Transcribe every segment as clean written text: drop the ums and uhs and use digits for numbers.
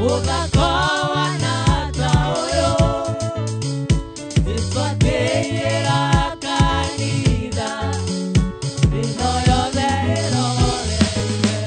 Ũthaka wana ta ũyũ, Jesũ akĩiyĩra kanitha, thĩno yothe ĩrorete.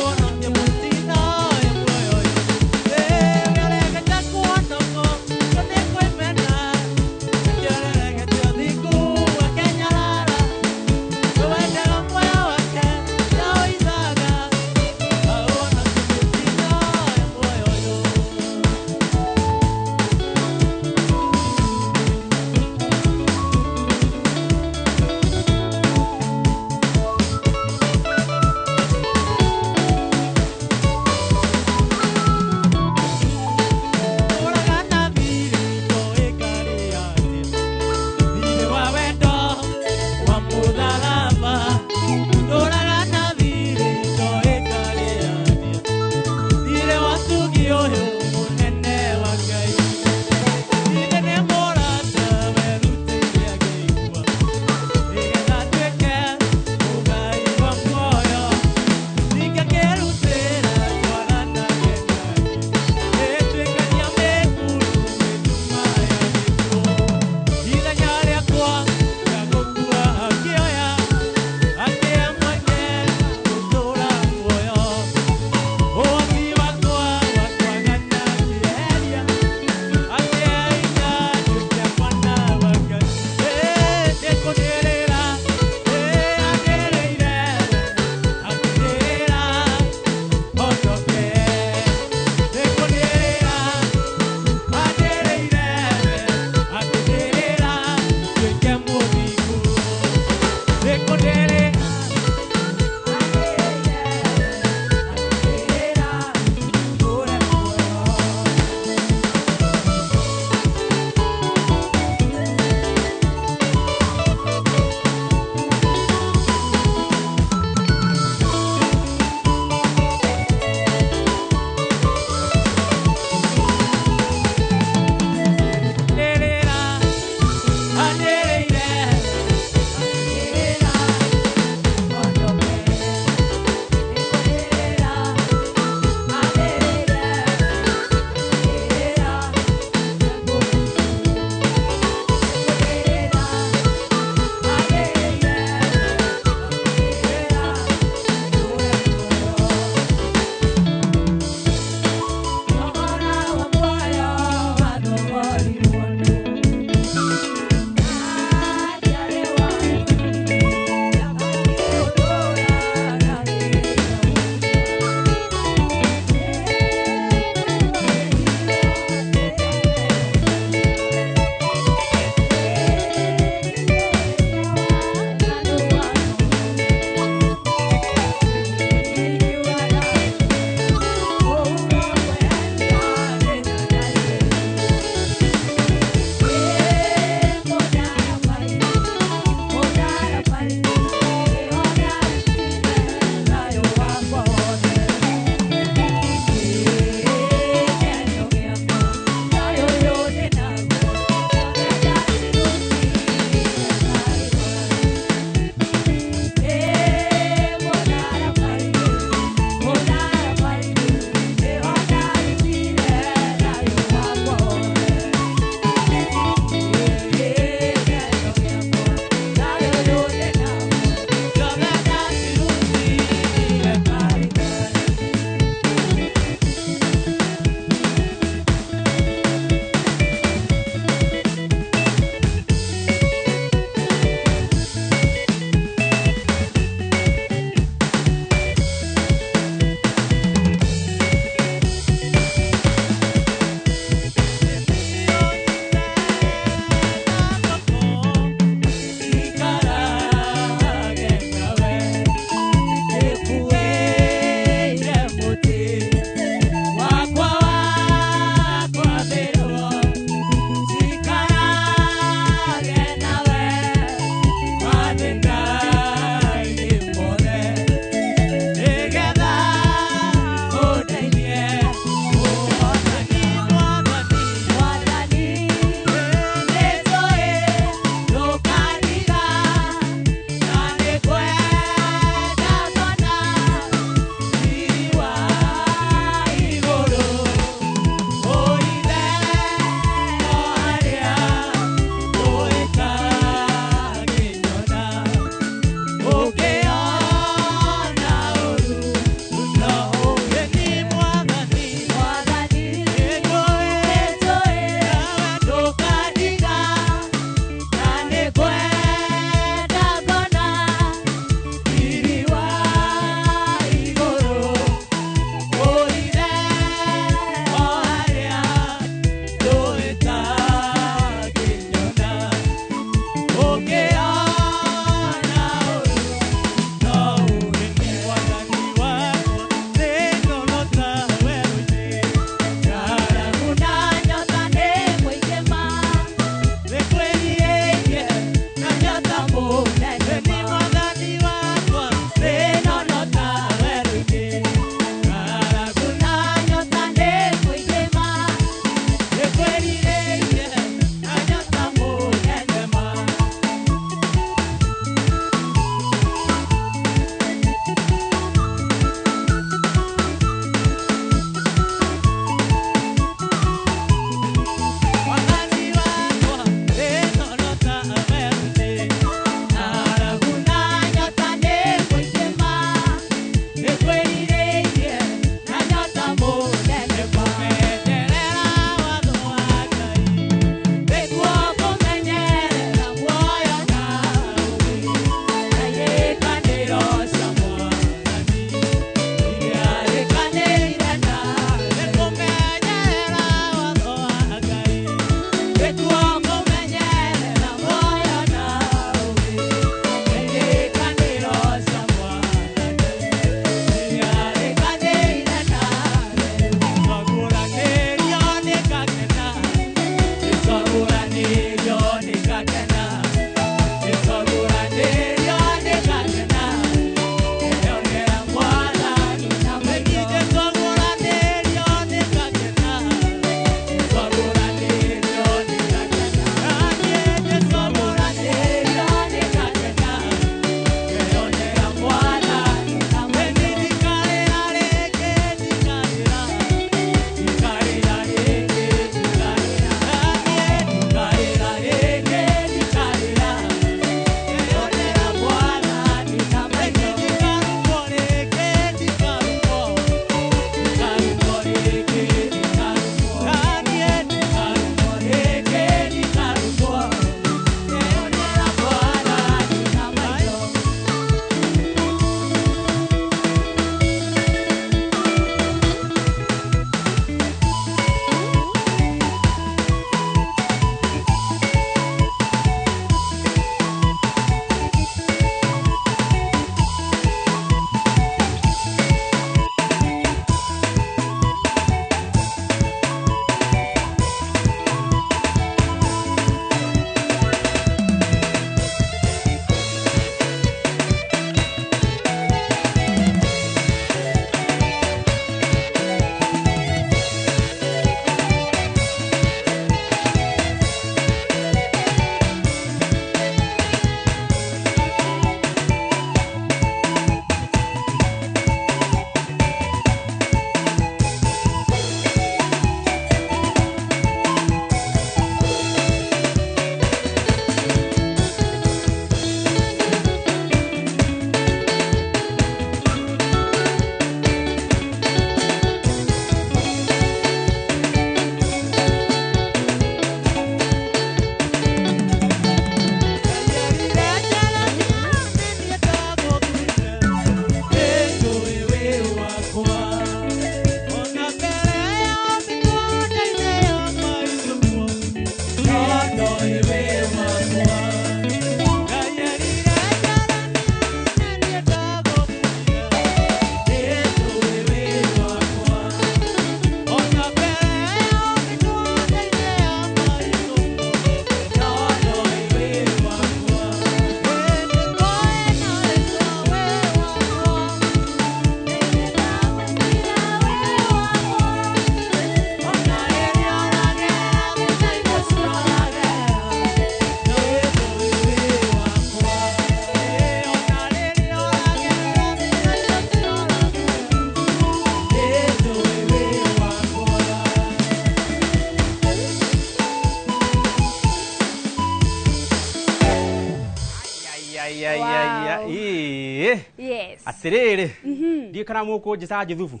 Atiriri, ndiĩ kana mũkũnjĩta Juthubu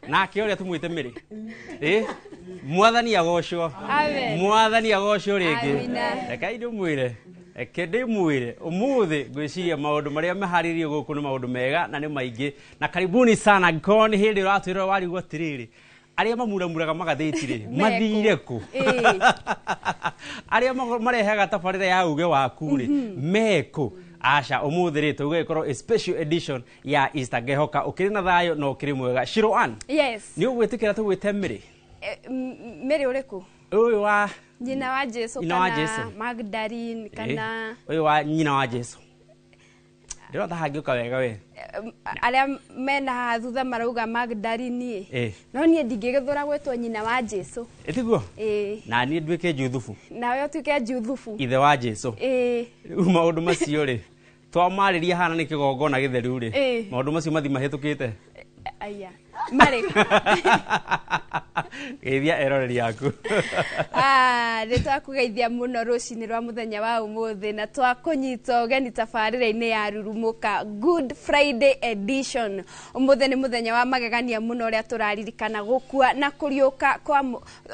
nake ũrĩa tũmwĩte Mĩrĩ. Ĩ mwathani agocwo. Amen. Mwathani agocwo rĩngĩ. Amina. Rekei ndĩmwĩre, reke ndĩmwĩre ũmũthĩ ngwĩciria maũndũ marĩa maharĩrĩirio gũkũ nĩ maũndũ mega na nĩ maingĩ, na karibuni sana. Angĩkorwo nĩ hĩndĩ ũratwĩrora warigwo atĩrĩrĩ, arĩa mamuramuraga magathĩti rĩ mathire kũ? Arĩa marehaga tabarĩra ya uge waku rĩ mekũ? Aca, ũmũthĩ rĩ tauga ĩkorwo a special edition ya Easter. Ngehoka ũkĩrĩ na thayũ na ũkĩrĩ mwega. Shiro Ann, Yes. nĩ ũgwĩtĩkĩra tũgwĩte Mĩrĩ? Mĩrĩ ũrĩkũ? Ũyũ wa Nyina wa Jesu Nyina wa kana Jesu. Magdalene kana Ũyũ wa nyina wa Jesu, ndĩrona ta hangĩũka wega we. Arĩa mena haha thutha marauga Magdalene. No niĩ ndingĩgĩthũra gwĩtwo nyina wa Jesu. Ĩtiguo? Ĩĩ. Na niĩ nduĩke Juthubu. Nawe ũtuĩke Juthubu. Ithe wa Jesu. Ĩĩ. Rĩu maũndũ macio rĩ twamarĩria hana nĩ kĩgongona gĩtheru rĩ, maũndũ macio mathi mahĩtũkĩte. Aya marĩ. Geithia eroreri yaku. Ah, nĩ twakũgeithia mũno rũcinĩ rwa mũthenya wa ũmũthĩ na twakũnyita ũgeni tabarĩra-inĩ ya Rurumũka Good Friday edition. Ũmũthĩ nĩ mũthenya wa magegania mũno ũrĩa tũraririkana gũkua na kũriũka kwa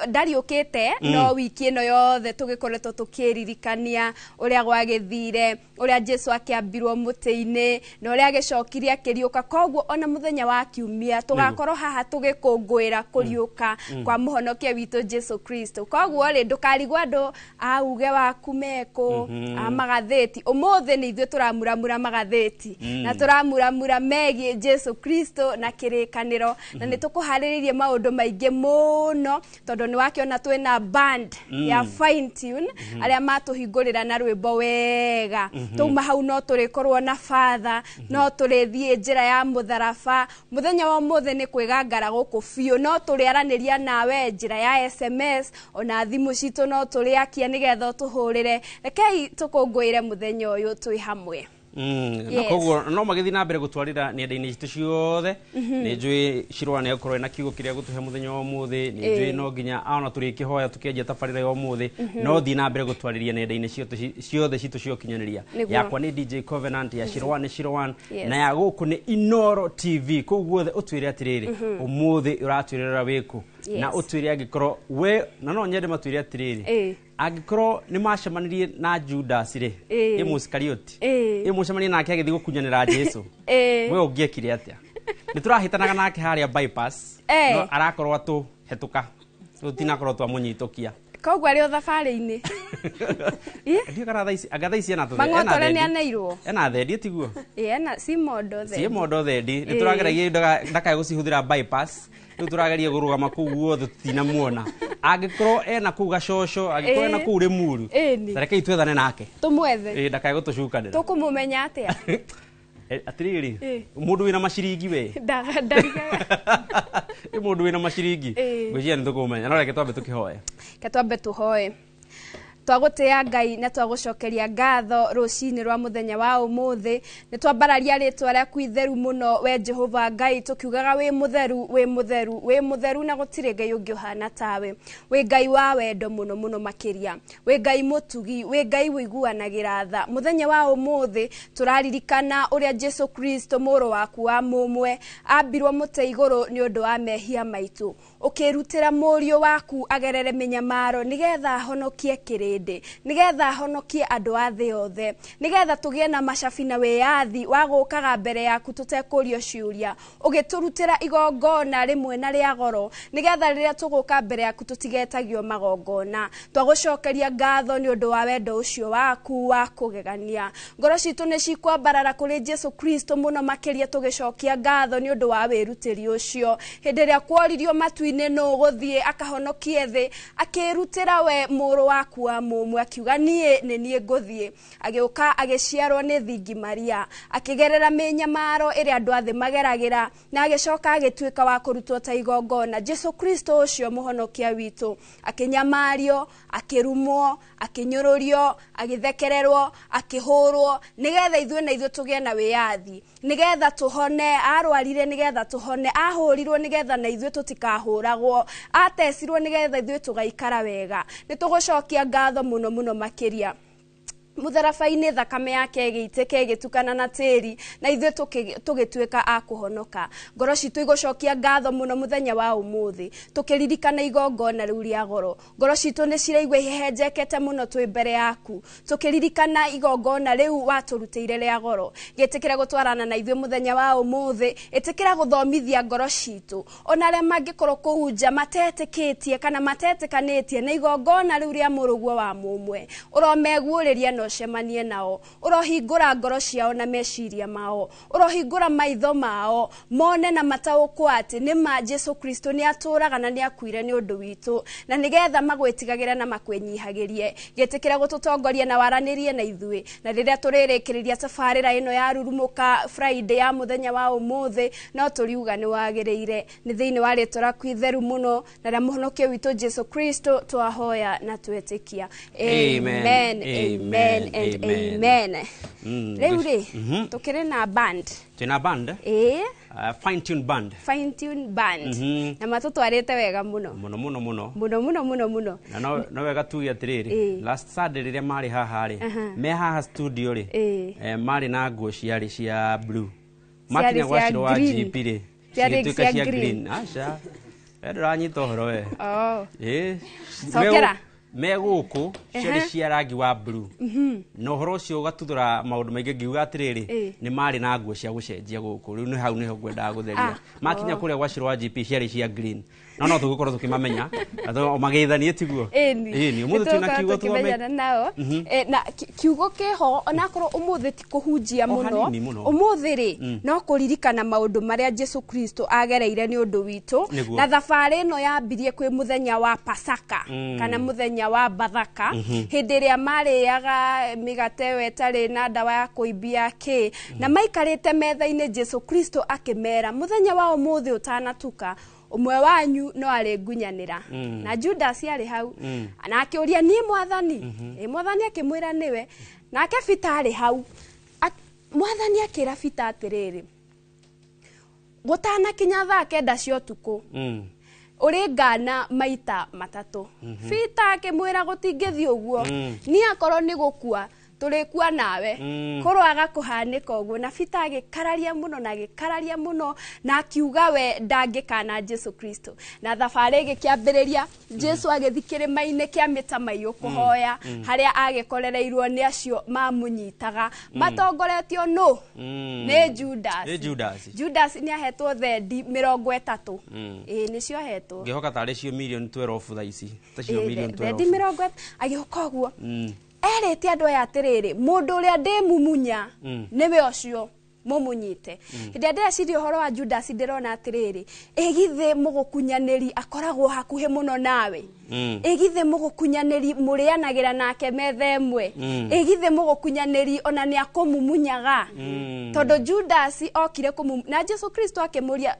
ndariũkĩte, no wiki ĩno yothe tũgĩkoretwo tũkĩririkania ũrĩa gwagĩthire, ũrĩa Jesu akĩambirwo mũtĩ-inĩ na ũrĩa agĩcokire akĩriũka. Koguo ona mũthenya wa kiumia tũgakorwo haha tũgĩkũngũĩra kũriũka kwa mũhonokia witũ Jesu Kristo. Koguo rĩ, ndũkarigwo andũ a uge waku mekũ, a magathĩti. Ũmũthĩ nĩ ithuĩ tũramuramura magathĩti na tũramuramura megiĩ Jesu Kristo na kĩrĩkanĩro, na nĩ tũkũharĩrĩirie maũndũ maingĩ mũno tondũ nĩ wakĩona twĩna band ya Fine Tune arĩa matũhingũrĩra na rwĩmbo wega. Twauma hau no tũrĩkorwo na father, no tũrĩthiĩ njĩra ya mũtharaba. Mũthenya wa ũmũthĩ nĩ kwĩgangara gũkũ biũ, no tũrĩaranĩria nawe njĩra ya SMS, ona thimũ citũ no tũrĩakia nĩgetha ũtũhũrĩre. Rekei tũkũngũĩre mũthenya ũyũ twĩ hamwe. Na Yes. koguo no magĩthiĩ na mbere gũtwarĩra nenda-inĩ citũ ciothe. Nĩ njũĩ Shirwa nĩ egũkorwo ena kiugo kĩrĩa gũtũhe mũthenya wa ũmũthĩ. Nĩ njũĩ no nginya ona tũrĩkĩhoya tũkĩanjia tabarĩra ya ũmũthĩ, no thiĩ na mbere gũtwarĩria nenda-inĩ ciothe citũ cia ũkinyanĩria. Nĩguo. Yakwa nĩ DJ Covenant, ya Shirwa nĩ Shirwan, Yes. na ya gũkũ nĩ Inoro TV. Kũu guothe ũtwĩre atĩrĩrĩ, ũmũthĩ ũratwĩrĩra wĩkũ, na ũtwĩre angĩkorwo we, na no nyende matwĩre atĩrĩrĩ, angĩkorwo nĩ macemanirie na Judas rĩ, ĩ Mũisikarioti, ĩ mũcemanie nake agĩthiĩ gũkunyanĩra Jesu, we ũngĩekire atĩa? Nĩ tũrahĩtanaga nake harĩa bypass, no arakorwo atũhetũka, tũtinakorwo twamũnyitũkia. Koguo arĩ o thabarĩ-inĩ. Ĩ? Ndiũ kana thaa ici, anga thaa ici ena Mang'otore ena nĩ thendi. aneirwo. Ena thendi, tiguo? Ĩ, ena si mondo ciĩ thendi. mondo thendi. Nĩ tũrageragia ndakae gũcihũthĩra bypass. Rĩu tũrageria kũrũgama kũu guothe tũtinamuona. Angĩkorwo ena kũu gacoco, angĩkorwo ena kũu Rĩmuru, Ĩni. ta rekei twethane nake. Tũmwethe. Ĩ, ndakae gũtũcukanĩra. Tũkũmũmenya atĩa? Atĩrĩrĩ, mũndũ wĩna maciringi we. Ndarigaga. Ĩ, mũndũ wĩna maciringi, ngwĩciria nĩ tũkũmenya, no reke twambe tũkĩhoe. Ke twambe tũhoe. Twagũtĩĩa Ngai na twagũcokeria ngatho rũcinĩ rwa mũthenya wa ũmũthĩ. Nĩ twambararia rĩtwa rĩaku itheru mũno, we Jehova Ngai, tũkiugaga wĩ mũtheru, wĩ mũtheru, wĩ mũtheru, na gũtirĩ Ngai ũngĩ ũhana tawe. Wĩ Ngai wa wendo mũno mũno makĩria, wĩ Ngai mũtugi, wĩ Ngai ũiguanagĩra tha. Mũthenya wa ũmũthĩ tũraririkana ũrĩa Jesu Kristo mũrũ waku wa mũmwe ambirwo mũtĩ igũrũ nĩ ũndũ wa mehia maitũ, ũkĩrutĩra mũriũ waku agerere mĩnyamaro nĩgetha ahonokie kĩrĩndĩ, nĩgetha ahonokie andũ a thĩ yothe, nĩgetha tũgĩe na macabi na wĩyathi wa gũkaga mbere yaku tũtekũrio ciũria. Ũgĩtũrutĩra igongona rĩmwe na rĩa goro nĩgetha rĩrĩa tũgũka mbere yaku tũtigetagio magongona. Twagũcokeria ngatho nĩ ũndũ wa wendo ũcio waku wa kũgegania. Ngoro citũ nĩ cikwambarara kũrĩ Jesu Kristo mũno makĩria, tũgĩcokia ngatho nĩ ũndũ wa wĩrutĩri ũcio. Hĩndĩ ĩrĩa kworirio matu-inĩ nũ gũthiĩ akahonokie thĩ, akĩrutĩra we mũrũ waku wa mũmwe, akiuga niĩ nĩ niĩ ngũthiĩ. Agĩũka agĩciarwo nĩ thingi Maria, akĩgerera mĩnyamaro ĩrĩa andũ a thĩ mageragĩra, na agĩcoka agĩtuĩka wa kũrutwo ta igongona. Jesu Kristo ũcio mũhonokia witũ akĩnyamario, akĩrumwo, akĩnyũrũrio, agĩthekererwo, akĩhũrwo, nĩgetha ithuĩ na ithuĩ tũgĩe na wĩyathi, nĩgetha tũhone. Arwarire nĩgetha tũhone, ahũrirwo nĩgetha na ithuĩ tũtikahũragwo, atecirwo nĩgetha ithuĩ tũgaikara wega. Nĩ tũgũcokia ngatho mũno mũno makĩria. Mũtharaba-inĩ thakame yake ĩgĩitĩka ĩgĩtukana na tĩri na ithuĩ tũgĩtuĩka a kũhonoka. Ngoro citũ igũcokia ngatho mũno mũthenya wa ũmũthĩ tũkĩririkana igongona rĩu rĩa goro. Ngoro citũ nĩ ciraigua ihehenjekete mũno twĩ mbere yaku tũkĩririkana igongona rĩu watũrutĩire rĩa goro. Gĩtĩkĩra gũtwarana na ithuĩ mũthenya wa ũmũthĩ, ĩtĩkĩra gũthomithia ngoro citũ ona arĩa mangĩkorwo kũu nja matetĩkĩtie kana matetĩkanĩtie na igongona rĩu rĩa mũrũguo wa mũmwe. Ũromeguũrĩria na ũcemanie nao, ũrohingũra ngoro ciao na meciria mao, ũrohingũra maitho mao mone na mataũkwo atĩ nĩ ma Jesu Kristo nĩ atũraga na nĩ akuire nĩ ũndũ witũ, na nĩgetha magwĩtigagĩre na makwĩnyihagĩrie. Gĩtĩkĩra gũtũtongoria na waranĩrie na ithuĩ, na rĩrĩa tũrĩrĩkĩrĩria tabarĩra ĩno ya Rurumũka Friday ya mũthenya wa ũmũthĩ, no tũriuga nĩ wagĩrĩire. Nĩ thĩinĩ wa rĩtwa rĩaku itheru mũno na rĩa mũhonokio witũ Jesu Kristo twahoya na twetĩkia. Amen, Amen, amen and amen. amen. Rĩu rĩ, tũkĩrĩ na band. Twĩna band, Ĩĩ, fine tune band. Fine tune band. Na matũtwarĩte wega mũno. Mũno mũno mũno. Mũno mũno mũno mũno. Na no wega tuge atĩrĩrĩ, last Sunday rĩrĩa marĩ haha rĩ, me haha studio rĩ, marĩ na nguo ciarĩ cia blue. Makinya gwa cia Shiro wa green. GP rĩ, Ciarĩ cigĩtuĩka cia cia green. green. Aca, we ndũranyita ũhoro we. Oh. Ĩĩ, Cokera. Me gũkũ ciarĩ cia rangi wa blue, na ũhoro ũcio ũgatuthũra maũndũ maingĩ ngiuga atĩrĩrĩ, nĩ marĩ na nguo cia gũcenjia gũkũ. Rĩu nĩ hau nĩho ngwendaga gũtheria. Makinya kũrĩa gwa Shiro wa GP ciarĩ cia green, no no tũgũkorwo tũkĩmamenya magĩthanie tiguo. Ĩni. Ĩni, ũmũthĩ twĩna kiugo tuome. Tũkĩmenyana nao. Na kiugo kĩho onakorwo ũmũthĩ ti kũhunjia O mũno, hanini mũno. Ũmũthĩ rĩ, no kũririkana maũndũ marĩa Jesu Kristo agereire nĩ ũndũ witũ. Na thabarĩ ĩno yambirie kwĩ mũthenya wa Pasaka, kana mũthenya wa Bathaka, hĩndĩ ĩrĩa marĩaga mĩgate ĩyo ĩtarĩ na ndawa ya kũimbia kĩ, na maikarĩte metha-inĩ Jesu Kristo akĩmera mũthenya wa ũmũthĩ ũtanatuka ũmwe wanyu no arĩngunyanĩra. Na Judas arĩ hau, na akĩũria niĩ mwathani? Ĩ, mwathani akĩmwĩra nĩwe. Nake Peter arĩ hau. Mwathani akĩra Peter atĩrĩrĩ, gũtanakinya thaa 9 cia ũtukũ, ũrĩ ngana maita 3. Peter akĩmwĩra gũtingĩthiĩ ũguo, niĩ akorwo nĩ gũkua tũrĩkua nawe, kũrwaga kũhanĩka ũguo. Na Peter agĩkararia mũno na agĩkararia mũno na akiuga we ndangĩkana Jesu Kristo. Na thabarĩ ĩgĩkĩambĩrĩria, Jesu agĩthiĩ kĩrĩma-inĩ kĩa mĩtamaiyũ kũhoya, harĩa agĩkorereirwo nĩ acio mamũnyitaga matongoretio nũ? Nĩ Judas. Nĩ Judas. Judas nĩ ahetwo thendi 30. Ĩĩ, nĩcio ahetwo. Ngĩhoka tarĩ cio mirioni 12 thaa ici, ta cio mirioni Thendi 12. 30 agĩũka ũguo. Erĩte andũ aya atĩrĩrĩ, mũndũ ũrĩa ndĩmumunya nĩwe ũcio mũmũnyite. Hĩndĩ ĩrĩa ndĩreciria ũhoro wa Judas ndĩrona atĩrĩrĩ, ĩ githĩ mũgũkunyanĩri akoragwo hakuhĩ mũno nawe? Ĩ githĩ mũgũkunyanĩri mũrĩanagĩra nake metha ĩmwe? Ĩ githĩ mũgũkunyanĩri ona nĩ akũmumunyaga? Tondũ Judas okire na Jesu Kristo akĩmũria,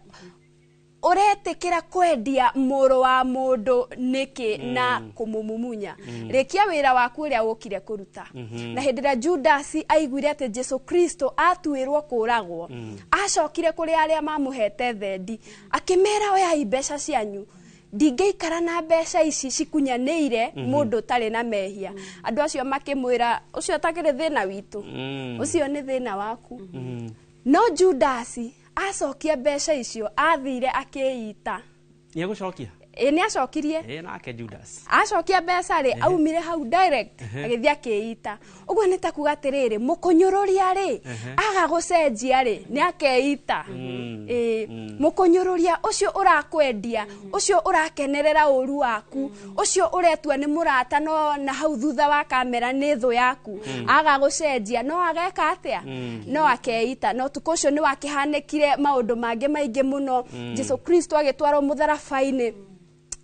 ũretĩkĩra kwendia mũrũ wa mũndũ nĩkĩ na kũmũmumunya? Rĩkia wĩra waku ũrĩa ũkire kũruta. Na hĩndĩ ĩrĩa Judas aiguire atĩ Jesu Kristo atuĩrwo kũragwo, acokire kũrĩ arĩa mamũhete thendi, akĩmera oyai mbeca cianyu, ndingĩikara na mbeca ici cikunyanĩire mũndũ ũtarĩ na mehia. Andũ acio makĩmwĩra, ũcio ũtakĩrĩ thĩna witũ, ũcio nĩ thĩna waku. No Judas acokia mbeca icio athire akĩita. Nĩ egũcokia? Ĩ, nĩ acokirie. Ĩ, nake Judas acokia mbeca rĩ, aumire hau direct agĩthiĩ akĩita. Ũguo nĩ ta kuga atĩrĩrĩ, mũkũnyũrũria rĩ, aga gũcenjia rĩ, nĩ akeita. Ĩ, mũkũnyũrũria ũcio ũrakwendia, ũcio ũrakenerera ũru waku, ũcio ũretua nĩ mũrata no na hau thutha wa kamera nĩ thũ yaku, aga gũcenjia no ageka atĩa? No akeita. No ũtukũ ũcio nĩ wakĩhanĩkire maũndũ mangĩ maingĩ mũno. Jesu Kristo agĩtwarwo mũtharaba-inĩ.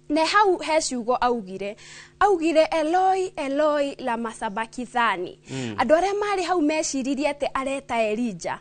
Ne hau he ciugo augire, augire Eloi Eloi lama sabakithani. Andũ arĩa marĩ hau meciririe atĩ areta Elijah.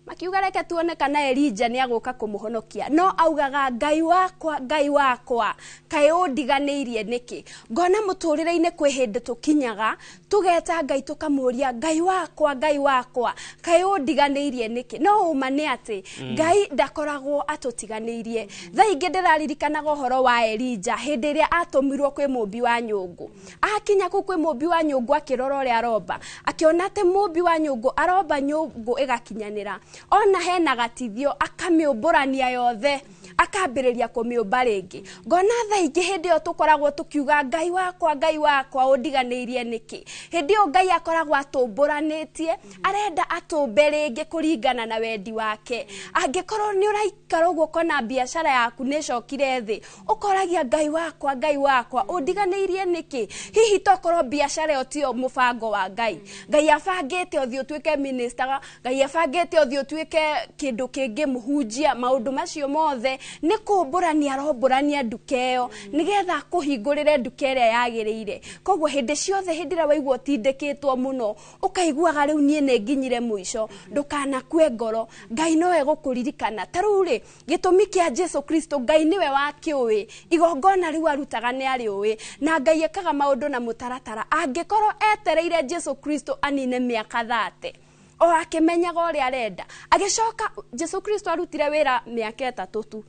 Makiuga reke tuone kana Elija nĩ agũka kũmũhonokia. No augaga Ngai wakwa, Ngai wakwa, kaĩ ũndiganĩirie nĩkĩ? Ngona mũtũrĩre-inĩ kwĩ hĩndĩ tũkinyaga tũgeta Ngai tũkamũria Ngai wakwa, Ngai wakwa, kaĩ ũndiganĩirie nĩkĩ? No ũma nĩ atĩ Ngai ndakoragwo atũtiganĩirie. Thaa ingĩ ndĩraririkanaga ũhoro wa Elija hĩndĩ ĩrĩa atũmirwo kwĩ mũmbi wa nyũngũ. Akinya kũu kwĩ mũmbi wa nyũngũ akĩrora ũrĩa aromba, akĩona atĩ mũmbi wa nyũngũ aromba nyũngũ ĩgakinyanĩra. Ona hena gatithio akamĩũmbũrania yothe, akambĩrĩria kũmĩũmba rĩngĩ. Ngona thaa ingĩ hĩndĩ ĩyo tũkoragwo tũkiuga Ngai wakwa, Ngai wakwa, ũndiganĩirie nĩkĩ? Hĩndĩ ĩyo Ngai akoragwo atũmbũranĩtie, arenda atũmbe rĩngĩ kũringana na wendi wake. Angĩkorwo nĩ ũraikara ũguo ũkona biacara yaku nĩ ĩcokire thĩ, ũkoragia Ngai wakwa, Ngai wakwa, ũndiganĩirie nĩkĩ? Hihi tokorwo biacara ĩyo tiyo mũbango wa Ngai. Ngai abangĩte ũthiĩ ũtuĩke minister, Ngai abangĩte ũthiĩ ũtuĩke kĩndũ kĩngĩ, mũhunjia, maũndũ macio mothe nĩ kũmbũrania arombũrania nduka ĩyo nĩgetha akũhingũrĩre nduka ĩrĩa yagĩrĩire. Koguo hĩndĩ ciothe hĩndĩ ĩrĩa waigua ũtindĩkĩtwo mũno, ũkaiguaga rĩu niĩ nĩ nginyire mũico, ndũkanakue ngoro, Ngai no egũkũririkana. Ta rĩu rĩ, gĩtũmi kĩa Jesu Kristo Ngai nĩwe wakĩũĩ, igongona rĩu arutaga nĩ arĩũĩ, na Ngai ekaga maũndũ na mũtaratara. Angĩkorwo etereire Jesu Kristo anine mĩaka 30 o akĩmenyaga ũrĩa arenda, agĩcoka Jesu Kristo arutire wĩra mĩaka 3 tu,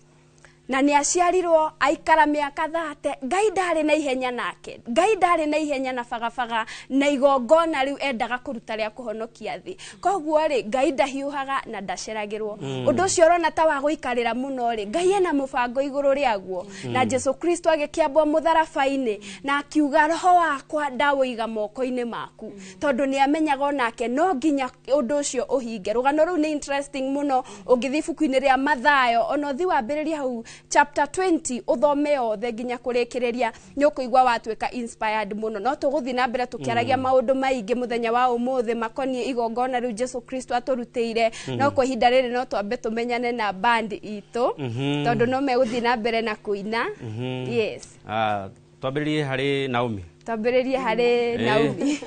na nĩ aciarirwo aikara mĩaka 30. Ngai ndarĩ na ihenya nake, Ngai ndarĩ na ihenya na bagabaga na igongona rĩu endaga kũruta rĩa kũhonokia thĩ. Koguo rĩ, Ngai ndahiũhaga na ndaceragĩrwo. Ũndũ ũcio ũrona ta wa gũikarĩra mũno rĩ, Ngai ena mũbango igũrũ rĩaguo. Na Jesu Kristo agĩkĩambwo mũtharaba-inĩ na akiuga roho wakwa ndawũiga moko-inĩ maku, tondũ nĩ amenyaga onake no nginya ũndũ ũcio ũhinge. Rũgano rũu nĩ interesting mũno, ũngĩthiĩ ibuku-inĩ rĩa Mathayo, ona ũthiĩ wambĩrĩrie hau chapter 20 ũthome yothe nginya kũrĩkĩrĩria, nĩ ũkũigua watuĩka inspired mũno. No tũgũthiĩ na mbere tũkĩaragia maũndũ maingĩ mũthenya wa ũmũthĩ makoniĩ igongona rĩu Jesu Kristo atũrutĩire. No kwa ihinda rĩrĩ no twambe tũmenyane na band itũ, tondũ no megũthiĩ na mbere na kũina. Yes. Twambĩrĩrie harĩ Naomi. Twambĩrĩrie harĩ Naomi.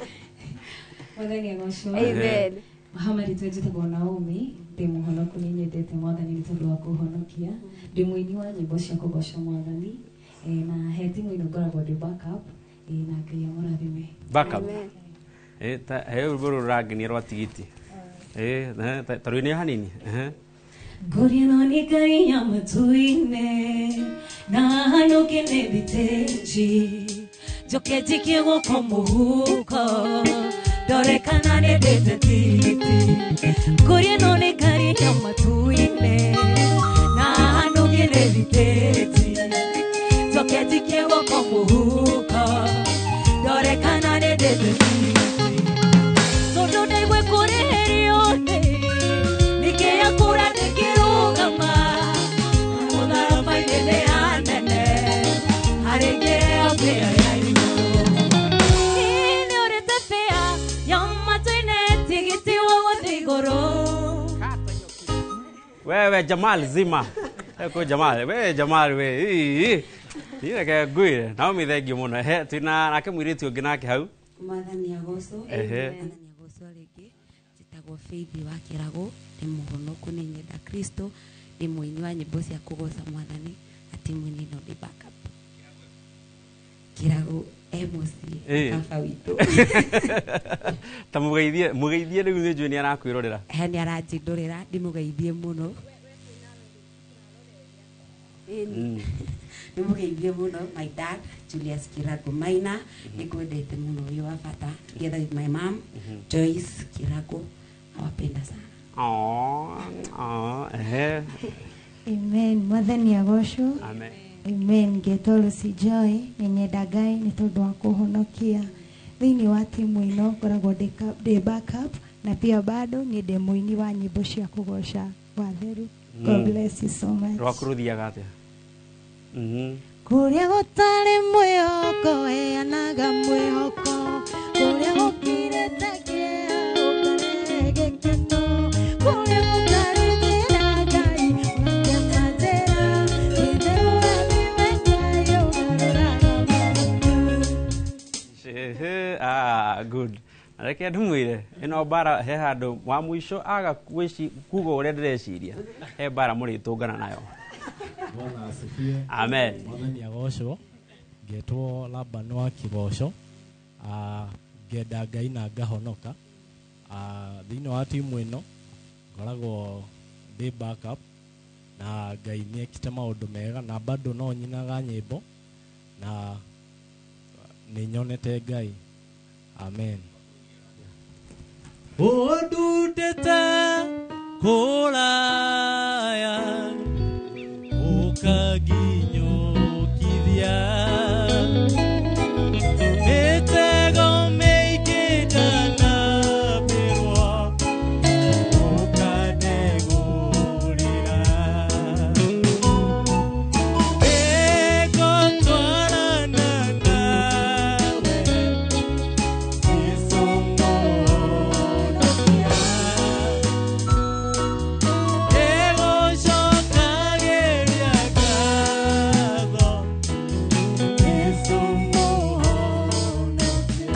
Mwathani agocwo. Amen. Muhammad njĩtagwo Naomi, ndĩ mũhonoku, nĩ nyendete Mwathani nĩ tondũ wa kũhonokia. Ndĩ mũini wa nyĩmbo cia kũgoca Mwathani, na he timu ĩno ngoragwo ndĩ backup, na Ngai amũrathime. Backup. He rwĩmbo rũrangenia rwa tigiti. Ta rwĩne hanini. Ngũria no nĩ Ngai ya matu-inĩ, na hanuke nĩ thitĩji, njoke njikie guoko mũhuko, ndore kana nĩ ndĩte tigiti. Ngũria no nĩ Ngai ya matu-inĩ, na hanuke nĩ thitĩji, njoke njikie guoko mũhuko, ndore kana nĩ ndĩte tigiti. Tondũ ndaigue kũrĩhĩrio nĩ nĩkĩya kũra ndĩkĩrũgama, mũtharaba-inĩ nĩ hanene, harĩ kĩheo kĩrĩa ya igũrũ. Nĩ ũrĩte bĩa ya matu-inĩ, tigiti wa gũthiĩ igũrũ. Wewe Jamal zima. Eko Jamal, we Jamal we. Reke ngwĩre, Naomi thengiũ mũno. Ehe, twĩna nake mũirĩtu ũngĩ nake hau. Mwathani agocwo. Mwathani agocwo rĩngĩ. Njĩtagwo Faith wa Kĩrago, ndĩ mũhonoku, nĩ nyenda Kristo, ndĩ mũini wa nyĩmbo cia kũgoca Mwathani, na timu-inĩ ĩno ndĩ backup. Kĩrago e mũciĩ, baba witũ. Ta mũgeithie, mũgeithie rĩu nĩ njũĩ nĩ arakwĩrorera. He nĩ aranjĩndũrĩra, ndĩmũgeithie mũno. Ndĩmũgeithie mũno, my dad, Julius Kirago Maina, nĩngwendete mũno, wĩ wa bata, together with my mom, Joyce Kirago, nawapenda sana. Ehe. Amen. Mwathani agocwo. Amen. Amen. Ngetwo Lucy Joy, nĩ nyenda Ngai nĩ tondũ wa kũhonokia. Thĩinĩ wa timu ĩno ngoragwo ndĩ backup, na pia bado nĩ ndĩ mũini wa nyĩmbo cia kũgoca watheru. God bless you so much. Rwaku rũthiaga atĩa? Kũrĩa gũtarĩ mwĩhoko heanaga mwĩhoko, kũrĩa gũkirĩte kĩeha ũkarehe gĩkeno, kũrĩa gũtarĩ njĩra Ngai ũgatema njĩra, wĩtheru rathime Ngai ũgarũraga maũndũ. Good. Reke ndimwire ĩno mbara he handũ wa mũico aga kuga ũrĩa ndĩreciria he mbara mũrĩtũngana nayo. Bwana asifiwe. Amen. Mwathani agocwo. Ngetwo Laban wa Kigoco. Ngenda Ngai na ngahonoka. Thĩinĩ wa timu ĩno ngoragwo ndĩ backup na Ngai nĩ ekĩte maũndũ mega na bado no nyinaga nyĩmbo na nĩ nyonete Ngai. Amen. Ũndutĩte kũraya ũkanginyũkithia mĩtego mĩingĩ ndanambĩrwo ũkanegũrĩra ĩgũtwarana nawe Jesũ Mũhonokia ĩgũcokagĩria ngatho Jesũ Mũhonokia.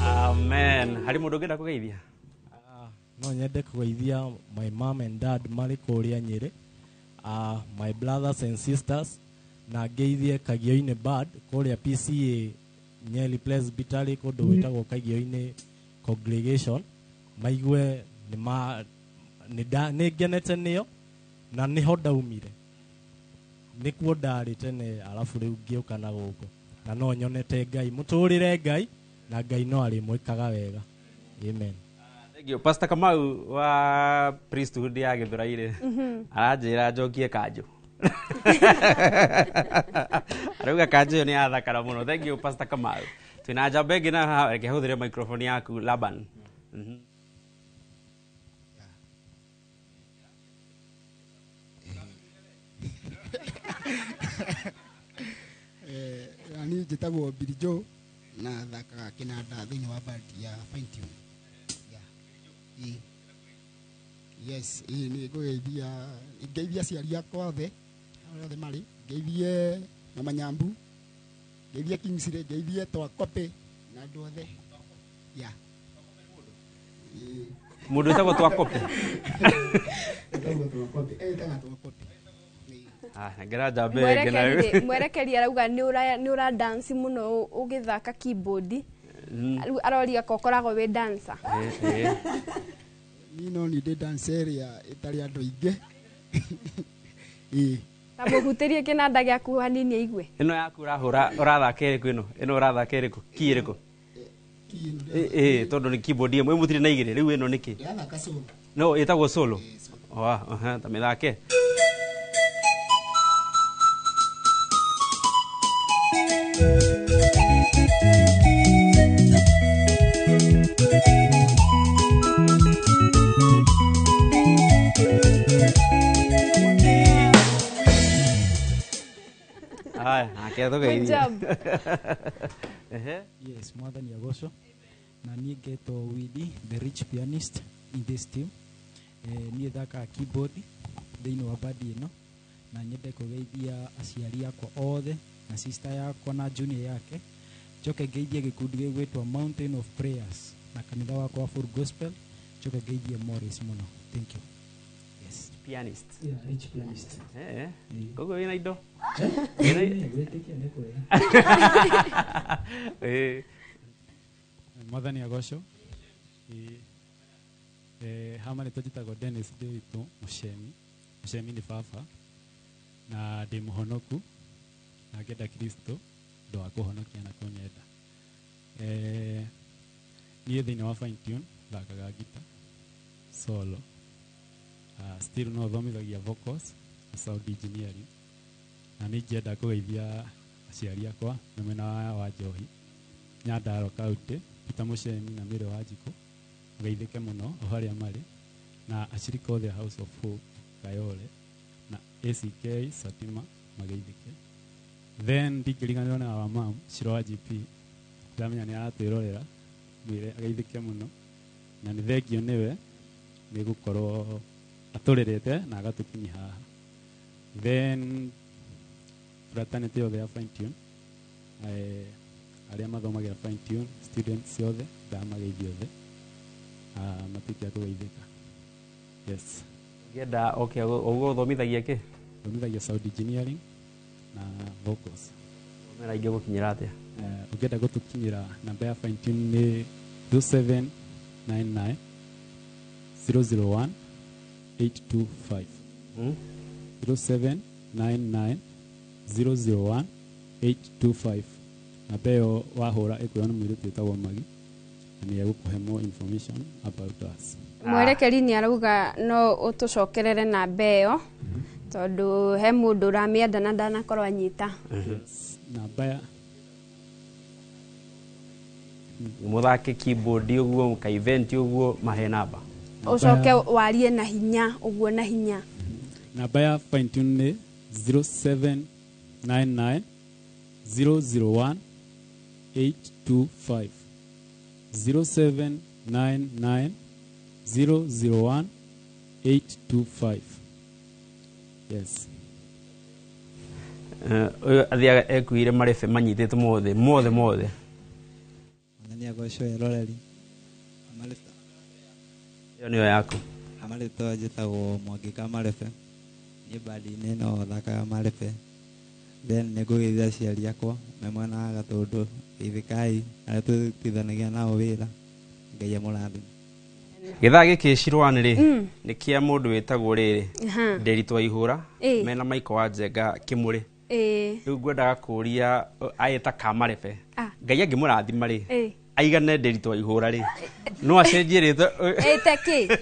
Amen. Harĩ mũndũ ũngĩenda kũgeithia? No nyende kũgeithia my mom and dad marĩ kũrĩa Nyĩrĩ, my brothers and sisters, na ngeithie Kagio-inĩ Band kũrĩa PCA Nyeri Presbytery kũndũ gwĩtagwo Kagio-inĩ congregation, maigue nĩ ngenete nĩo na nĩho ndaumire, nĩkuo ndarĩ tene arabu rĩu ngĩũka na gũkũ na no nyonete Ngai. Mũtũrĩre Ngai na Ngai no arĩmwĩkaga wega. Amen. Thank you. Pastor Kamau wa priesthood ya Gĩthũrai-rĩ aranjĩra njokie kanjũ. Arauga kanjũ ĩyo nĩ yathakara mũno. Thank you Pastor Kamau. Twĩna njamba ĩngĩ na haha, reke hũthĩre microphone yaku Laban. Na niĩ njĩtagwo Billy Joe na thakaga kĩnanda thĩinĩ wa band ya Fine Tune. Yeah. Ĩĩ. Yes, ĩĩ nĩ ngũgeithia ngeithia aciari akwa othe arĩa othe marĩ, ngeithie Mama Nyambu, ngeithie Kingsley, ngeithie Twakope na andũ othe. Yeah. Ĩĩ. Mũndũ wĩtagwo Twakope. Wĩtagwo Twakope. Ĩtaga Twakope. Nengera njamba ĩngĩ nayo. Mwerekeri arauga nĩ ũra dance mũno ũgĩthaka keyboard. Rĩu aroria ko ũkoragwo wĩ dancer. Niĩ no niĩ ndĩ dancer ĩrĩa ĩtarĩ andũ aingĩ. Ĩĩ. Ta mũhutĩrie kĩnanda gĩaku hanini aigue. Ĩno yaku ũrahũra ũrathaka ĩrĩkũ ĩno? Ĩno ũrathaka ĩrĩkũ? Key ĩrĩkũ? Ĩĩ tondũ nĩ keyboard ĩmwe mũtirĩ na igĩrĩ rĩu ĩno nĩkĩ? Ndĩrathaka solo. No ĩtagwo solo. Ta mĩthake. Haya, nake Good job. Yes, Mwathani agocwo. Na niĩ ngetwo Willy, the rich pianist in this team. Niĩ thakaga keyboard thĩinĩ wa band ĩno na nyende kũgeithia aciari akwa othe na sister yakwa na junior yake. Njoke ngeithie gĩkundi gĩgwĩtwo Mountain of Prayers na kanitha wakwa wa Full Gospel. Njoke ngeithie Morris mũno. Thank you. Yes. Pianist. Yeah, rich pianist. Koguo wĩna indo? Gwĩtĩkia nĩ kwega. Mwathani agocwo. Hama nĩ tũnjĩtagwo Dennis Ndĩritũ Mũcemi. Mũcemi nĩ baba na ndĩ mũhonoku na ngenda Kristo ũndũ wa kũhonokia na kũnyenda. Niĩ thĩinĩ wa Fine Tune thakaga gita solo. Still no thomithagia vocals na sound engineering. Na nĩ ingĩenda kũgeithia aciari akwa na mwena wa Njohi, Nyandarua County, Peter Mũcemi na Mary Wanjikũ, mũgeithĩke mũno o harĩa marĩ, na acirika othe a House of Hope Kayole na ACK Satima mageithĩke. Then ndingĩriganĩrwo na our mom Shiro wa GP, ndamenya nĩ aratwĩrorera, mwĩre ageithĩke mũno na nĩ thengio nĩwe nĩ gũkorwo atũrerete na agatũkinyia haha. Then fraternity yothe ya Fine Tune, Arĩa mathomagĩra Fine Tune, students ciothe ndamageithia othe, matuĩke a kũgeithĩka. Yes. Ũngĩenda, okay, ũguo ũthomithagia kĩ? Thomithagia sound engineering na vocals. Mera ingĩ gũkinyĩra atĩa? Ũngĩenda gũtũkinyĩra, namba ya Fine Tune nĩ 0799 001 825. 0799 001 825. Namba ĩyo wahũra ĩkuoywo nĩ mũirĩtu wĩtagwo Magi na nĩ egũkũhe more information about us. Mwerekeri nĩ arauga no ũtũcokerere namba ĩyo tondũ he mũndũ ũramĩenda na ndanakorwo anyita. Yes. Namba ya Mũthake keyboard ũguo ka event ũguo, mahe namba. Ũcoke warie na hinya ũguo, na hinya. Namba ya Fine Tune nĩ 0799 001 825, 0799 001 825. Yes. Ũyũ athiaga ekuire marebe manyitĩte mothe mothe mothe. Mwathani agocwo, eroreri. Ĩyo nĩyo yaku. Amarĩtwa njĩtagwo Mwangĩka Marebe, niĩ bandi-inĩ no thakaga marebe. Then nĩ ngũgeithia aciari akwa me mwena wa Gatũndũ, geithĩkai, arĩa tũrutithanagia nao wĩra, Ngai amũrathime. Gĩthaa gĩkĩ Shirwani rĩ, nĩ kĩa mũndũ wĩtagwo rĩrĩ, Ndĩritũ wa Ihũra, mena Maiko wa Njenga Kĩmũrĩ. Rĩu ngwendaga kũria aĩta kamarebe, Ngai angĩmũrathima rĩ, aigane Ndĩritũ wa Ihũra rĩ, no acenjie rĩtwa? Ĩte kĩ?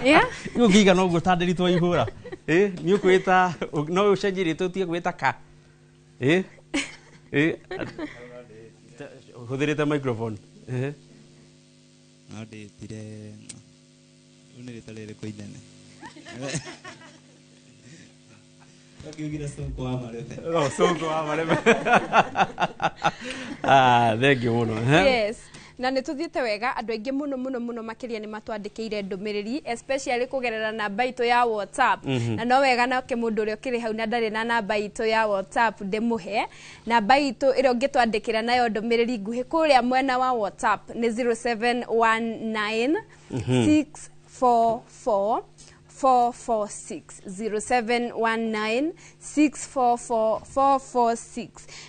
Yeah? Rĩu ũngĩigana ũguo ta Ndĩritũ wa Ihũra, nĩ ũkwĩta, no ũcenjie rĩtwa ũtige gwĩta ka ĩ ĩ hũthĩrĩte microphone. No ndĩtire rĩu nĩ rĩtwa rĩrĩkũ inene? Ũkiugire Sonko wa Marebe. Oh, Sonko wa Marebe. Ah, thank you mũno. Yes, na nĩ tũthiĩte wega. Andũ aingĩ mũno mũno mũno makĩria nĩ matwandĩkĩire ndũmĩrĩri, especially kũgerera namba itũ ya WhatsApp. Na no wega nake mũndũ ũrĩa ũkĩrĩ hau na ndarĩ na namba itũ ya WhatsApp, ndĩmũhe namba itũ ĩrĩa ũngĩtwandĩkĩra nayo ndũmĩrĩri nguhĩ kũrĩa mwena wa WhatsApp nĩ 0719 644 446, 0719 644 446.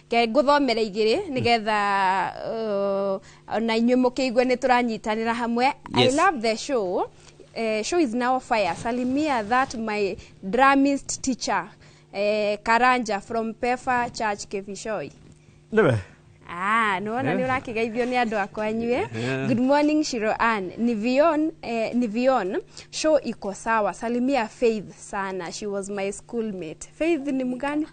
Ke ngũthomere igĩrĩ nĩgetha ona inyuĩ mũkĩigue nĩ tũranyitanĩra hamwe. I love the show. Show is now fire. Salimia that my drummist teacher, Karanja from Pefa Church, Kevishoi. Nĩwe. Ah, nĩwona nĩ ũrakĩgeithio nĩ andũ akwa inyuĩ. Good morning, Shiro Ann. Nivion, Nivion, show iko sawa. Salimia Faith sana. She was my schoolmate. Faith ni mgani?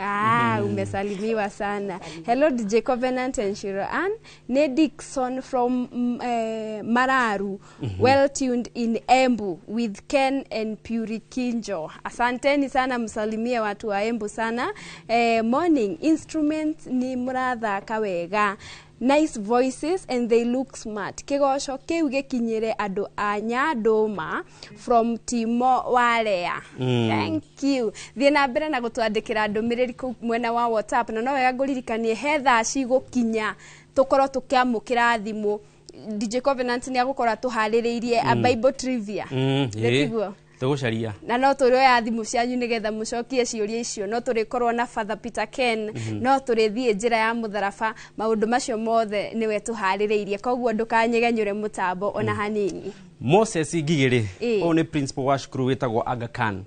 Ah, umesalimiwa sana. Hello, DJ Covenant and Shiro Ann. Ne Dixon from Mararu. Well tuned in Embu with Ken and Purikinjo. Asanteni sana, msalimie watu wa Embu sana. Morning, instrument ni mũrathaka wega. Nice voices and they look smart. Kĩgoco kĩu gĩkinyĩre andũ a Nyandũma from Timo Warea. Thank you. Thiĩ na mbere na gũtwandĩkĩra ndũmĩrĩri kũu mwena wa WhatsApp, na no wega ngũririkanie he thaa cigũkinya tũkorwo tũkĩamũkĩra thimũ. DJ Covenant nĩ agũkorwo atũharĩrĩirie a Bible trivia. Nĩ tiguo? Tũgũcaria. Na no tũrĩoya thimũ cianyu nĩgetha mũcokie ciũria icio. No tũrĩkorwo na Father Peter Ken, no tũrĩthiĩ njĩra ya mũtharaba, maũndũ macio mothe nĩwe tũharĩrĩirie, koguo ndũkanyegenyũre mũtambo ona hanini. Moses Ngigĩrĩ, ũyũ nĩ principal wa cukuru wĩtagwo Aga Khan.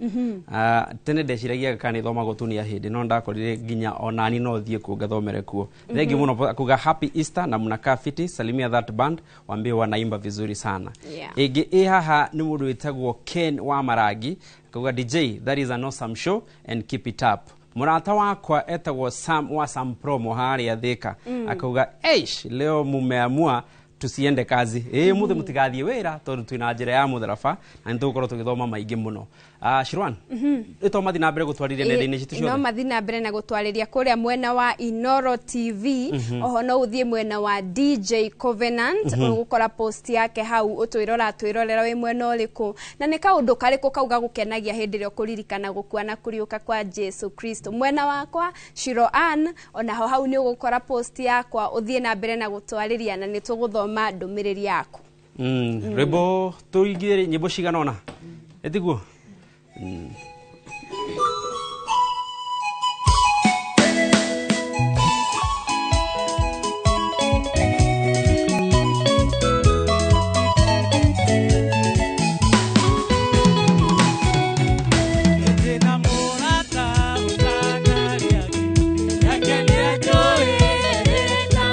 Tene ndeciragia Aga Khan ĩthomagwo tu nĩ ahĩndĩ, no ndakorire nginya onani no thiĩ kuo ngathomere kuo. Thank you mũno. Akuga happy Easter na mnakaa fiti. Salimia that band, waambie wanaimba vizuri sana. Ĩngĩ ĩ haha nĩ mũndũ wĩtagwo Ken wa Marangi, akauga, "DJ, that is an awesome show and keep it up." Mũrata wakwa etagwo Sam wa Sam Promo harĩa Thika, akauga, "Eish, leo mumeamua Tusiende kazi ĩ mũthĩ, mũtigathiĩ wĩra tondũ twĩna njĩra ya mũtharaba na nĩ tũgũkorwo tũgĩthoma maingĩ mũno. Ah, Shirwan, ĩto mathi na mbere gũtwarithia nenda-inĩ citũ No ciothe. Mathi na mbere na gũtwarĩria kũrĩa mwena wa Inoro TV. Oho no ũthiĩ mwena wa DJ Covenant, ũgũkora post yake hau, ũtwĩrora twĩrorera wĩ mwena ũrĩkũ na nĩ kaũndũ karĩkũ kau gagũkenagia hĩndĩ ĩrĩa ũkũririkana gũkua na kũriũka kwa Jesu Kristo. Mwena wakwa Shiro Ann, onaho hau nĩ ũgũkora post yakwa, ũthiĩ na mbere na gũtwarĩria na nĩ tũgũthoma ndũmĩrĩri yaku. Rwĩmbo tũingĩre nyĩmbo cigana ũna, ĩtiguo? Ndĩna mũrata ũtanaria yake nĩanjũĩ. Ndĩna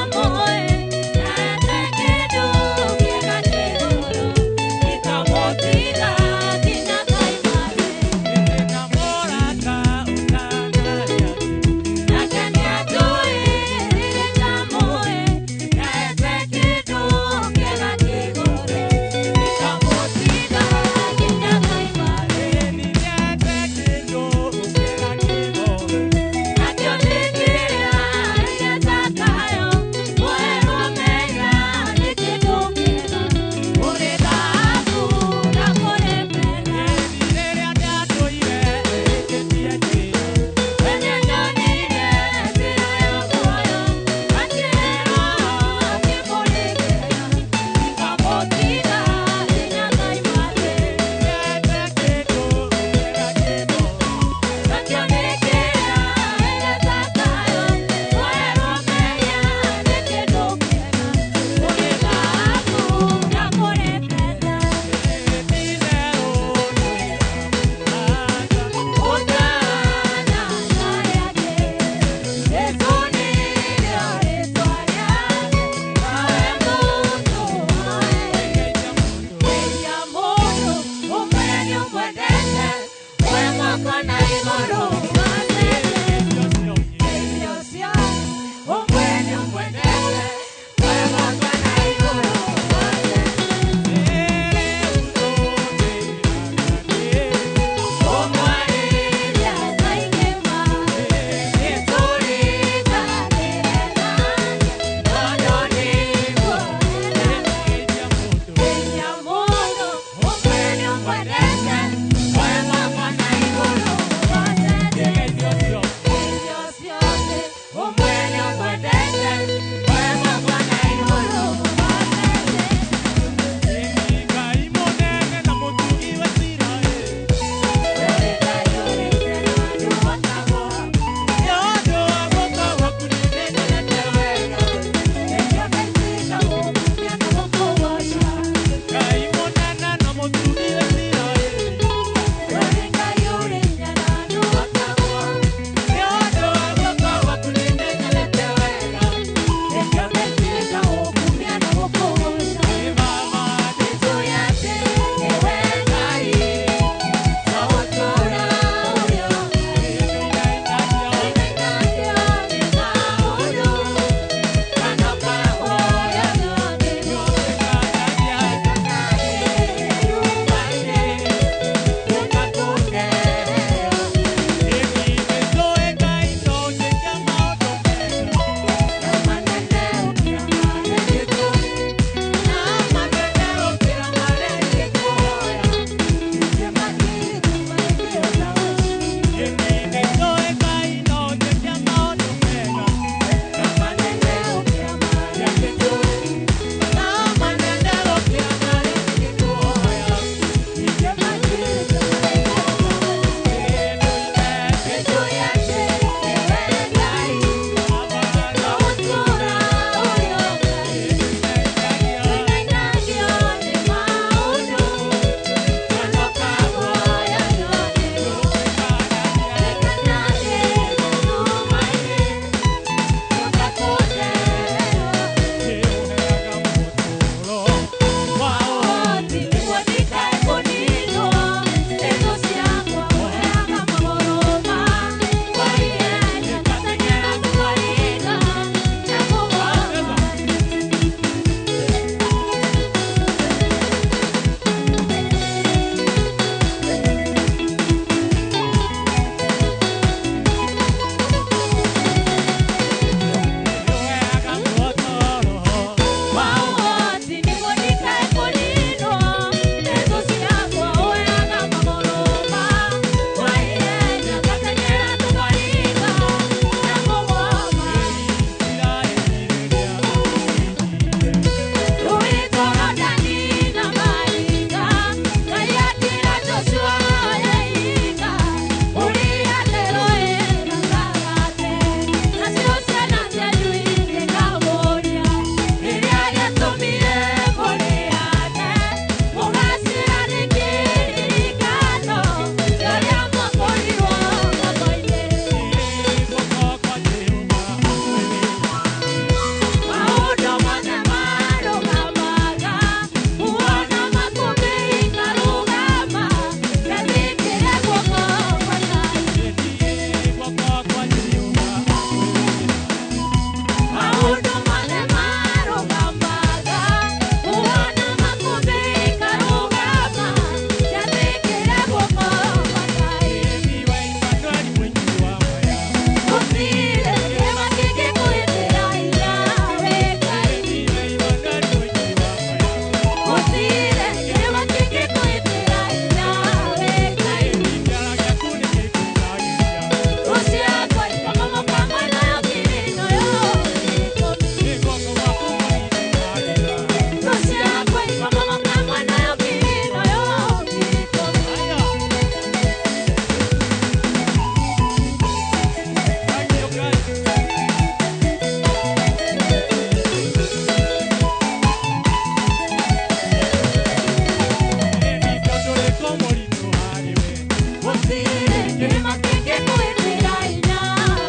Kĩrĩma kĩngĩkũhĩtĩra hinya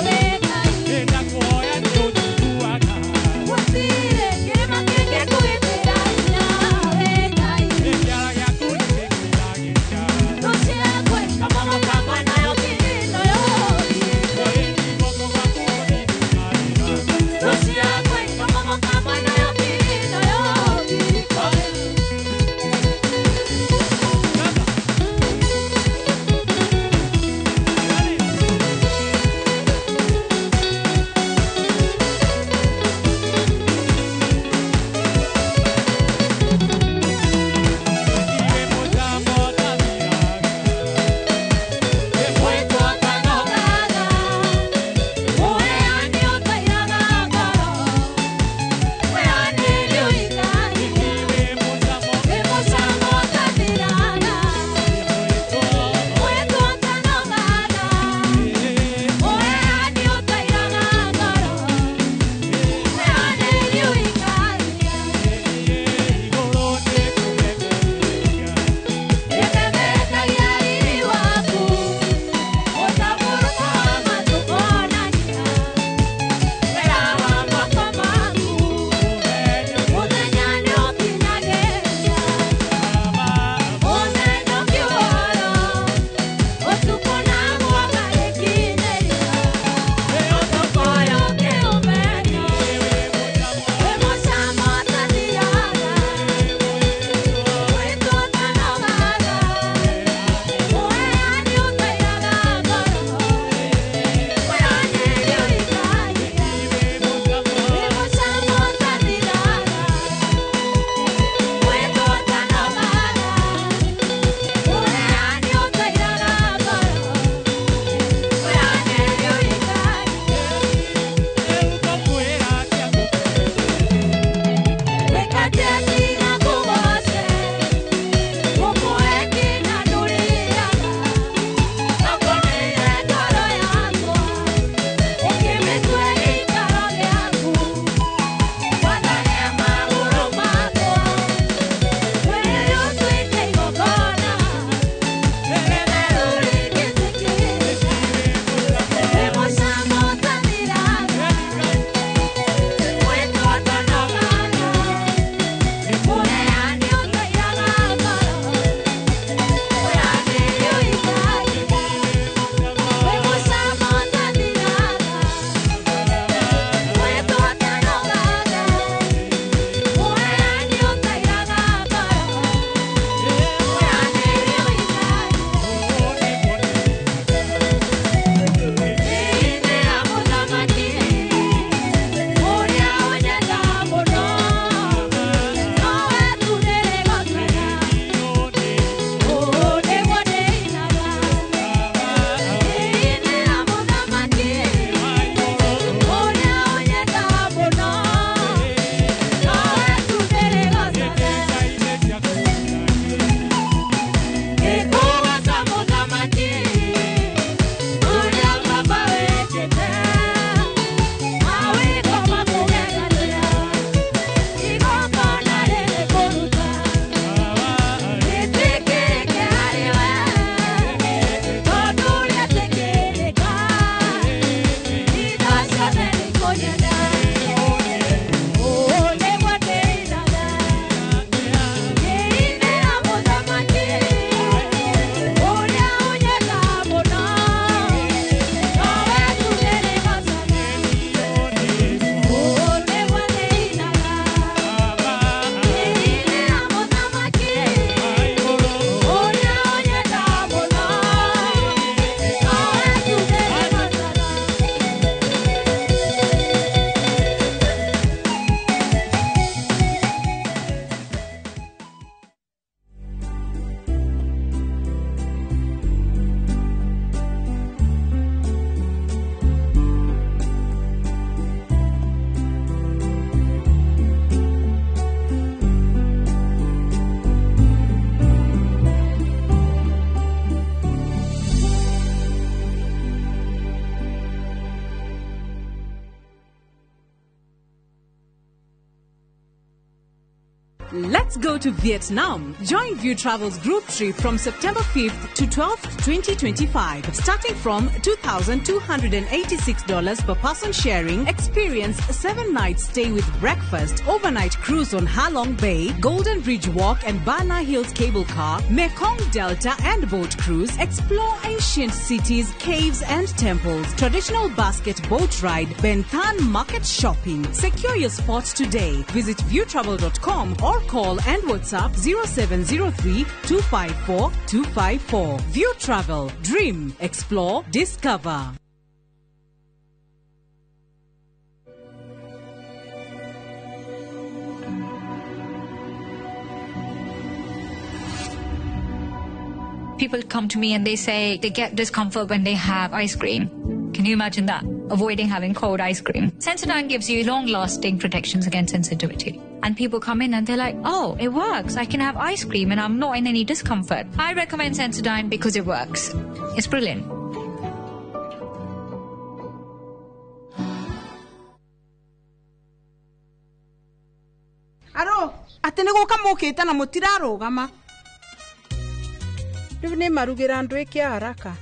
we Ngai. Ndakuhoya nĩ ũnjiguaga. Gũtirĩ kĩrĩma kĩngĩkũhĩtĩra hinya we Ngai. Kĩara gĩaku nĩ gĩkwĩragĩria. Tũciakwe kamono kamwe nayo kĩrĩno yogi. Guoko gwaku nĩ Tũciakwe kamono kamwe nayo kĩrĩno yogi. Let's go to Vietnam. Join View Travel's group trip from September 5th to 12th, 2025. Starting from $2,286 per person sharing, experience 7-night stay with breakfast, overnight cruise on Halong Bay, Golden Bridge Walk and Bana Hills Cable Car, Mekong Delta and boat cruise, explore ancient cities, caves and temples, traditional basket boat ride, Ben Thanh market shopping. Secure your spot today. Visit viewtravel.com or call and WhatsApp 0703 254 254. View Travel. Dream, explore, discover. People come to me and they say they get discomfort when they have ice cream. Can you imagine that? Avoiding having cold ice cream. Sensodyne gives you long-lasting protections against sensitivity. And people come in and they're like, oh, it works. I can have ice cream and I'm not in any discomfort. I recommend Sensodyne because it works. It's brilliant. Aro, atĩ nĩ gũka mũkĩte na mũtirarũgama. Rĩu nĩ marugĩra ndwĩke haraka.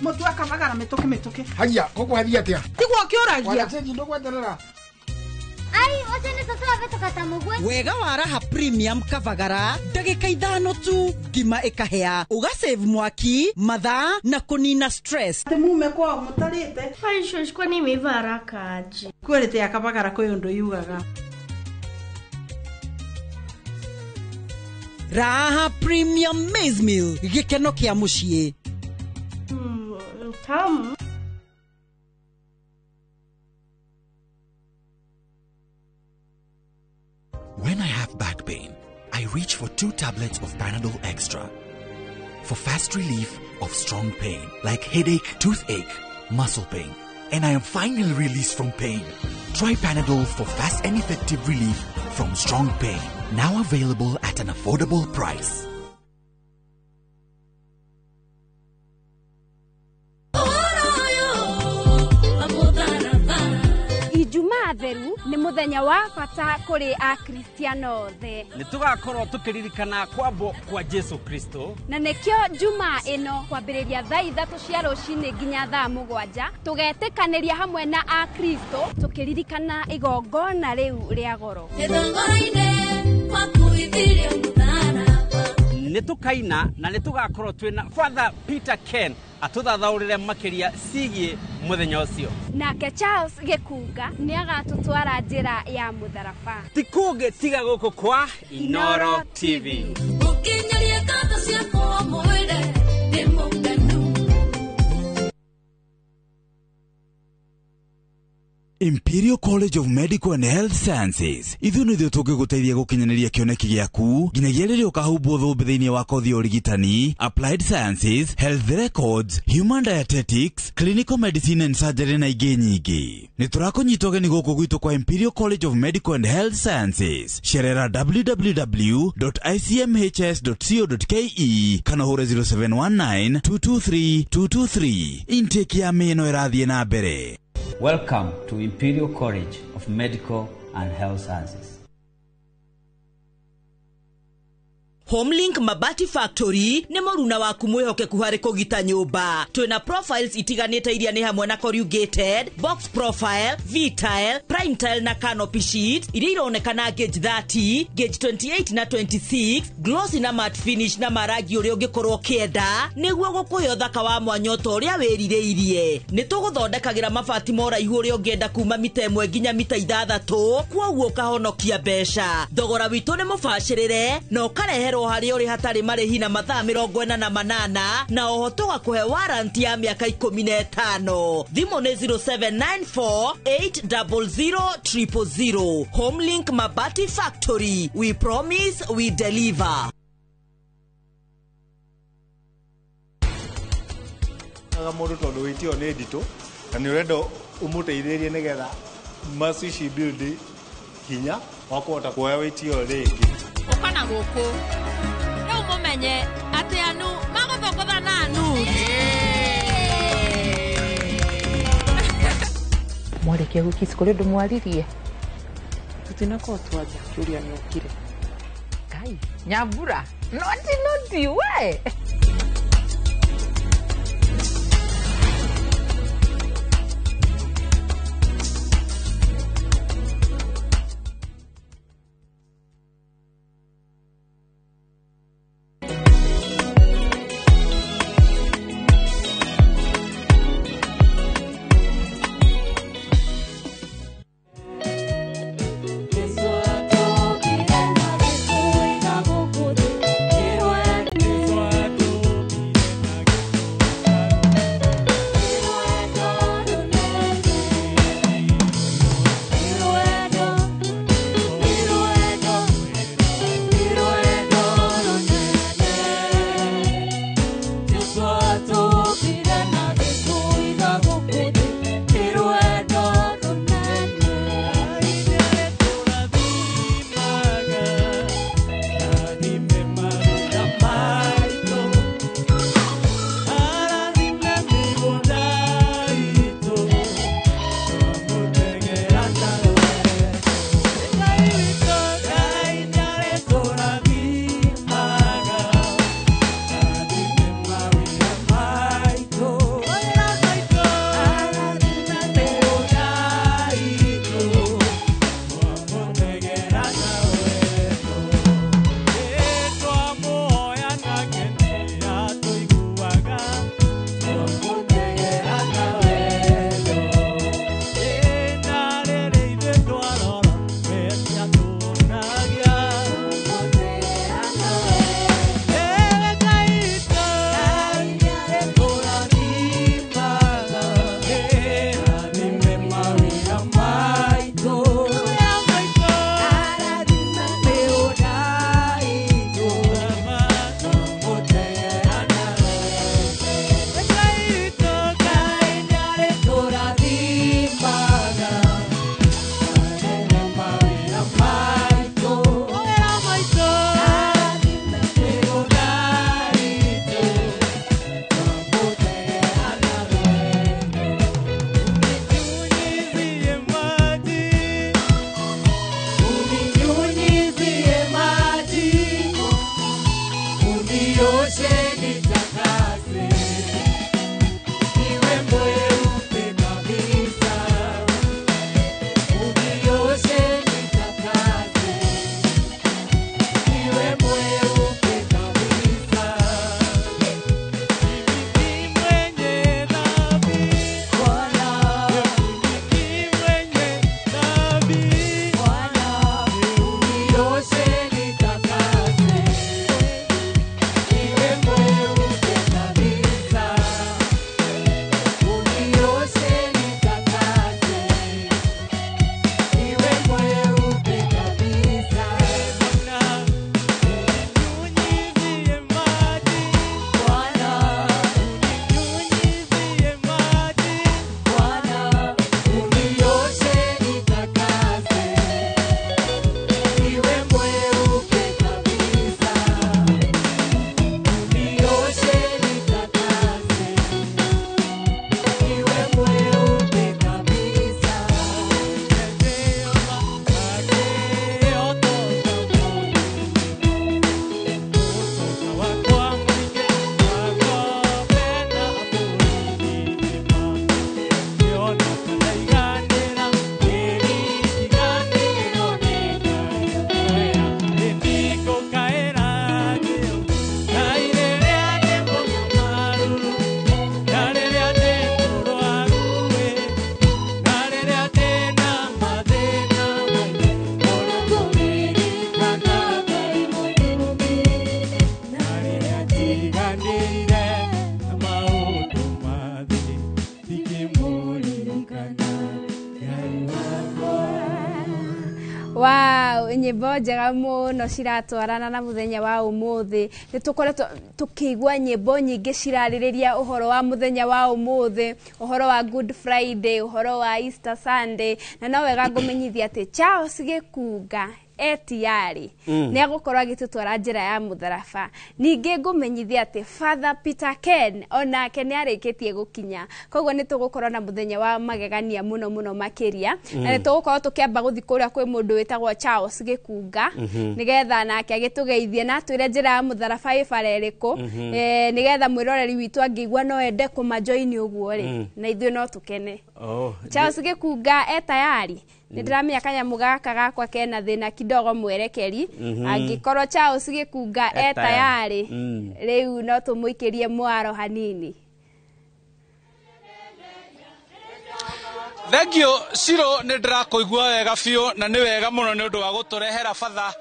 Mũtu akabagara mĩtũkĩ mĩtũkĩ. Haya, gũkũ atĩa? Tiguo kĩũragia. Wanacenji ndũgweterera. Ai, ũcio nĩ cũcũ wabĩtũka ta mũguĩ. Wega wa Raha Premium Kabagara, ndagĩka 5 tu, ngima ĩkahĩa, ũgasave mwaki, mathaa na kũnina stress. Atĩ mume kwao mũtarĩte. Ai, shosho, kwani imeiva haraka aje? Quality ya Kabagara kwĩ ũndũ yugaga. Raha Premium Maize Meal, gĩkeno kĩa mũciĩ. Tamu. When I have back pain, I reach for 2 tablets of Panadol Extra for fast relief of strong pain like headache, toothache, muscle pain, and I am finally released from pain. Try Panadol for fast and effective relief from strong pain. Now available at an affordable price. Ijumaa theru nĩ mũthenya wa bata kũrĩ Akristiano othe. Nĩ tũgakorwo tũkĩririkana kwambwo kwa Jesu Kristo. Na nĩkĩo Jumaa ĩno kwambĩrĩria thaa 3 cia rũcinĩ nginya thaa 7 tũgetĩkanĩria hamwe na Akristo tũkĩririkana igongona rĩu rĩa goro. Nĩ tũkaina na nĩ tũgakorwo twĩna Father Peter Ken atũthathaũrĩre makĩria ciĩgiĩ mũthenya ũcio. Nake Charles Gĩkunga nĩ agatũtwara njĩra ya mũtharaba. Ti kũngĩ tiga gũkũ kwa Inoro TV. Ũkĩnyaria ngatho ciakwa mwĩre ndĩ mũkenu. Imperial College of Medical and Health Sciences ithuĩ nĩthuĩ tũngĩgũteithia gũkinyanĩria kĩoneki gĩaku nginyagia rĩrĩa ũkahumbwo thũmbĩ thĩinĩ wa kothi ya ũrigitani, Applied Sciences, Health Records, Human Dietetics, Clinical Medicine and Surgery na ingĩ nyingĩ. Nĩ tũrakũnyita ũgeni gũkũ gwitũ kwa Imperial College of Medical and Health Sciences. Cerera www.icmhs.co.ke kana ũhũre 0719 223 223. Intake ya mĩno ĩrathiĩ na mbere. Welcome to Imperial College of Medical and Health Sciences. Homelink Mabati Factory nĩ mũruna waku mwĩhokeku harĩ kũgita nyũmba. Twĩna profiles itiganĩte iria nĩ hamwe na corrugated, box profile, V-tile, prime tile na canopy sheet iria ironekana gauge 30, gauge 28 na 26, glossy na matte finish na marangi ũrĩa ũngĩkorwo ũkĩenda nĩguo gũkũhe ũthaka wa mwanya ta ũrĩa wĩrirĩirie. Nĩ tũgũthondekagĩra mabati ma ũraihu ũrĩa ũngĩenda kuma mita 1 nginya mita 6, kwoguo ũkahonokia mbeca. Thogora witũ nĩ mũbacĩrĩre na ũkarehe harĩ ũrĩ hatarĩ marĩhi na mathaa 48 na oho tũgakũhe warranty ya mĩaka 15. Thimũ nĩ 0794 800 000. Homelink Mabati Factory, we promise we deliver. Mũndũ tondũ wĩtio nĩ nditũ na nĩ ũrenda ũmũteithĩrĩrie nĩgetha muscle ici build hinya wa kũhota kuoya wĩtio rĩngĩ. Ũka na gũkũ rĩu mũmenye atĩ anu magũthũngũtha na anu. Mwarĩkia gũkiss kũrĩ ũndũ mwaririe? Tutinakorwo twaja kĩũria nĩ okire. Ngai, Nyambura, noti noti we. Wow, nyĩmbo njega mũno ciratwarana na mũthenya wa ũmũthĩ. Nĩ tũkoretwo tũkĩigua nyĩmbo nyingĩ cirarĩrĩria ũhoro wa mũthenya wa ũmũthĩ, ũhoro wa Good Friday, ũhoro wa Easter Sunday, na no wega ngũmenyithia atĩ Charles Gĩkunga etiarĩ nĩ agũkorwo agĩtũtwara njĩra ya mũtharaba. Ningĩ ngũmenyithia atĩ Father Peter Ken onake nĩ arĩkĩtie gũkinya, koguo nĩ tũgũkorwo na mũthenya wa magegania mũno mũno makĩria. Na nĩ tũgũkorwo tũkĩamba gũthiĩ kũrĩa kwĩ mũndũ wĩtagwo Charles Gĩkunga, nĩgetha nake agĩtũgeithie na atwĩre njĩra ya mũtharaba ĩ bara ĩrĩkũ, nĩgetha mwĩroreri witũ angĩigua no ende kũmajoini ũguo rĩ, na ithuĩ no tũkene. Charles Gĩkunga e tayari? Nĩ ndĩramenya kanyamũ gaka gakwa kena thĩna kidogo mwerekeri. Angĩkorwo Charles Gĩkunga e tayari, rĩu no tũmũikĩrie mwaro hanini. Thank you Ciro, nĩ ndĩrakũigua wega biũ na nĩ wega mũno nĩ ũndũ wa gũtũrehera batha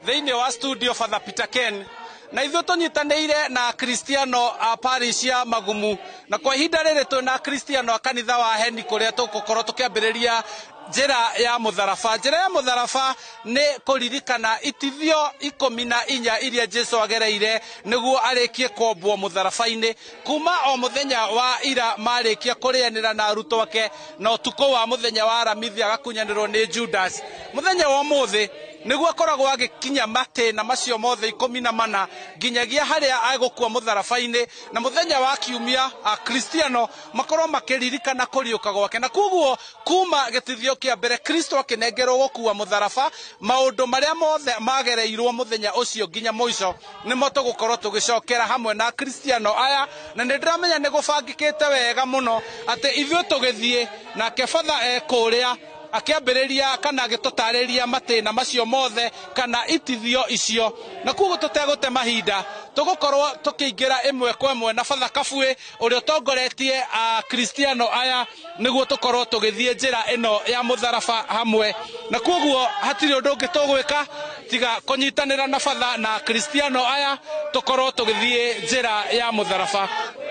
thĩinĩ wa studio, Father Peter Ken, na ithuĩ tũnyitanĩire na Kristiano a parish ya Magumu, na kwa ihinda rĩrĩ twĩ na Kristiano a kanitha wa Heni kũrĩa tũgũkorwo tũkĩambĩrĩria njĩra ya mũtharaba. Njĩra ya mũtharaba nĩ kũririkana itithio 14 iria Jesu agereire nĩguo arĩkie kwombwo mũtharaba-inĩ, kuma o mũthenya wa ira marĩkia kũrĩanĩra na arutwo ake, na ũtukũ wa mũthenya wa Aramithi agakunyanĩrwo nĩ Judas. Mũthenya wa ũmũthĩ nĩguo akoragwo agĩkinya matĩna macio mothe 14 nginyagia harĩa agũkua mũtharaba-inĩ, na mũthenya wa kiumia Akristiano makorwo makĩririkana kũriũka gwake. Na koguo kuma gĩtithio kĩa mbere Kristo akĩnengerwo gũkua mũtharaba, maũndũ marĩa mothe magereirwo mũthenya ũcio nginya mũico nĩmo tũgũkorwo tũgĩcokera hamwe na Akristiano aya, na nĩ ndĩramenya nĩ gũbangĩkĩte wega mũno atĩ ithuĩ tũgĩthiĩ nake batha ekũrĩa akĩambĩrĩria kana agĩtũtarĩria matĩna macio mothe kana itithio icio. Na koguo tũtegũte mahinda tũgũkorwo tũkĩingĩra ĩmwe kwa ĩmwe na Father Kabue ũrĩa ũtongoretie Akristiano aya nĩguo tũkorwo tũgĩthiĩ njĩra ĩno ya mũtharaba hamwe. Na koguo hatirĩ ũndũ ũngĩ tũgwĩka tiga kũnyitanĩra na Father na Akristiano aya tũkorwo tũgĩthiĩ njĩra ya mũtharaba.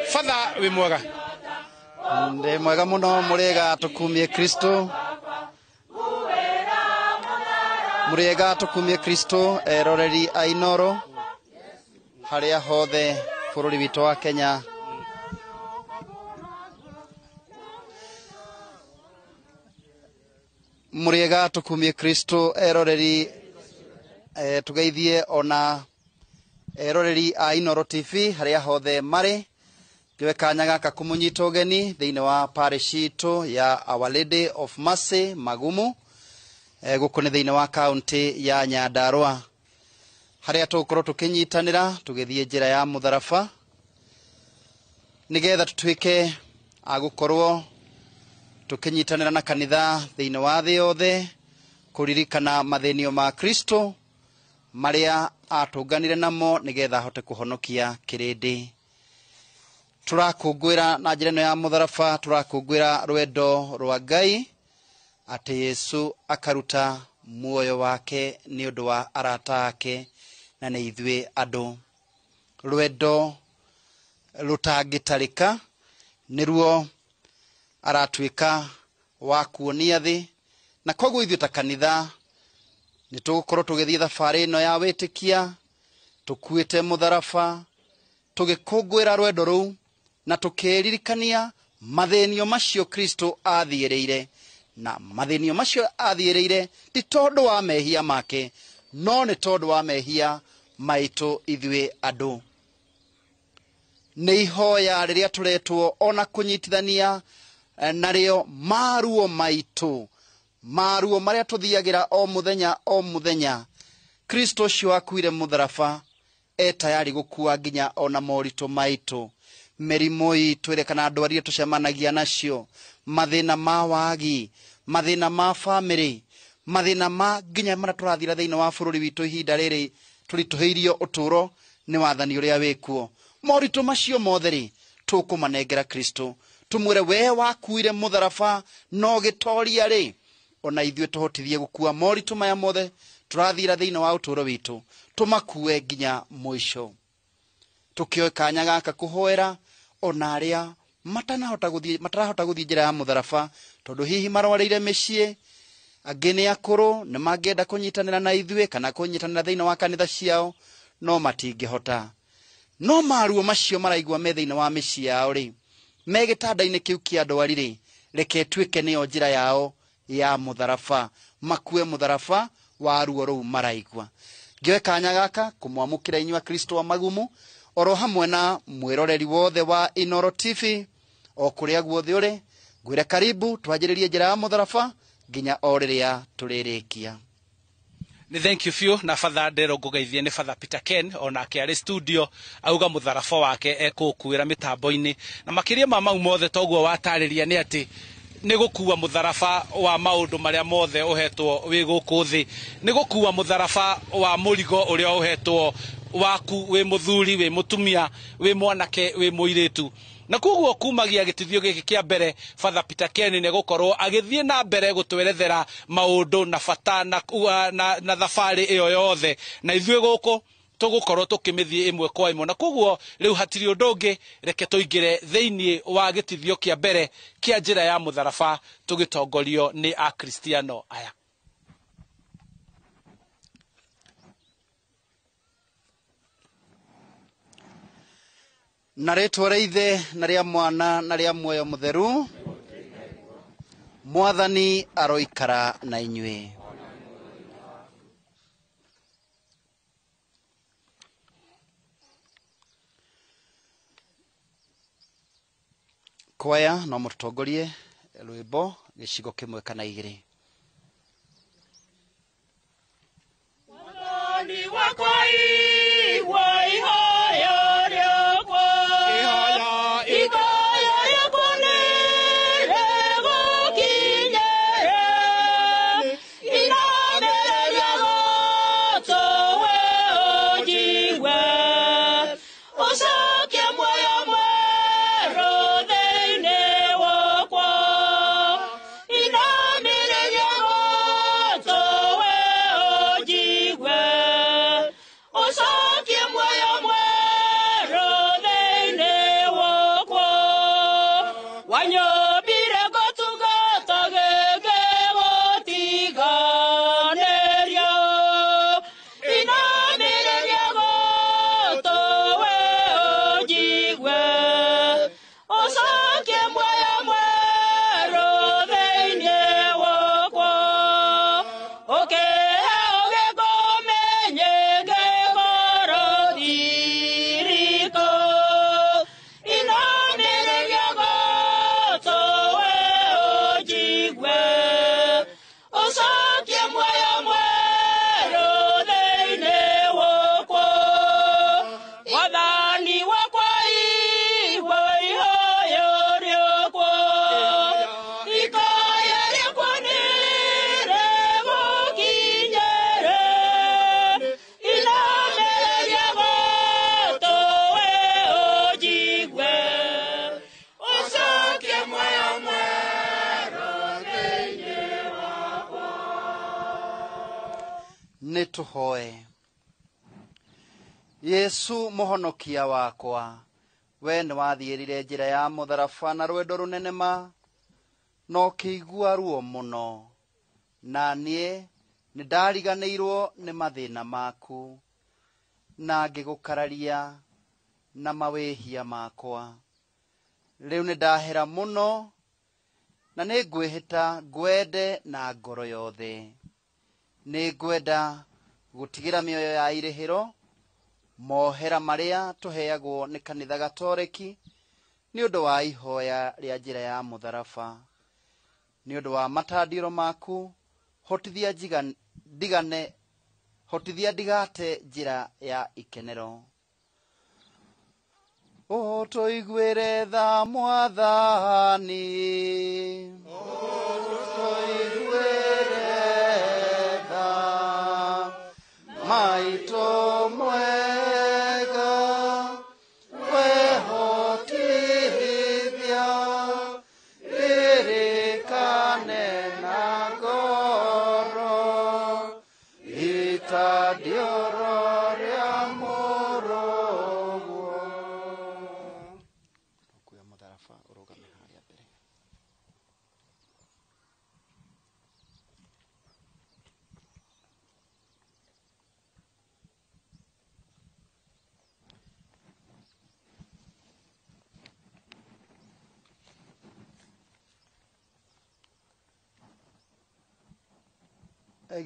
Father, wĩ mwega? Ndĩ mwega mũno, mũrĩega tũkumie Kristo. Mũrĩega tũkumie Kristo, eroreri a Inoro harĩa hothe bũrũri witũ wa Kenya. Mũrĩega tũkumie Kristo, eroreri, tũgeithie ona eroreri a Inoro TV harĩa hothe marĩ. Njoe kanya gaka kũmũnyita ũgeni thĩinĩ wa parish itũ ya Our Lady of Mercy Magumu, gũkũ nĩ thĩinĩ wa kaunti ya Nyandarua, harĩa tũgũkorwo tũkĩnyitanĩra tũgĩthiĩ njĩra ya mũtharaba nĩgetha tũtuĩke a gũkorwo tũkĩnyitanĩra na kanitha thĩinĩ wa thĩ yothe kũririkana mathĩnio ma Kristo marĩa atũnganire namo nĩgetha ahote kũhonokia kĩrĩndĩ. Tũrakũngũĩra na njĩra ĩno ya mũtharaba, tũrakũngũĩra rwendo rwa Ngai atĩ Yesu akaruta muoyo wake nĩ ũndũ wa arata ake na nĩ ithuĩ andũ. Rwendo rũtangĩtarĩka nĩruo aratuĩka wa kuonia thĩ, na koguo ithuĩ ta kanitha nĩ tũgũkorwo tũgĩthiĩ thabarĩ ĩno ya wĩtĩkia tũkuĩte mũtharaba tũgĩkũngũĩra rwendo rũu na tũkĩririkania mathĩnio macio Kristo athiĩrĩire, na mathĩnio macio athiĩrĩire ti tondũ wa mehia make, no nĩ tondũ wa mehia maitũ ithuĩ andũ. Nĩ ihoya rĩrĩa tũretwo ona kũnyitithania narĩo maruo maitũ, maruo marĩa tũthiagĩra o mũthenya o mũthenya. Kristo ũcio akuire mũtharaba e tayari gũkua nginya ona moritũ maitũ, mĩrimũ itũ ĩrĩa kana ndwari iria tũcemanagia nacio, mathĩna ma wagi, mathĩna ma bamĩrĩ, mathĩna ma nginya marĩa tũrathira thĩinĩ wa bũrũri witũ ihinda rĩrĩ tũritũhĩirio ũtũũro nĩ wathani ũrĩa wĩkuo. Moritũ macio mothe rĩ tũkũmanengera Kristo, tũmwĩre we wakuire mũtharaba no gĩtoria rĩ, ona ithuĩ tũhotithie gũkua moritũ maya mothe tũrathira thĩinĩ wa ũtũũro witũ, tũmakue nginya mũico. Tũkĩoe kanya gaka kũhoera ona arĩa matanahota gũthiĩ, matarahota gũthiĩ njĩra ya mũtharaba tondũ hihi marwarĩire mĩciĩ, angĩ nĩ akũrũ, nĩ mangĩenda kũnyitanĩra na ithuĩ kana kũnyitanĩra thĩinĩ wa kanitha ciao no matingĩhota. No maruo macio maraigua me thĩinĩ wa mĩciĩ yao rĩ, me gĩtanda-inĩ kĩu kĩa ndwari rĩ, reke ĩtuĩke nĩyo njĩra yao ya mũtharaba, makue mũtharaba wa ruo rũu maraigua. Ngĩoe kanya gaka kũmwamũkĩra inyuĩ Akristo a Magumu oro hamwe na mwĩroreri wothe wa Inoro TV o kũrĩa guothe ũrĩ, ngwĩre karibu twanjĩrĩrie njĩra ya mũtharaba nginya o rĩrĩa tũrĩrĩkia. Nĩ thank you biũ na Father Ndero ngũgeithie nĩ Father Peter Ken onake arĩ studio auga mũtharaba wake ekũũkuĩra mĩtambo-inĩ. Na makĩria ma mau mothe toguo watarĩria nĩ atĩ nĩ gũkua mũtharaba wa maũndũ marĩa mothe ũhetwo wĩ gũkũ thĩ, nĩ gũkua mũtharaba wa mũrigo ũrĩa ũhetwo waku wĩ mũthuri, wĩ mũtumia, wĩ mwanake, wĩ mũirĩtu. Na koguo kumagia gĩtithio gĩkĩ kĩa mbere Father Peter Ken nĩ gũkorwo agĩthiĩ na mbere gũtwerethera maũndũ na bata na thabarĩ ĩyo yothe, na ithuĩ gũkũ tũgũkorwo tũkĩmĩthiĩ ĩmwe kwa ĩmwe. Na koguo rĩu hatirĩ ũndũ ũngĩ, reke tũingĩre thĩinĩ wa gĩtithio kĩa mbere kĩa njĩra ya mũtharaba tũgĩtongorio nĩ Akristiano aya. Na rĩtwa rĩa Ithe na rĩa Mwana na rĩa Muoyo Mũtheru, Mwathani aroikara na inyuĩ. Kwaya no mũtũtongorie rwĩmbo gĩcigo kĩmwe kana igĩrĩ. Mwathani wakwa igua ihoya rĩakwa, ihoya rĩakwa nĩrĩgũkinyĩre, inamĩrĩria gũtũ we ũnjigue, ũcokie muoyo mwerũ thĩinĩ wakwa, inamĩrĩria gũtũ we ũnjigue, ũcokie muoyo mwerũ thĩinĩ wakwa. Wanyũmbire ngũtungata gĩkĩ gũtiganĩria, inamĩrĩria gũtũ we ũnjigue, ũcokie muoyo mwerũ thĩinĩ wakwa, ũkĩhe ũũgĩ ngũmenye ngĩkorwo ndirikũ, inamĩrĩria gũtũ we ũnjigue, ũcokie muoyo mwerũ thĩinĩ wakwa. Mwathani wakwa igua ihoya rĩakwa, ihoya rĩakwa nĩrĩgũkinyĩre, inamĩrĩria gũtũ we ũnjigue, ũcokie muoyo mwerũ thĩinĩ wakwa. Nĩ tũhoe. Yesu mũhonokia wakwa, we nĩ wathiĩrire njĩra ya mũtharaba na rwendo rũnene ma, na ũkĩigua ruo mũno, na niĩ nĩ ndariganĩirwo nĩ mathĩna maku, na ngĩgũkararia na mawĩhia makwa. Rĩu nĩ ndahera mũno, na nĩ ngwĩhĩta ngwende na ngoro yothe. Nĩ ngwenda gũtigĩra mĩoyo ya irĩhĩro mohera marĩa tũheagwo nĩ kanitha Gatoreki nĩ ũndũ wa ihoya rĩa njĩra ya mũtharaba. Nĩ ũndũ wa matandiro maku hotithia ndigane, hotithia ndigate njĩra ya ikenero. Ũtũiguĩre tha Mwathani, ũtũiguĩre tha maitũ mwega, wehotithia ririkane na ngoro itandioro rĩa mũrũguo. Kuoya mũtharaba ũrũgame harĩa mbere.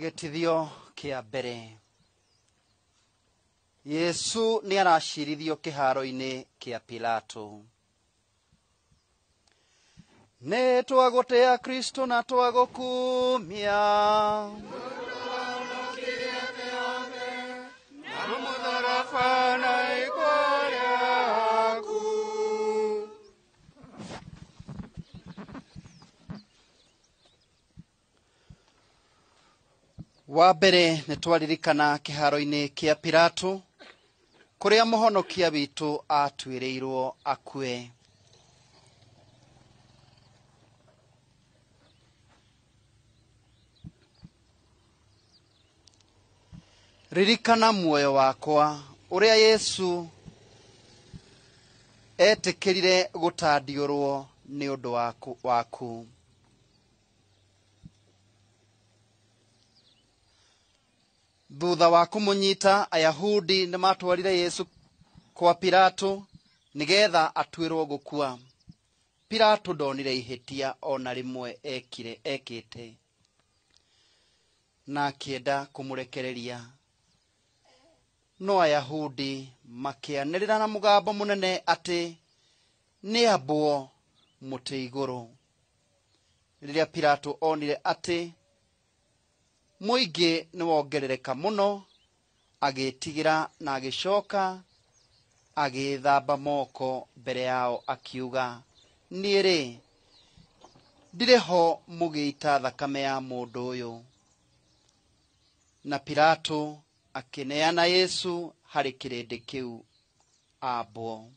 Gĩtithio Kĩa mbere. Yesu nĩ aracirithio kĩharo-inĩ kĩa Pilato. Nĩ twagũtĩa Kristo na twagũkumia. Wa mbere nĩ twaririkana kĩharo-inĩ kĩa Pilato kũrĩa mũhonokia witũ atuĩrĩirwo akue. Ririkana muoyo wakwa ũrĩa Yesu etĩkĩrire gũtandiũrwo nĩ ũndũ waku. Thutha wa kũmũnyita, Ayahudi nĩ matwarire Yesu kwa Pilato nĩgetha atuĩrwo gũkua. Pilato ndonire ihĩtia ona rĩmwe ekĩte na akĩenda kũmũrekereria. No Ayahudi makĩanĩrĩra na mũgambo mũnene atĩ nĩ ambwo mũtĩ igũrũ. Rĩrĩa Pilato onire atĩ mũingĩ nĩ wongerereka mũno, agĩtigĩra na agĩcoka agĩthamba moko mbere yao akiuga, niĩ rĩ, ndirĩ ho mũgĩita thakame ya mũndũ ũyũ. Na Pilato akĩneana Yesu harĩ kĩrĩndĩ kĩu ambwo.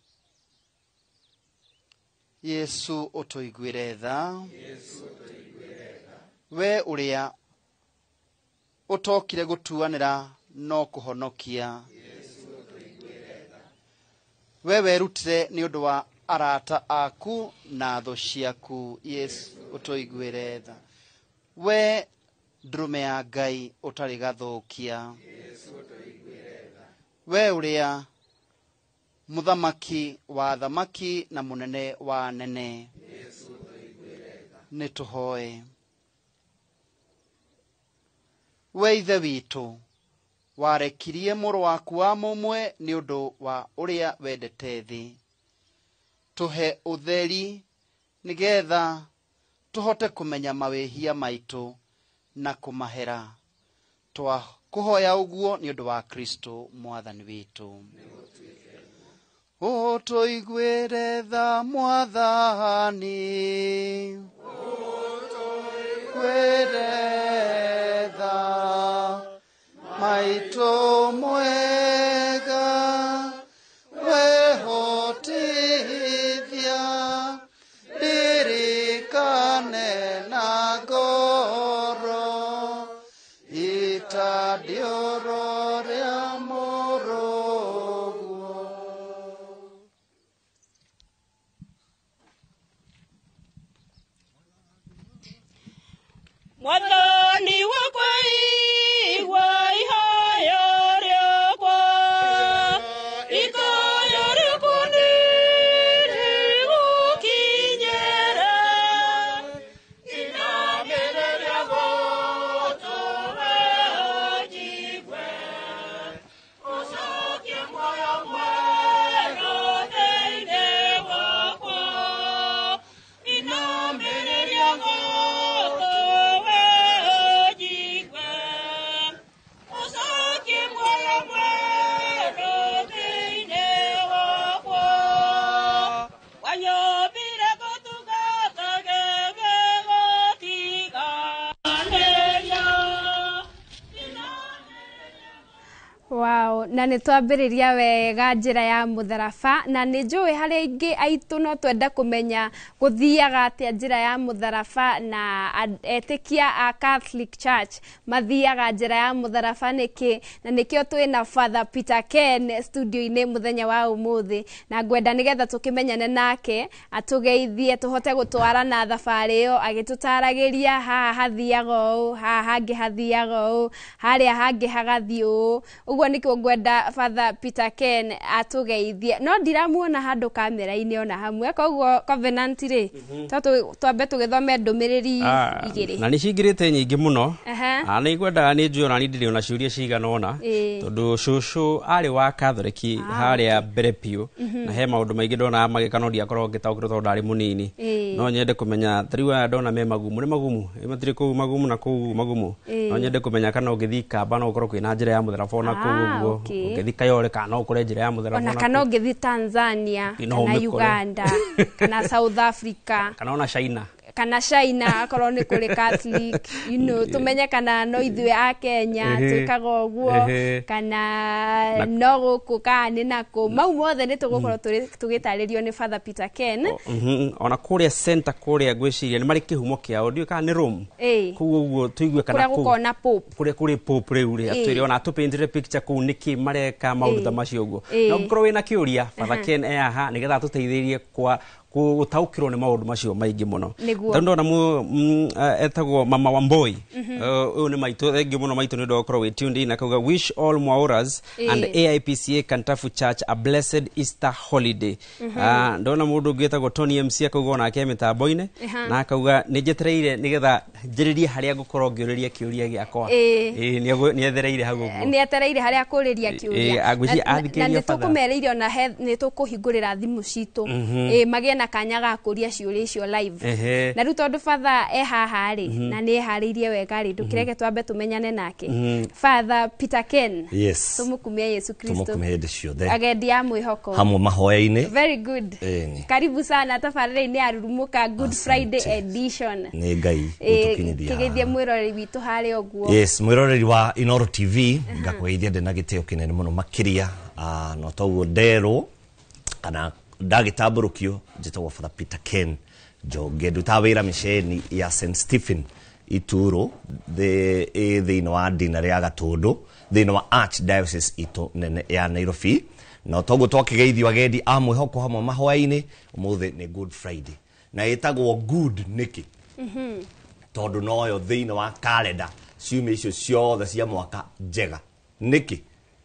Yesu ũtũiguĩre tha. We ũrĩa ũtokire gũtuanĩra no kũhonokia. We werutire nĩ ũndũ wa arata aku na thũ ciaku. Yesu ũtũiguĩre tha. We ndũrũme ya Ngai ũtarĩ gathũkia. We ũrĩa mũthamaki wa thamaki na mũnene wa anene. Nĩ tũhoe. We Ithe witũ, warekirie mũrũ waku wa mũmwe nĩ ũndũ wa ũrĩa wendete thĩ. Tũhe ũtheri nĩgetha tũhote kũmenya mawĩhia maitũ na kũmahera. Twakũhoya ũguo nĩ ũndũ wa Kristo mwathani witũ. Ũtũiguĩre tha mwathani. Ũtũiguĩre tha maitũ mwega, wehotithia ndirikane na ngoro itandiũrwo rĩa mũrũguo. Mwathani wakwa igua ihoya rĩakwa, ikoya rĩakwa nĩrĩgũkinyĩra. Inamĩrĩria gũtũ we ũnjigue, ũcokie muoyo mwerũ thĩinĩ wakwa. Inamĩrĩria gũtũ we ũnjigue, ũcokie muoyo mwerũ thĩinĩ wakwa. Wanyũmbire gũtungatage gĩgũtiganĩria. Wow, na nĩ twambĩrĩria wega njĩra ya mũtharaba, na nĩ njũĩ harĩa aingĩ aitũ no twenda kũmenya gũthiaga atĩa njĩra ya mũtharaba, na etĩkia a Catholic Church mathiaga njĩra ya mũtharaba nĩkĩ, na nĩkĩo twĩna Father Peter Ken studio-inĩ mũthenya wa ũmũthĩ, na ngwenda nĩgetha tũkĩmenyane nake atũgeithie tũhote gũtwarana thabarĩ ĩyo agĩtũtaragĩria haha hathiaga ũũ, haha hangĩ hathiaga ũũ, harĩa hangĩ hagathiĩ ũũ. Ũguo nĩkĩo ngwenda ngwenda Father Peter Ken atũgeithie no ndiramuona handũ kamera-inĩ ona hamwe, koguo Covenant rĩ, to twambe tũgĩthome ndũmĩrĩri igĩrĩ. Na nĩ cingĩrĩte nyingĩ mũno. Aha. Nĩ ngwendaga nĩ njũĩ ona niĩ ndĩrĩ ona ciũria cigana ũna, tondũ cũcũ arĩ wa Catholic harĩa mbere biũ, na he maũndũ maingĩ ndonaga magĩka no ndiakoragwo ngĩtaũkĩrwo tondũ ndarĩ mũnini. No nyende kũmenya ta rĩu aya ndona me magumu, nĩ magumu, matirĩ kũu magumu na kũu magumu. No nyende kũmenya kana ũngĩthiĩ Kamba no ũkorwo kwĩna njĩra ya mũtharaba ona kũu ũguo, ũngĩthiĩ Kayole kana no ũkore njĩra ya mũtharaba ona kana ũngĩthiĩ Tanzania No kana ũmĩkore. Uganda kana South Africa kana ona China. Kana China akorwo nĩ kũrĩ Catholic, you know, tumenye kana no ithuĩ a Kenya twĩkaga ũguo kana no gũkũ kana nĩ nakũ. Mau mothe nĩ tũgũkorwo tũgĩtarĩrio nĩ Father Peter Ken. Ona kũrĩa center kũrĩa ngwĩciria nĩ marĩ kĩhumo kĩao, ndiũĩ kana nĩ Rome. Kũu ũguo tũigue kana Kũrĩa gũkoragwo na Pope. Kũrĩa kũrĩ Pope rĩu rĩ, atwĩre ona atũpaintĩre picture kũu nĩkĩ mareka maũndũ ta macio ũguo. Na ũngĩkorwo wĩna kĩũria, Father Ken e haha nĩgetha atũteithĩrĩrie kwa gũtaũkĩrwo nĩ maũndũ macio maingĩ mũno. Nĩguo. Tondũ ndona etagwo Mama Wamboi. Ũyũ nĩ maitũ, thengiũ mũno maitũ nĩ ũndũ wa gũkorwo wĩ tuned in, akauga wish all Mwaũras and AIPCA Kantafu Church a blessed Easter holiday. Ndona mũndũ ũngĩ wĩtagwo Tony MC akauga onake e mĩtambo-inĩ, na akauga nĩ njetereire nĩgetha njĩrĩrie harĩa ngũkorwo ngĩũrĩria kĩũria gĩakwa. Ĩĩ, nĩethereire hau ũguo. Nĩ etereire harĩa akũrĩria kĩũria. Agwĩciria Na athikĩrĩria nĩ Father. tũkũmerĩire ona nĩ tũkũhingũrĩra thimũ citũ, magĩe na kanya ga kũria ciũria icio live. Na rĩu tondũ Father e haha rĩ, na nĩ eharĩirie wega rĩ, ndũkĩreke twambe tũmenyane nake. Father Peter Ken. Yes. Tũmũkumie Yesu Kristo. Tũmũkumie hĩndĩ ciothe. Agendi a mwĩhoko. Hamwe mahoya-inĩ. Very good. Ĩni. Karibu sana tabarĩra-inĩ ya Rurumũka Good Friday edition. Nĩ Ngai gũtũkinyithia. Kĩgeithie mwĩroreri witũ harĩa ũguo. Yes, mwĩroreri wa Inoro TV, ngakũgeithia ndĩ na gĩtĩo kĩnene mũno makĩria, no toguo nderwo kana ndagĩtambũrũkio, njĩtagwo Father Peter Ken Njonge, ndutaga wĩra mĩceni ya St Stephen Ituro thĩinĩ wa dinarĩ ya Gatũndũ thĩinĩ wa Archdiocese itũ nene ya Nairobi. Na toguo twakĩgeithio agendi a mwĩhoko hamwe mahoya-inĩ, ũmũthĩ nĩ Good Friday na ĩtagwo good nĩkĩ? Tondũ noyo thĩinĩ wa kalenda ciumia icio ciothe cia mwaka njega. Nĩkĩ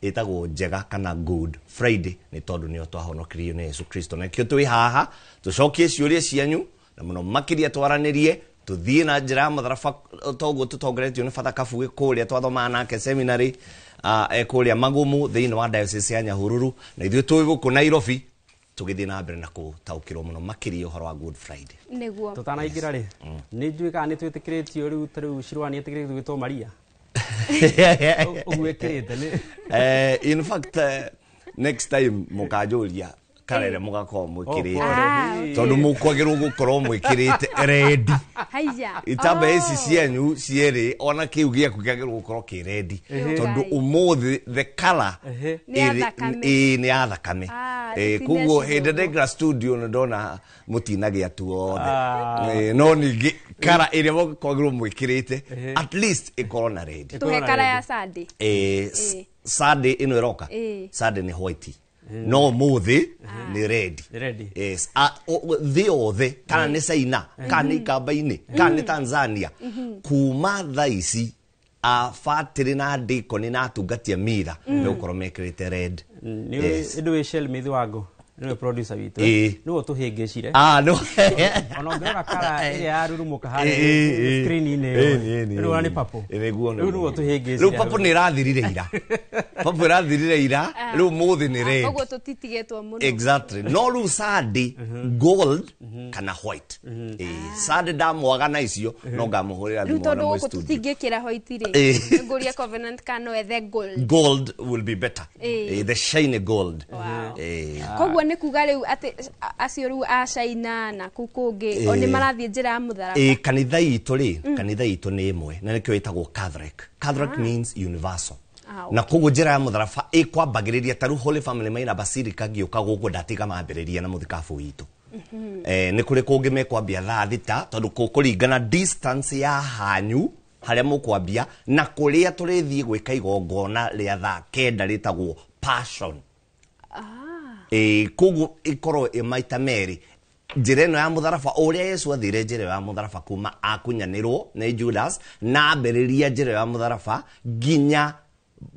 ĩtagwo njega kana Good Friday? Nĩ tondũ nĩyo twahonokirio nĩ Yesu Kristo. Na nĩkĩo twĩ haha tũcokie ciũria cianyu na mũno makĩria twaranĩrie tũthiĩ na njĩra ya mũtharaba toguo tũtongoretio nĩ Father Kabugĩ kũrĩa twathomaga nake seminary, e kũrĩa Magumu thĩinĩ wa diocese ya Nyahururu, na ithuĩ twĩ gũkũ Nairobi tũgĩthiĩ na mbere na gũtaũkĩrwo mũno makĩria ũhoro wa Good Friday. Nĩguo. Tũtanaingĩra rĩ, nĩ njũĩ kana nĩ twĩtĩkĩrĩtio rĩu, ta rĩu Shirwani etĩkĩrĩtio gwĩtwo Maria. Ũguo ĩkĩrĩte nĩ In fact, next time mũkanjũria karere mũgakorwo mwĩkĩrĩte, tondũ mũkwagĩrwo gũkorwo mwĩkĩrĩte ready. Haiya. Itamba ici cianyu cierĩ, ona kĩu gĩaku kĩagĩrĩirwo gũkorwo kĩ ready, tondũ ũmũthĩ the color Nĩ ya thakame. Ĩĩ, nĩ ya thakame. Tũtine Koguo ciũngũ. hĩndĩ ndaingĩra studio nĩ ndona mũtinagĩa tu othe. No ningĩ kara ĩrĩa mũkwagĩrwo mwĩkĩrĩte at least ĩkorwo na ready. Tũhe kara ya Sunday. Sunday ĩno ĩroka, Sunday nĩ white, no mũthĩ nĩ red. Yes. Thĩ yothe, kana nĩ China kana nĩ Ikamba-inĩ kana nĩ Tanzania, kuma thaa ici abatĩrĩ na ndikoni na atungatia mira megũkorwo mekĩrĩte red. Nĩ Yes. ũndũ wĩ Shell Mithi Wango nĩwe producer witũ, nĩwe ũtũhĩngĩcire. No. Ona ũngĩrora kara ĩrĩa yarurumũka harĩa screen-inĩ ĩyo, rĩu ona nĩ purple. Nĩguo. Rĩu nĩwe ũtũhĩngĩcire. Rĩu purple nĩ ĩrathirire ira, purple ĩrathirire ira, rĩu mũthĩ nĩ red. Koguo tũtitigĩtwo mũno. Exactly. No rĩu Sunday gold kana white. Sunday ndamwaga na icio no ngamũhũrĩra Rĩu thimũ ona tondũ mwĩ gũkũ studio. tũtingĩkĩra white rĩ, nĩngũria Covenant kana no ethe gold. Gold will be better. The shiny gold. Koguo nĩ kuga rĩu atĩ acio rĩu a China na kũu kũngĩ o nĩ marathiĩ njĩra ya mũtharaba. Kanitha itũ rĩ, kanitha itũ nĩ ĩmwe na nĩkĩo ĩtagwo Catholic. Catholic means universal. Na koguo njĩra ya mũtharaba ĩkwambagĩrĩria ta rĩu Holy Family Minor Basilica ngĩũka gũkũ ndatiga mambĩrĩria na mũthikabu witũ. Nĩ kũrĩ kũngĩ mekwambia thaa 6 tondũ kũkũringana distance ya hanyu harĩa mũkwambia na kũrĩa tũrĩthiĩ gwĩka igongona rĩa thaa 9 rĩtagwo Passion. Koguo ĩkorwo ĩ maita merĩ njĩra ĩno ya mũtharaba, ũrĩa Yesu athire njĩra ya mũtharaba kuma akunyanĩrwo nĩ Judas na ambĩrĩria njĩra ya mũtharaba nginya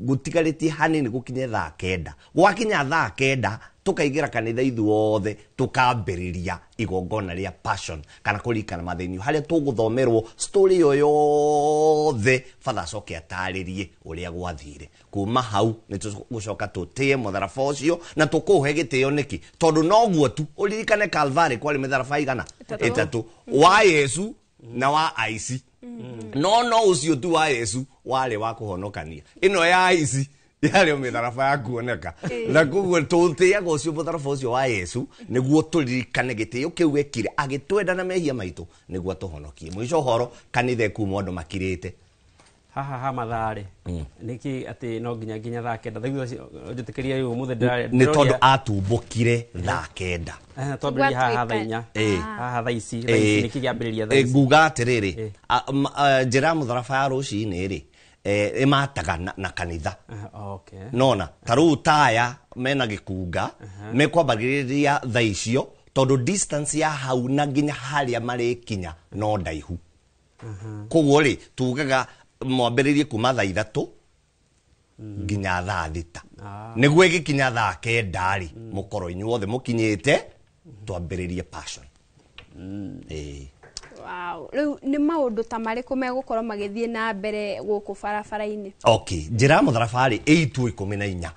Gũtigarĩtie hanini gũkinye thaa 9. Gwakinya thaa 9 tukaingĩra kanitha ithuothe tukambĩrĩria igongona rĩa passion kana kũririkana mathĩnio harĩa tũgũthomerwo story ĩyo yothe, batha acoke atarĩrie ũrĩa gwathire. Kuma hau nĩ tũgũcoka tũtĩe mũtharaba ũcio na tũkũũhe gĩtĩo nĩkĩ? Tondũ noguo tu ũririkane Calvary kwarĩ mĩtharaba igana? 3, wa Yesu na wa aici. No ũcio tu wa Yesu warĩ wa kũhonokania, ĩno ya aici yarĩ o mĩtharaba ya kuoneka. Na koguo tũtĩaga ũcio mũtharaba ũcio wa Yesu nĩguo tũririkane gĩtĩo kĩu ekire agĩtwenda na mehia maitũ nĩguo atũhonokie. Mũico ũhoro kanitha ĩkuma andũ makirĩte. Haha ha mathaa rĩ, nĩkĩ atĩ no nginya thaa 9? Njĩtĩkĩria rĩu ũmũthĩ nĩ tondũ atumbũkire thaa 9. Twambĩrĩria haha thaa 4. Haha thaa ici nĩkĩ kĩambĩrĩria thaa ici? Nguga atĩrĩrĩ, njĩra ya mũtharaba ya rũcinĩ rĩ, ĩmataga na kanitha. Nona ta rĩu taya mena gĩkunga mekwambagĩrĩria thaa icio tondũ distance ya hau na nginya harĩa marĩkinya no ndaihu. Koguo rĩ tugaga mwambĩrĩrie kuma thaa 3 nginya thaa 6 nĩguo ĩgĩkinya thaa 9 rĩ mũkorwo inyuothe mũkinyĩte twambĩrĩrie passion. Wow. Rĩu nĩ maũndũ ta marĩkũ megũkorwo magĩthiĩ na mbere gũkũ barabara-inĩ? Okay, njĩra ya mũtharaba rĩ ĩ ituo 14.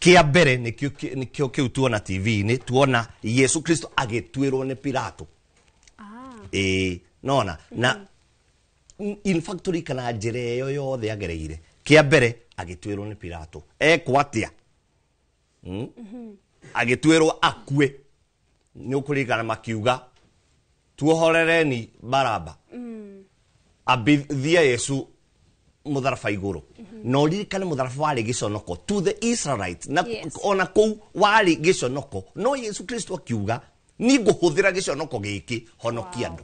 Kĩa mbere nĩkĩo kĩu tuona TV-inĩ, tuona Yesu Kristo agĩtuĩrwo nĩ Pilato. Nona na in fact tũririkana njĩra ĩyo yothe agereire. Kĩa mbere agĩtuĩrwo nĩ Pilato. Ekwo atĩa? Agĩtuĩrwo akue. Nĩ ũkũririkana makiuga tuohorereni Baraba, ambithia Yesu mũtharaba igũrũ. Na ũririkane mũtharaba warĩ gĩconoko to the Israelites na ona kũu warĩ gĩconoko, no Yesu Kristo akiuga ni ngũhũthĩra gĩconoko gĩkĩ honokia andũ.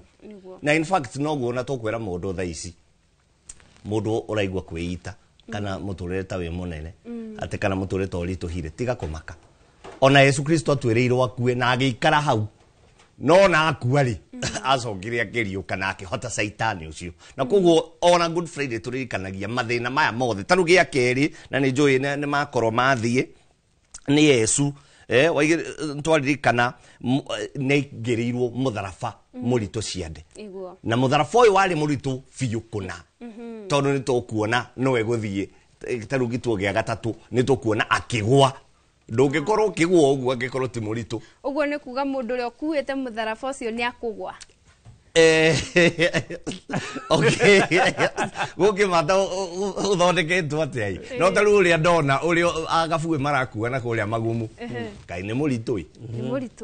Na in fact noguo na tũkwĩra mũndũ thaa ici, mũndũ ũraigua kwĩita kana mũtũrĩre ta wĩ mũnene atĩ kana mũtũrĩre ta ũritũhire, tiga kũmaka. Ona Yesu Kristo atwĩrĩirwo akue na agĩikara hau, no na akua rĩ acokire akĩriũka na akĩhota Caitani ũcio. Na koguo ona Good Friday tũririkanagia mathĩna maya mothe. Ta rĩu gĩa kerĩ, na nĩ njũĩ nĩ makorwo mathiĩ nĩ Yesu, twaririkana nĩ aingĩrĩirwo mũtharaba mũritũ ciande. Na mũtharaba ũyũ warĩ mũritũ biũ kũna, tondũ nĩ tũkuona nowe gũthiĩ ta rĩu gĩtuo gĩa gatatũ nĩ tũkuona akĩgũa. Ndũngĩkorwo ũkĩgũa ũguo angĩkorwo ti mũritũ. Ũguo nĩ kuga mũndũ ũrĩa ũkuĩte mũtharaba ũcio nĩ akũgũa. Okay. Gũkĩmata ũthondeketwo atĩa ĩ? No ta rĩu ũrĩa ndona ũrĩa agabuĩ marakua na kũrĩa magumu. Kaĩ nĩ mũritũ ĩ? Nĩ mũritũ.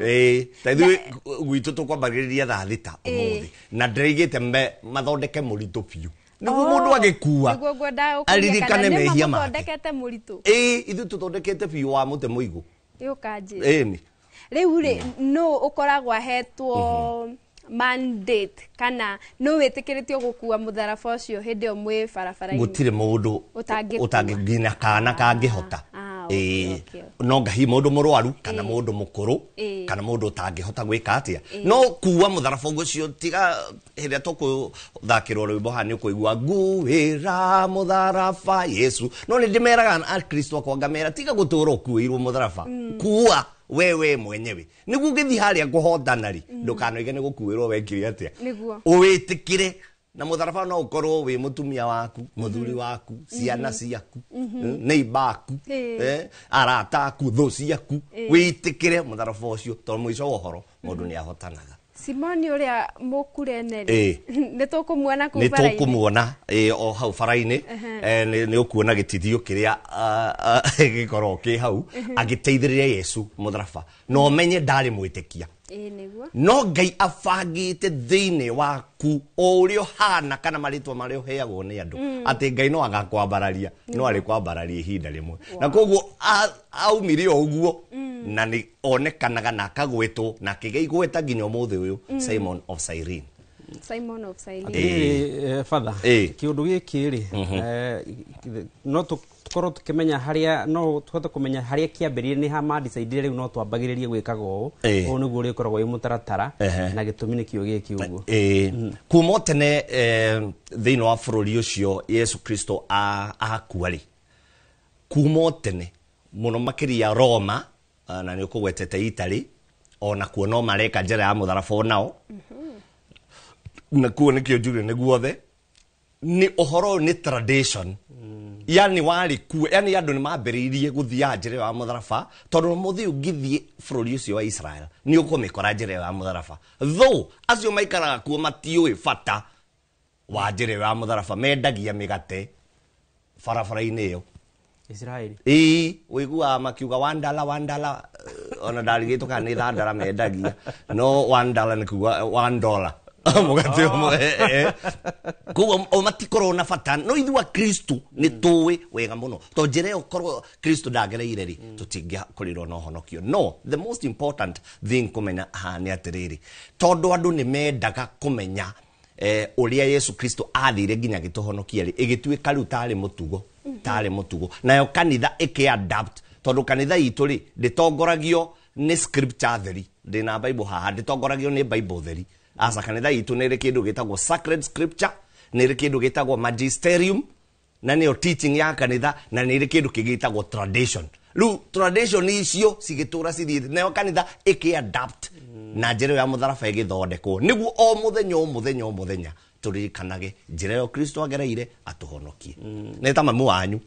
Ta ithuĩ gwitũ tũkwambagĩrĩria thaa 6 ũmũthĩ. Na ndĩraigĩte mathondeke mũritũ biũ. Nĩguo mũndũ agĩkua aririkane mehia make. Mũthondekete mũritũ. Ithuĩ tũthondekete biũ wa mũtĩ mũigũ. Ĩũkanjĩra. Rĩu rĩ no ũkoragwo ahetwo mandate kana no wĩtĩkĩrĩtio gũkua mũtharaba ũcio hĩndĩ ĩyo mwĩ barabara-inĩ? Gũtirĩ mũndũ ũtangĩnginya kana kangĩhota. No ngahi mũndũ mũrwaru kana mũndũ mũkũrũ kana mũndũ ũtangĩhota gwĩka atĩa. No kuua mũtharaba ũcio tiga hĩndĩ ĩrĩa tũkũthakĩrwo rwĩmbo haha nĩ ũkũigua nguĩra mũtharaba Yesu. No nĩ ndĩmeraga Akristo akwa ngamera tiga gũtũra ũkuĩirwo mũtharaba, kuua wewe mwenyewe nĩguo ũgĩthiĩ harĩa kũhotana rĩ ndũkanoige nĩ gũkuĩrwo wekire atĩa. Ũwĩtĩkĩre na mũtharaba no ũkorwo wĩ mũtumia waku, mũthuri waku, ciana ciaku, neighbor aku, arata aku, thũ ciaku, wĩtĩkĩre mũtharaba ũcio tondũ mũico wa ũhoro mũndũ nĩ ahotanaga. Simoni ũrĩa mũkurene rĩ nĩ tũkũmuona kũu bara-inĩ? Nĩ tũkũmuona o hau bara-inĩ. Nĩ ũkuona gĩtithio kĩrĩa gĩkoragwo kĩ hau agĩteithĩrĩria Yesu mũtharaba. Na ũmenye ndarĩ mwĩtĩkia. No Ngai abangĩte thĩinĩ waku o ũrĩa ũhana kana marĩtwa marĩa ũheagwo nĩ andũ atĩ Ngai no agakwambararia, no arĩkwambararia ihinda rĩmwe. Na koguo aumire o ũguo na nĩ onekanaga na akagwetwo na akĩgĩa igweta nginya ũmũthĩ ũyũ, Simon of Cyrene. Simon of Cyrene. Father, kĩũndũ gĩkĩ rĩ no tũkorwo tũkĩmenya harĩa, no tũhote kũmenya harĩa kĩambĩrĩirie nĩ ha ma-decide rĩu no twambagĩrĩrie gwĩkaga ũũ. Ũũ nĩguo ũrĩkoragwo wĩ mũtaratara na gĩtũmi nĩkĩo gĩkĩ ũguo. Kuma tene thĩinĩ wa bũrũri ũcio Yesu Kristo akua rĩ, Kuma o tene mũno makĩria Roma, na nĩ ũkũgwetete Italy, ona kuo no mareka njĩra ya mũtharaba onao. Na kuo nĩkĩo njuge nĩ guothe nĩ ũhoro ũyũ nĩ tradition. Yani warĩ kuo, yani andũ nĩ mambĩrĩirie gũthiaga njĩra ĩyo ya mũtharaba, tondũ mũthĩ ũngĩthiĩ bũrũri ũcio wa Israel nĩ ũkũmĩkora njĩra ĩyo ya mũtharaba. Though acio maikaraga kuo matiũĩ bata wa njĩra ĩyo ya mũtharaba, mendagia mĩgate barabara-inĩ ĩyo. Israeli. Ĩĩ, ũiguaga makiuga $1 $1, ona ndarigĩtwo kana nĩ thandara mendagia, no $1 nĩ kuga $1 mũgate ũmwe. Koguo o matikorwo na bata, no ithuĩ Akristo nĩ tũĩ wega mũno, tondũ njĩra ĩyo korwo Kristo ndagereire rĩ, tũtingĩakorirwo na ũhonokio. No the most important thing kũmenya haha nĩ atĩrĩrĩ, tondũ andũ nĩ mendaga kũmenya ũrĩa Yesu Kristo athire nginya agĩtũhonokia rĩ, ĩgĩtuĩka rĩu tarĩ mũtugo, tarĩ mũtugo. Nayo kanitha ĩkĩ-adapt, tondũ kanitha itũ rĩ ndĩtongoragio nĩ scripture theri. Ndĩna Bible haha, ndĩtongoragio nĩ Bible theri. Aca, kanitha itũ nĩ ĩrĩ kĩndũ gĩtagwo sacred scripture, nĩ ĩrĩ kĩndũ gĩtagwo magisterium, na nĩyo teaching ya kanitha, na nĩ ĩrĩ kĩndũ kĩngĩ gĩtagwo tradition. Rĩu tradition icio cigĩtũra cithiĩte, nayo kanitha ĩkĩ-adapt na njĩra ĩyo ya mũtharaba ĩgĩthondekwo, nĩguo o mũthenya o mũthenya o mũthenya tũririkanage njĩra ĩyo Kristo agereire atũhonokie. Nĩ ta mamu wanyu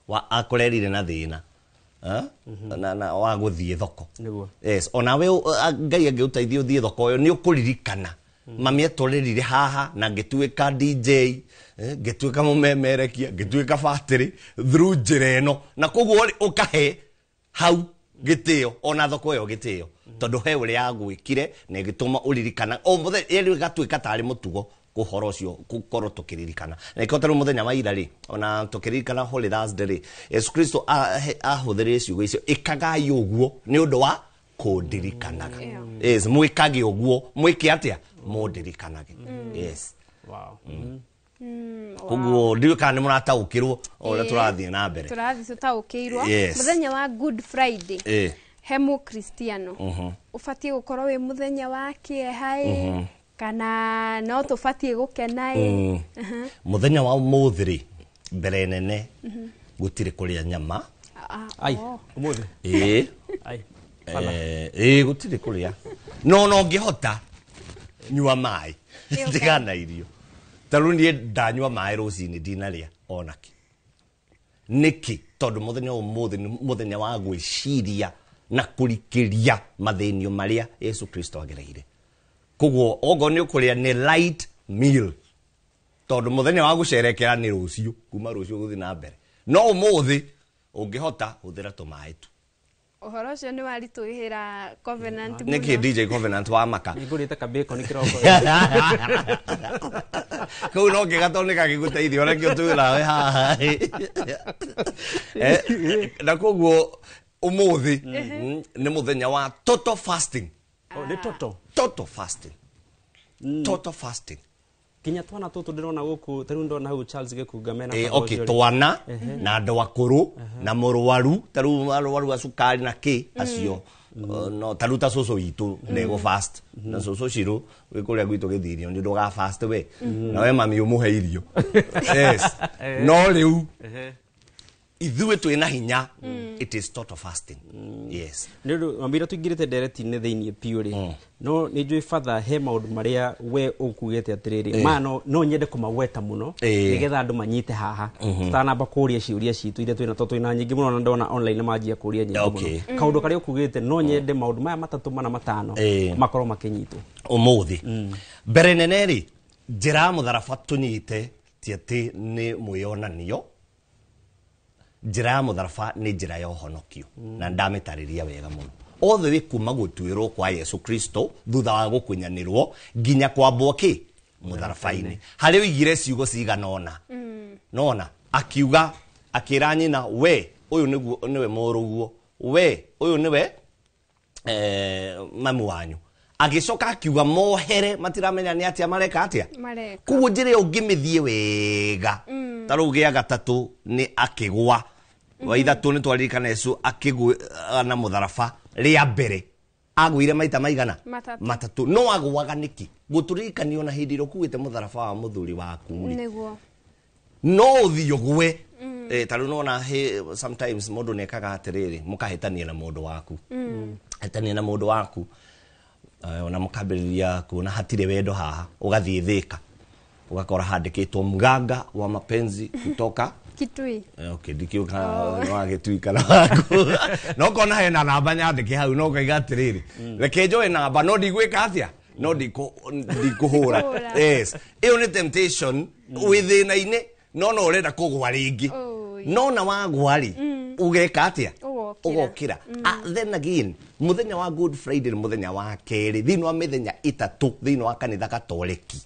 wa akũrerire na thĩna na wa gũthiĩ thoko. Yes, onawe Ngai angĩgũteithia ũthiĩ thoko ĩyo nĩ ũkũririkana mami atũrĩrire haha na ngĩtuĩka DJ, ngĩtuĩka mũmemerekia, ngĩtuĩka batĩrĩ through njĩra ĩno, na koguo rĩ ũkahe hau gĩtĩo ona thoko ĩyo gĩtĩo, tondũ he ũrĩa yagwĩkire na ĩgĩtũma ũririkana o mũthenya, ĩrĩ ĩgatuĩka tarĩ mũtugo ũhoro ũcio gũkorwo tũkĩririkana. Na ĩkorwo tarĩ mũthenya wa ira rĩ, ona tũkĩririkana Holy Thursday rĩ, Yesu Kristo ahũthĩrire ciugo icio, ĩkagai ũguo nĩ ũndũ wa kũndirikanaga. Yes, mwĩkage ũguo, mwĩke atĩa? Mũndirikanage. Yes. Wow. Koguo ndiũĩ kana nĩ mũrataũkĩrwo o ũrĩa tũrathiĩ na mbere. Tũrathiĩ tũtaũkĩirwo. Yes. Mũthenya wa Good Friday he mũkristiano ũbatiĩ gũkorwo wĩ mũthenya wa kĩeha ĩ, kana no tũbatiĩ gũkena ĩ? Mũthenya wa ũmũthĩ rĩ, mbere nene gũtirĩ kũrĩa nyama. Ai, ũmũthĩ? Ĩĩ. Ai. Ĩĩ, gũtirĩ kũrĩa. No no ngĩhota nyua maĩ, ndigana irio. Ta rĩu niĩ ndanyua maĩ rũcinĩ ndinarĩa onakĩ. Nĩkĩ? Tondũ mũthenya wa ũmũthĩ nĩ mũthenya wa gwĩciria na kũrikĩria mathĩnio marĩa Yesu Kristo agereire. Koguo okorwo nĩ ũkũrĩa nĩ light meal, tondũ mũthenya wa gũcerekera nĩ rũciũ, kuma rũciũ gũthiĩ na mbere. No ũmũthĩ ũngĩhota hũthĩra tũmaĩ tu. Ũhoro ũcio nĩ waritũhĩra Covenant mũno. Nĩkĩ DJ Covenant wa maka? Nĩngũrĩte ka bacon kĩroko. Kau no kĩga tondũ nĩkangĩgũteithia, ona kĩo twĩ nawe haha. Na koguo ũmũthĩ nĩ mũthenya wa total fasting. Oh, nĩ total? Total fasting. Total fasting. Kinya twana tũtũ ndĩrona gũkũ, ta rĩu ndona hau Charles Gĩkunga mena Okay, twana na andũ akũrũ na mũrwaru, ta rĩu arwaru a cukari na kĩ acio. No ta rĩu ta cũcũ witũ ndegũ fast. Na cũcũ Shiro wĩ kũrĩa gwitũ gĩthirio nĩ ndũga fast we. Na we mami ũmũhe irio. Yes. No rĩu ithuĩ twĩna hinya, it is total fasting. Yes. Nĩ ũndũ wambĩra tũingĩrĩte ndereti-inĩ thĩiniĩ biũ rĩ, no nĩ njũĩ batha he maũndũ marĩa we ũkugĩte atĩrĩrĩ, maya no nyende kũmagweta mũno nĩgetha andũ manyite haha, tũtanamba kũria ciũria citũ iria twĩna, tondũ twĩna nyingĩ mũno na ndona online manjia kũria nyingĩ mũno. Kaũndũ karĩa ũkugĩte no nyende maũndũ maya matatũ mana matano makorwo makĩnyitwo ũmũthĩ. Mbere nene rĩ, njĩra ya mũtharaba tũnyite ti atĩ nĩ mwĩyonanio. Njĩra ya mũtharaba nĩ njĩra ya ũhonokio, na ndamĩtarĩria wega mũno. Othe wĩ kuma gũtuĩrwo kwa Yesu Kristo thutha wa gũkunyanĩrwo nginya kwambwo kĩ mũtharaba-inĩ, harĩa oigire ciugo cigana ũna. Nona akiuga, akĩra nyina, we ũyũ nĩwe mũrũguo, we ũyũ nĩwe mamu wanyu. Agĩcoka akiuga mohere, matiramenya nĩ atĩa mareka atĩa. Koguo njĩra ĩyo ũngĩmĩthiĩ wega, ta rĩu gĩa gatatũ nĩ akĩgwa, wa ithatũ nĩ twaririkana Yesu akĩgwa na mũtharaba rĩa mbere, agũire maita maigana? Matatũ. No agũaga nĩkĩ? Gũtũririkania ona hĩndĩ ĩrĩa ũkuĩte mũtharaba wa mũthuri waku rĩ, Nĩguo. no ũthiĩ ũgwe Ta rĩu nona sometimes mũndũ nĩekaga atĩrĩrĩ, mũkahĩtania na mũndũ waku. Hĩtania na mũndũ waku, ona mũkambĩrĩria kuona hatirĩ wendo haha, ũgathiĩ Thĩka ũgakora handĩkĩtwo mganga wa mapenzi kutoka Kitui. Okay, ndikiuka no agĩtui kana waku no kona hena namba nyandĩke hau, no ngaiga atĩrĩrĩ, reke njoe namba no ndigwĩka atĩa, no ndikũhũra. Yes, ĩyo nĩ temptation wĩ thĩna-inĩ, no no ũrenda kũgwa rĩngĩ, no na wagwa rĩ, ũgeka atĩa? Ũgokĩra. Then again, mũthenya wa Good Friday nĩ mũthenya wa kerĩ thĩinĩ wa mĩthenya ĩtatũ thĩinĩ wa kanitha Katoliki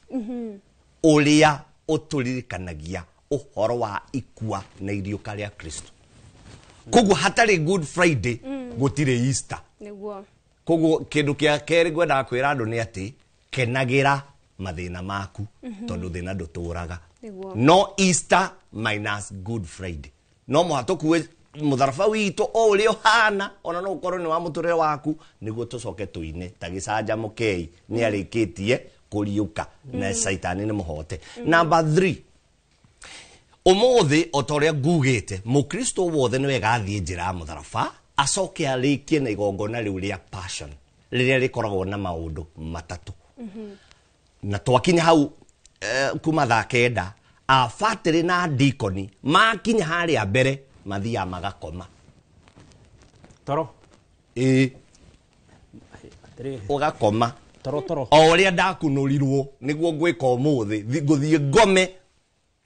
ũrĩa ũtũririkanagia ũhoro wa ikua na iriũka rĩa Kristo. Koguo hatarĩ Good Friday gũtirĩ Easter. Nĩguo. Koguo kĩndũ kĩa kerĩ ngwendaga kwĩra andũ nĩ atĩ kenagĩra mathĩna maku, tondũ thĩna ndũtũraga. No Easter minus Good Friday, no mũhaka tũkue mũtharaba witũ o ũrĩa ũhana, ona no ũkorwo nĩ wa mũtũrĩre waku, nĩguo tũcoke tũine ta gĩcanjamũkei nĩ arĩkĩtie kũriũka na caitani nĩ mũhote. Number 3, ũmũthĩ o ta ũrĩa ngugĩte, mũkristo wothe nĩ wega athiĩ njĩra ya mũtharaba, acoke arĩkie na igongona rĩu rĩa passion rĩrĩa rĩkoragwo na maũndũ matatũ. Na twakinya hau kuma thaa 9, abatĩrĩ na dikoni makinya harĩa mbere mathiaga magakoma toro. Ĩĩ, ũgakoma toro toro o ũrĩa ndakunũrirwo nĩguo ngwĩka ũmũthĩ, ngũthiĩ ngome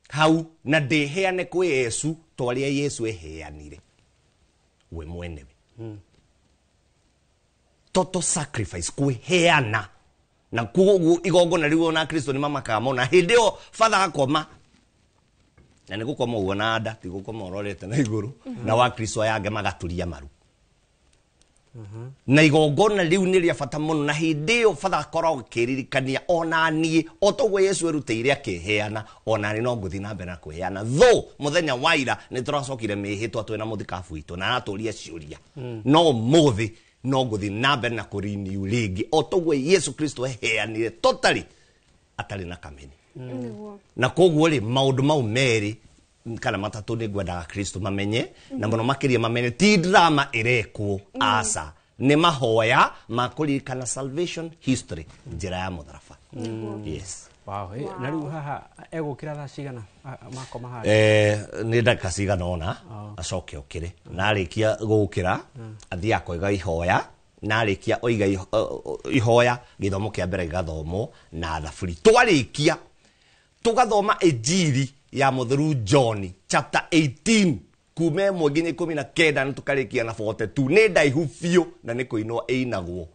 hau na ndĩheane kwĩ Yesu ta ũrĩa Yesu eheanire we mwenewe. Total sacrifice, kwĩheana. Na koguo igongona rĩu ona Kristo nĩ mamakaga mũno. Hĩndĩ ĩyo batha akoma, na nĩ gũkoma ũguo na nda, ti gũkoma ũrorete na igũrũ, na wa Kristo aya angĩ magaturia maru. Na igongona rĩu nĩ rĩa bata mũno, na hĩndĩ ĩyo batha akoragwo akĩririkania ona niĩ o toguo Yesu erutĩire akĩheana, ona niĩ no ngũthiĩ na mbere na kwĩheana. Though mũthenya wa ira nĩ tũracokire mĩhĩtwa twĩna mũthikabu witũ na aratũria ciũria, no ũmũthĩ no ngũthiĩ na mbere na kũrenew rĩngĩ o toguo Yesu Kristo eheanire totally atarĩ na kameni. Na koguo rĩ, maũndũ mau merĩ kana matatũ nĩ ngwendaga Kristo mamenye, na mũno makĩria mamenye ti drama ĩrekwo, aca nĩ mahoya ma kũririkana salvation history, njĩra ya mũtharaba. Yes. Wow. Na rĩu haha egũkĩra thaa cigana makoma harĩa? Nĩ ndagĩka cigana ũna acoke okĩre, na arĩkia gũkĩra athiĩ akoiga ihoya, na arĩkia oiga ihoya gĩthomo kĩa mbere gĩgathomwo na thaburi. Twarĩkia tũgathoma Injiri ya Mũtheru John chapter 18 kuma 1 nginya 19 na tũkarĩkia na 42. Nĩ ndaihu biũ na nĩ kũinwo ĩinagwo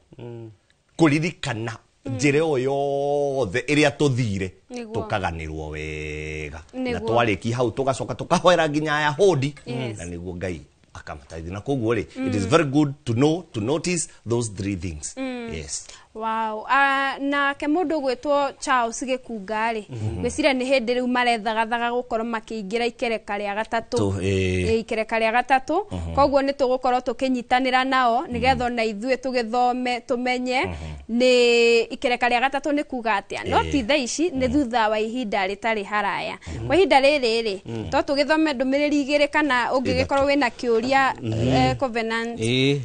kũririkana njĩra ĩyo yothe ĩrĩa tũthire tũkaganĩrwo wega, na twarĩkia hau tũgacoka tũkahoera nginya Ayahudi, na nĩguo Ngai akamataithia. Na koguo rĩ, it is very good to know, to notice those three things. Yes. Wow. Nake mũndũ ũgwĩtwo Charles Gĩkunga rĩ, ngwĩciria nĩ hĩndĩ rĩu marethagathaga gũkorwo makĩingĩra ikereka rĩa gatatũ. Ikereka rĩa gatatũ. Koguo nĩ tũgũkorwo tũkĩnyitanĩra nao nĩgetha ona ithuĩ tũgĩthome tũmenye nĩ ikereka rĩa gatatũ nĩ kuga atĩa. No ti thaa ici, nĩ thutha wa ihinda rĩtarĩ haraya. Kwa ihinda rĩrĩ rĩ, to tũgĩthome ndũmĩrĩri igĩrĩ kana ũngĩgĩkorwo wĩna kĩũria Covenant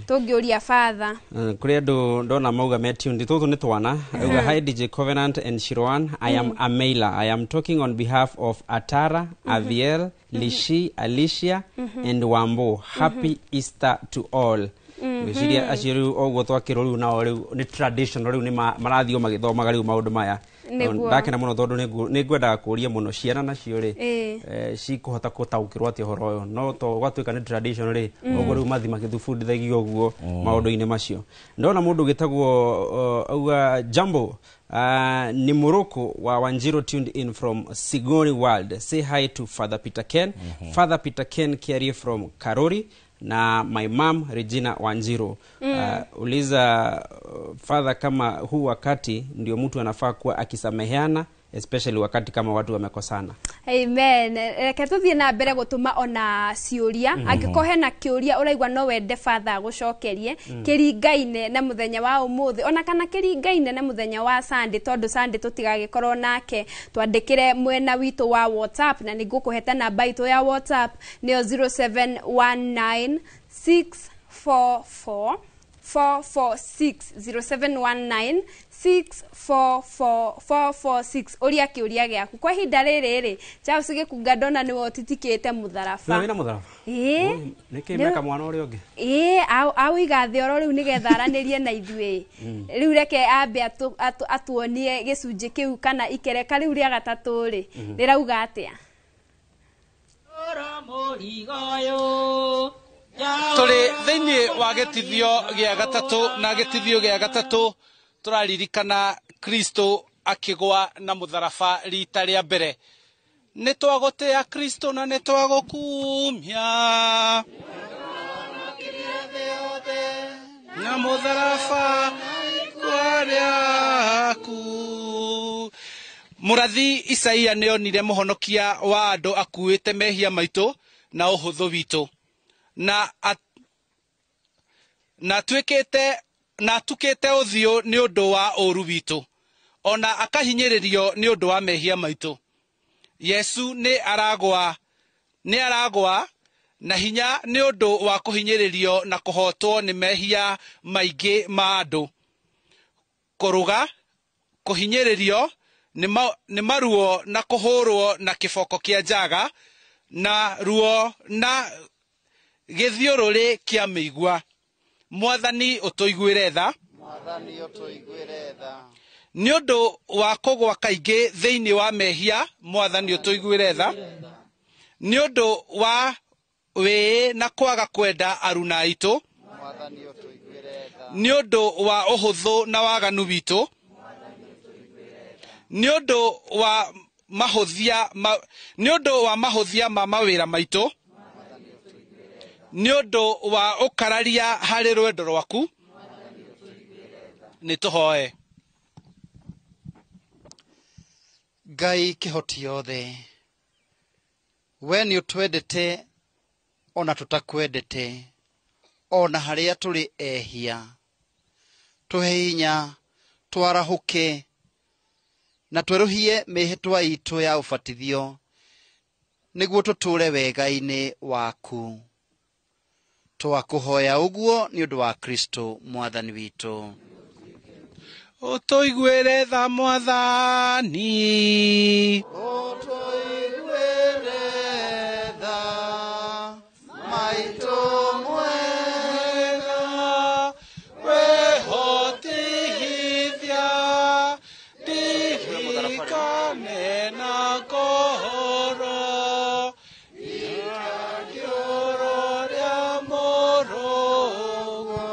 tũngĩũria Father. Kũrĩ andũ ndona mauga me tuned tũtũ nĩ twana. Auga, hi DJ Covenant and Shirwan, I am Ameila. I am talking on behalf of Atara, Aviel, Lishi, Alicia and Wambo. Happy Easter to all. Ngwĩciria acio rĩu oguo twakĩrwo rĩu nao rĩu nĩ traditional, rĩu nĩ marathiĩ o magĩthomaga rĩu maũndũ maya. Ndakena mũno tondũ nĩ ngwendaga kũria mũno ciana nacio rĩ, cikũhota gũtaũkĩrwo atĩa ũhoro ũyũ, no to gwatuĩka nĩ tradition rĩ, ũguo rĩu mathi magĩthubundithagio ũguo maũndũ-inĩ macio. Ndona mũndũ ũgĩtagwo auga jambo, ni Morocco wa Wanjiro tuned in from Sigori World. Say hi to Father Peter Ken. Father Peter Ken Kiarie from Karori na my mom Regina Wanjiro. Uliza Father kama huu wakati ndio mtu anafaa kuwa akisameheana, Especially wakati kama watu wamekosana. Amen. Reke tuthiĩ na mbere gũtũma ona ciũria. Angĩkorwo hena kĩũria ũraigua no wende Father agũcokerie, kĩringaine na mũthenya wa ũmũthĩ ona kana kĩringaine na mũthenya wa Sunday, tondũ Sunday tũtigagĩkorwo nake, twandĩkĩre mwena witũ wa WhatsApp, na nĩngũkũheta namba itũ ya WhatsApp nĩyo 0719 644 446, 0719 644 446. Ũria kĩũria gĩaku kwa ihinda rĩrĩ rĩ. Charles Gĩkunga, ndona nĩwe ũtitikĩte mũtharaba. Wĩna mũtharaba? Ĩĩ. Nĩkĩ meka mwana ũrĩa ũngĩ? Ĩĩ, auiga thĩ oro rĩu nĩgetha aranĩrie na ithuĩ. Rĩu reke ambe atuonie gĩcunjĩ kĩu kana ikereka rĩu rĩa gatatũ rĩ, rĩrauga atĩa. Tũrĩ thĩinĩ wa gĩtithio gĩa gatatũ, na gĩtithio gĩa gatatũ tũraririkana Kristo akĩgwa na mũtharaba rita rĩa mbere. Nĩ twagũtĩa Kristo na nĩ twagũkumia na mũtharaba kwa rĩaku. Mũrathi Isaia nĩonire mũhonokia wa andũ akuĩte mehia maitũ na ũhũthũ witũ, na atuĩkĩte na atukĩte ũthiũ nĩ ũndũ wa ũũru witũ, ona akahinyĩrĩrio nĩ ũndũ wa mehia maitũ. Yesu nĩ aragwa na hinya nĩ ũndũ wa kũhinyĩrĩrio na kũhotwo nĩ mehia maingĩ ma andũ. Kũrũga, kũhinyĩrĩrio nĩ maruo na kũhũrwo na kĩboko kĩa njaga, na ruo na gĩthiũrũrĩ kĩa mĩigua. Mwathani ũtũiguĩre tha. Mwathani ũtũiguĩre tha. Nĩ ũndũ wa kũgwa kaingĩ thĩinĩ wa mehia, Mwathani ũtũiguĩre tha. Nĩ ũndũ wa wĩĩ na kwaga kwenda aruna aitũ. Mwathani ũtũiguĩre tha. Nĩ ũndũ wa ũhũthũ na waganu witũ. Nĩ ũndũ wa mahũthia ma mawĩra maitũ. Nĩ ũndũ wa ũkararia harĩ rwendo rwaku. Nĩ tũhoe. Ngai kĩhoti yothe, we nĩ ũtwendete ona tũtakwendete, ona harĩa tũrĩ ehia. Tũhe hinya twarahũke na twerũhie mĩhĩtwa itũ ya ũbatithio, nĩguo tũtũũre wega-inĩ waku. Twakũhoya ũguo nĩ ũndũ wa Kristo Mwathani witũ. Ũtũiguĩre tha Mwathani. Ũtũiguĩre tha maitũ mwega, wehotithia ndirikane na ngoro ikariũro rĩa mũrũgo.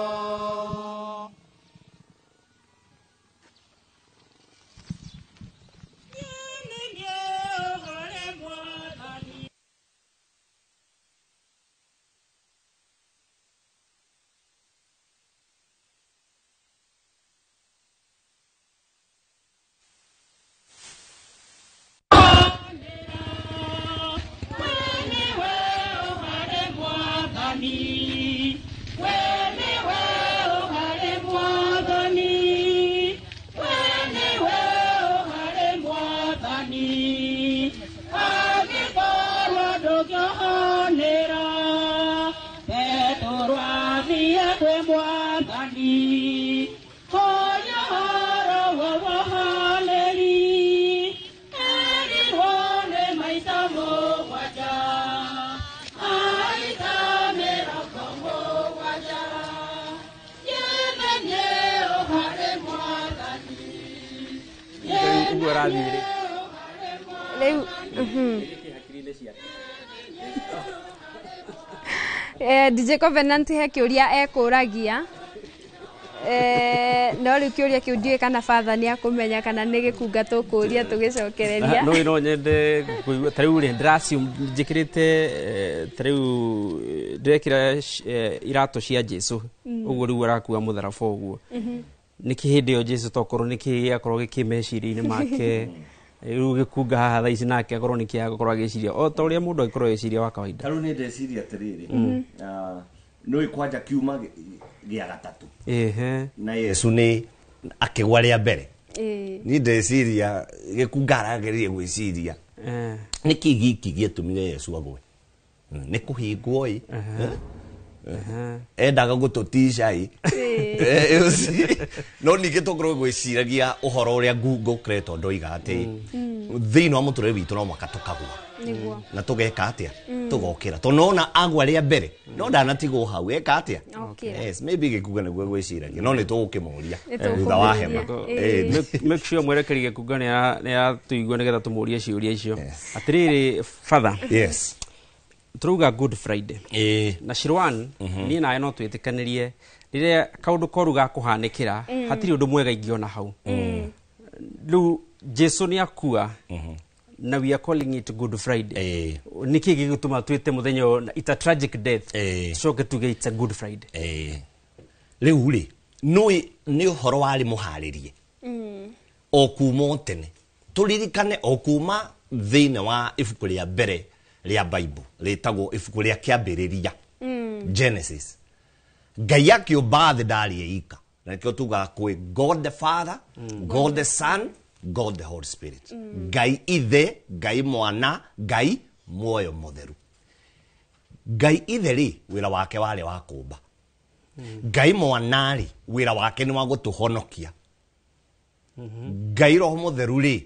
Rĩu DJ Covenant he kĩũria ekũragia, no rĩu kĩũria kĩu ndiũĩ kana Father nĩ akũmenya kana nĩ gĩkunga tũkũria tũgĩcokereria. No nyende kũigua ta rĩu rĩ, ndĩraciu njĩkĩrĩte ta rĩu ndĩrekĩra iratũ cia Jesu, ũguo rĩu arakua mũtharaba ũguo. Nĩkĩ hĩndĩ ĩyo Jesu tokorwo nĩkĩ gĩakorwo gĩkĩ meciria-inĩ make? Rĩu gĩkunga haha thaa ici nake akorwo nĩ kĩa gũkorwo agĩciria o ta ũrĩa mũndũ angĩkorwo agĩciria wa kawaida. Tarĩu nĩ ndeciria atĩrĩrĩ, nĩũĩ kwanja kiuma gĩa gatatũ na Yesu nĩ akĩgwa rĩa mbere. Niĩ ndeciria gĩkunga arageria gwĩciria nĩkĩ gĩki gĩatũmire Yesu agwe, nĩ kũhingwo ĩ, endaga gũtũtica ĩ. No ningĩ tũkorwo gwĩciragia ũhoro ũrĩa ngũkoretwo ndoiga atĩ thĩinĩ wa mũtũrĩre witũ no mũhaka tũkagwa na tũgeka atĩa, tũgokĩra, tondũ nona agwa rĩa mbere no ndanatigwo hau, eka atĩa? Yes, maybe gĩkunga nĩguo gwĩciragia, no nĩ tũgũkĩmũria thutha wa hema. Make sure mwerekeri gĩkunga nĩ atũigua nĩgetha tũmũrie ciũria icio. Atĩrĩrĩ Father, yes, turauga Good Friday na Shirwan, niĩ nawe no twĩtĩkanĩrie rĩrĩa kaũndũ koru gakũhanĩkĩra hatirĩ ũndũ mwega ingĩona hau. Rĩu Jesu nĩ akua na we are calling it Good Friday. Nĩkĩ gĩgũtũma twĩte mũthenya ũyũ it's a tragic death, tucoke tuge it's a Good Friday? Rĩu rĩ nĩ ũhoro warĩ mũharĩrie o kuma o tene, tũririkane o kuma thĩinĩ wa ibuku rĩa mbere rĩa Bible rĩtagwo ibuku rĩa kĩambĩrĩria, Genesis. Ngai akĩũmba thĩ ndarĩ eika, na nĩkĩo tugaga kwĩ God the Father, God the Son, God the Holy Spirit. Ngai Ithe, Ngai Mwana, Ngai Muoyo Mũtheru. Ngai Ithe rĩ wĩra wake warĩ wa kũũmba, Ngai Mwana rĩ wĩra wake nĩ wa gũtũhonokia, Ngai Roho Mũtheru rĩ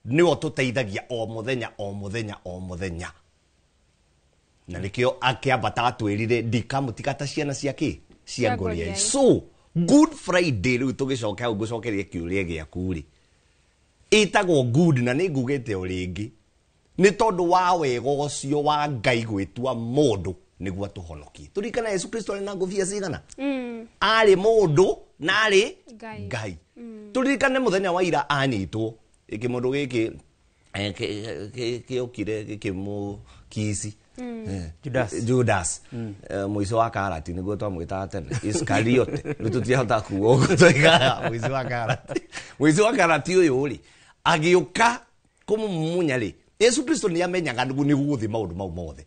nĩwe ũtũteithagia o mũthenya o mũthenya o mũthenya, na nĩkĩo akĩambata atwĩrire ndikamũtiga ta ciana cia kĩ, cia ngũria. So Good Friday rĩu tũgĩcoka hau ngũcokerie kĩũria gĩaku rĩ, ĩtagwo good na nĩ ngugĩte o rĩngĩ nĩ tondũ wa wega ũcio wa Ngai gwĩtua mũndũ nĩguo atũhonokie. Tũririkana Yesu Kristo arĩ na ngũbia cigana? Arĩ mũndũ na arĩ Ngai. Tũririkane mũthenya wa ira anyitwo gĩkĩ mũndũ gĩkĩ kĩokire gĩkĩmũkici Judas, mũico wa karati nĩguo twamwĩtaga tene, Iskariote, rĩu tũtiahota kuga ũguo tũigaga mũico wa karati. Mũico wa karati ũyũ rĩ agĩũka kũmũmumunya rĩ, Yesu Kristo nĩ amenyaga nĩ gũgũthiĩ maũndũ mau mothe,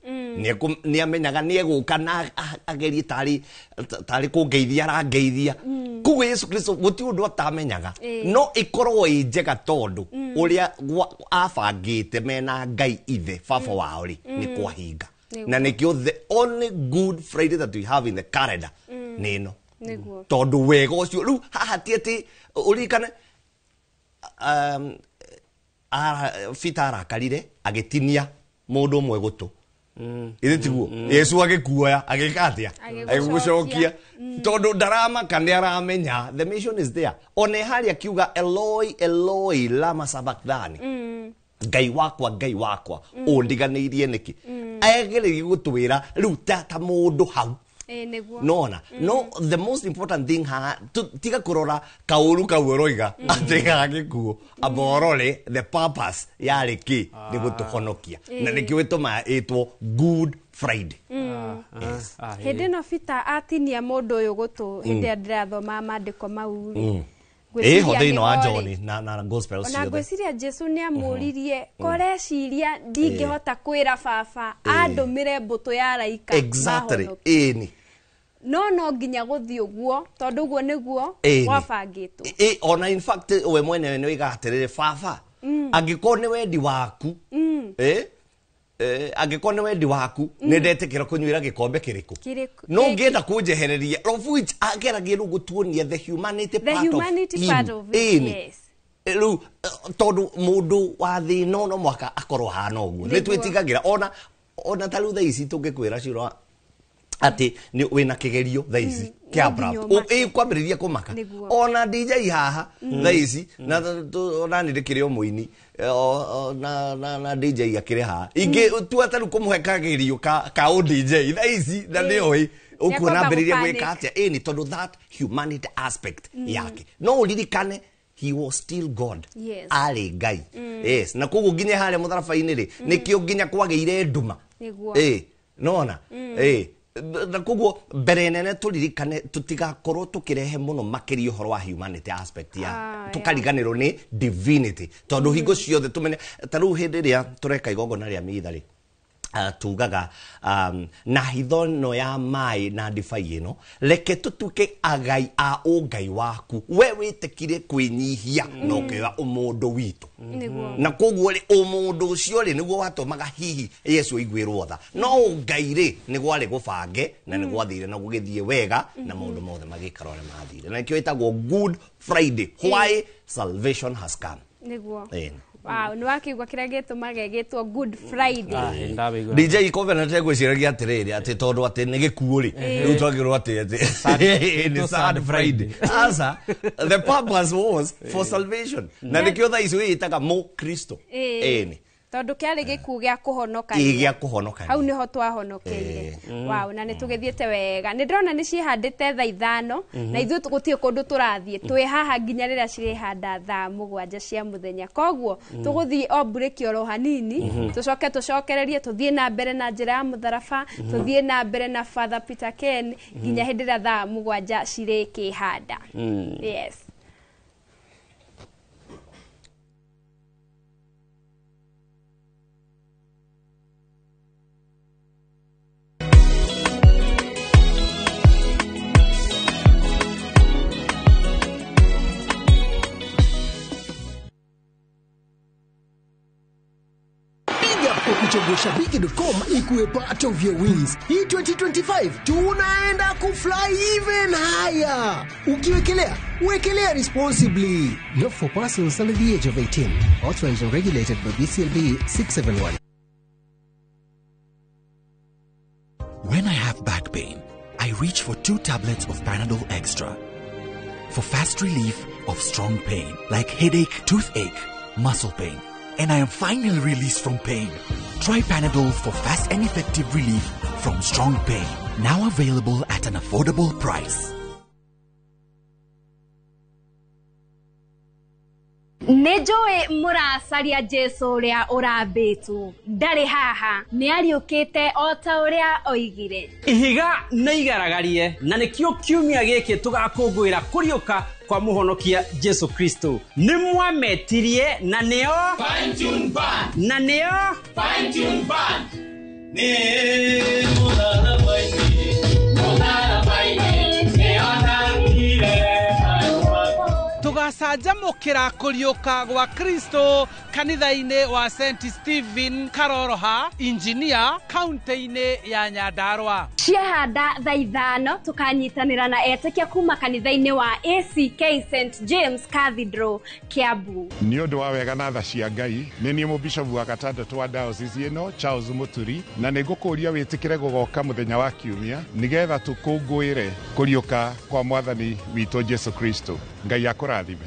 nĩ amenyaga nĩ egũka na agerie tarĩ kũngeithia arangeithia. Koguo Yesu Kristo gũtirĩ ũndũ atamenyaga, no ĩkorwo ĩ njega tondũ ũrĩa abangĩte mena Ngai Ithe baba wao rĩ nĩ kwahinga, na nĩkĩo the only Good Friday that we have in the calendar nĩ ĩno, tondũ wega ũcio rĩu haha ti atĩ ũririkane Peter arakarire agĩtinia mũndũ ũmwe gũtũ, ithe tiguo Yesu agĩkuoya agĩka atĩa, agĩgũcokia, tondũ ndaramaka nĩ aramenya the mission is there. Ona harĩa akiuga Eloi Eloi lama sabachthani, Ngai wakwa Ngai wakwa ũndiganĩirie nĩkĩ, agererie gũtwĩra rĩu ta mũndũ hau. Nona no the most important thing haha tiga kũrora kaũru kau ũroiga atĩ gagĩkuo, amba ũrore the purpose yarĩ kĩ, nĩ gũtũhonokia, na nĩkĩo ĩtũmaga ĩtwo Good Friday. Hĩndĩ ĩno Peter atinia mũndũ ũyũ gũtũ, hĩndĩ ĩrĩa ndĩrathoma maandĩko mau rĩ, ĩho thĩinĩ wa John na gospel ona ciothe, ngwĩciria Jesu nĩ amũririe koreciria ndingĩhota kwĩra baba andũmĩre mbũtũ ya araika. Exactly, ĩni no nginya gũthiĩ ũguo tondũ ũguo nĩguo gwabangĩtwo. Ona in fact we mwenyewe nĩ oigaga atĩrĩrĩ, baba angĩkorwo nĩ wendi waku, angĩkorwo nĩ wendi waku nĩ ndetĩkĩra kũnyuĩra gĩkombe kĩrĩkũ, no ũngĩenda kũnjehereria, of which ageragia rĩu gũtuonia the humanity part of him. Rĩu tondũ mũndũ wa thĩ ĩno no mũhaka akorwo ahana ũguo, nĩ twĩtigagĩra ona ta rĩu thaa ici tũngĩkwĩra Shiro atĩ wĩna kĩgerio thaa ici kĩa abrupt, ĩkwambĩrĩria kũmaka. Ona DJ haha thaa ici na ona nĩ ndĩkĩrĩ o mũini na DJ akĩrĩ haha, ingĩ tua ta rĩu kũmũhe kagerio ka ũ DJ thaa ici na nĩoĩ ũkuona ambĩrĩria gwĩka atĩa, ĩni tondũ that humanity aspect yake no ũririkane he was still God. Arĩ Ngai. Yes, na koguo nginya harĩa mũtharaba-inĩ rĩ nĩkĩo nginya kwagĩire nduma. Nona Na koguo mbere nene tũririkane tũtigakorwo tũkĩrehe mũno makĩria ũhoro wa humanity aspect ya tũkariganĩrwo nĩ divinity, tondũ hingo ciothe tũmenye ta rĩu hĩndĩ ĩrĩa tũreka igongona rĩa mitha rĩ, tugaga na hitho ĩno ya maĩ na ndibai ĩno, reke tũtuĩke agai a ũngai waku, we wĩtĩkire kwĩnyihia na ũkĩoya ũmũndũ witũ. Na koguo rĩ, ũmũndũ ũcio rĩ nĩguo watũmaga hihi Yesu aiguĩrwo tha, no ũngai rĩ nĩguo arĩ gũbange na nĩguo athire na gũgĩthiĩ wega na maũndũ mothe magĩikara ũrĩa mathire, na nĩkĩo ĩtagwo Good Friday, why salvation has come. Nĩguo. Ĩni. Wow, nĩ wakĩigua kĩrĩa gĩtũmaga ĩgĩtwo Good Friday. DJ Covenant egwĩciragia atĩrĩrĩ, atĩ tondũ atĩ nĩ gĩkuũ rĩ, rĩu twagĩrwo atĩ nĩ Sad Friday. Aca, the purpose was for salvation, na nĩkĩo thaa ici wĩĩtaga mũkristo. Ĩni. Tondũ kĩarĩ gĩkuũ gĩa kũhonokania. Ĩ, gĩa kũhonokania. Hau nĩho twahonokeire. Wow, na nĩ tũgĩthiĩte wega. Nĩ ndĩrona nĩ ciĩhandĩte thaa 5 na ithuĩ gũtirĩ kũndũ tũrathiĩ, twĩ haha nginya rĩrĩa cirĩhanda thaa 7 cia mũthenya. Koguo tũgũthiĩ o mburĩki oro hanini, tũcoke tũcokererie, tũthiĩ na mbere na njĩra ya mũtharaba, tũthiĩ na mbere na Father Peter Ken nginya hĩndĩ ĩrĩa thaa 7 cirĩkĩhanda. Yes. Kuchagua shabiki.com ikuwe part of your wins. Hii 2025 tunaenda kufly even higher. Ukiwekelea, wekelea responsibly. Not for persons under the age of 18. Authorized and regulated by BCLB 671. When I have back pain, I reach for 2 tablets of Panadol Extra for fast relief of strong pain like headache, toothache, muscle pain, and I am finally released from pain. Try Panadol for fast and effective relief from strong pain. Now available at an affordable price. Nĩ njũĩ mũracaria Jesu ũrĩa ũrambĩtwo, ndarĩ haha, nĩ ariũkĩte o ta ũrĩa oigire. Ihiga nĩ igaragarie, na nĩkĩo kiumia gĩkĩ tũgakũngũĩra kũriũka kwa mũhonokia Jesu Kristo. Nĩ mwametirie na nĩo Fine Tune Band, na nĩo Fine Tune Band. Nĩ mũtharaba-inĩ, mũtharaba-inĩ, nĩonanire Tũgacanjamũkĩra kũriũka gwa Kristo kanitha-inĩ wa St Stephen Karoroha, Engineer, kaunti-inĩ ya Nyandarua. Ciahanda thaa 5 tũkanyitanĩra na etĩkia kuma kanitha-inĩ wa ACK St James Cathedral, Kiambu. Nĩ ũndũ wa wega na tha cia Ngai, nĩ niĩ mũbishopu wa gatandatũ wa diocese ĩno Charles Mũturi, na nĩ ngũkũria wĩtĩkĩre gũgoka mũthenya wa kiumia nĩgetha tũkũngũĩre kũriũka kwa mwathani witũ Jesu Kristo. Ngai akũrathime.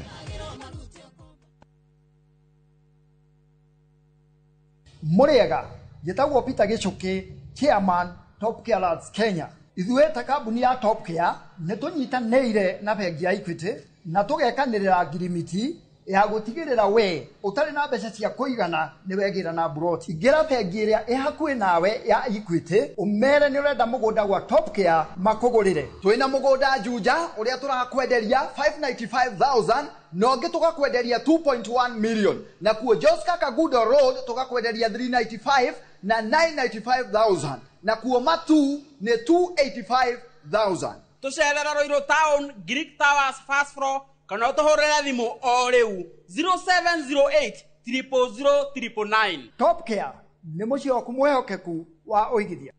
Mũrĩega, njĩtagwo Peter Gĩchũkĩ, chairman Top Care Lads Kenya. Ithuĩ ta kambuni ya Top Care nĩ tũnyitanĩire na bengi ya Equity na tũgekanĩrĩra ngirimiti ya gũtigĩrĩra we ũtarĩ na mbeca cia kũigana nĩ wegĩra na mburoti. Ingĩra bengi ĩrĩa ĩ hakuhĩ nawe ya Equity ũmere nĩ ũrenda mũgũnda gwa Top Care makũgũrĩre. Twĩna mũgũnda Juja ũrĩa tũrakwenderia 595,000 na ũngĩ tũgakwenderia 2.1 million, na kuo Joska Kagudo Road tũgakwenderia 395 na 995,000, na kuo Matu nĩ 285,000. Tũcerera Ruiru Town, Greek Towers first floor, kana ũtũhũrĩre thimũ o rĩu 0708 000 999. Top Care nĩ mũciĩ waku mwĩhokeku wa ũigithia.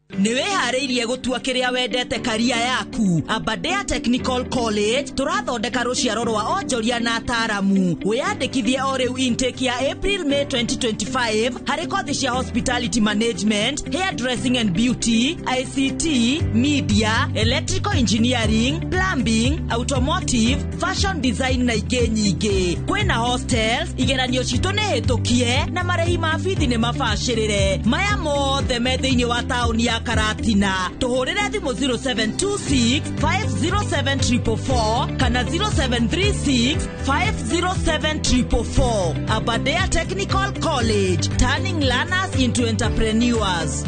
Nĩ wĩharĩirie gũtua kĩrĩa wendete karia yaku. Aberdare Technical College tũrathondeka rũciaro rwa onjoria na ataaramu. Wĩyandĩkithie o rĩu intake ya April May 2025 harĩ kothi cia hospitality management, hairdressing and beauty, ICT, media, electrical engineering, plumbing, automotive, fashion design na ingĩ nyingĩ. Kwĩna hostels, igeranio citũ nĩ hĩtũkie na marĩhi ma bithi nĩ mabacĩrĩre. Maya mothe me thĩinĩ wa taũni ya ya Karatina. Tũhũrĩre thimũ 0726 507 444 kana 0736 507 444. Aberdare Technical College, turning learners into entrepreneurs.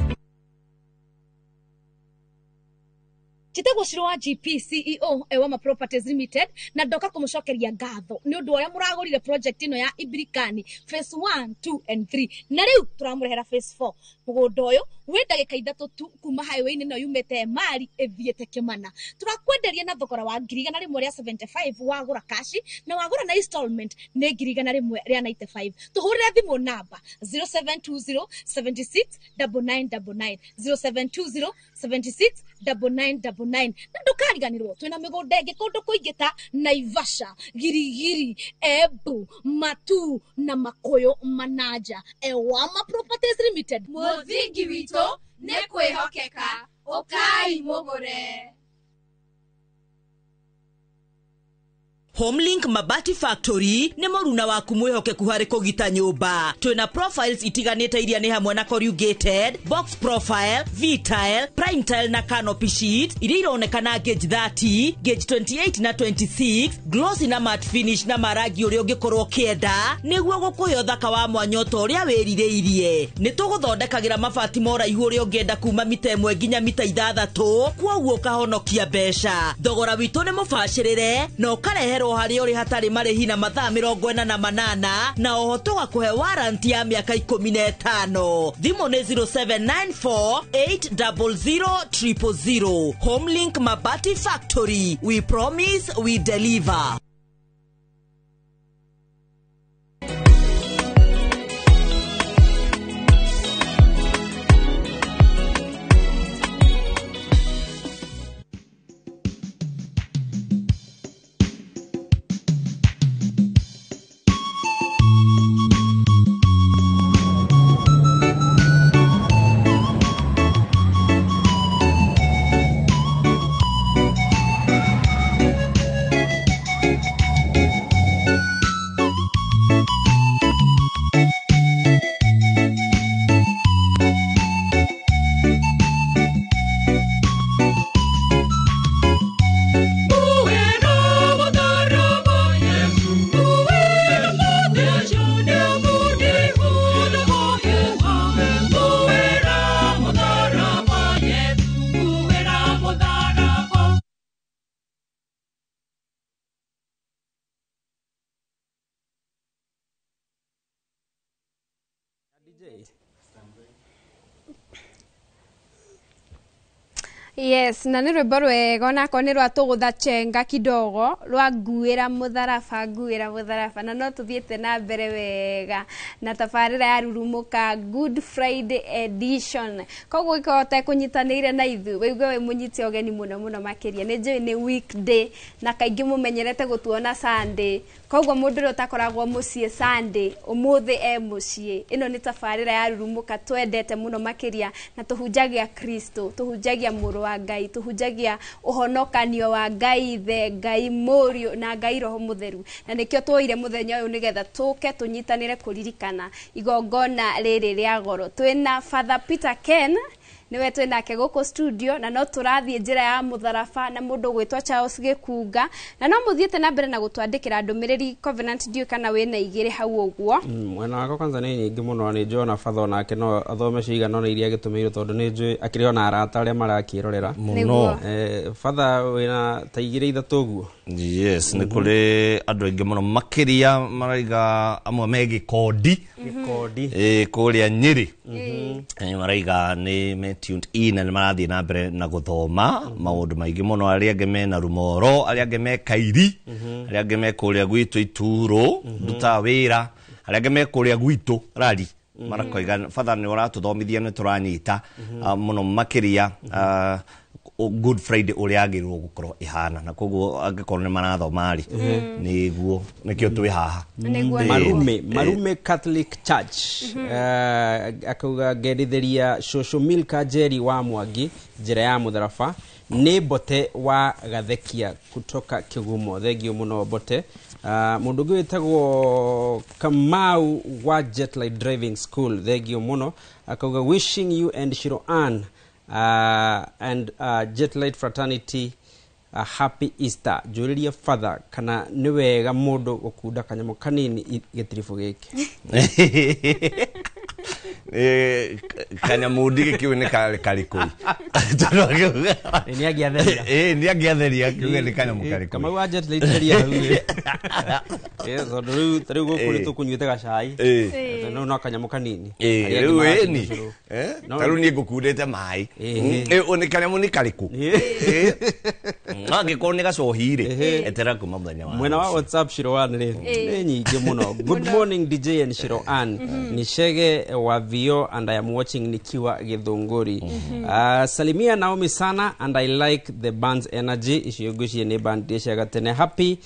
Njĩtagwo Shiro wa GP CEO Ewama Properties Limited na ndoka kũmũcokeria ngatho nĩ ũndũ ũrĩa mũragũrire project ĩno ya Ibirikani phase 1, 2 and 3 na rĩu tũramũrehera phase 4. Mũgũnda ũyũ wĩ ndagĩka 3 tu kuma highway-inĩ ĩno yumĩte Emali ĩthiĩte Kĩmana. Tũrakwenderia na thogora wa 175,000 wagũra kashi na wagũra na installment nĩ 195,000. Tũhũrĩre thimũ namba 0720 76 9999 0720 76 9999 na ndũkariganĩrwo twĩna mĩgũnda ĩngĩ kũndũ kũingĩ ta Naivasha, Girigiri, Embu, Matu na Makuyu Manaja. Ewama Properties Limited, Mũthingi witũ nĩ kwĩhokeka, ũkai mũgũre. Homelink Mabati Factory nĩ mũruna waku mwĩhokeku harĩ kũgita nyũmba. Twĩna profiles itiganĩte iria nĩ hamwe na corrugated, box profile, V-tile, prime tile na canopy sheet iria ironekana gauge 30, gauge 28 na 26, glossy na matte finish na marangi ũrĩa ũngĩkorwo ũkĩenda nĩguo gũkũhe ũthaka wa mwanya ta ũrĩa wĩrirĩirie. Nĩ tũgũthondekagĩra mabati ma ũraihu ũrĩa ũngĩenda kuma mita 1 nginya mita 6, kwoguo ũkahonokia mbeca. Thogora witũ nĩ mũbacĩrĩre na ũkareherwo harĩa ũrĩ hatarĩ marĩhi na mathaa 48 na oho tũgakũhe warranty ya mĩaka 15. Thimũ nĩ 0794 800 000. Homelink Mabati Factory, we promise we deliver. Yes, na nĩ rwĩmbo rwega onakorwo nĩ rwa tũgũtha chenga kidogo rwa nguĩra mũtharaba na no tũthiĩte na mbere wega na tabarĩra ya Rurumũka Good Friday edition. Koguo ĩkorwo ũtekũnyitanĩire na ithuĩ wĩigue wĩ mũnyite ũgeni mũno mũno makĩria. Nĩ njũĩ nĩ weekday na kaingĩ mũmenyerete gũtuona Sunday, koguo mũndũ ũrĩa ũtakoragwo mũciĩ Sunday ũmũthĩ e mũciĩ. Ĩno nĩ tabarĩra ya Rurumũka twendete mũno makĩria na tũhunjagia Kristo, tũhunjagia mũrũ wa Ngai, tũhunjagia ũhonokanio wa Ngai Ithe, Ngai Mũriũ na Ngai Roho Mũtheru. Na nĩkĩo tuoire mũthenya ũyũ nĩgetha tũke tũnyitanĩre kũririkana igongona rĩrĩ rĩa goro. Twĩna Father Peter Ken niwe twĩnake gũkũ studio na no tũrathiĩ njĩra ya mũtharaba na mũndũ ũgwĩtwo Charles Gĩkunga na no mũthiĩte na mbere na gũtwandĩkĩra ndũmĩrĩri Covenant ndiũĩ kana wĩna igĩrĩ hau ũguo. Mwena wakwa kwanza nĩ nyingĩ mũno nĩ njũĩ ona Father onake no athome cigana ona iria agĩtũmĩirwo tondũ nĩ njũĩ akĩrĩ ona arata arĩa marakĩrorera Mũno. Father wĩna ta 2 3 ũguo. Yes, nĩ kũrĩ andũ aingĩ mũno makĩria maraiga amwe me Gĩkondi. Gĩkondi. Kũrĩa Nyĩrĩ. Maraiga nĩ me tuned in na nĩ marathiĩ na mbere na gũthoma maũndũ maingĩ mũno. Arĩa angĩ mena Rumoro, arĩa angĩ me Kairi, arĩa angĩ me kũrĩa gwitũ Ituro ndutaga wĩra, arĩa angĩ me kũrĩa gwitũ Rari marakoiga Father nĩ ũratũthomithia nĩ tũranyita mũno makĩria Good Friday ũrĩa yagĩrĩirwo gũkorwo ĩhana, na koguo angĩkorwo nĩ marathoma rĩ nĩguo nĩkĩo twĩ haha. Marume Catholic Church akauga ngendithĩria Cũcũ Milka Njeri wa Mwangi njĩra ya mũtharaba nĩ Mbote wa Gathekia kutoka Kĩgumo. Thengio mũno Mbote. Mũndũ ũngĩ wĩtagwo Kamau wa Jetlight Driving School, thengio mũno, akauga wishing you and Shiro Ann And Jetlight Fraternity, happy Easter. Njũrĩrie father kana nĩ wega mũndũ gũkunda kanyamũ kanini gĩtiribũ gĩkĩ. Kanyamũ ndigĩkĩũĩ nĩ karĩkũ. Nĩ angĩatheria. Nĩ angĩatheria kiuge nĩ kanyamũ karĩkũ. Kamau wa Jetlight theria hau. Tondũ rĩu ta rĩu gũkũ nĩ tũkũnyuĩte gacai. No no kanyamũ kanini. Rĩu ĩni. Ta rĩu niĩ ngũkundĩte maĩ. Nĩ kanyamũ nĩ karĩkũ. Angĩkorwo nĩ gacohi rĩ, etera kuma mũthenya wa mwena wa WhatsApp Shiro Ann rĩ nĩ nyingĩ mũno. Good morning DJ and Shiro Ann. Ni Shege wa Vio and I am watching nikiwa Githunguri. Salimia Naomi sana and I like the band's energy. Icio ngwĩciria nĩ band cia gatene. Happy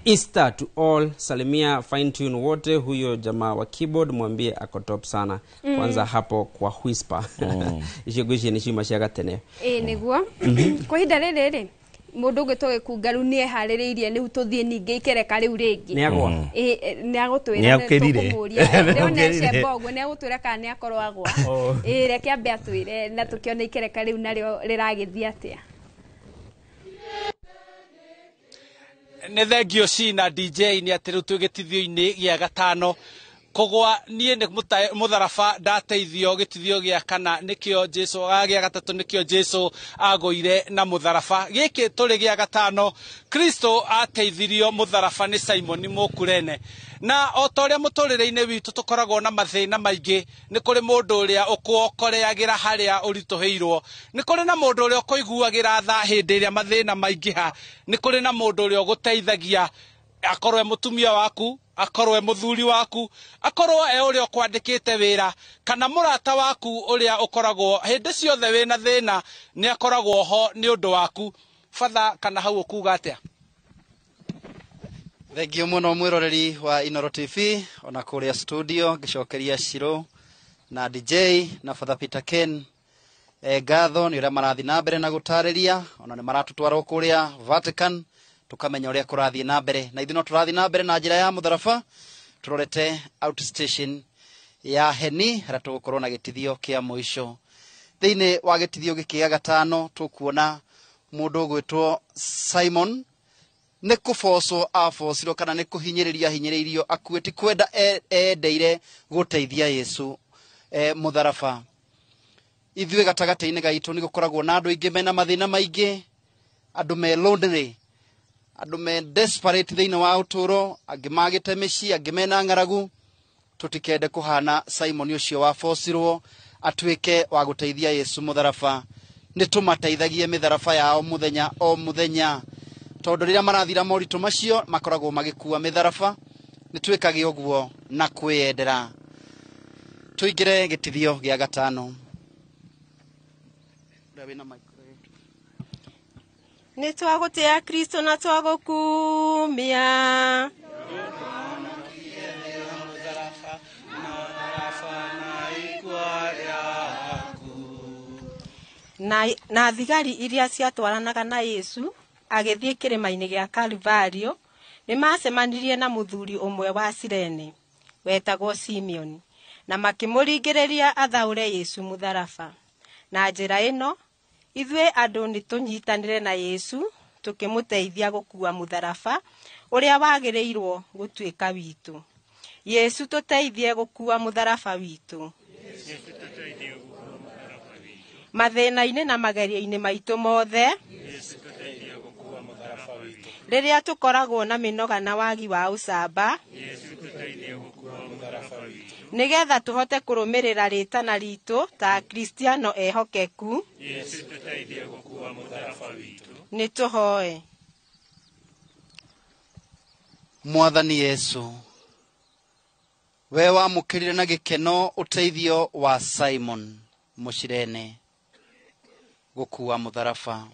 Easter to all. Salimia fine tune wote, huyo jamaa wa keyboard mwambie ako top sana. Kwanza hapo kwa whisper. Icio ngwĩciria nĩ ciuma cia gatene. Nĩguo. Kwa ihinda rĩrĩ rĩ mũndũ ũngĩ tũgĩkunga rĩu nĩ eharĩrĩirie nĩu tũthiĩ ningĩ ikereka rĩu rĩngĩ. Nĩ agwa. Nĩ agũtwĩra tũkũmũria. Ndĩrona ecemba ũguo nĩ agũtwĩra kana nĩ akorwo agwa. Reke ambe atwĩre na tũkĩone ikereka rĩu narĩo rĩragĩthiĩ atĩa. Nĩ thengio cina DJ nĩ atĩ rĩu twĩ gĩtithio-inĩ gĩa gatano. Kũgwa niĩ nĩ mũtharaba ndateithio gĩtithio gĩa kana nĩkĩo Jesu gĩa gatatũ nĩkĩo Jesu agũire na mũtharaba. Gĩkĩ tũrĩ gĩa gatano Kristo ateithirio mũtharaba nĩ Simon Mũkurene. Na o ta ũrĩa mũtũrĩre-inĩ witũ tũkoragwo na mathĩna maingĩ, nĩ kũrĩ mũndũ ũrĩa ũkũokoreagĩra harĩa ũritũhĩirwo, nĩ kũrĩ na mũndũ ũrĩa ũkũiguagĩra tha hĩndĩ ĩrĩa mathĩna maingĩha, nĩ kũrĩ na mũndũ ũrĩa ũgũteithagia, akorwo e mũtumia waku, akorwo e mũthuri waku, akorwo e ũrĩa ũkwandĩkĩte wĩra, kana mũrata waku ũrĩa ũkoragwo hĩndĩ ciothe wĩna thĩna nĩ akoragwo ho nĩ ũndũ waku. Father, kana hau ũkuga atĩa? Thengio mũno mwĩroreri wa Inoro TV ona kũrĩa studio ngĩcokeria Shiro na DJ na Father Peter Ken ngatho nĩ ũrĩa marathiĩ na mbere na gũtarĩria, ona nĩ maratũtwara kũrĩa Vatican tukamenya ũrĩa kũrathiĩ na mbere, na ithuĩ no tũrathiĩ na mbere na njĩra ya mũtharaba tũrorete outstation ya Heni harĩa tũgũkorwo na gĩtithio kĩa mũico. Thĩinĩ wa gĩtithio gĩkĩ gĩa gatano tũkuona mũndũ ũgwĩtwo Simon nĩ kũbocwo abocirwo kana nĩ kũhinyĩrĩria ahinyĩrĩirio akue, ti kwenda endeire gũteithia Yesu mũtharaba. Ithuĩ gatagatĩ-inĩ gaitũ nĩ gũkoragwo na andũ aingĩ mena mathĩna maingĩ, andũ me lonely, andũ me desperate thĩinĩ wa ũtũũro, angĩ magĩte mĩciĩ, angĩ mena ng'aragu. Tũtikende kũhana Simon ũcio wabocirwo atuĩke wa gũteithia Yesu mũtharaba. Nĩ tũmateithagie mĩtharaba yao mũthenya o mũthenya, tondũ rĩrĩa marathira moritũ macio makoragwo magĩkua mĩtharaba. Nĩ twĩkage ũguo na kwĩyendera. Tũingĩre gĩtithio gĩa gatano. Nĩ twagũtĩa Kristo na twagũkumia. Na thigari iria ciatwaranaga na Yesu agĩthiĩ kĩrĩma-inĩ gĩa Kalvario nĩ macemanirie na mũthuri ũmwe wa Sirene wetagwo Simeon, na makĩmũringĩrĩria athaũre Yesu mũtharaba. Na njĩra ĩno ithuĩ andũ nĩ tũnyitanĩre na Yesu tũkĩmũteithia gũkua mũtharaba ũrĩa wagĩrĩirwo gũtuĩka witũ. Yesu tũteithie gũkua mũtharaba witũ. Mathĩna-inĩ na magerio-inĩ maitũ mothe, rĩrĩa tũkoragwo na mĩnoga na wagi wa ũcamba, nĩgetha tũhote kũrũmĩrĩra rĩtana ritũ ta Akristiano ehokeku, nĩ tũhoe. Mwathani Yesu, we wamũkĩrire na gĩkeno ũteithio wa Simon Mũcirene gũkua mũtharaba.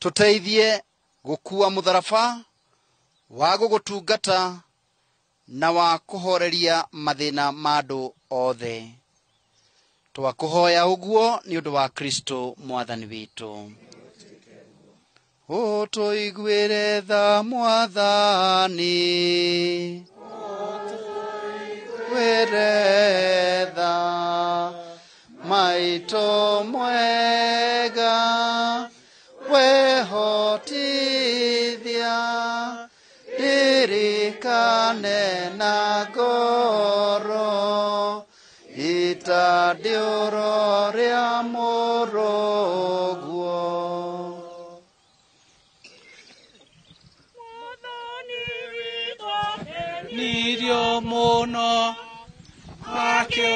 Tũteithie gũkua mũtharaba wa gũgũtungata na wa kũhoreria mathĩna ma andũ othe. Twakũhoya ũguo nĩ ũndũ wa Kristo Mwathani witũ. Ũtũiguĩre tha Mwathani, ũtũiguĩre tha. Maitũ mwega wehotithia ndirikane na ngoro itandiũro rĩa mũrũguo. Nirio mũno akĩ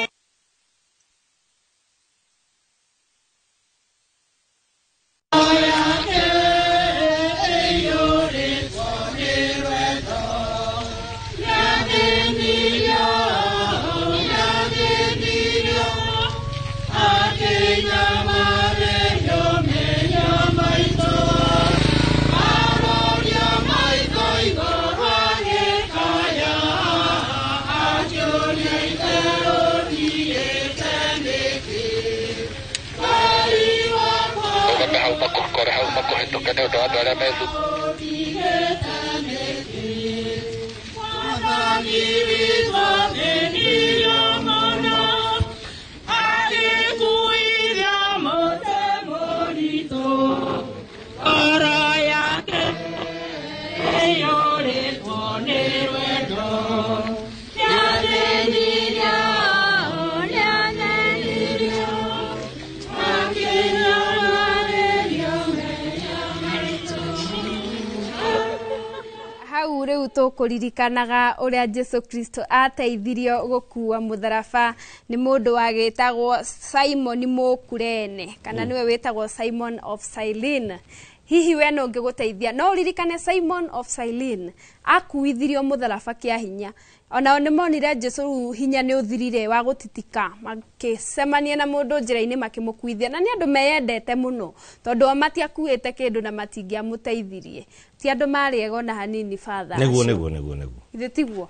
Hau rĩu tũkũririkanaga ũrĩa Jesu Kristo ateithirio gũkua mũtharaba nĩ mũndũ wagĩtagwo Simon Mũkurene kana nĩwe wĩtagwo Simon of Cyrene. Hihi we no ũngĩgũteithia no ũririkane Simon of Cyrene akuithirio mũtharaba kĩa hinya. Onao nĩ monire Jesu rĩu hinya nĩ ũthirire wa gũtitika, makĩcemania na mũndũ njĩra-inĩ makĩmũkuithia, na nĩ andũ meyendete mũno tondũ o matiakuĩte kĩndũ na matingĩamũteithirie. Ti andũ marĩ ega ona hanini father. Nĩguo nĩguo nĩguo nĩguo. Ithe tiguo.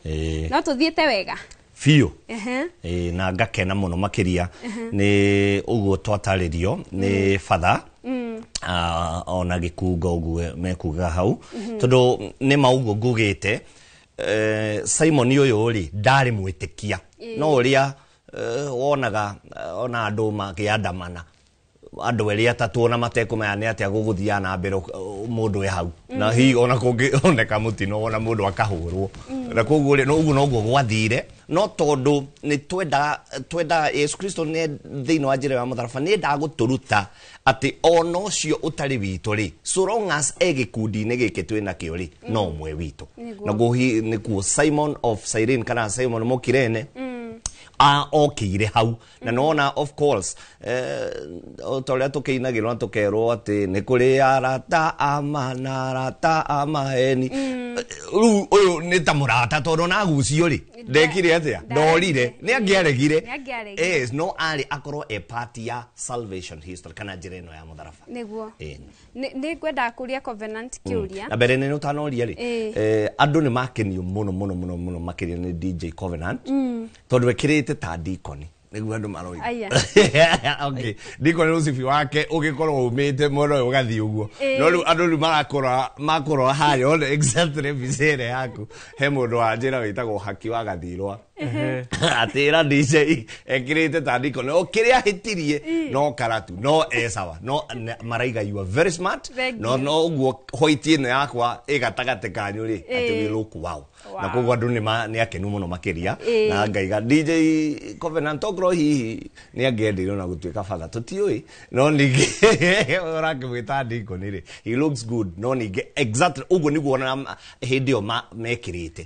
No tũthiĩte wega biũ. Na ngakena mũno makĩria nĩ ũguo twatarĩrio nĩ father ona gĩkungo ũguo mekuga hau tondũ nĩ ma ũguo ngugĩte. Simon ũyũ rĩ ndarĩ mwĩtĩkia no ũrĩa wonaga ona andũ makĩandamana andũ erĩ atatũ ona matekũmenya nĩ atĩa gũgũthiaga na mbere mũndũ e hau na hihi ona kũngĩoneka mũtino ona mũndũ akahũrwo na koguo rĩ ũguo noguo gwathire no tondũ nĩ twendaga Yesu Kristo nĩ thĩinĩ wa njĩra ya mũtharaba nĩ endaga gũtũruta atĩ ona ũcio ũtarĩ witũ rĩ so long as e gĩkundi-inĩ gĩkĩ twĩ nakĩo rĩ no ũmwe witũ. Naguo nĩkuo Simon of Cyrene kana Simon Mũkirene okĩire hau na nona of course o ta ũrĩa tũkĩinagĩrwo na tũkerwo atĩ nĩ kũrĩ arata ama na arata a maheni. Rĩu ũyũ nĩ ta mũrata tondũ ona agucio rĩ ndekire atĩa ndorire nĩ angĩaregire. Yes, no arĩ akorwo e part ya salvation history kana njĩra ĩno ya mũtharaba. Nĩguo nĩ ngwendaga kũria Covenant kĩũria na mbere nĩ ũtanoria rĩ andũ nĩ makenio mũno mũno mũno mũno makĩria nĩ DJ Covenant tondũ ekĩrĩte ta deacon nĩguo andũ maroiga. Okay, deacon rũcibi wake ũgĩkorwo umĩte mwena ũyũ ũgathiĩ ũguo no rĩu andũ rĩu makorwo harĩa one exactly mbica ĩrĩa yaku. He mũndũ wa njĩra wĩtagwo Haki wa Gathirwa atĩra DJ ekĩrĩte ta deacon o kĩrĩa ahĩtirie no karatu no e sawa no maraiga you are very smart no no ũguo white ĩno yakwa ĩ gatagatĩ kanyu rĩ atĩ we look wow. Na koguo andũ nĩ akenu mũno makĩria na ngaiga DJ Covenant okorwo hihi nĩ angĩendeirwo na gũtuĩka father tũtiũĩ no ningĩ ũrakĩmwĩta deacon rĩ he looks good no ningĩ exactly ũguo nĩguo ona hĩndĩ ĩyo mekĩrĩte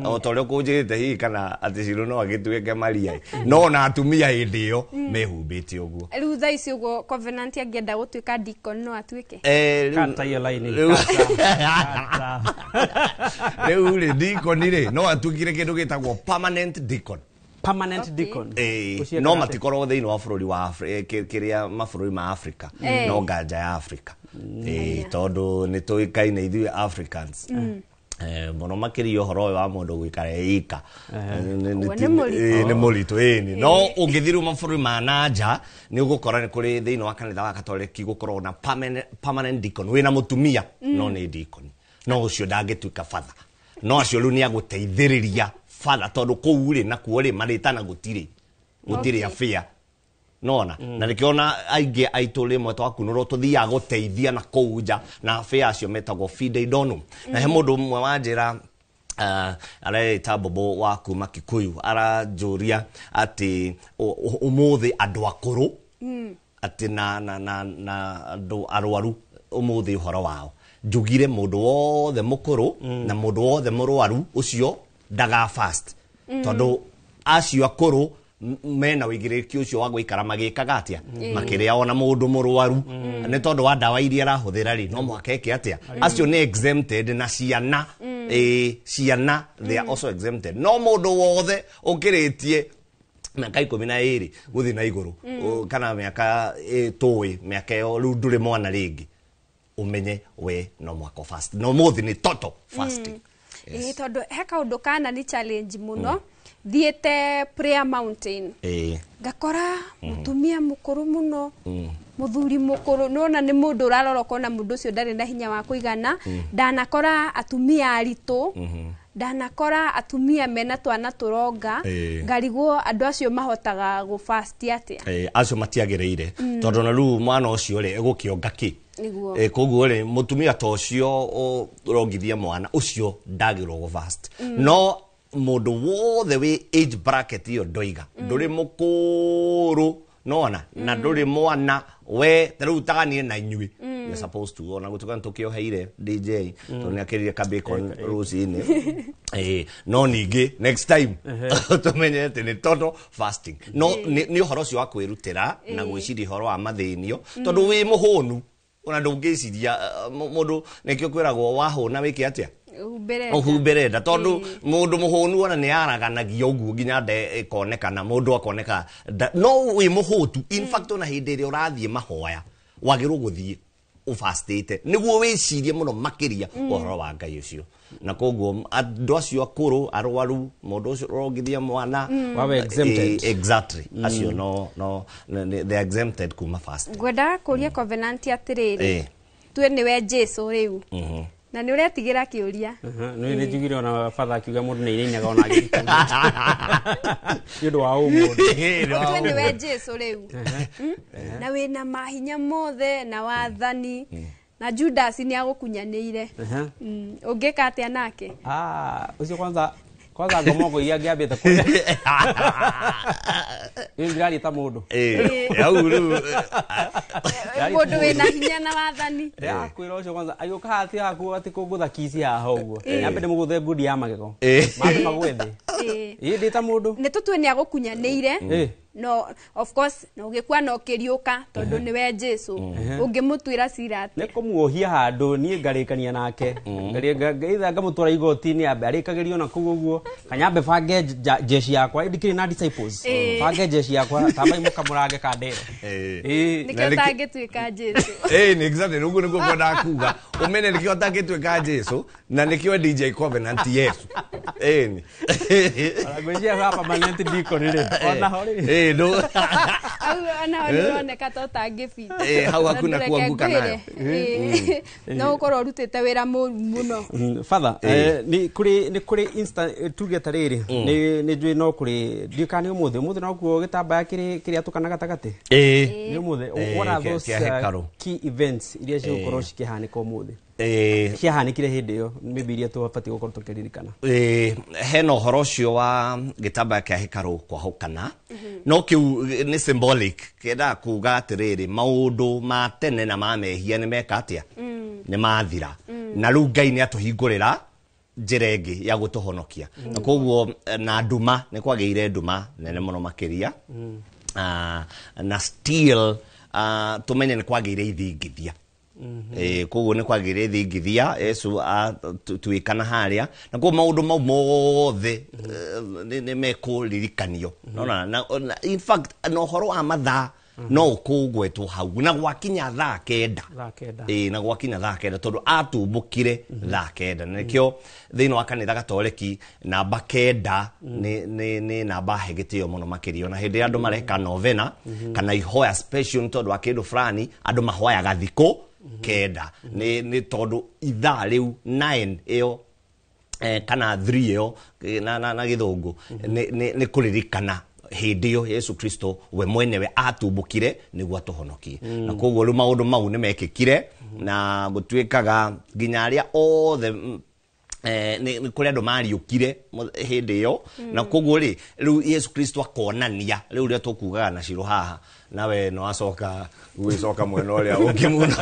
o ta ũrĩa ũkũnjĩrĩte hihi kana atĩ Ciro no agĩtuĩke Maria no ona atumia hĩndĩ ĩyo mehumbĩte ũguo. Rĩu thaa ici ũguo Covenant angĩenda gũtuĩka deacon no atuĩke? Kata hiyo line. Rĩu rĩ deacon rĩ no atuĩkire kĩndũ gĩtagwo permanent deacon. Permanent deacon. No matikorwo thĩinĩ wa bũrũri wa kĩrĩa mabũrũri ma Africa no nganja ya Africa tondũ nĩ tũĩkaine ithuĩ Africans mũno makĩria ũhoro ũyũ wa mũndũ gũikara ika nĩ mũritũ ĩni no ũngĩthiĩ rĩu mabũrũri ma na nja nĩ ũgũkora nĩ kũrĩ thĩinĩ wa kanitha wa Katoliki gũkorwo na permanent deacon wĩna mũtumia no nĩ deacon no ũcio ndangĩtuĩka father no acio rĩu nĩ agũteithĩrĩria father tondũ kũu rĩ nakuo rĩ marĩtana gũtirĩ affair Nona na nĩkĩo aingĩ aitũ rĩmwe twakunũrwo tũthiaga gũteithia na kũu nja na bĩa acio metagwo fidei donum. Na he mũndũ ũmwe wanjĩra areta Bobo wa kuma Kikuyu aranjũria atĩ ũmũthĩ andũ akũrũ atĩ na andũ arwaru ũmũthĩ ũhoro wao njugire mũndũ wothe mũkũrũ na mũndũ wothe mũrwaru ũcio ndaga fast tondũ acio akũrũ mena wĩigĩrĩrĩki ũcio wa gũikara magĩkaga atĩa makĩrĩa ona mũndũ mũrwaru nĩ tondũ wa ndawa iria arahũthĩra rĩ no mũhaka eke atĩa acio nĩ exempted na ciana ciana they are also exempted no mũndũ wothe ũkĩrĩtie mĩaka 12 gũthiĩ na igũrũ kana mĩaka tũĩ mĩaka ĩyo rĩu ndũrĩ mwana rĩngĩ ũmenye we no mũhaka fast no mũthĩ nĩ total fasting. Tondũ he kaũndũ kana nĩ challenge mũno thiĩte Prayer Mountain ngakora mũtumia mũkũrũ mũno mũthuri mũkũrũ nona nĩ mũndũ ũrarora ũkona mũndũ ũcio ndarĩ na hinya wa kũigana ndanakora atumia aritũ ndanakora atumia mena twana tũronga ngarigwo andũ acio mahotaga gũ fast atĩa acio matiagĩrĩire tondũ na rĩu mwana ũcio rĩ egũkĩonga kĩ koguo rĩ mũtumia ta ũcio ũrongithia mwana ũcio ndagĩrĩirwo gũ fast no mũndũ wothe wĩ age bracket ĩyo ndoiga ndũrĩ mũkũrũ nona na ndũrĩ mwana we ta rĩu taganie na inyuĩ you're supposed to ona gũtuĩka nĩtũkĩoheire DJ tondũ nĩakĩrire ka bacon rũcinĩ no ningĩ next time tũmenye atĩ nĩ total fasting no nĩ ũhoro ũcio wa kwĩrutĩra na gwĩciria ũhoro wa mathĩnio tondũ wĩ mũhũnu ona ndũngĩciria mũndũ nĩkĩo kwĩragwo wahũna wĩke atĩa ũhumbĩre nda tondũ mũndũ mũhũnu ona nĩ araganagia ũguo nginya nda ĩkonekana mũndũ akoneka no wĩ mũhũtu in fact ona hĩndĩ ĩrĩa ũrathiĩ mahoya wagĩrĩirwo gũthiĩ ũfastĩte nĩguo wĩcirie mũno makĩria ũhoro wa Ngai ũcio na koguo andũ acio akũrũ arwaru mũndũ ũcio ũrongithia mwana wawe exempted exactly acio no they are exempted kuma fast. Ngwendaga kũria Covenant atĩrĩrĩ tue nĩwe Jesu rĩu na nĩ ũretigĩra kĩũria nĩ nĩ njugire ona father akiuga mũndũ nĩ irainaga ona agĩrikana nĩ ũndũ wa ũmũndũ tue nĩwe Jesu rĩu na wĩna mahinya mothe na wathani na Judas nĩ agũkunyanĩire ũngĩka atĩa nake ũcio kwanza ngomoko iria ngĩambĩte kũrĩa rĩu ndĩraria ta mũndũ hau rĩu mũndũ wĩna hinya na wathani kwĩra ũcio kwanza agĩũka haha ti haku atĩ kũngũtha kici haha ũguo nyambe ndĩmũgũthe ngundi ya magego mambe magwe thĩ ĩ ndĩ ta mũndũ nĩ tũtue nĩ agũkunyanĩire no of course no ũgĩkua no ũkĩriũka tondũ nĩwe Jesu ũngĩmũtuĩra cira atĩa nĩ kũmuohia handũ niĩ ngarĩkania nake either ngamũtwara igoti-inĩ ambe arĩkagĩrio na kũu ũguo kanyambe bange jeshi yakwa ndikĩrĩ na disciples bange jeshi yakwa tambai mũkamũrange kandero nĩkĩo ũtangĩtuĩka Jesu nĩ exactly ũguo nĩguo ngwendaga kuga ũmenye nĩkĩo ũtangĩtuĩka Jesu na nĩkĩo DJ Covenant Yesu ĩni ngwĩciria ba permanent deacon rĩ onaho rĩ hau onaho nĩũroneka ta ũtangĩbita hau hakuna kuanguka nayo no ũkorwo ũrutĩte wĩra mũru mũno father nĩ kũrĩ instant tuge ta rĩrĩ nĩ njũĩ no kũrĩ ndiũĩ kana nĩ ũmũthĩ nokuo gĩtambaya kĩrĩa tũkana gatagatĩ nĩ ũmũthĩ what are those key events iria cigũkorwo cikĩhanĩka ũmũthĩ ciahanĩkire hĩndĩ ĩyo maybe iria tũbatiĩ gũkorwo tũkĩririkana hena ũhoro ũcio wa gĩtambaya kĩa hekarũ kwahũkana no kĩu nĩ symbolic kĩendaga kuga atĩrĩrĩ maũndũ ma tene na ma mehia nĩ meka atĩa nĩ mathira na rĩu Ngai nĩ atũhingũrĩra njĩra ĩngĩ ya gũtũhonokia na koguo na nduma nĩ kwagĩire nduma nene mũno makĩria na still tũmenye nĩ kwagĩire ithingithia koguo nĩ kwagĩire ithingithia Yesu atuĩkana harĩa na koguo maũndũ mau mothe nĩ mekũririkanio nona in fact na ũhoro wa mathaa no ũkũgwetwo hau na gwakinya thaa kenda na gwakinya thaa kenda tondũ atumbũkire thaa kenda na nĩkĩo thĩinĩ wa kanitha gatoreki namba 9 nĩ namba he gĩtĩo mũno makĩria ona hĩndĩ ĩrĩa andũ mareka novena kana ihoya special nĩ tondũ wa kĩndũ fulani andũ mahoyaga thikũ 9 nĩ tondũ ithaa rĩu 9 ĩyo kana 3 ĩyo na gĩthũngũ nĩ kũririkana hĩndĩ ĩyo Yesu Kristo we mwenewe atumbũkire nĩguo atũhonokie. Na koguo rĩu maũndũ mau nĩ mekĩkire, na gũtuĩkaga nginya arĩa othe nĩ kũrĩ andũ mariũkire hĩndĩ ĩyo. Na koguo rĩ, rĩu Yesu Kristo akonania rĩu ũrĩa tũkugaga na Ciro haha, nawe no acoka gwĩcoka mwena ũrĩa ũngĩ mũno,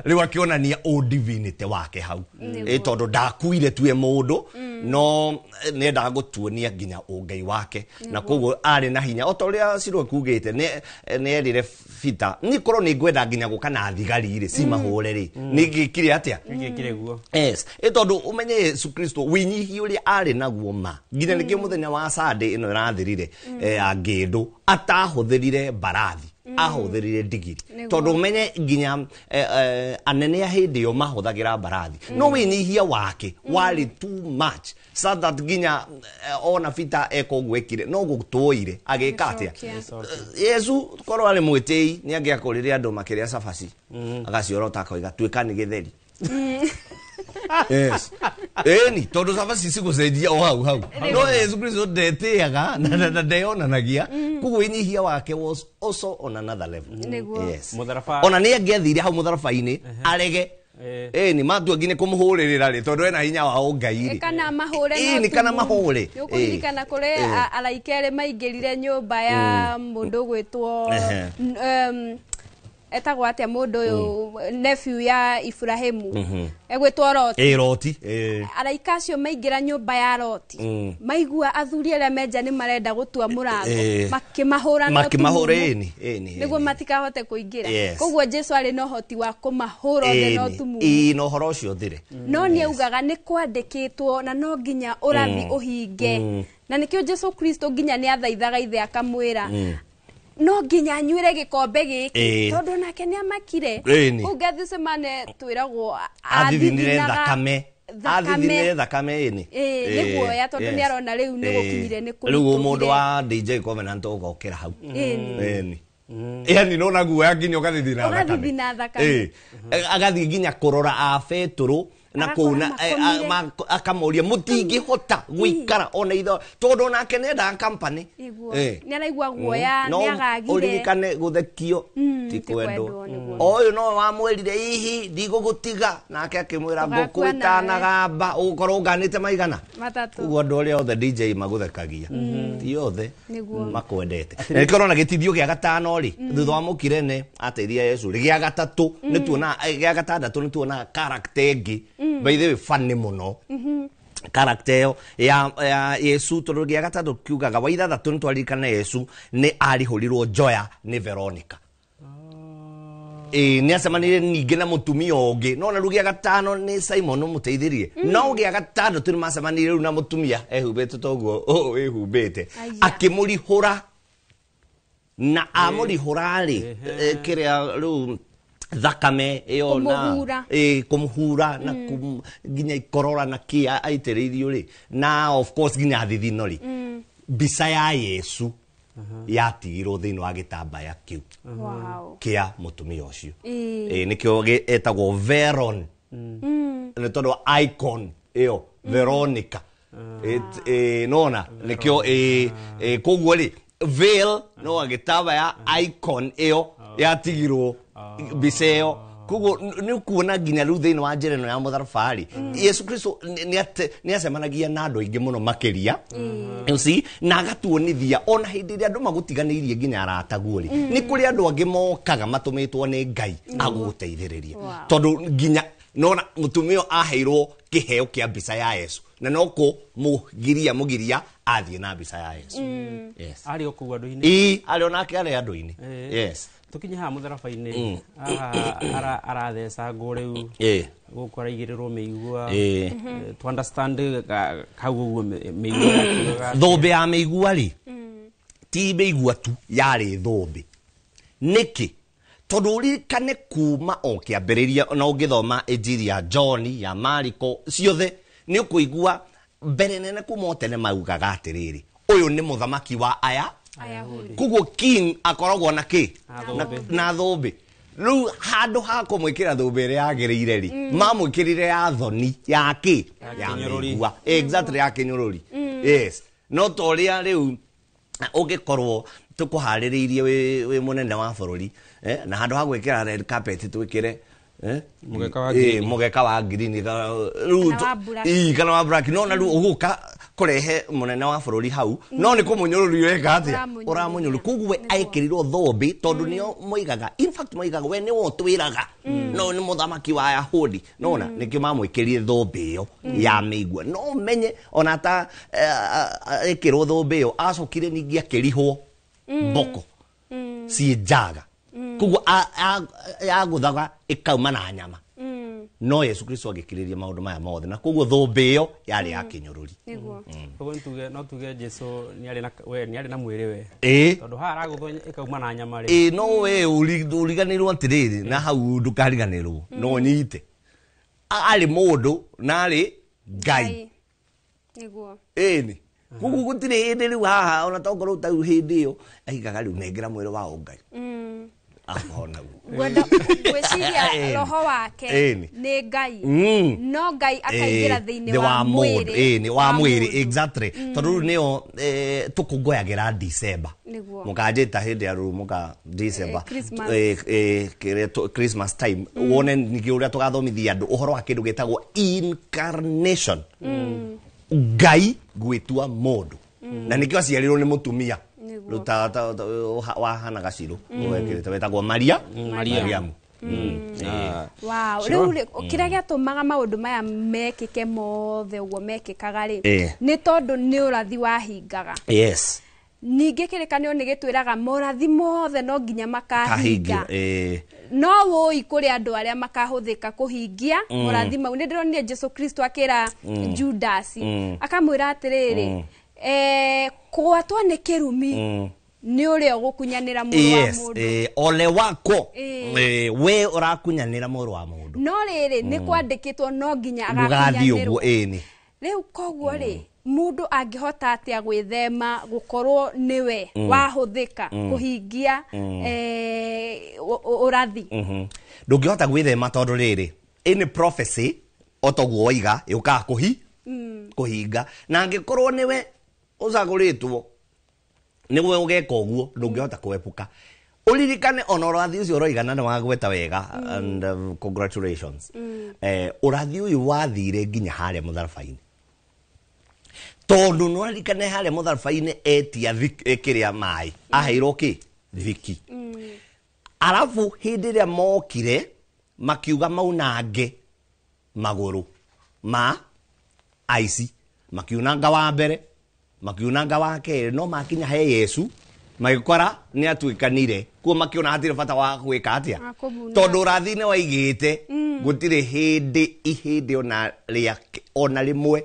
rĩu akĩonania ũ divinity wake hau. Nĩguo. Tondũ ndakuire tue mũndũ, no nĩendaga gũtuonia nginya ũngai wake, na koguo arĩ na hinya o ta ũrĩa Ciro ekugĩte. Nĩ erire Peter, niĩ korwo nĩ ngwenda nginya gũka na thigari rĩ cimahũre rĩ, nĩ ngĩkire atĩa? Ngĩkire guo. Yes, tondũ ũmenye Yesu Kristo wĩnyihia ũrĩa arĩ naguo ma nginya nĩkĩo mũthenya wa Sunday ĩno ĩrathirire, ya ngĩndũ atahũthĩrire mbarathi, ahũthĩrire ndigiri. Tondũ ũmenye nginya anene a hĩndĩ ĩyo mahũthagĩra mbarathi, no wĩnyihia wake warĩ too much so that nginya ona Peter eka ũguo ekire, no gũtũire agĩka atĩa? Yesu korwo arĩ mwĩtĩi nĩ angĩakorire andũ makĩrĩa cabaci, agaciorota akoiga tuĩka nĩ gĩtheri. Yes, ĩni tondũ cabaci cigũcenjia o hau hau. No Yesu Kristo ndetĩaga na ndeyonanagia, koguo wĩnyihia wake was also on another level. Yes. Mũtharaba. Ona nĩ angĩathire hau mũtharaba-inĩ arege, ĩni matua nginya kũmũhũrĩrĩra rĩ, tondũ ena hinya wa ũngai rĩ. Kana mahũre no Ĩni, kana tumu. mahũre. Nĩ ũkũririkana kũrĩ araika erĩ maingĩrire nyũmba ya mũndũ ũgwĩtwo etagwo atĩa mũndũ ũyũ, nephew ya Ibrahimu, egwĩtwo Loti. Ĩ, Loti. Araika acio maingĩra nyũmba ya Loti, maigua athuri arĩa menja nĩ marenda gũtua mũrango, makĩmahũra na makĩmahũra ũtumumu, ĩni. Nĩguo matikahote kũingĩra. Koguo Jesu arĩ na ũhoti wa kũmahũra othe na ũtumumu. Ĩ, na ũhoro ũcio ũthire. No nĩ augaga nĩ kwandĩkĩtwo na no nginya ũrathi ũhinge. Na nĩkĩo Jesu Kristo nginya nĩ athaithaga ithe akamwĩra no nginya anyuĩre gĩkombe gĩkĩ, tondũ nake nĩ amakire. Kũu Gethsemane twĩragwo athithinire athithinaga thakame, athithinire thakame, ĩni. Ĩ, nĩ guoya tondũ nĩ arona rĩu nĩ gũkinyire nĩ Rĩu mũndũ kũritũhire. wa DJ Covenant ũgokĩra hau. Ĩni. Ĩni, yani nona guoya nginya ũgathithina thakame. Ũgathithina thakame. Agathiĩ nginya kũrora a Betũrũ na kũu na Agakora makomire. Akamoria mũtingĩhota gũikara ona itho, tondũ onake nĩendaga company. Nĩguo. Nĩ araigua guoya. No nĩ agagire. Ũririkane gũthekio ti ti kwendwo. Kwendwo, nĩguo. O ũyũ no wamwĩrire ihi ndigũgũtiga, nake akĩmwĩra ngũkũ Tũgakua nawe. ĩtanagamba ũgũkorwo ũnganĩte maigana matatũ. Koguo andũ arĩa othe DJ magũthekagia ti othe makwendete. Na nĩkĩo ũrona gĩtithio gĩa gatano rĩ, thutha wa mũkirene ateithia Yesu rĩ, gĩa gatatũ nĩ tuona, gĩa gatandatũ nĩ tuonaga character ĩngĩ, by the way funny mũno, character ĩyo ya Yesu, tondũ gĩa gatatũ kiugaga wa ithathatũ nĩ twaririkana Yesu nĩ arihũrirwo njoya nĩ Veronica. Ĩ, nĩ acemanirie ningĩ na mũtumia ũngĩ, no na rĩu gĩa gatano nĩ Simon ũmũteithirie, no gĩa gatandatũ nĩ macemanirie rĩu na mũtumia ehumbĩte toguo wĩhumbĩte, akĩmũrihũra, na amũrihũra rĩ, kĩrĩa rĩu thakame ĩyo na Kũmũhura. Kũmũhura na nginya ikorora na kĩ aitĩrĩirio rĩ, na of course nginya thithino rĩ, mbica ya Yesu yatigirwo thĩinĩ wa gĩtambaya kĩu kĩa mũtumia ũcio. Nĩkĩo etagwo Veron, nĩ tondũ wa icon ĩyo Veronica. Nona nĩkĩo koguo rĩ, veil no gĩtambaya, icon ĩyo yatigirwo mbica ĩyo. Koguo nĩ ũkuona nginya rĩu thĩinĩ wa njĩra ĩno ya mũtharaba rĩ, Yesu Kristo nĩ acemanagia na andũ aingĩ mũno makĩria. You see, na agatuonithia ona hĩndĩ ĩrĩa andũ magũtiganĩirie nginya arataguo rĩ, nĩ kũrĩ andũ angĩ mokaga matũmĩtwo nĩ Ngai agũgũteithĩrĩria. Tondũ nginya nona mũtumia ũyũ aheirwo kĩheo kĩa mbica ya Yesu, na no kũmũgiria mũgiria athiĩ na mbica ya Yesu. Yes. Arĩ o kũu andũ-inĩ. Ĩ, arĩ onake arĩ andũ-inĩ. Yes. Tũkinye haha mũtharaba-inĩ. Haha arathecangwo rĩu, gũkũ araigĩrĩrwo mĩigua. To understand hau ũguo mĩigua yakiugaga atĩa? Thũmbĩ ya mĩigua rĩ, ti mĩigua tu yarĩ thũmbĩ. Nĩkĩ? Tondũ ũririkane kuma o kĩambĩrĩria, na ũngĩthoma injiri ya John, ya Mariko, ciothe nĩ ũkũigua mbere nene kuma o tene maugaga atĩrĩrĩ, ũyũ nĩ mũthamaki wa aya. Ayahudi. Koguo king akoragwo na kĩ? Na thũmbĩ. Na thũmbĩ. Rĩu handũ ha kũmwĩkĩra thũmbĩ ĩrĩa yagĩrĩire rĩ, mamwĩkĩrire ya thoni ya kĩ? Ya kĩnyũrũri. mĩigua. Exactly, ya kĩnyũrũri. Yes, no ta ũrĩa rĩu Ũngĩkorwo tũkũharĩrĩirie wĩ mũnene wa bũrũri, na handũ ha gwĩkĩra red carpet twĩkĩre Mũgeka wa green. Mũgeka wa green Kana wa black. Kana wa black, no na rĩu ũgũka kũrehe mũnene wa bũrũri hau, no nĩ kũmũnyũrũria ũreka atĩa? Ũramũnyũrũria. Ũramũnyũrũria. Koguo we ekĩrirwo thũmbĩ tondũ nĩo moigaga, in fact moigaga we nĩwe ũtwĩraga, no nĩ mũthamaki wa Ayahudi, nona nĩkĩo mamwĩkĩrire thũmbĩ ĩyo ya mĩigua. No menye ona ta ĩkĩrwo thũmbĩ ĩyo, acokire ningĩ akĩrihwo mboko ciĩ njaga, koguo yagũthaga ĩkauma na nyama. No Yesu Kristo agĩkirĩria maũndũ maya mothe, na koguo thũmbĩ ĩyo yarĩ ya kĩnyũrũri. Nĩguo. Koguo nĩtuge, no tuge Jesu nĩarĩ na we nĩarĩ na mwĩrĩ we. Tondũ haha aragũthwo ĩkauma na nyama rĩ. Ĩĩ, no we ũriganĩrwo atĩrĩrĩ, na hau ndũkariganĩrwo, no ũnyite arĩ mũndũ na arĩ Ngai. Nĩguo. Ĩni koguo gũtirĩ hĩndĩ rĩu haha ona tokorwo tau hĩndĩ ĩyo aigaga rĩu nengera mwĩrĩ wa ũngai ahonaguo. Ngwenda gwĩciria roho wake Ĩni. nĩ Ngai, no Ngai akaingĩra thĩinĩ Thĩ wa mũndũ. mwĩrĩ. Ĩni, wa mwĩrĩ, exactly. Tondũ rĩu nĩyo tũkũngũyagĩra December. Nĩguo. Mũkanjĩta hĩndĩ ya rũrũ mũka December. Christmas. Kĩrĩa Christmas time, wone ningĩ ũrĩa tũgathomithia andũ ũhoro wa kĩndũ gĩtagwo incarnation, Ngai gwĩtua mũndũ, na nĩkĩo aciarirwo nĩ mũtumia. Nĩguo. Rĩu wahana gacirũ wekĩrĩte wetagwo Maria. Maria. Mariamu. Wow, Sure. rĩu rĩ, kĩrĩa gĩatũmaga maũndũ maya mekĩke mothe ũguo mekĩkaga rĩ, nĩ tondũ nĩ ũrathi wahingaga. Ningĩ kĩrĩkanĩro nĩ gĩtwĩraga morathi mothe no nginya makahinga. Kahinga. No wũi kũrĩ andũ arĩa makahũthĩka kũhingia morathi mau. Nĩ ndĩronire Jesu Kristo akĩra Judas, akamwĩra atĩrĩrĩ, kũgwatwo nĩ kĩrumi nĩ ũrĩa ũgũkunyanĩra mũrũ wa mũndũ. Ole wako we ũrakunyanĩra mũrũ wa mũndũ. No rĩrĩ, nĩ kwandĩkĩtwo no nginya Gũgathiĩ ũguo. agakunyanĩrwo. Ĩni. Rĩu koguo rĩ, mũndũ angĩhota atĩa gwĩthema gũkorwo nĩwe wahũthĩka kũhingia ũrathi? Ndũngĩhota gwĩthema tondũ rĩrĩ, ĩnĩ prophecy o toguo waiga yũkaga kũhinga, na angĩkorwo nĩwe ũcagũrĩtwo nĩwe ũgeka ũguo, ndũngĩhota kũepuka. Ũririkane ona ũrathi ũcio ũroigana nĩ wagweta wega, and congratulations. Ũrathi ũyũ wathire nginya harĩa mũtharaba-inĩ, tondũ nĩ ũraririkane harĩa mũtharaba-inĩ etia kĩrĩa maĩ aheirwo kĩ thiki. Arabu hĩndĩ ĩrĩa mokire makiuga maunange magũrũ ma aici, makiunanga wa mbere, makiunanga wa kerĩ, no makinya he Yesu magĩkora nĩ atuĩkanire kuo, makĩona hatirĩ bata wa gwĩka atĩa. Wa kũmuna. Tondũ ũrathi nĩ waigĩte gũtirĩ hĩndĩ ihĩndĩ ona rĩa ona rĩmwe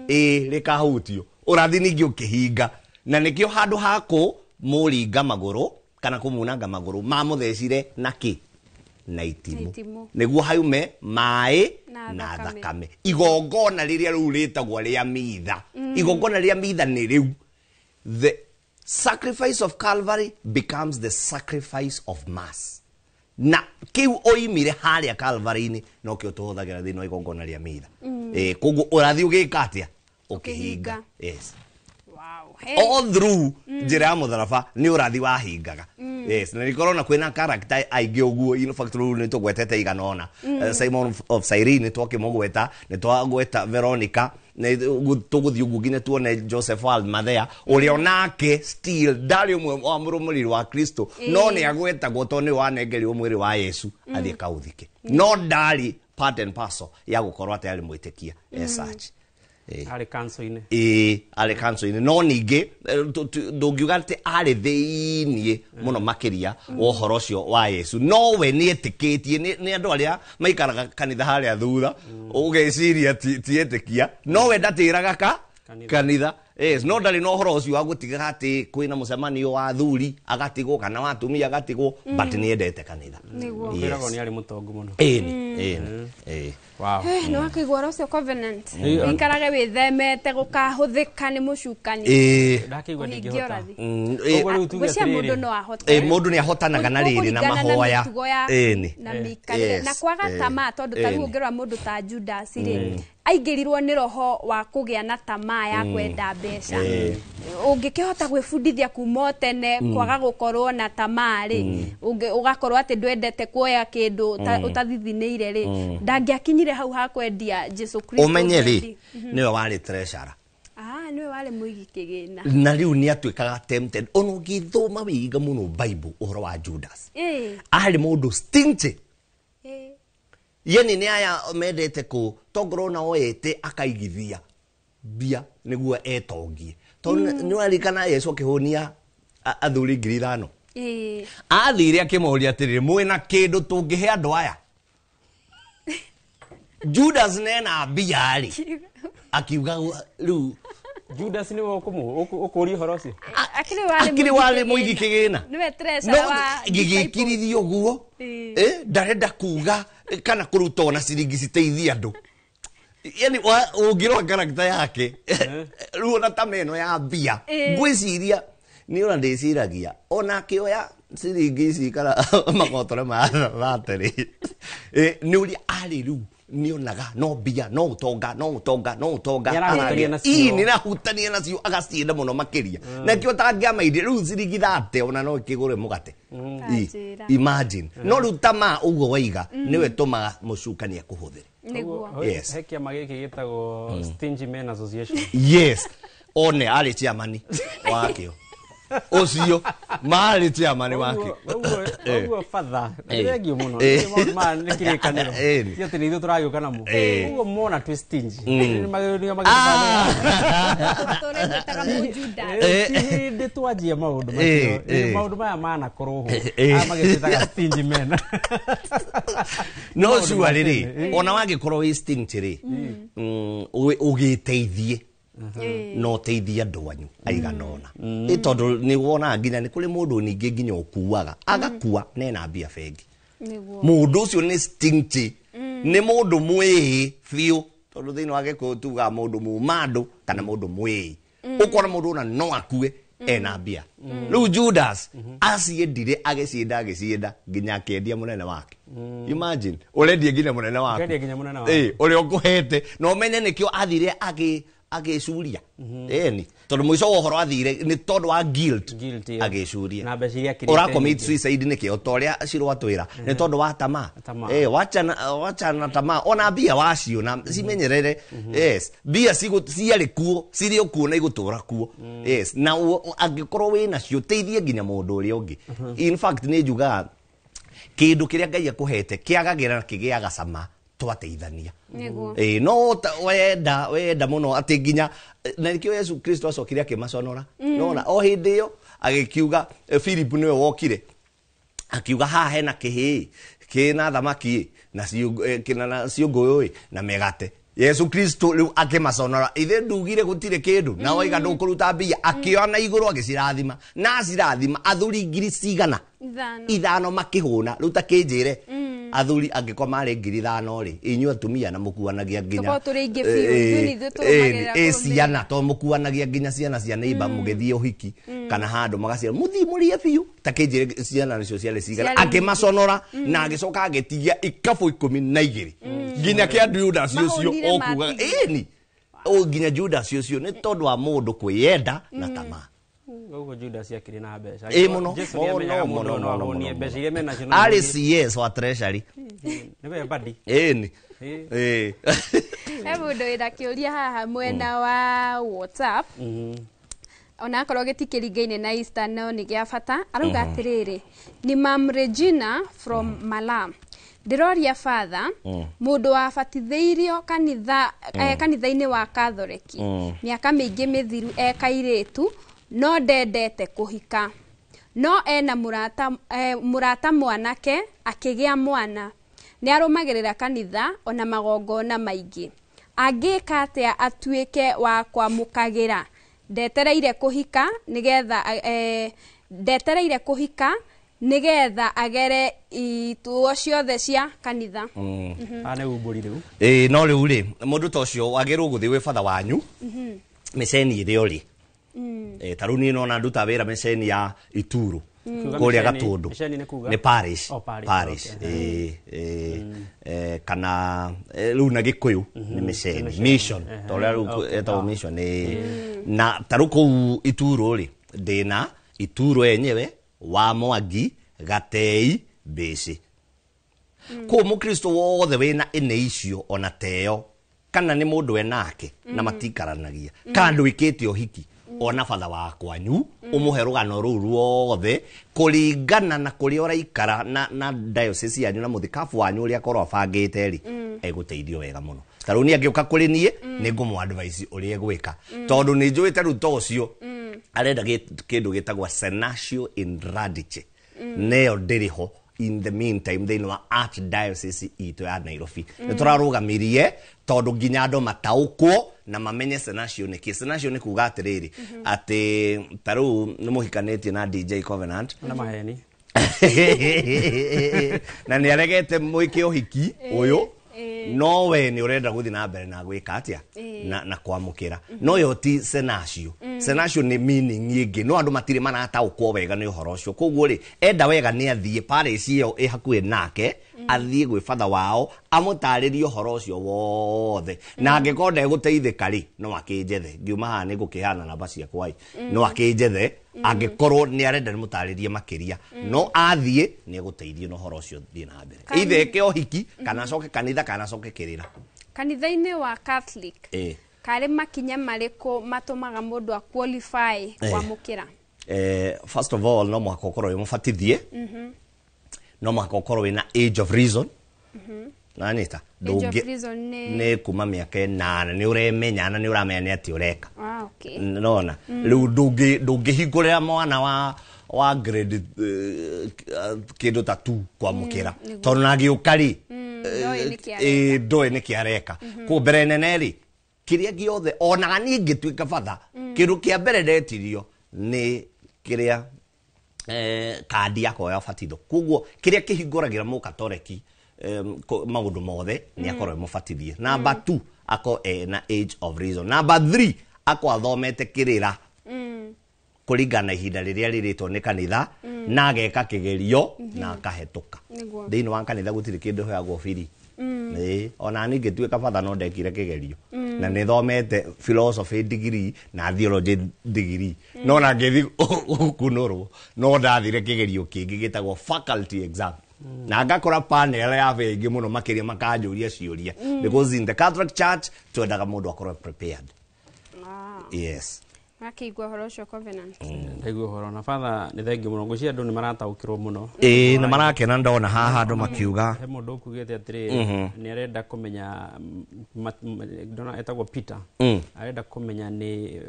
ĩ rĩkahutio. Ũrathi ningĩ ũkĩhinga, na nĩkĩo handũ ha kũmũringa magũrũ kana kũmunanga magũrũ mamũthecire na kĩ? Na itimũ. Itimũ. Nĩguo haume maĩ Na na thakame. thakame. Igongona rĩrĩa rĩu rĩtagwo rĩa mitha, igongona rĩa mitha nĩ rĩu the sacrifice of Calvary becomes the sacrifice of mass, na kĩu oimire harĩa Calvary-inĩ nokĩo tũhũthagĩra thĩinĩ wa igongona rĩa mitha. Koguo ũrathi ũgĩka atĩa? Ũkĩhinga. Ũkĩhinga. Yes. Wow. Hey. All through njĩra ya mũtharaba nĩ ũrathi wahingaga. Yes, na nĩkorwo kwĩna character aingĩ ũguo, in fact rĩu nĩ tũgwetete igana ũna. Simon of Cyrene nĩ twakĩmũgweta, nĩ twagweta Veronica, nĩ tũgũthiĩ ũguo nginya tuone Joseph wa Arimathea, ũrĩa onake still ndarĩ ũmwe wa mũrũmĩrĩri wa Kristo, no nĩ agwetagwo tondũ nĩwe wanengerirwo mwĩrĩ wa Yesu athiĩ kaũthike, no ndarĩ part and parcel ya gũkorwo atĩ arĩ mwĩtĩkia as such. Arĩ kanco-inĩ. Ĩĩ, arĩ kanco-inĩ, no ningĩ ndũngiuga atĩ arĩ thĩiniĩ mũno makĩria wa ũhoro ũcio wa Yesu, no we nĩ etĩkĩtie. Nĩ andũ arĩa maikaraga kanitha harĩa thutha ũgeciria ti etĩkia, no we ndatĩraga ka kanitha. Yes, no ndarĩ na ũhoro ũcio wa gũtiga atĩ kwĩna mũcemanio wa athuri agatigwo kana wa atumia agatigwo, but nĩ endete kanitha. Nĩguo. Yes. Kwĩragwo nĩ arĩ mũtongu mũno. Ĩni, ĩni, ĩĩ. Wow. Nĩ wakĩigua ũhoro ũcio covenant, wĩikarage wĩthemete gũkahũthĩka nĩ mũcukani Ĩĩ. Ndakĩigua kũhingia ndingĩhota. ũrathi. Koguo rĩu tuge Gwĩciria atĩrĩrĩ. mũndũ no ahote. Mũndũ nĩ ahotanaga na rĩrĩ na Kũringana na mahoya. mĩtugo yaku Ĩni. na mĩikarĩre Yes. na kwaga tamaa, tondũ ta rĩu Ĩni. ũngĩrora mũndũ ta Judas rĩ, Aingĩrirwo nĩ roho wa kũgĩa na tamaa ya kwenda mbeca. Ũngĩkĩhota gwĩbundithia kuma o tene kwaga gũkorwo na tamaa rĩ, ũgakorwo atĩ ndwendete kuoya kĩndũ ũtathithinĩire rĩ, ndangĩakinyire hau ha kwendia Jesu Kristo. Ũmenye rĩ, nĩwe warĩ treasurer. Ah, nĩwe warĩ mũigi kĩgĩna. Na rĩu nĩ atuĩkaga tempted. Ona ũngĩthoma wĩiga mũno Bible ũhoro wa Judas, arĩ mũndũ stingy. Yani nĩ aya mendete kũ tongorwo na oete akaigithia mbia nĩguo etongie. Tondũ nĩ waririkana Yesu akĩhũnia athuri 5,000. Athire akĩmoria atĩrĩrĩ, mwĩna kĩndũ tũngĩhe andũ aya? Judas nena mbia rĩ, akiuga rĩu Judas nĩwe ũkũria ũhoro ũcio. Akĩrĩ warĩ mũigi kĩgĩna. Nĩwe treasurer wa gĩgĩkirithio ũguo. Ndarenda kuga kana kũruta ona ciringi citeithie andũ. Yani ũngĩrora karakta yake rĩu ona ta meno ya mbia, ngwĩciria nĩ ona ndĩciragia ona akĩoya ciringi ici kana magotore ma thate rĩ, nĩ ũrĩa arĩ rĩu nĩonaga no mbia, no ũtonga, no ũtonga, no ũtonga. Nĩarahutania nacio. Ii, nĩarahutania nacio agacienda mũno makĩria. Na kĩo tangĩamaire rĩu ciringi thate ona no ĩkĩgũre mũgate. Tanjĩra. Imagine. No rĩu tamaa ũguo waiga nĩwe tũmaga mũcukani akũhũthĩre. Nĩguo. Yes. He kĩama gĩkĩ gĩtagwo Stingy Men Association. Yes. One arĩ chairman wakĩo. Ũcio marĩ chairman wakĩo. Ũguo father, thengiũ mũno. Nĩ maũndũ maya nĩ kĩrĩkanĩro. Ti atĩ nĩ ithuĩ tũragĩũka namo. Ũguo mona twĩ stingy. Nĩ magĩrĩirwo Tũrĩgwĩtaga mũjuda. Ti hĩndĩ twanjia maũndũ macio. Maũndũ maya manakorwo ho. Aya magĩtwĩtaga stingy men. No sure rĩrĩ, ona wangĩkorwo wĩ stingy rĩ, ũgĩteithie no teithie andũ anyu aigana ũna. Ĩ tondũ nĩ wonaga nginya nĩ kũrĩ mũndũ ningĩ nginya ũkuaga agakua na ena mbia bengi. Mũndũ ũcio nĩ stingy, nĩ mũndũ mwĩĩ biũ, tondũ thĩinĩ wa Gĩkũyũ tugaga mũndũ muma andũ kana mũndũ mwĩĩ. Ũkona mũndũ ona no akue ena mbia. Rĩu Judas aciendire, agĩcienda, agĩcienda nginya akĩendia mũnene wake. Imagine ũrendia nginya mũnene waku. Ũkendia nginya mũnene waku. Ũrĩa ũkũhete na ũmenye nĩkĩo athire agĩcuria. Ĩni tondũ mũico wa ũhoro athire nĩ tondũ wa guilt agĩcuria. Na mbeca iria akĩrĩte Ũra commit nyingĩ. suicide nĩkĩ o ta ũrĩa Shiro atwĩra nĩ tondũ wa tamaa. Tamaa. Wachana tamaa ona mbia waciona cimenyerere. Yes, mbia ciarĩ kuo, cirĩ o kuo na igũtũra kuo. Yes, na angĩkorwo wĩ nacio teithie nginya mũndũ ũrĩa ũngĩ. In fact nĩ njugaga kĩndũ kĩrĩa Ngai akũhete kĩagagĩra na kĩgĩaga cama twateithania. No wenda wenda mũno atĩ nginya na nĩkĩo Yesu Kristo acokire akĩmaconora. Nona o hĩndĩ ĩyo agĩkiuga, Philip nĩwe wokire akiuga haha hena kĩhĩĩ kĩna thamaki na kĩna na ciũngũyũ na mĩgate. Yesu Kristo rĩu akĩmaconora, ithe ndugire gũtirĩ kĩndũ na waiga ndũkũruta mbia, akĩoya na igũrũ agĩcirathima na acirathima athuri ngiri cigana ithano makĩhũna. Rĩu ta kĩnjĩre athuri angĩkorwo marĩ 5,000 rĩ, inyuĩ atumia na mũkuanagia nginya Tũkorwo tũrĩ aingĩ biũ, ithuĩ nĩ ithuĩ tũrũmagĩrĩra kũrũmĩrĩra. Ciana to mũkuanagia nginya ciana cia neighbor mũgĩthiĩ ũhiki kana handũ magaciara mũthiĩ mũrĩe biũ. Ta kĩnjĩre ciana nĩcio ciarĩ cigana, Ciarĩ akĩmaconora na agĩcoka agĩtigia ikabũ 12 nginya kĩa Judas ũcio Mahũnire okugaga matigia. ĩni o nginya Judas ũcio nĩ tondũ wa mũndũ kwĩyenda na tamaa. Ũguo Judas akĩrĩ na mbeca. Ĩ mũno, Jesu mũno, nĩamenyaga mũndũ mũno, no mũno, ahũnie mũno. mbeca iria menacio no Arĩ ahũnie. CS wa Treasury. Nĩwe badi. Ĩni. He mũndũ wĩna kĩũria haha mwena wa WhatsApp, ona akorwo gĩtikĩringaine na Easter no nĩ gĩa bata. Arauga atĩrĩrĩ, ni Mam Regina from Malam, ndĩroria father, mũndũ wabatithĩirio kanitha kanitha-inĩ wa Katholeki mĩaka mĩingĩ mĩthiru e kairĩtu, no ndendete kũhika, no ena mũrata, mũrata mwanake akĩgĩa mwana, nĩ arũmagĩrĩra kanitha ona magongona maingĩ, angĩka atĩa atuĩke wa kwamũkagĩra? Ndetereire kũhika nĩgetha ndetereire kũhika nĩgetha agere ituo ciothe cia kanitha. Haha nĩ umbũri rĩu. Ĩ no rĩu rĩ, mũndũ ta ũcio wagĩrĩirwo gũthiĩ gwĩ batha wanyu mĩceni ĩrĩa ũrĩ. Ta rĩu niĩ nona nduta wĩra mĩceni ya Ituro. Kũrĩa Gatũndũ. Mĩceni nĩ kuga? Nĩ parish. Oh, parish, Parish. okay. Ĩĩ, kana rĩu na Gĩkũyũ nĩ mĩceni, mission, ta ũrĩa rĩu ĩtagwo mission. Ĩĩ. Na ta rĩu kũu Ituro rĩ, ndĩna Ituro yenyewe, wa Mwangi, Gatei, Mbĩcĩ. Kũu mũkristo wothe wĩna ĩnĩ icio ona teyo, kana nĩ mũndũ enake na matikaranagia, kana ndwĩkĩte ũhiki, ona batha wa kwanyu ũmũhe rũgano rũu ruothe kũringana na kũrĩa ũraikara na diocese yanyu na mũthikabu wanyu ũrĩa akorwo abangĩte rĩ, egũteithio wega mũno. Ta rĩu niĩ angĩũka kũrĩ niĩ, nĩ ngũmũ advice ũrĩa egwĩka, tondũ nĩ njũĩ ta rĩu ta ũcio arenda kĩndũ gĩtagwo senatio in radice, neyo ndĩrĩ ho in the meantime thĩinĩ wa archdiocese itũ ya Nairobi. Nĩ tũrarũgamirie tondũ nginya andũ mataũkwo na mamenye senatio nĩ kĩ. Senatio nĩ kuga atĩrĩrĩ, atĩ ta rĩu nĩ mũhikanĩtie na DJ Covenant na maheni na nĩ aregete mwĩke ũhiki ũyũ, no we nĩ ũrenda gũthiĩ na mbere na gwĩka atĩa na kwamũkĩra, no yo ti senatio. Senatio nĩ meaning ĩngĩ, no andũ matirĩ marataũkwo wega nĩ ũhoro ũcio. Koguo rĩ, enda wega nĩ athiĩ parish ĩyo ĩ hakuhĩ nake, athiĩ gwĩ batha wao amũtarĩrie ũhoro ũcio wothe, na angĩkorwo ndegũteithĩka rĩ, no akĩnjethe. Ngiuma haha nĩ ngũkĩheana namba ciakwa ĩ, no akĩnjethe angĩkorwo nĩ arenda nĩmũtarĩrie makĩria, no athiĩ nĩ egũteithio na ũhoro ũcio thiĩ na mbere, either eke ũhiki kana acoke kanitha kana acoke kĩrĩra. Kanitha-inĩ wa Catholic, karĩ makinya marĩkũ matũmaga mũndũ a qualify kwamũkĩra? First of all, no mũhaka ũkorwo wĩ mũbatithie, no mũhaka ũkorwo wĩna age of reason. Nanyita? Age of reason nĩ Nĩ kuma mĩaka 8, nĩ ũremenya na nĩ ũramenya nĩ atĩ ũreka. Ah, okay. Nona rĩu ndũngĩhingũrĩra mwana wa grade kĩndũ ta 2 kwamũkĩra, tondũ na agĩũka rĩ, ndoĩ nĩkĩ areka. Ndoĩ nĩkĩ areka. Kũu mbere nene rĩ, kĩrĩa gĩothe ona niĩ ngĩtuĩka batha, kĩndũ kĩa mbere ndetirio nĩ kĩrĩa kandi yakwa ya ũbatitho. Koguo kĩrĩa kĩhingũragĩra mũkatoreki maũndũ mothe nĩ akorwo e mũbatithie. Number 2, akorwo ena age of reason. Number 3, akorwo athomete kĩrĩra kũringana na ihinda rĩrĩa rĩrĩtwo nĩ kanitha, na ageka kĩgerio na akahetũka. Thĩinĩ wa kanitha gũtirĩ kĩndũ heagwo biri. Ĩĩ, ona niĩ ngĩtuĩka batha no ndekire kĩgerio, na nĩ thomete philosophy degree na theology degree, no na ngĩthiĩ gũkunũrwo no ndathire kĩgerio kĩngĩ gĩtagwo faculty exam, na ngakora panel ya aingĩ mũno makĩria makanjũria ciũria, because in the Catholic Church twendaga mũndũ akorwo prepared. Yes. Makĩigua ũhoro ũcio, Covenant? Ndaigua ũhoro na batha nĩ thengiũ mũno, ngwĩciria andũ nĩ marataũkĩrwo mũno. Ĩĩ, nĩ marakena, ndona haha andũ makiuga. He mũndũ ũkugĩte atĩrĩrĩ, nĩ arenda kũmenya, ndona etagwo Peter, arenda kũmenya nĩ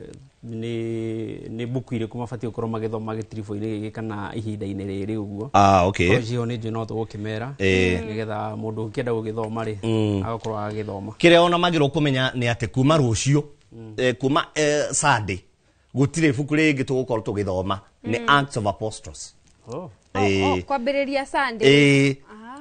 mbuku irĩkũ mabatiĩ gũkorwo magĩthoma gĩtiribũ-inĩ gĩkĩ kana ihinda-inĩ rĩrĩ ũguo. Ah, okay. Korwo icio nĩ njũĩ no tũgũkĩmera, nĩgetha mũndũ ũngĩenda gũgĩthoma rĩ, agakorwo agĩthoma. Kĩrĩa ona magĩrĩirwo kũmenya nĩ atĩ kuma rũciũ, kuma Sunday, gũtirĩ ibuku rĩngĩ tũgũkorwo tũgĩthoma, nĩ Acts of Apostles. Oh. Oh, kwambĩrĩria Sunday?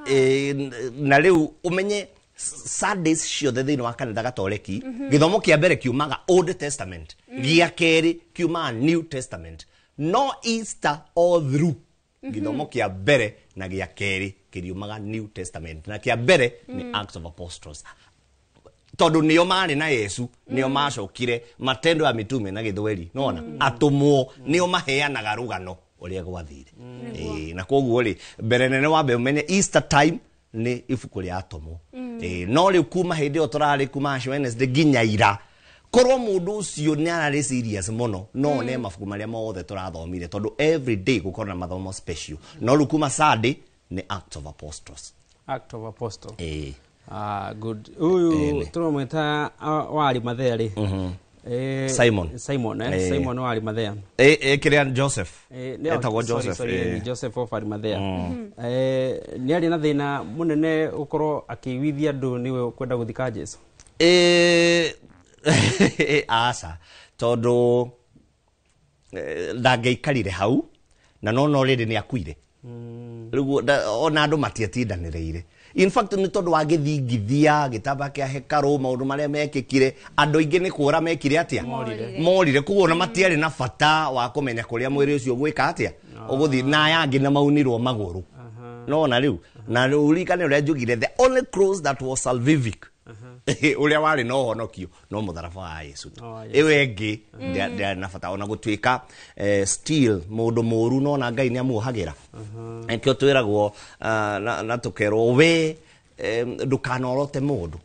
Ĩĩ, na rĩu ũmenye Sundays ciothe thĩinĩ wa kanitha gatoreki, gĩthomo kĩa mbere kiumaga Old Testament, gĩa kerĩ kiumaga New Testament, no Easter all through gĩthomo kĩa mbere na gĩa kerĩ kĩriumaga New Testament, na kĩa mbere nĩ Acts of Apostles, tondũ nĩo marĩ na Yesu, nĩo macokire Matendo ya Mitume na Gĩthweri, nona atũmwo nĩo maheanaga rũgano ũrĩa gwathire. Ĩĩ, na koguo rĩ, mbere nene wambe ũmenye Easter time nĩ ibuku rĩa atũmwo. Ĩĩ, no rĩu kuma hĩndĩ ĩyo tũrarĩ kuma Ash Wednesday nginya ira, korwo mũndũ ũcio nĩ ararĩ serious mũno, no one mabuku marĩa mothe tũrathomire, tondũ every day gũkorwo na mathomo special, no rĩu kuma Sunday nĩ Acts of Apostles. Act of Apostle. Ĩĩ. Ah, good. Ũyũ tũramwĩta wa Arimathea rĩ, Simon. Simon, Simon wa Arimathea. Kĩrĩa Joseph. Etagwo Sorry, Joseph, sorry, ni Joseph of Arimathea. Nĩ arĩ na thĩna mũnene gũkorwo akĩiguithia andũ nĩwe kwenda gũthika Jesu? Aca, tondũ ndangĩaikarire hau, na no rĩrĩ nĩ akuire. Rĩu ona andũ matiatindanĩrĩire. In fact, nĩ tondũ wa gĩthingithia, gĩtamba kĩa hekarũ, maũndũ marĩa mekĩkire, andũ aingĩ nĩ kũra mekire atĩa? Morire. Morire. Koguo ona matiarĩ na bata wa kũmenya kũrĩa mwĩrĩ ũcio ũgwĩka atĩa? Ũgũthiĩ na aya angĩ na maunirwo magũrũ. No na rĩu na rĩu ũririkane ũrĩa njugire, the only cross that was salvific, ũrĩa warĩ na ũhonokio no mũtharaba wa Yesu tu. Oh, yes. Ĩyo ĩngĩ ndĩarĩ na bata ona gũtuĩka, still mũndũ mũru no na Ngai nĩ amuohagĩra. Nĩkĩo twĩragwo, na tũkerwo we, ndũkanorote mũndũ.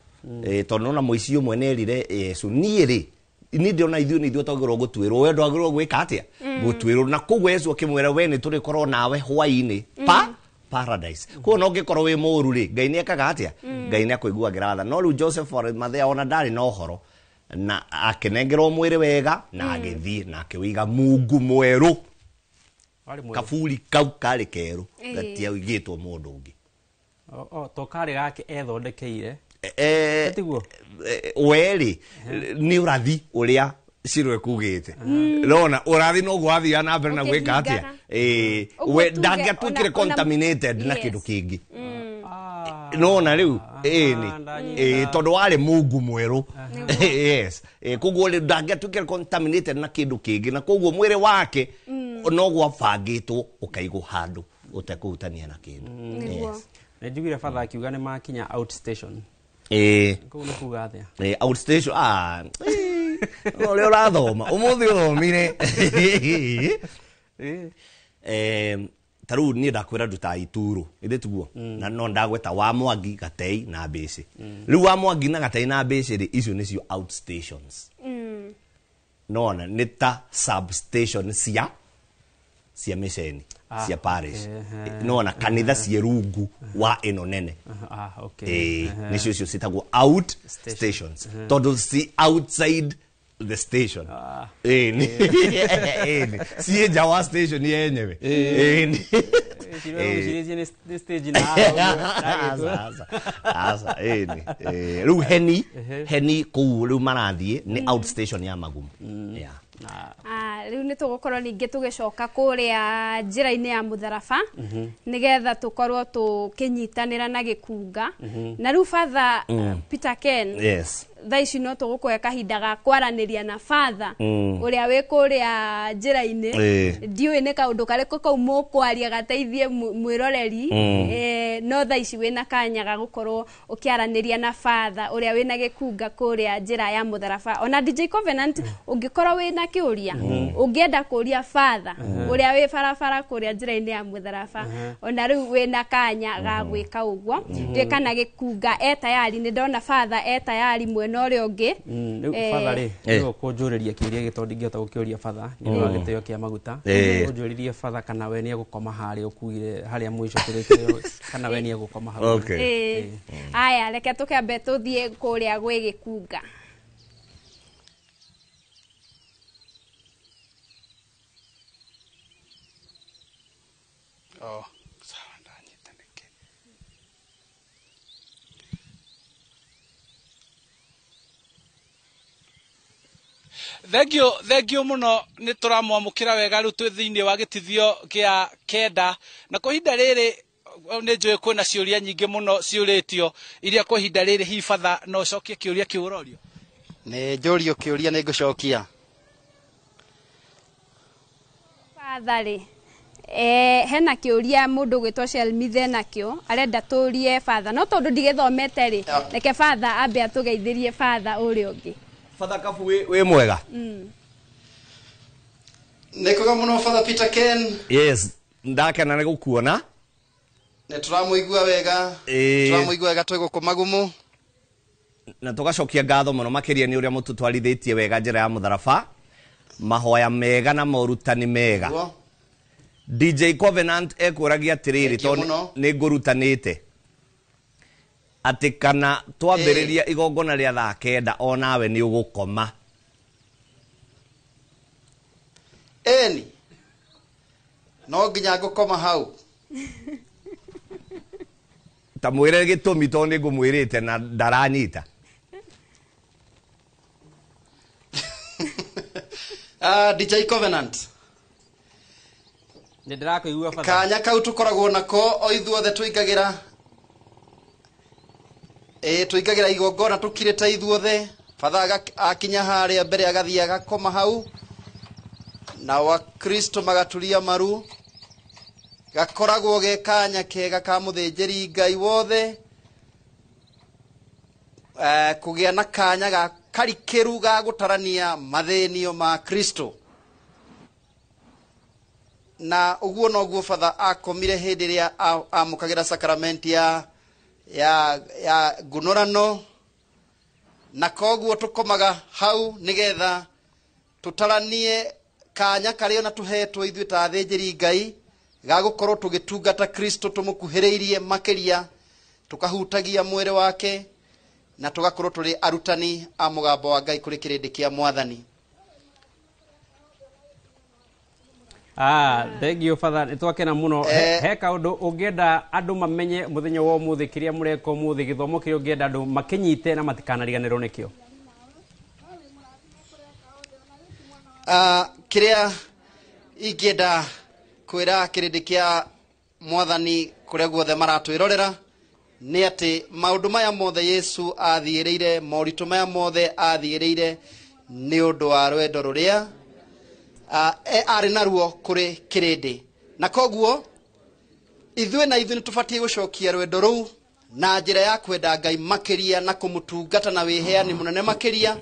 Tondũ nona mũici ũmwe nĩerire Yesu, niĩ rĩ, niĩ ndĩrona ithuĩ nĩ ithuĩ twagĩrĩirwo gũtuĩrwo, we ndwagĩrĩirwo gwĩka atĩa? Gũtuĩrwo. Na koguo Yesu akĩmwĩra, we nĩ tũrĩkorwo nawe hwaĩ-inĩ pa paradise. Koguo no ũngĩkorwo wĩ mũru rĩ, Ngai nĩ ekaga atĩa? Ngai nĩ akũiguagĩra tha. No rĩu Joseph wa Arimathea ona ndarĩ na ũhoro, na akĩnengerwo mwĩrĩ wega na agĩthiĩ na akĩwĩiga mungu mwerũ. Warĩ mwerũ. Kaburi kau karĩ kerũ, gatiaigĩtwo mũndũ ũngĩ. O to karĩ gake ethondekeire. Tiguo? Werĩ nĩ ũrathi ũrĩa Shiro ekugĩte. Nona ũrathi noguo wathiaga na mbere na gwĩka atĩa? Ũkĩhingaga. Ũguo We tuge ndangĩatuĩkire contaminated na kĩndũ kĩngĩ. Nona rĩu ĩni tondũ warĩ mungu mwerũ. Yes. Koguo rĩ ndangĩatuĩkire contaminated na kĩndũ kĩngĩ, na koguo mwĩrĩ wake noguo wabangĩtwo ũkaigwo handũ ũtekũhutania na kĩndũ. Yes. Nĩ njiguire batha akiuga nĩ makinya outstation. Kũu nĩ kuga atĩa? Outstation, ũrĩa ũrathoma ũmũthĩ ũthomire. Ta rĩu niĩ ndakwĩra ndutaga ituro ithĩ tiguo, na no ndagweta wa Mwangi, Gatei na Mbĩcĩ. Rĩu wa Mwangi na Gatei na Mbĩcĩ rĩ, icio nĩcio outstations. Nona nĩ ta substation cia mĩceni, cia parish. Nona kanitha ciĩ rungu wa ĩno nene. Nĩcio icio ciĩtagwo out stations, tondũ ci outside the station. Ĩni. Ĩni. Ciĩ nja wa station yenyewe. Ĩni. Cirĩcie nĩ stage na haha. Aca, aca, ĩni. Rĩu heni heni kũu rĩu marathiĩ nĩ outstation ya Magumu. Yeah. Rĩu nĩ tũgũkorwo ningĩ tũgĩcoka kũrĩa njĩra-inĩ ya mũtharaba, nĩgetha tũkorwo tũkĩnyitanĩra na gĩkunga. Na rĩu Father Peter Ken, Yes. thaa ici no tũgũkũhe kahinda ga kwaranĩria na Father ũrĩa wĩ kũrĩa njĩra-inĩ. Ndiũĩ nĩ kaũndũ karĩkũ kau mũkwaria gateithie mwĩroreri. No thaa ici wĩna kanya ga gũkorwo ũkĩaranĩria na Father ũrĩa wĩna gĩkunga kũrĩa njĩra ya mũtharaba. Ona DJ Covenant, ũngĩkorwo wĩna kĩũria ũngĩenda kũria Father ũrĩa wĩ barabara kũrĩa njĩra-inĩ ya mũtharaba, ona rĩu wĩna kanya ga gwĩka ũguo. Ndiũĩ kana gĩkunga e tayari, nĩ ndona Father e tayari mwena ũrĩa ũngĩ. Rĩu Father rĩ, nĩwe ũkũnjũrĩria kĩũria gĩ tondũ ndingĩhota gũkĩũria Father nĩ ũndũ wa gĩtĩo kĩa maguta. Ũnjũrĩrie Father kana we nĩ egũkoma harĩa ũkugire harĩa mũico tũrĩkĩrĩo, kana we nĩ egũkoma hau. Aya, reke tũkĩambe tũthiĩ kũrĩa gwĩ gĩkunga. Oh, sawa, ndanyita nĩkĩ. Thengio, thengio mũno, nĩ tũramwamũkĩra wega. Rĩu twĩ thĩinĩ wa gĩtithio gĩa 9, na kwa ihinda rĩrĩ nĩ njũĩ kwĩna ciũria nyingĩ mũno ciũrĩtio, iria kwa ihinda rĩrĩ hihi Father no ũcokie kĩũria kĩu ũrorio. Nĩ njũrio kĩũria, nĩ ngũcokia. Father rĩ, hena kĩũria mũndũ ũgwĩtwo Shelmithe nakĩo arenda tũrie Father, no tondũ ndigĩthomete rĩ, reke Father ambe atũgeithĩrie Father ũrĩa ũngĩ. Father Kabu, wĩ mwega? Nĩ kwega mũno, Father Peter Ken. Yes, ndakena nĩ gũkuona. Nĩ tũramũigua wega. Tũramũigua wega twĩ gũkũ Magumu. Na tũgacokia ngatho mũno makĩria nĩ ũrĩa mũtũtwarithĩtie wega njĩra ya mũtharaba, mahoya mega na morutani mega. DJ Covenant ekũragia atĩrĩrĩ, Thank you tondũ mũno. nĩ ngũrutanĩte atĩ kana twambĩrĩria igongona rĩa thaa 9 onawe nĩ ũgũkoma. Ĩni, no nginya ngũkoma hau. Ta mwĩre gĩtũmi, tondũ nĩ ngũmwĩrĩte na ndaranyita. DJ Covenant, Nĩ ndĩrakũigua, Father. Kanya kau tũkoragwo nako o ithuothe tũingagĩra, ĩ tũingagĩra igongona tũkirĩte ithuothe. Father akinya harĩa mbere agathiĩ agakoma hau, nao akristo magaturia maru. Gakoragwo ge kanya kega ka mũthĩnjĩri Ngai wothe kũgĩa na kanya ga karikĩru ga gũtarania mathĩnio ma Kristo. Na ũguo noguo batha akomire hĩndĩ ĩrĩa amũkagĩra sakramenti ya ngunũrano, na koguo tũkomaga hau nĩgetha tũtaranie kanya karĩa ona tũhetwo ithuĩ ta athĩnjĩri Ngai ga gũkorwo tũgĩtungata Kristo tũmũkuhĩrĩirie makĩria, tũkahutagia mwĩrĩ wake na tũgakorwo tũrĩ arutani a mũgambo wa Ngai kũrĩ kĩrĩndĩ kĩa Mwathani. Thank you Father, nĩ twakena mũno. He kaũndũ ũngĩenda andũ mamenye mũthenya wa ũmũthĩ, kĩrĩa mũreka ũmũthĩ, gĩthomo kĩrĩa ũngĩenda andũ makĩnyite na matikanariganĩrwo nĩkĩo? Kĩrĩa ingĩenda kwĩra kĩrĩndĩ kĩa Mwathani kũrĩa guothe maratwĩrorera nĩ atĩ maũndũ maya mothe Yesu athiĩrĩire, moritũ maya mothe athiĩrĩire nĩ ũndũ wa rwendo rũrĩa arĩ naruo kũrĩ kĩrĩndĩ. Na koguo ithuĩ na ithuĩ nĩ tũbatiĩ gũcokia rwendo rũu na njĩra ya kwenda Ngai makĩria na kũmũtungata na wĩheani mũnene makĩria,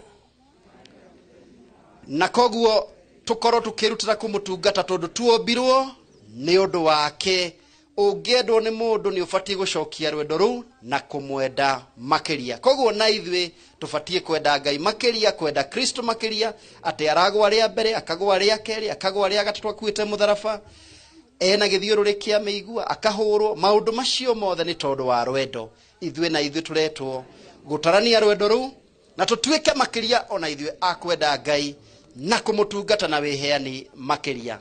na koguo tũkorwo tũkĩrutĩra kũmũtungata tondũ tuombirwo nĩ ũndũ wake. Ũngĩendwo nĩ mũndũ nĩ ũbatiĩ gũcokia rwendo rũu na kũmwenda makĩria. Koguo na ithuĩ tũbatiĩ kwenda Ngai makĩria, kwenda Kristo makĩria, atĩ aragwa rĩa mbere, akagwa rĩa kerĩ, akagwa rĩa gatatũ akuĩte mũtharaba, ena gĩthiũrũrĩ kĩa mĩigua, akahũrwo. Maũndũ macio mothe nĩ tondũ wa rwendo. Ithuĩ na ithuĩ tũretwo gũtarania rwendo rũu na tũtuĩke makĩria ona ithuĩ a kwenda Ngai na kũmũtungata na wĩheani makĩria.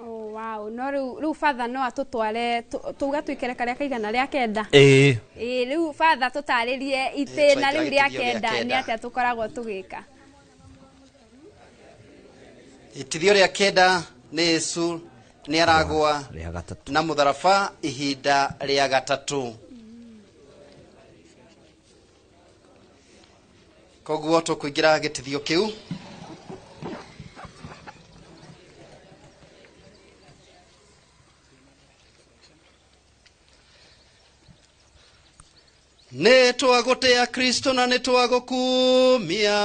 Oh, wow. No rĩu Father no atũtware tuga tuikere karia kaigana rĩa kenda. Rĩu Father tũtarĩrie itĩna rĩu rĩa kenda nĩ atĩa tũkoragwo tũgĩka. Itithio rĩa kenda nĩ Yesu nĩ aragwa na mũtharaba ihinda rĩa gatatũ. Koguo tũkũingĩra gĩtithio kĩu. Nĩ twagũtĩa Kristo na nĩ twagũkumia.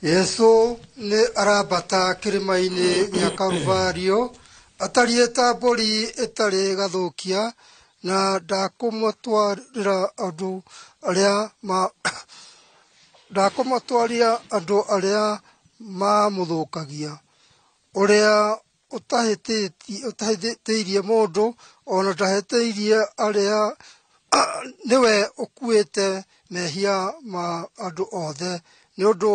Yesu nĩ arambata kĩrĩma-inĩ gĩa Karuvario atariĩ ta mbũri ĩtarĩ gathũkia, na ndakũmatwarĩra andũ arĩa mamũthũkagia. Ũrĩa ũtahĩtĩirie mũndũ ona ndahĩtĩirie arĩa nĩwe ũkuĩte mehia ma andũ othe, nĩ ũndũ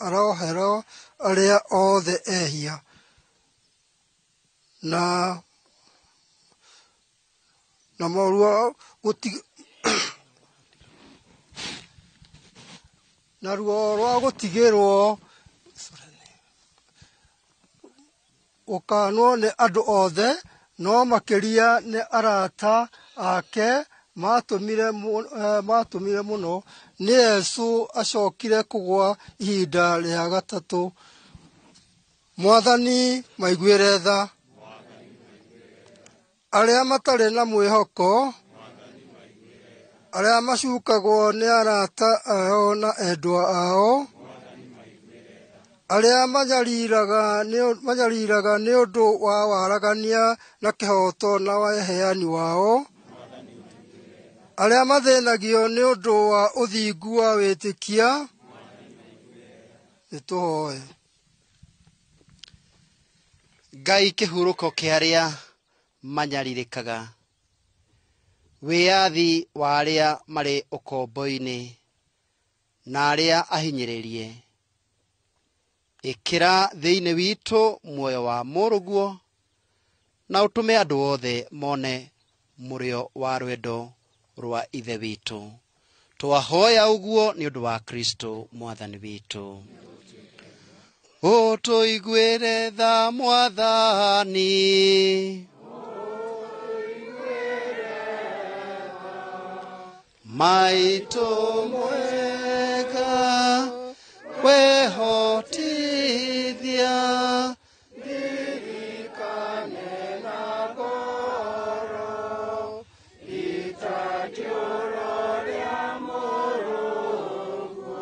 arohera arĩa othe ehia. Na naruo rwa gũtigĩrwo gũkanwo nĩ andũ othe, no makĩria nĩ arata ake matũmire mũno. Nĩ Yesu acokire kũgwa ihinda rĩa gatatũ. Mwathani maiguĩre tha. Arĩa matarĩ na mwĩhoko, arĩa macukagwo nĩ arata ao na endwa ao, arĩa manyariraga nĩ ũndũ wa waragania na kĩhooto na weheani wao, arĩa mathĩnagio nĩ ũndũ wa ũthingu wa wĩtĩkia. Nĩtũhoe. Ngai kĩhurũko kĩa arĩa manyarirĩkaga, wĩyathi wa arĩa marĩ ũkombo-inĩ na arĩa ahinyĩrĩrie, ĩkĩra thĩinĩ witũ muoyo wa mũrũguo na ũtũme andũ othe mone mũrĩo wa rwendo rwa Ithe witũ. Twahoya ũguo nĩ ũndũ wa Kristo Mwathani witũ. Ũtũiguĩre tha Mwathani. Maitũ mwega wehotithia ndirikane na ngoro itajũro rĩa Mũrungu.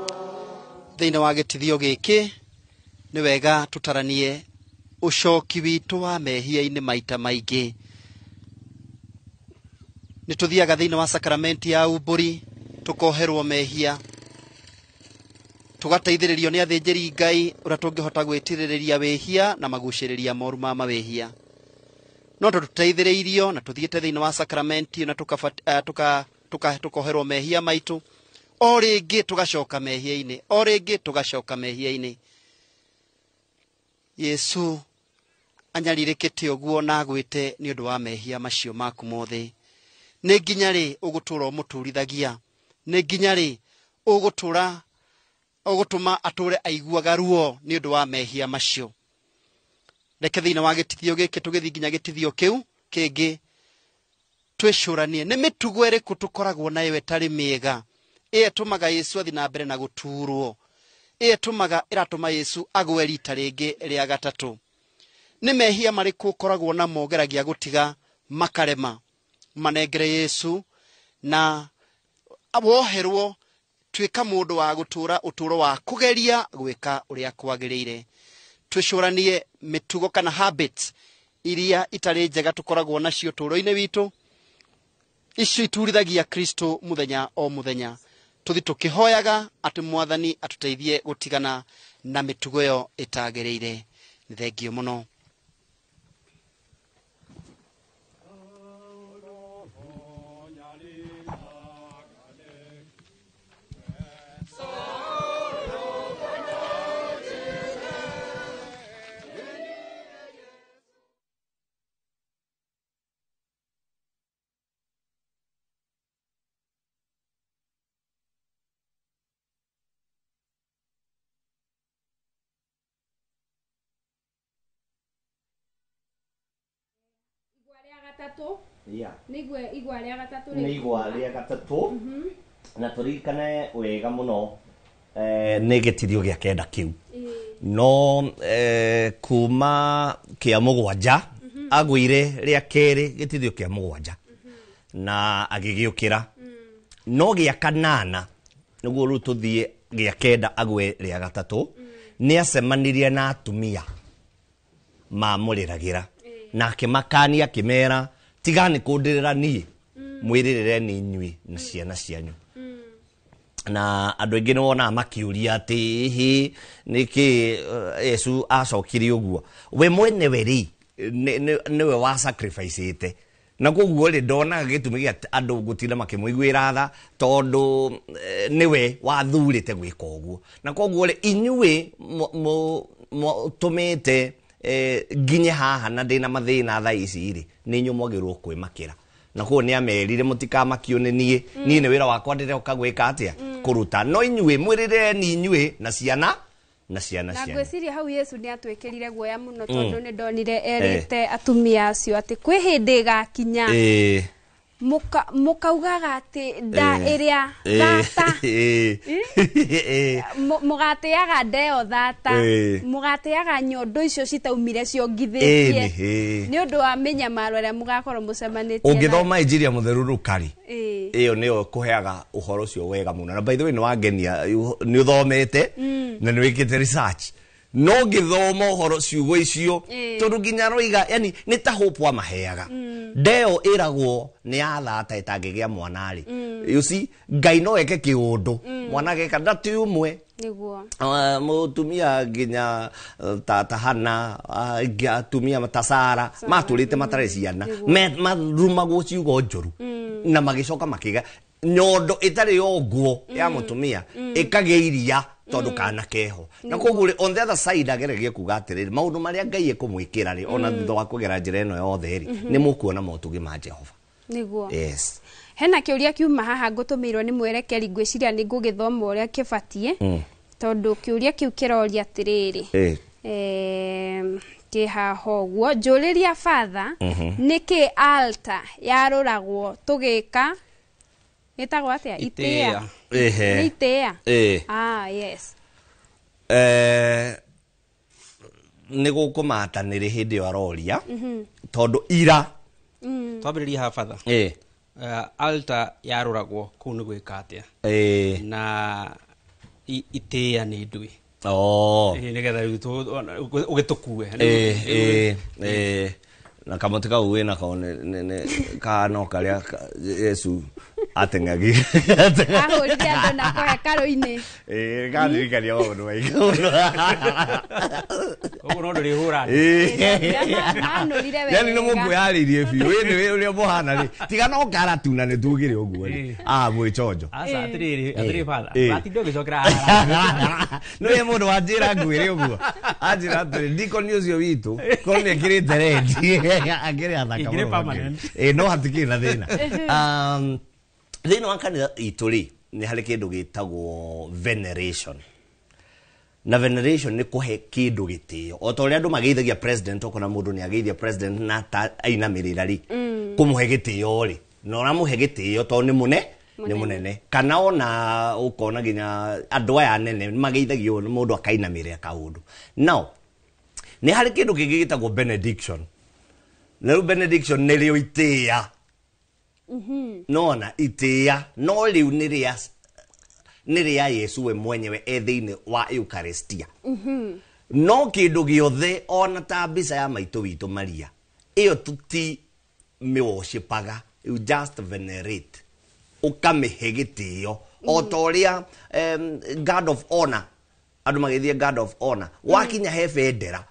Thĩinĩ wa gĩtithio gĩkĩ nĩ wega tũtaranie ũcoki witũ wa mehia-inĩ maita maingĩ. Nĩ tũthiaga thĩinĩ wa sakramenti ya umbũri tũkoherwo mehia, tũgateithĩrĩrio nĩ athĩnjĩri Ngai ũrĩa tũngĩhota gwĩtirĩrĩria wĩhia na magucĩrĩria moru ma mawĩhia. No tũteithĩrĩirio na tũthiĩte thĩinĩ wa sakramenti na tũkoherwo mehia maitũ, o rĩngĩ tũgacoka mehia-inĩ, o rĩngĩ tũgacoka mehia-inĩ. Yesu anyarirĩkĩte ũguo na agwĩte nĩ ũndũ wa mehia macio maku mothe. Nĩ nginya rĩ ũgũtũra ũmũturithagia? Nĩ nginya rĩ ũgũtũra ũgũtũma atũre aiguaga ruo nĩ ũndũ wa mehia macio? Reke thĩinĩ wa gĩtithio gĩkĩ tũgĩthiĩ nginya gĩtithio kĩu kĩngĩ, twĩcũranie nĩ mĩtugo ĩrĩkũ tũkoragwo nayo ĩtarĩ mĩega ĩyo ĩtũmaga Yesu athiĩ na mbere na gũturwo, ĩyo ĩtũmaga ĩratũma Yesu agwe rita rĩngĩ rĩa gatatũ. Nĩ mehia marĩkũ ũkoragwo namo ũgeragia gũtiga makarema? Manengere Yesu na woherwo, tuĩka mũndũ wa gũtũra ũtũro wa kũgeria gwĩka ũrĩa kwagĩrĩire. Twĩcũranie mĩtugo kana habits iria itarĩ njega tũkoragwo nacio ũtũũro-inĩ witũ, icio iturithagia Kristo mũthenya o mũthenya. Tũthi tũkĩhoyaga atĩ Mwathani atũteithie gũtigana na mĩtugo ĩyo ĩtagĩrĩire. Nĩ thengio mũno. Nĩ igwa rĩa gatatũ. Nĩ igwa rĩa gatatũ. Na tũririkane wega mũno nĩ gĩtithio gĩa kenda kĩu. No kuma kĩa mũgwanja agũire rĩa kerĩ gĩtithio kĩa mũgwanja na agĩgĩũkĩra. No gĩa kanana nĩguo rĩu tũthiĩ gĩa kenda agwe rĩa gatatũ, nĩ acemanirie na atumia mamũrĩragĩra na akĩmakania akĩmera tigani kũndĩrĩra niĩ, mwĩrĩrĩre ni inyuĩ na ciana cianyu. Na andũ aingĩ nĩ wonaga makĩũria atĩ hĩ nĩkĩ Yesu acokire ũguo. We mwenewe rĩ nĩwe wa sacrifice-ĩte, na koguo rĩ ndonaga gĩtũmi gĩa andũ gũtinda makĩmũiguĩra tha tondũ nĩwe wathurĩte gwĩka ũguo. Na koguo rĩ inyuĩ mũtũmĩte nginye haha na ndĩna mathĩna thaa ici rĩ, nĩ inyuĩ mwagĩrĩirwo kwĩmakĩra. Na koguo nĩ amerire mũtikamakio nĩ niĩ, niĩ nĩ wĩra wakwa ndĩroka gwĩka atĩa, kũruta, no inyuĩ mwĩrĩre ni inyuĩ na ciana na ciana Na cianyu. ngwĩciria hau Yesu nĩ atwĩkĩrire guoya mũno tondũ nĩ ndonire erĩte atumia acio atĩ kwĩ hĩndĩ ĩgakinya mũkaugaga atĩ nda ĩrĩa thata, mũgatĩaga nda ĩyo thata, mũgatĩaga nyondo icio citaumire ciongithĩtie nĩ ũndũ wa mĩnyamaro ĩrĩa mũgakorwo mũcemanĩtie. Ũngĩthoma Injiri ya Mũtheru Luka rĩ, ĩyo nĩyo ĩkũheaga ũhoro ũcio wega mũno. Na by the way nĩ wangenia, nĩ ũthomete na nĩ wĩkĩte research. No ngĩthoma ũhoro ciugo icio tondũ nginya roiga yani nĩ ta hope wamaheaga. Ndeo ĩragwo nĩ ya thata ĩtangĩgĩa mwana rĩ. You see, Ngai no eke kĩũndũ mwana ageka ndati ũmwe nĩguo mũtumia nginya ta Hana, atumia ta Sara matũrĩte matarĩ ciana, marumagwo ciugo njũru na magĩcoka makĩga nyondo ĩtarĩ yongwo ya mũtumia ĩkagĩa iria tondũ kana keho. Na koguo on the other side ageragia kuga atĩrĩrĩ, maũndũ marĩa Ngai ekũmwĩkĩra rĩ, ona thutha wa kũgera njĩra ĩno yothe rĩ, nĩ mũkuona motugĩ ma Jehova. Nĩguo. Yes. Hena kĩũria kiuma haha ngũtũmĩirwo nĩ mwerekeri, ngwĩciria nĩ ngũgĩthoma ũrĩa kĩbatiĩ tondũ kĩũria kĩu kĩroria atĩrĩrĩ, Kĩ haha ũguo njũrĩria father, nĩkĩ altar yarũragwo tũgĩka ĩtagwo atĩa itĩa? Ehe. Nĩ itĩa? Ĩĩ. Ah, yes. Nĩ gũkũmata nĩrĩ hĩndĩ ĩyo aroria, tondũ ira Twambĩrĩrie haha, batha. Ĩĩ. Altar yarũragwo kũu nĩ gwĩka atĩa? Ĩĩ. Na itĩa nĩ ndũĩ? Oh. Ĩĩ, nĩgetha rĩu ũgĩtũkue. Ĩĩ, ĩĩ, ĩĩ. Na kamũtĩ kau wĩnako nĩ kahana o karĩa Yesu ateng'agire. Ahũrire andũ nako hekarũ-inĩ. Ĩĩ, kandirikania maũndũ maingĩ mũno. Ũguo no ndũrĩhũra. Manũrire wega. Yani nĩ mũkwĩharĩirie biũ wĩ nĩ ũrĩa mũhana rĩ, tiga no karatuna nĩ tugire ũguo rĩ, ah, mwĩchonjo. Aca, atĩrĩrĩ, atĩrĩrĩ batha. Ĩĩ. Watinda ũgĩcokera haha. Nĩ mũndũ wanjĩra ngwĩre ũguo, anjĩra atĩrĩ ndikoni ũcio witũ korwo nĩ ekĩrĩte rendi akĩrĩ athaka Ĩkĩrĩ mũno. permanent. Ĩĩ, no hatikĩrĩ na thĩna. Thĩinĩ wa kanitha itũ rĩ, nĩ harĩ kĩndũ gĩtagwo veneration, na veneration nĩ kũhe kĩndũ gĩtĩo, o ta ũrĩa andũ mageithagia president. Okona mũndũ nĩ ageithia president na ta ainamĩrĩra rĩ, kũmũhe gĩtĩo rĩ, na ũramũhe gĩtĩo tondũ nĩ mũne nĩ mũnene, kana ona ũkona nginya andũ aya anene nĩ mageithagio nĩ mũndũ akainamĩrĩra kaũndũ. Now nĩ harĩ kĩndũ kĩngĩ gĩtagwo benediction, na rĩu benediction nĩ rĩo itĩĩa. Nona itĩĩa, no rĩu nĩ rĩa Yesu we mwenyewe e thĩinĩ wa Eucharistia. No kĩndũ gĩothe, ona ta mbica ya maitũ witũ Maria ĩyo, tuti mĩworshipaga, you just venerate, ũkamĩhe gĩtĩo o ta ũrĩa guard of honor, andũ magĩthiĩ guard of honor, wakinya he bendera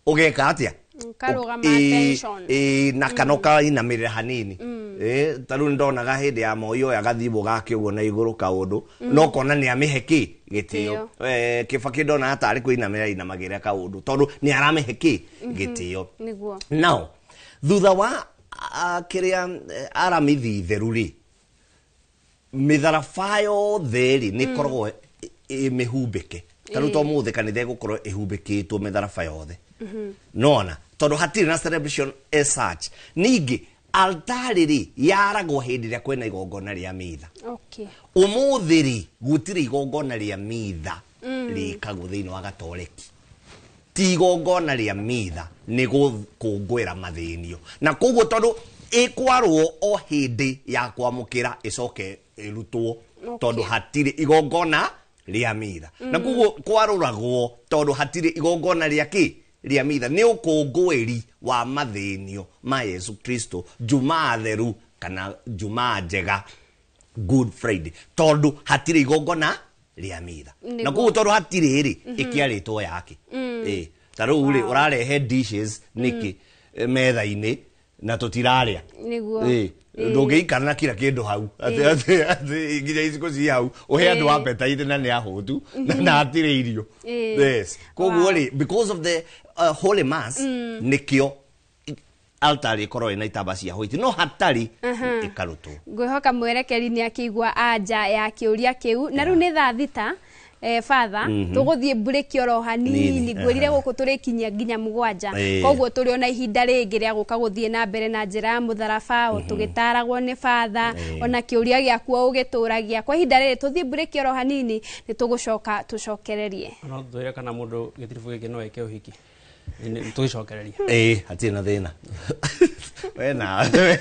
ũgeka atĩa? Ũkarũgama. Ĩĩ, Attention. Ĩĩ, na kana ũkainamĩrĩra hanini. Ĩĩ, ta rĩu nĩndonaga hĩndĩ ya Moi oya gathimũ gake ũguo na igũrũ kaũndũ, no kona nĩ amĩhe kĩ gĩtĩo. Kĩbakĩ ndonaga tarĩ kũinamĩra inamagĩrĩra kaũndũ tondũ nĩ aramĩhe kĩ gĩtĩo. Now thutha wa kĩrĩa aramithi theru rĩ, mĩtharaba yothe rĩ nĩ ĩkoragwo ĩ mĩhumbĩke. Ta rĩu to mũthĩ kanitha ĩgũkorwo ĩhumbĩkĩtwo mĩtharaba yothe, nona tondũ hatirĩ na celebration as such. Ningĩ altari rĩ yaragwo hĩndĩ ĩrĩa kwĩna igongona rĩa mitha. Ũmũthĩ rĩ gũtirĩ igongona rĩa mitha rĩkagwo thĩinĩ wa gatoreki, ti igongona rĩa mitha, nĩ gũkũngũĩra mathĩnio, na koguo tondũ ĩkwarwo o hĩndĩ ya kwamũkĩra ĩcoke ĩrutwo, tondũ hatirĩ igongona rĩa mitha, na koguo kwarũragwo tondũ hatirĩ igongona rĩa kĩ rĩa mitha, nĩ ũkũngũĩri wa mathĩnio ma Yesu Kristo, Jumaa theru kana Jumaa njega, Good Friday, tondũ hatirĩ igongona rĩa mitha. Na koguo tondũ hatirĩ rĩ, ĩkĩarĩtwo yake. Ĩ, ta rĩu rĩ ũrarehe dishes nĩkĩ metha-inĩ na tũtirarĩa? Ĩ, ndũngĩikara na kila kĩndũ hau atĩ nginya iciko ci hau ũhe andũ appetite na nĩ ahũtu na hatirĩ irio. Yes, koguo rĩ, because of the holy mass, nĩkĩo altar ĩkorwo ĩna itamba cia white, no hatarĩ ĩkarutwo. Ngwĩhoka mwerekeri nĩ akĩigua anja ya kĩũria kĩu. Na rĩu nĩ thaa 6, father, tũgũthiĩ mburĩki oro hanini. Nini, Ngwĩrire gũkũ tũrĩkinyia nginya 7. Koguo tũrĩ ona ihinda rĩngĩ rĩa gũka gũthiĩ na mbere na njĩra ya mũtharaba o tũgĩtaragwo nĩ father, ona kĩũria gĩaku o ũgĩtũragia. Kwa ihinda rĩrĩ tũthiĩ mburĩki oro hanini, nĩ tũgũcoka tũcokererie. No twĩre kana mũndũ gĩtiribũ gĩkĩ no eke ũhiki. Tũgĩcokereria. Ĩĩ, hatirĩ na thĩna we nawe.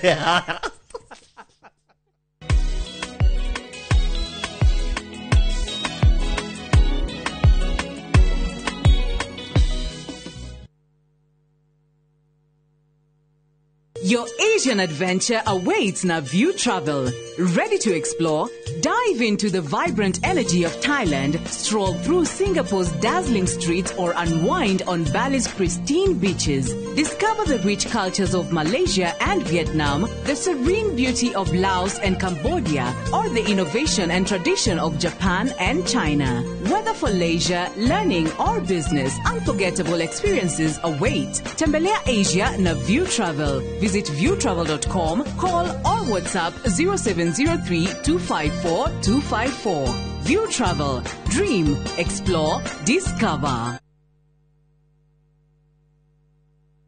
Your Asian adventure awaits na View Travel. Ready to explore? Dive into the vibrant energy of Thailand, stroll through Singapore's dazzling streets, or unwind on Bali's pristine beaches. Discover the rich cultures of Malaysia and Vietnam, the serene beauty of Laos and Cambodia, or the innovation and tradition of Japan and China. Whether for leisure, learning, or business, unforgettable experiences await. Tembelea Asia na View Travel. Visit viewtravel.com, call or WhatsApp 0703 254 254. View Travel. Dream, explore, discover.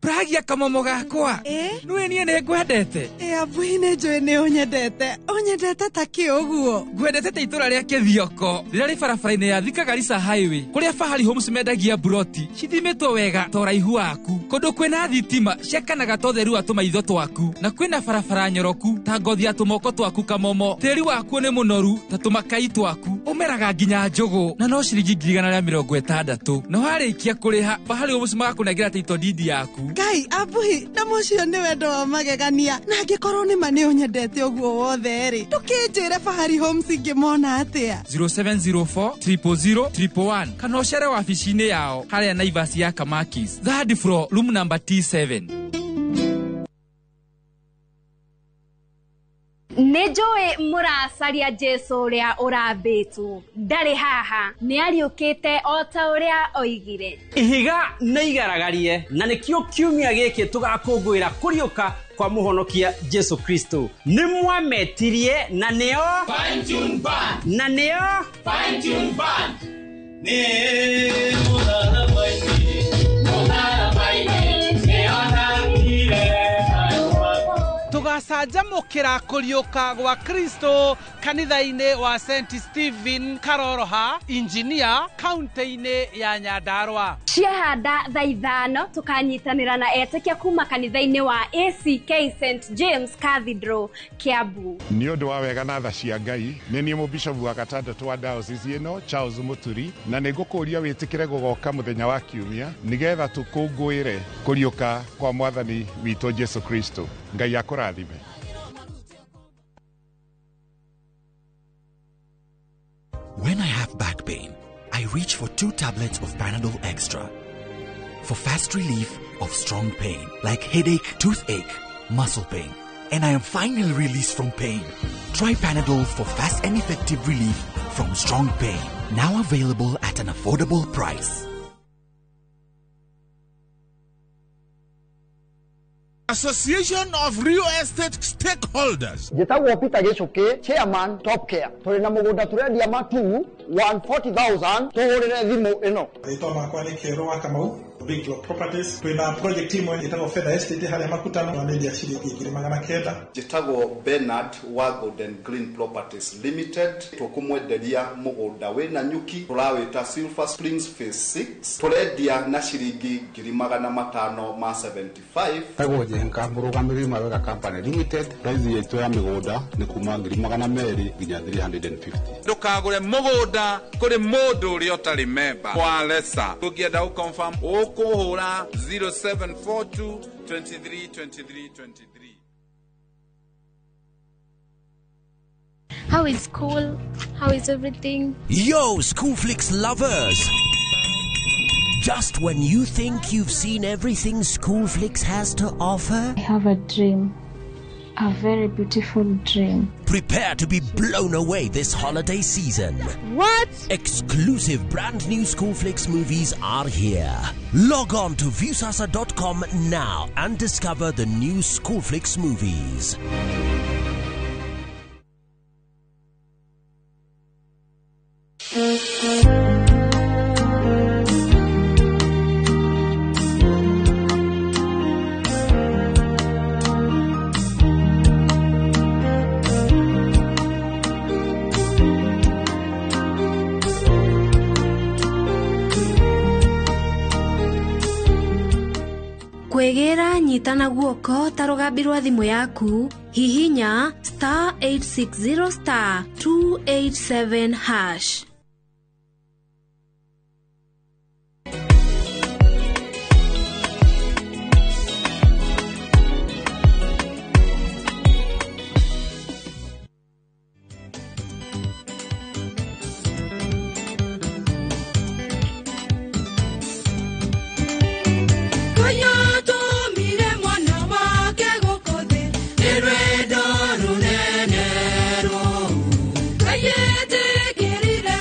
Pragia kamomo gakwa. Nĩ niĩ nĩ ngwendete. Abuhi nĩ njũĩ nĩ ũnyendete. Ũnyendete ta kĩ ũguo? Ngwendete ta itũra rĩa Kĩthioko rĩrĩa rĩ barabara-inĩ ya Thika Garissa Highway kũrĩa Fahari Homes mendagia buroti cithimĩtwo wega ta ũraihu waku, kũndũ kwĩna thitima ciakanaga ta ũtheru wa tũmaitho twaku, na kwĩna barabara nyoroku ta ngothi ya tũmoko twaku kamomo. Tĩri wakuo nĩ mũnoru ta tũmakai twaku, ũmeraga nginya njũgũ na no ciringi 160,000. Na warĩkia kũrĩha Fahari Homes magakũnengera title deed yaku. Ngai abuhi na mũcio nĩ wendo wa magegania, na angĩkorwo nĩ ma nĩ ũnyendete ũguo wothe rĩ, ndũkĩnjĩre Fahari Homes ingĩmona atĩa? 0704 000 111 kana ũcere wabici-inĩ yao harĩa Naivas ya Kamakis, third floor, room number T7. Nĩ njũĩ mũracaria Jesu ũrĩa ũrambĩtwo, ndarĩ haha, nĩ ariũkĩte o ta ũrĩa oigire. Ihiga nĩ igaragarie, na nĩkĩo kiumia gĩkĩ tũgakũngũĩra kũriũka kwa mũhonokia Jesu Kristo. Nĩ mwametirie na nĩo Fine Tune Band, na nĩo Fine Tune Band, nĩ mũtharaba-inĩ, mũtharaba-inĩ, nĩonanire. Tũgacanjamũkĩra kũriũka gwa Kristo kanitha-inĩ wa St Stephen Karoroha, Engineer, kaunti-inĩ ya Nyandarua. Ciahanda thaa 5 tũkanyitanĩra na etĩkia kuma kanitha-inĩ wa ACK St James Cathedral, Kiambu. Nĩ ũndũ wa wega na tha cia Ngai, nĩ niĩ mũbishobu wa gatandatũ wa diocese ĩno Charles Mũturi, na nĩ ngũkũria wĩtĩkĩre gũgoka mũthenya wa kiumia nĩgetha tũkũngũĩre kũriũka kwa mwathani witũ Jesu Kristo. Ngai akũrathime. When I have back pain, I reach for 2 tablets of Panadol Extra for fast relief of strong pain like headache, toothache, muscle pain, and I am finally released from pain. Try Panadol for fast and effective relief from strong pain. Now available at an affordable price. Association of Real Estate Stakeholders. Njĩtagwo Peter Gĩcũkĩ, Chairman Top Care. Tũrĩ na mũgũnda tũrendia matu 140,000, tũhũrĩre thimũ ĩno. Rĩtwa makwa nĩ Kĩero wa Kamau, Big Block Properties. Twĩna project imwe ĩtagwo Fedha Estate harĩa Makutano, tũramendia ciringi 900,000. Njĩtagwo Bernard wa Golden Green Properties Limited. Tũkũmwenderia mũgũnda wĩna nyuki, tũrawĩta Silver Springs Phase 6, tũrendia na ciringi 575,000. Tagwo Njenga, mũrũgamĩrĩri Mawega Company Limited. Price yetu ya mĩgũnda nĩ kuma 200,000 nginya 350. Ndũkagũre mũgũnda kũrĩ mũndũ ũrĩa ũtarĩ memba wa Lesa. Ũngĩenda gũconfirm ũkũhũra 0742 23 23 23. How is school? How is everything? Yo, Schoolflix lovers! Just when you think you've seen everything Schoolflix has to offer, I have a dream. A very beautiful dream. Prepare to be blown away this holiday season. What? Exclusive brand new Schoolflix movies are here. Log on to Viusasa.com now and discover the new Schoolflix movies. Kwĩgĩra nyitana guoko ta rũgambi rwa thimũ yaku, hihinya star 860 star 287 hash. Rwendo runene rũu. Ngai etĩkĩrire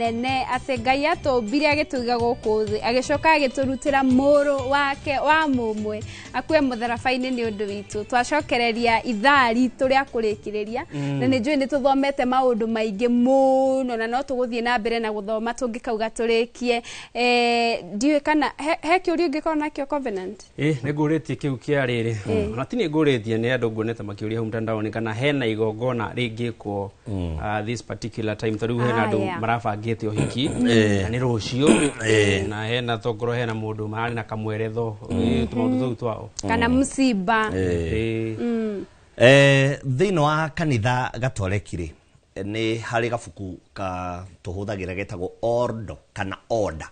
nene atĩ Ngai atũmbire agĩtũiga gũkũ thĩ agĩcoka agĩtũrutĩra mũrũ wake wa mũmwe akue mũtharaba-inĩ nĩ ũndũ witũ. Twacokereria ithaa ritũ rĩa kũrĩkĩrĩria na nĩ njũĩ nĩ tũthomete maũndũ maingĩ mũno na no tũgũthiĩ na mbere na gũthoma tũngĩkauga tũrĩkie. Ndiũĩ kana he kĩũria ũngĩkorwo nakĩo Covenant? Nĩ ngũrĩtie kĩu kĩa rĩrĩ ona ti nĩ ngũrĩtie nĩ andũ nguonete makĩũria hau mtandaoni kana hena igongona rĩngĩkwo this particular time tondũ rĩu hena andũ marabangĩte ũhiki na nĩ rũciũ na hena tongorwo hena mũndũ mararĩ na kamweretho tũmaũndũ tũu twao kana msiba. Thĩinĩ wa kanitha gatoreki rĩ nĩ harĩ gabuku ka tũhũthagĩra getagwo ordo kana order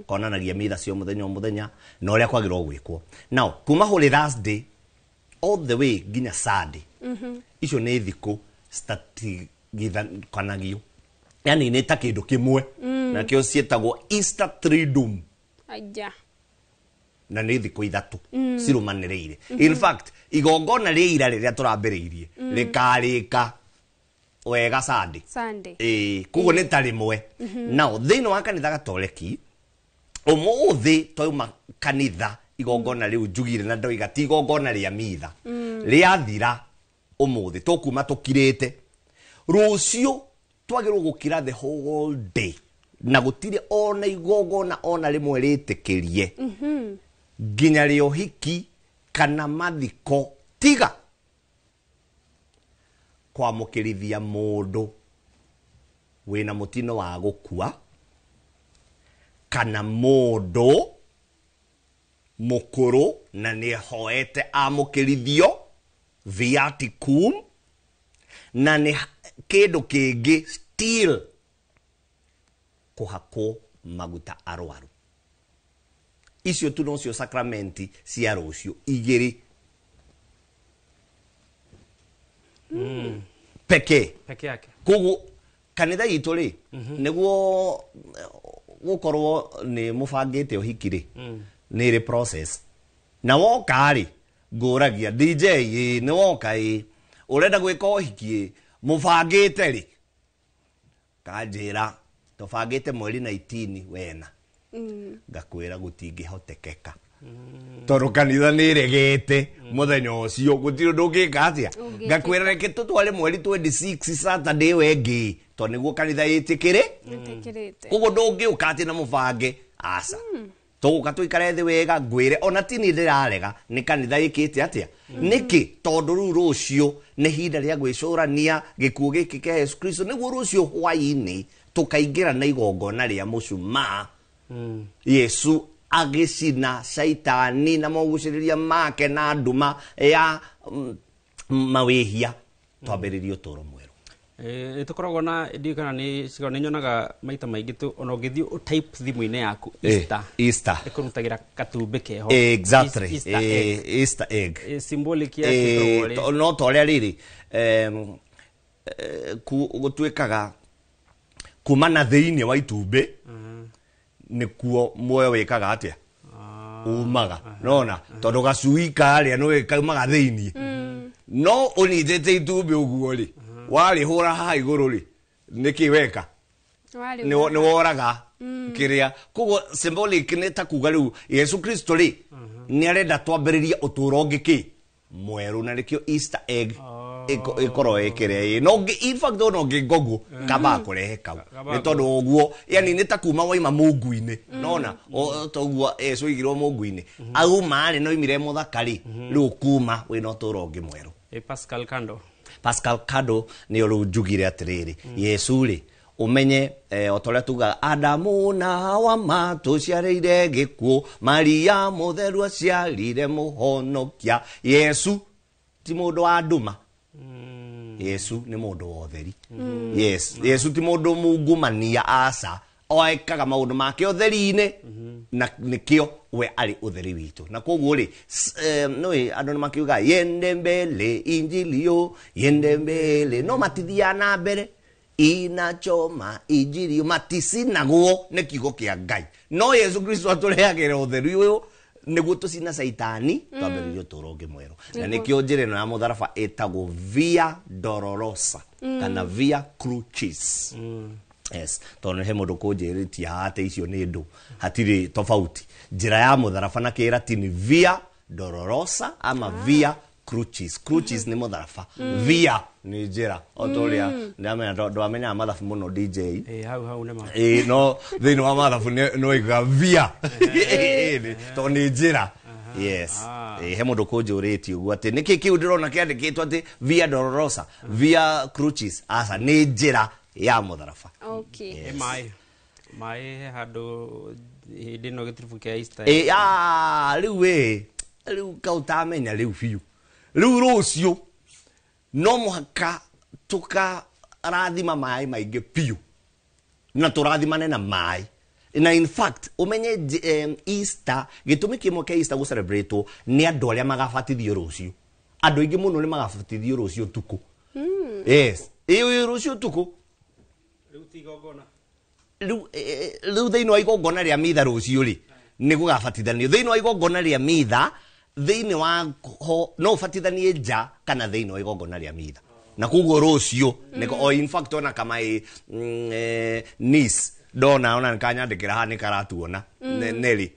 konanagia mitha cio mũthenya o mũthenya na ũrĩa kwagĩrĩirwo gwĩkwo. Now kuma Holy Thursday all the way nginya Sunday icio nĩ thikũ citatigithanagio, yani nĩ ta kĩndũ kĩmwe nakĩo ciĩtagwo Easter Triduum. Aja. Na nĩ thikũ ithatũ cirumanĩrĩire. In fact igongona rĩa ira rĩrĩa tũrambĩrĩirie rĩkarĩka wega Sunday. Koguo nĩ ta rĩmwe. Now thĩinĩ wa kanitha gatoreki ũmũthĩ twauma kanitha igongona rĩu njugire na ndoiga ti igongona rĩa mitha rĩathira ũmũthĩ tũkuma tũkirĩte. Rũciũ twagĩrĩirwo gũkira the whole day na gũtirĩ ona igongona ona rĩmwe rĩtĩkĩrie nginya rĩa ũhiki kana mathiko tiga kwamũkĩrithia mũndũ wĩna mũtino wa gũkua kana mũndũ mũkũrũ na nĩahoete amũkĩrithio viaticum na nĩ kĩndũ kĩngĩ still kũhakwo maguta arwaru. Icio tu nocio sakramenti cia rũciũ igĩrĩ pekee peke yake. Koguo kanitha itũ rĩ nĩguo gũkorwo nĩ mũbangĩte ũhiki rĩ nĩ ĩrĩ process na woka rĩ ngũragia DJ nĩ woka ĩ ũrenda gwĩka ũhiki ĩ mũbangĩte rĩ kanjĩra tũbangĩte mweri 19 wena ngakwĩra gũtingĩhotekeka tondũ kanitha nĩ ĩregete mũthenya ũcio gũtirĩ ũndũ ũngĩka atĩa. Ngakwĩra reke tũtware mweri 26 Saturday ĩyo ĩngĩ tondũ nĩguo kanitha ĩtĩkĩrĩ. Koguo ndũngĩũka atĩ na mũbange aca tũgũka tũikare thĩ wega ngwĩre ona ti niĩ ndĩrarega nĩ kanitha ĩkĩte atĩa. Nĩkĩ? Tondũ rĩu rũciũ nĩ ihinda rĩa gwĩcũrania gĩkuũ gĩkĩ kĩa Yesu Kristo nĩguo rũciũ hwaĩ-inĩ tũkaingĩra na igongona rĩa mũcumaa Yesu agĩcina caitani na mogucĩrĩria make na nduma ya mawĩhia twambĩrĩrie ũtũũro mwerũ. Nĩ tũkoragwo na ndiũĩ kana nĩ nĩ nyonaga maita maingĩ tu ona ũngĩthiĩ ũtype thimũ-inĩ yaku Easter Easter ĩkũrutagĩra gatumbĩ keho. Exactly. Easter egg. Easter egg. Symbolic yake ĩkoragwo rĩ no ta ũrĩa rĩrĩ gũtuĩkaga kuma na thĩinĩ wa itumbĩ nĩkuo muoyo wĩkaga atĩa umaga nona tondũ gacui karĩa nĩ kaumaga thĩinĩ no ũnyitĩte itumbĩ ũguo rĩ warĩhũra haha igũrũ rĩ nĩkĩ weka nĩ woraga kĩrĩa. Koguo symbolic nĩ ta kuga rĩu Yesu Kristo rĩ nĩ arenda twambĩrĩrie ũtũũro ũngĩ kĩ mwerũ na nĩkĩo Easter egg ĩkorwo ĩkĩrĩa ĩ no in fact ona ũngĩka ũguo kaba kũrehe kau nĩ tondũ ũguo yani nĩ ta kuma waima mungu-inĩ nona toguo Yesu aigirwo mungu-inĩ auma rĩ no oimire mũthaka rĩ rĩu kuma wĩna ũtũũro ũngĩ mwerũ. Pascal Kando. Pascal Kando nĩyo rĩu njugire atĩrĩrĩ Yesu rĩ umenye o ta ũrĩa tugaga Adamu na Hawa matũciarĩire gĩkuũ Maria mũtheru aciarire mũhonokia. Yesu ti mũndũ wa nduma. Yesu nĩ mũndũ wa ũtheri. Yes, Yesu ti mũndũ mungumania aca oekaga maũndũ make ũtheri-inĩ na nĩkĩo we arĩ ũtheri witũ. Na koguo rĩ nĩũĩ andũ nĩmakiuga yende mbele injilio yende mbele no matithiaga na mbere inachoma injilio maticinagwo nĩ kiugo kĩa Ngai. No Yesu Kristo atũrehagĩra ũtheri ũyũ nĩguo tũcina caitani twambĩrĩrie ũtũũro ũngĩ mwerũ. Na nĩkĩo njĩra ĩno ya mũtharaba ĩtagwo Via Dolorosa kana Via Crucis. Yes, tondũ he mũndũ kũnjĩrĩtie haha atĩ icio nĩ ndũ hatirĩ tofauti. Njĩra ya mũtharaba na kĩratini via dolorosa ama via crucis. Crucis nĩ mũtharaba, via nĩ njĩra. O ta ũrĩa ndamenya, ndwamenyaga mathabu mũno DJ. Ĩ, hau hau nĩ ma. Ĩ, no thĩinĩ wa mathabu nĩ waigaga via. Ĩ, tondũ nĩ njĩra. Yes. Ĩ, he mũndũ kũnjũrĩtie ũguo atĩ nĩkĩ kĩu ndĩrona kĩandĩkĩtwo atĩ via dolorosa, via crucis. Aca, nĩ njĩra ya mũtharaba. Okay. Ĩ, maĩ maĩ he handũ hĩndĩ ĩno gĩtiribũ kĩa Easter. Ĩ, ah, rĩu ĩ, rĩu kautamenya rĩu biũ. Rĩu rũciũ no mũhaka tũkarathima maĩ maingĩ biũ na tũrathimane na maĩ. Na in fact ũmenye Easter, gĩtũmi kĩmwe kĩa Easter gũcelebrate nĩ andũ arĩa magabatithio rũciũ. Andũ aingĩ mũno nĩ magabatithio rũciũ ũtukũ. Yes, ĩ rũciũ ũtukũ. Rĩu ti igongona. Rĩu rĩu thĩinĩ wa igongona rĩa mitha rũciũ rĩ, nĩ gũgabatithanio. Thĩinĩ wa igongona rĩa mitha, thĩinĩ wa ho no ũbatithanie nja kana thĩinĩ wa igongona rĩa mitha. Na koguo rũciũ nĩko, o in fact ona kama niece ndona ona nĩkanyandĩkĩra haha nĩkaratuona. Neri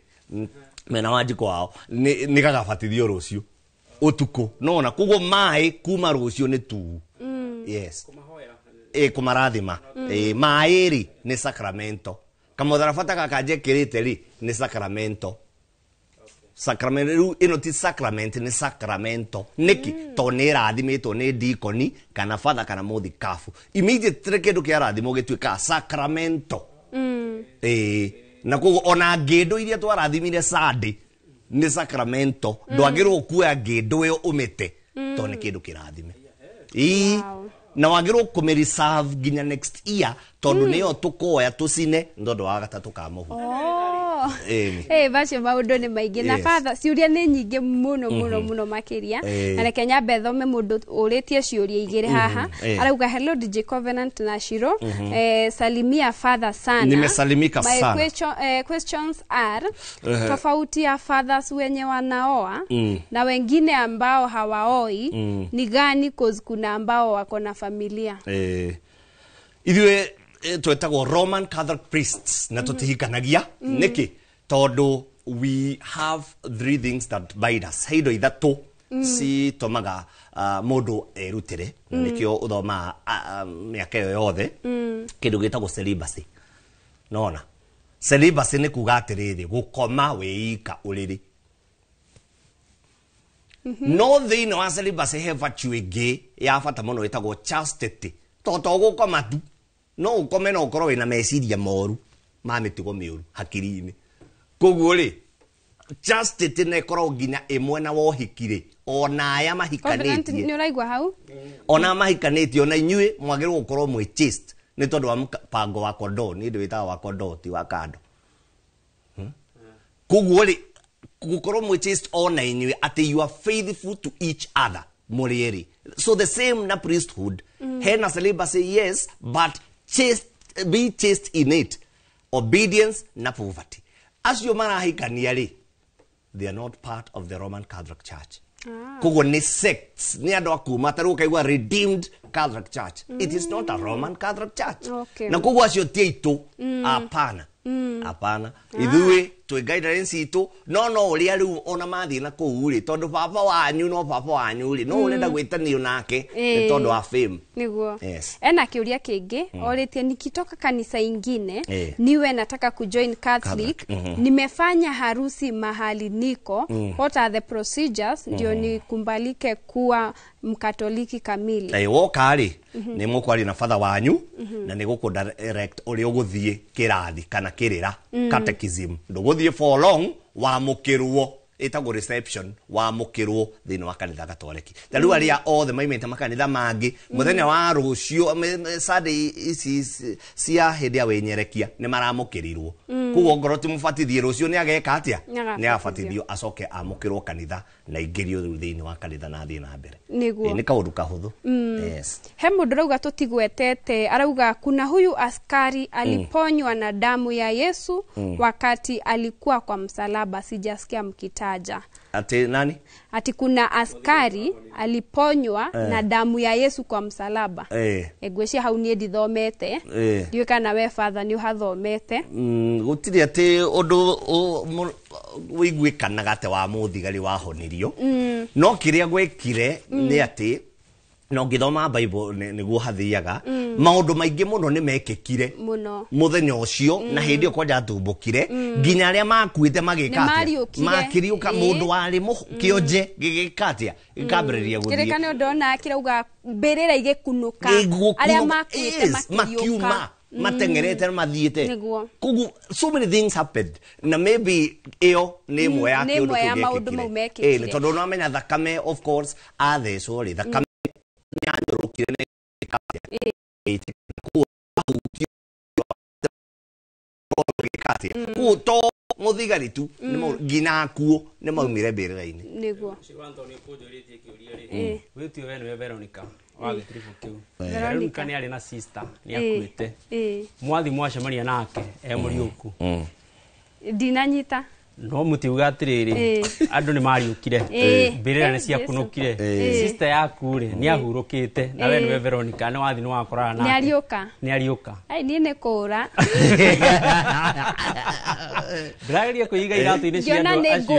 mena wanjikũ wao nĩ gagabatithio rũciũ ũtukũ. Nona koguo maĩ kuma rũciũ nĩ tu. Yes. Ĩ, kũmarathima. Ĩ, maĩ rĩ nĩ sacramento. Kamũtharaba ta gaka njĩkĩrĩte rĩ nĩ sacramento. Sacrament rĩu ĩno ti sacrament, nĩ sacramento. Nĩkĩ? Tondũ nĩ ĩrathimĩtwo nĩ deacon kana father kana mũthikabu. Immediately kĩndũ kĩarathimwo gĩtuĩkaga sacramento. Ĩĩ, na koguo ona ngĩndũ iria twarathimire Sunday nĩ sacramento. Ndwagĩrĩirwo kuoya ngĩndũ ĩyo ũmĩte tondũ nĩ kĩndũ kĩrathime. Ĩĩ, na wagĩrĩirwo kũmĩ reserve nginya next year tondũ nĩyo tũkoya tũcine nĩ tondũ wa gatatũ ka mũhu. Oh. Ĩni. Ĩ, macio maũndũ nĩ maingĩ na Yes. father, ciũria nĩ nyingĩ mũno mũno mũno makĩria. Na reke nyambe thome mũndũ ũrĩtie ciũria igĩrĩ haha. Arauga hello DJ Covenant na Shiro. Salimia father sana. Nimesalimika My sana. Questions are tofauti ya fathers wenye wanaoa na wengine ambao hawaoi ni gani, cause kuna ambao wako na familia. Ithuĩ twetagwo Roman Catholic priests na tũtihikanagia. Nĩkĩ? Tondũ we have three things that bind us. He indo ithatũ citũmaga mũndũ erutĩre, na nĩkĩo ũthomaga mĩaka ĩyo yothe kĩndũ gĩtagwo celibacy. Nona celibacy nĩ kuga atĩrĩrĩ, gũkoma wĩika ũrĩrĩ. No thĩinĩ wa celibacy he virtue ĩngĩ ya bata mũno ĩtagwo chastity. To to gũkoma tu, no ũkome no ũkorwo wĩna meciria moru ma mĩtugo mĩũru hakiri-inĩ. Koguo rĩ, chastity nĩ ĩkoragwo nginya ĩmwe na wohiki rĩ, ona aya Covenant, mahikanĩtie, nĩ ũraigua hau? ona mahikanĩtie, ona inyuĩ mwagĩrĩirwo gũkorwo mwĩ chaste nĩ tondũ wa mũbango wa kondoo. Nĩ ndĩ wĩtaga wa kondoo, ti wa kando. Koguo rĩ, gũkorwo mwĩ chaste ona inyuĩ atĩ you are faithful to each other mũrĩ erĩ. So the same na priesthood. Hena celibacy, yes, but chaste, be chaste in it, obedience na poverty. Acio marahikania rĩ, they are not part of the Roman Catholic Church. Koguo nĩ sects, nĩ andũ a kuma ta rĩu ũkaigua Redeemed Catholic Church. It is not a Roman Catholic Church. Okay. Na koguo acio ti aitũ. Hapana, hapana. Ithuĩ twĩ guidance itũ, no no ũrĩa rĩu ona mathiĩ na kũu rĩ, tondũ baba wanyu no baba wanyu rĩ, no ũrenda gwĩtanio nake nĩ tondũ wa fame. Niguo. Yes. Ena kĩũria kĩngĩ orĩtie, nikitoka kanisa ingine niwe nataka kujoin Catholic, Catholic, nimefanya harusi mahali niko, what are the procedures ndio nikumbalike kuwa mkatoliki kamili? Ĩ, woka rĩ, nĩ mũkwaria na father wanyu na nĩ gũkũ direct ũrĩa ũgũthiĩ kĩrathi kana kĩrĩra, catechism. Ndũgũthiĩ for long, wamũkĩrwo, ĩtagwo reception, wamũkĩrwo thĩinĩ wa kanitha gatoreki. Ta rĩu arĩa othe maimĩte makanitha mangĩ, mũthenya wa rũciũ Sunday ici cia hĩndĩ ya wĩnyerekia nĩ maramũkĩrirwo. Koguo ngorwo ti mũbatithie, rũciũ nĩ ageka atĩa? Nĩ Nĩ agabatithio, acoke amũkĩrwo kanitha na aingĩrio rĩu thĩinĩ wa kanitha na athiĩ na mbere. Nĩguo. Ĩ, nĩ kaũndũ kahũthũ. Yes. He mũndũ arauga tũtigwetete, arauga kuna huyu askari aliponywa na damu ya Yesu wakati alikuwa kwa msalaba, sijasikia mkitaja. Karanja. Ati nani? Ati kuna askari aliponywa na damu ya Yesu kwa msalaba. Ngwĩciria hau niĩ ndithomete. Ndiũĩ kana we father nĩ ũhathomete. Gũtirĩ atĩ ũndũ wĩiguĩkanaga atĩ wa mũthigari wahonirio. No kĩrĩa gwekire nĩ atĩ no ngĩthoma Bible nĩguo hathiaga maũndũ maingĩ mũno nĩ mekĩkire mũthenya ũcio na hĩndĩ ĩyo kwanja atumbũkire nginya arĩa makuĩte magĩka atĩa makĩriũka mũndũ warĩ kĩonje gĩgĩka atĩa gĩkambĩrĩria gũthiĩ kĩrĩka nĩ ndona kĩrauga mbĩrĩra igĩkunũka arĩa makuĩte makiuma matengerete mathiĩte koguo so many things happened na maybe ĩyo nĩ ĩmwe ya kĩũndũ kĩu gĩekĩkire tondũ nĩwamenya thakame of course athecwo rĩ thakame nyanyũrũkire nĩ kuo to mũthigari tu nginya akuo nĩ maumire mbĩrĩra-inĩ nĩguo wĩtio we nĩwe Veronica wa gĩtiribũ kĩu Veronica nĩ arĩ na sister nĩ akuĩte mwathi mwacemania nake e mũriũku ndinanyita no mutiuga atiriri andu ni mariukire mbirira ni ciakunukire sister yaku ri ni ahurukite na we niwe Veronica ni wathi ni wakorana nake ni ariuka ai ni ni kura ndirageria kuiga iratu-ini cia andu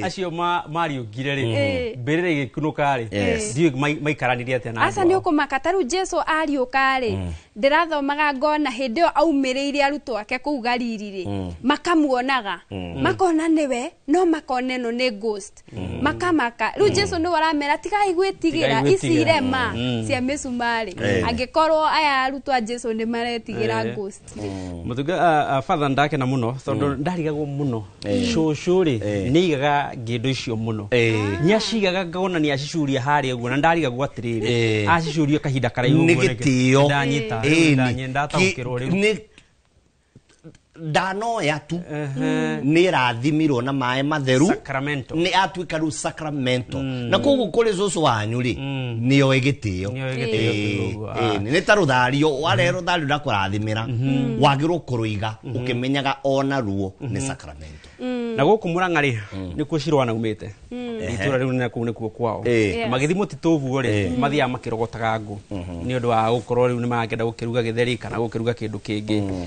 acio mariukire ri mbirira igikunuka ri ndiũĩ maikaranirie atia na aca ni ukumaka ta riu Jesu ariuka ri ndirathomaga ngona hindi ĩyo aumĩrĩire arutwo ake kũu Galili ri makamuonaga makona niwe no makona ĩno nĩ ghost makamaka rĩu Jesu nĩwe aramera tigai gwĩtigĩra ici irema cia mĩcumarĩ angĩkorwo aya arutwo a Jesu nĩ maretigĩra ghost mutuga father ndakena mũno tondũ ndarigagwo mũno cũcũ rĩ nĩ aigaga ngĩndũ icio mũno nĩ acigaga ngona nĩ acicuria harĩa ũguo na ndarigagwo atĩrĩrĩ acicuria kahinda karaihu ũguo nĩ gĩtĩo ndanyita ndataũkĩrwo rĩu ndanoya tu nä rathimirwo na maä matheru nä atuä rä u sacramento na koguo kå rä cåcå wanyu rä nä oä gä tä o nä ta rå thario warehe rå thario na kå rathimä ra wagä rwo kå rå iga å kä menyaga ona ruo nä sacramento na gå kå må rang'a rä nä kuo Cirwana umä te itå ra rä u nä kå u nä kuo kwao magĩthiĩ mũtitũ ũguo rĩ mathiaga makĩrogotaga ngũ nĩ ũndũ wa gũkorwo rĩu nĩ marakĩenda gũkĩruga gĩtheri kana gũkĩruga kĩndũ kĩngĩ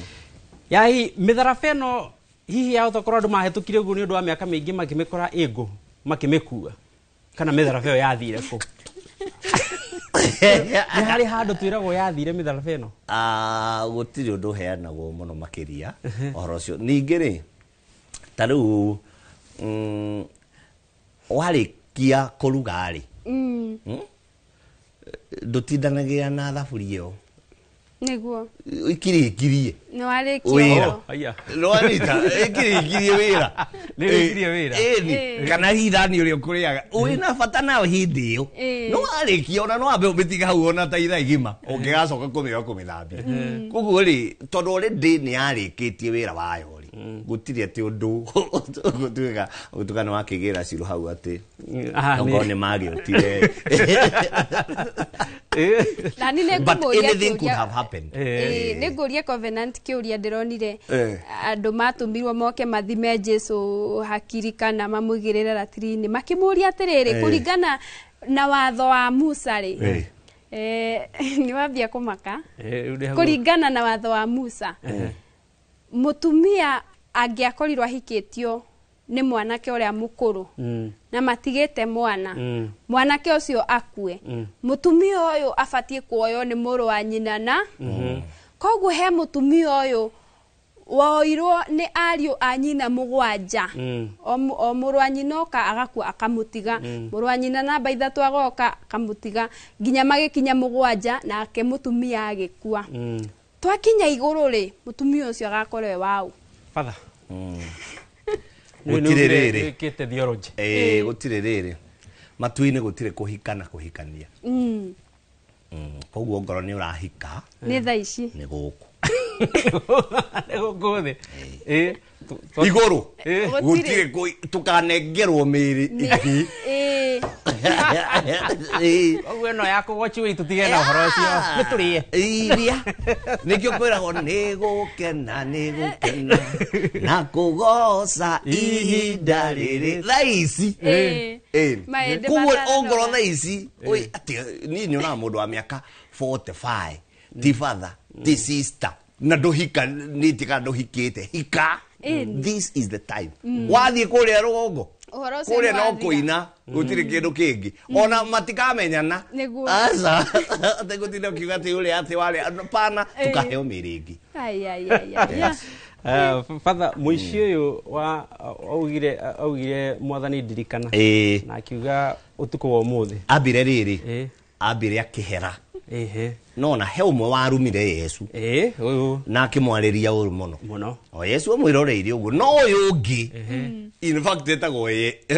yai mĩtharaba ĩno hihi yahota korwo andũ mahĩtũkire ũguo nĩ ũndũ wa mĩaka mĩingĩ makĩmĩkora ĩngũ makĩmĩkua kana mĩtharaba ĩyo yathire kũ nĩ harĩ handũ twĩragwo yathire mĩtharaba ĩno gũtirĩ ũndũ ũheanagwo mũno makĩria ũhoro ũcio ningĩ rĩ ta rĩu warĩkia kũruga rĩ ndũtindanagĩra na thaburia ĩyo niguo ikirikirie nĩ warĩkia wĩra nĩwanita ikirikirie wĩra nĩrĩkirie wĩra ĩni kana hihi thani ũrĩa ũkũrĩaga wĩna bata nayo hĩndĩ ĩyo no warĩkia ona no wambe ũmĩtiga hau ona ta ithaa igima ũngĩgacoka kũmĩoya kũmĩthambia koguo rĩ tondũ already nĩ yarĩkĩtie wĩra wayo rĩ gũtirĩ atĩ ũndũ gũtuĩka nĩ wakĩgĩra cirũ hau atĩ okorwo nĩ magĩũtire but anything could have happened. Nĩ ngũria Covenant kĩũria ndĩronire andũ matũmirwo moke mathime Jesu hakiri kana mamũigĩrĩre ratiri-inĩ makĩmũria atĩrĩrĩ kũringana na watho wa Musa rĩ nĩ wambia kũmaka kũringana na watho wa Musa mũtumia angĩakorirwo ahikĩtio nĩ mwanake ũrĩa mũkũrũ na matigĩte mwana mwanake ũcio akue mũtumia ũyũ abatiĩ kuoywo nĩ mũrũ wa nyina na koguo he mũtumia ũyũ woirwo nĩ ariũ a nyina mũgwanja o mũrũ wa nyina oka agakua akamũtiga mũrũ wa nyina namba ithatũ agoka akamũtiga nginya magĩkinya mũgwanja nake mũtumia agĩkua twakinya igũrũ rĩ mũtumia ũcio agakorwo e waũ father gũtirĩ rĩrĩ gũtirĩ rĩrĩ matu-inĩ gũtirĩ kũhika na kũhikania koguo ngoro nĩ ũrahika nĩ thaa ici nĩ gũkũ nĩ gũkũ thĩ igũrũ gũtirĩ tũkanengerwo mĩĩrĩ ĩngĩ Koguo ĩno ya kũgochi wĩ tũtige na ũhoro ũcio nĩ tũrĩe iria nĩkĩo kwĩragwo nĩ gũkena nĩ gũkena na kũgoca ihinda rĩrĩ thaa ici. Maĩndĩ Koguo matano. ongorwo thaa ici oi atĩ niĩ nyonaga mũndũ wa mĩaka 45 ti father ti sister na ndũhika nĩtie kana ndũhikĩte hika. This is the time. Wathiĩ kũrĩa rũgongo Ũhoro ũcio kũrĩa nĩ no wathira. kũina gũtirĩ kĩndũ kĩngĩ ona matikamenyana. Nĩguo. Aca atĩ gũtinda ũkiuga atĩ ũrĩa atĩ warĩa pana tũkaheo mĩrĩ ĩngĩ. Ai, ai, ai, ai. Yes. Father mũici ũyũ wa augire mwathani ndirikana na akiuga ũtukũ wa ũmũthĩ ambire rĩrĩ ambire akĩhera nona he ũmwe warumire Yesu na akĩmwarĩria ũru mũno mũno o Yesu amwĩroreire ũguo no ũyũ ũngĩ in fact etagwo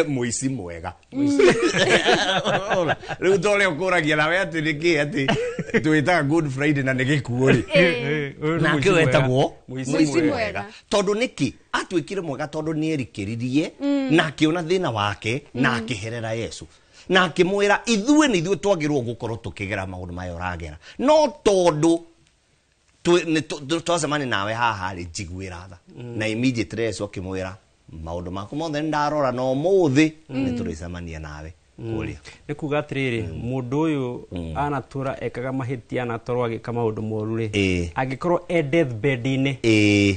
mũici mwega. Rĩu ta ũrĩa ũkũragia nawe atĩ nĩkĩ atĩ twĩtaga Good Friday na nĩ gĩkuũ rĩ nake wetagwo Mũici mwega. Tondũ nĩkĩ atuĩkire mwega tondũ nĩ erikĩririe na akĩona thĩna wake na akĩherera Yesu na akĩmwĩra ithuĩ nĩ ithuĩ twagĩrĩirwo gũkorwo tũkĩgera maũndũ maya ũragera no tondũ twacemania nawe haha rĩ njiguĩra tha na immediately Yesu akĩmwĩra maũndũ maku mothe nĩ ndarora na ũmũthĩ nĩ tũrĩcemania nawe kũrĩa. Nĩ kuga atĩrĩrĩ mũndũ ũyũ anatũra ekaga mahĩtia anatwarwo agĩka maũndũ moru rĩ angĩkorwo e deathbed-inĩ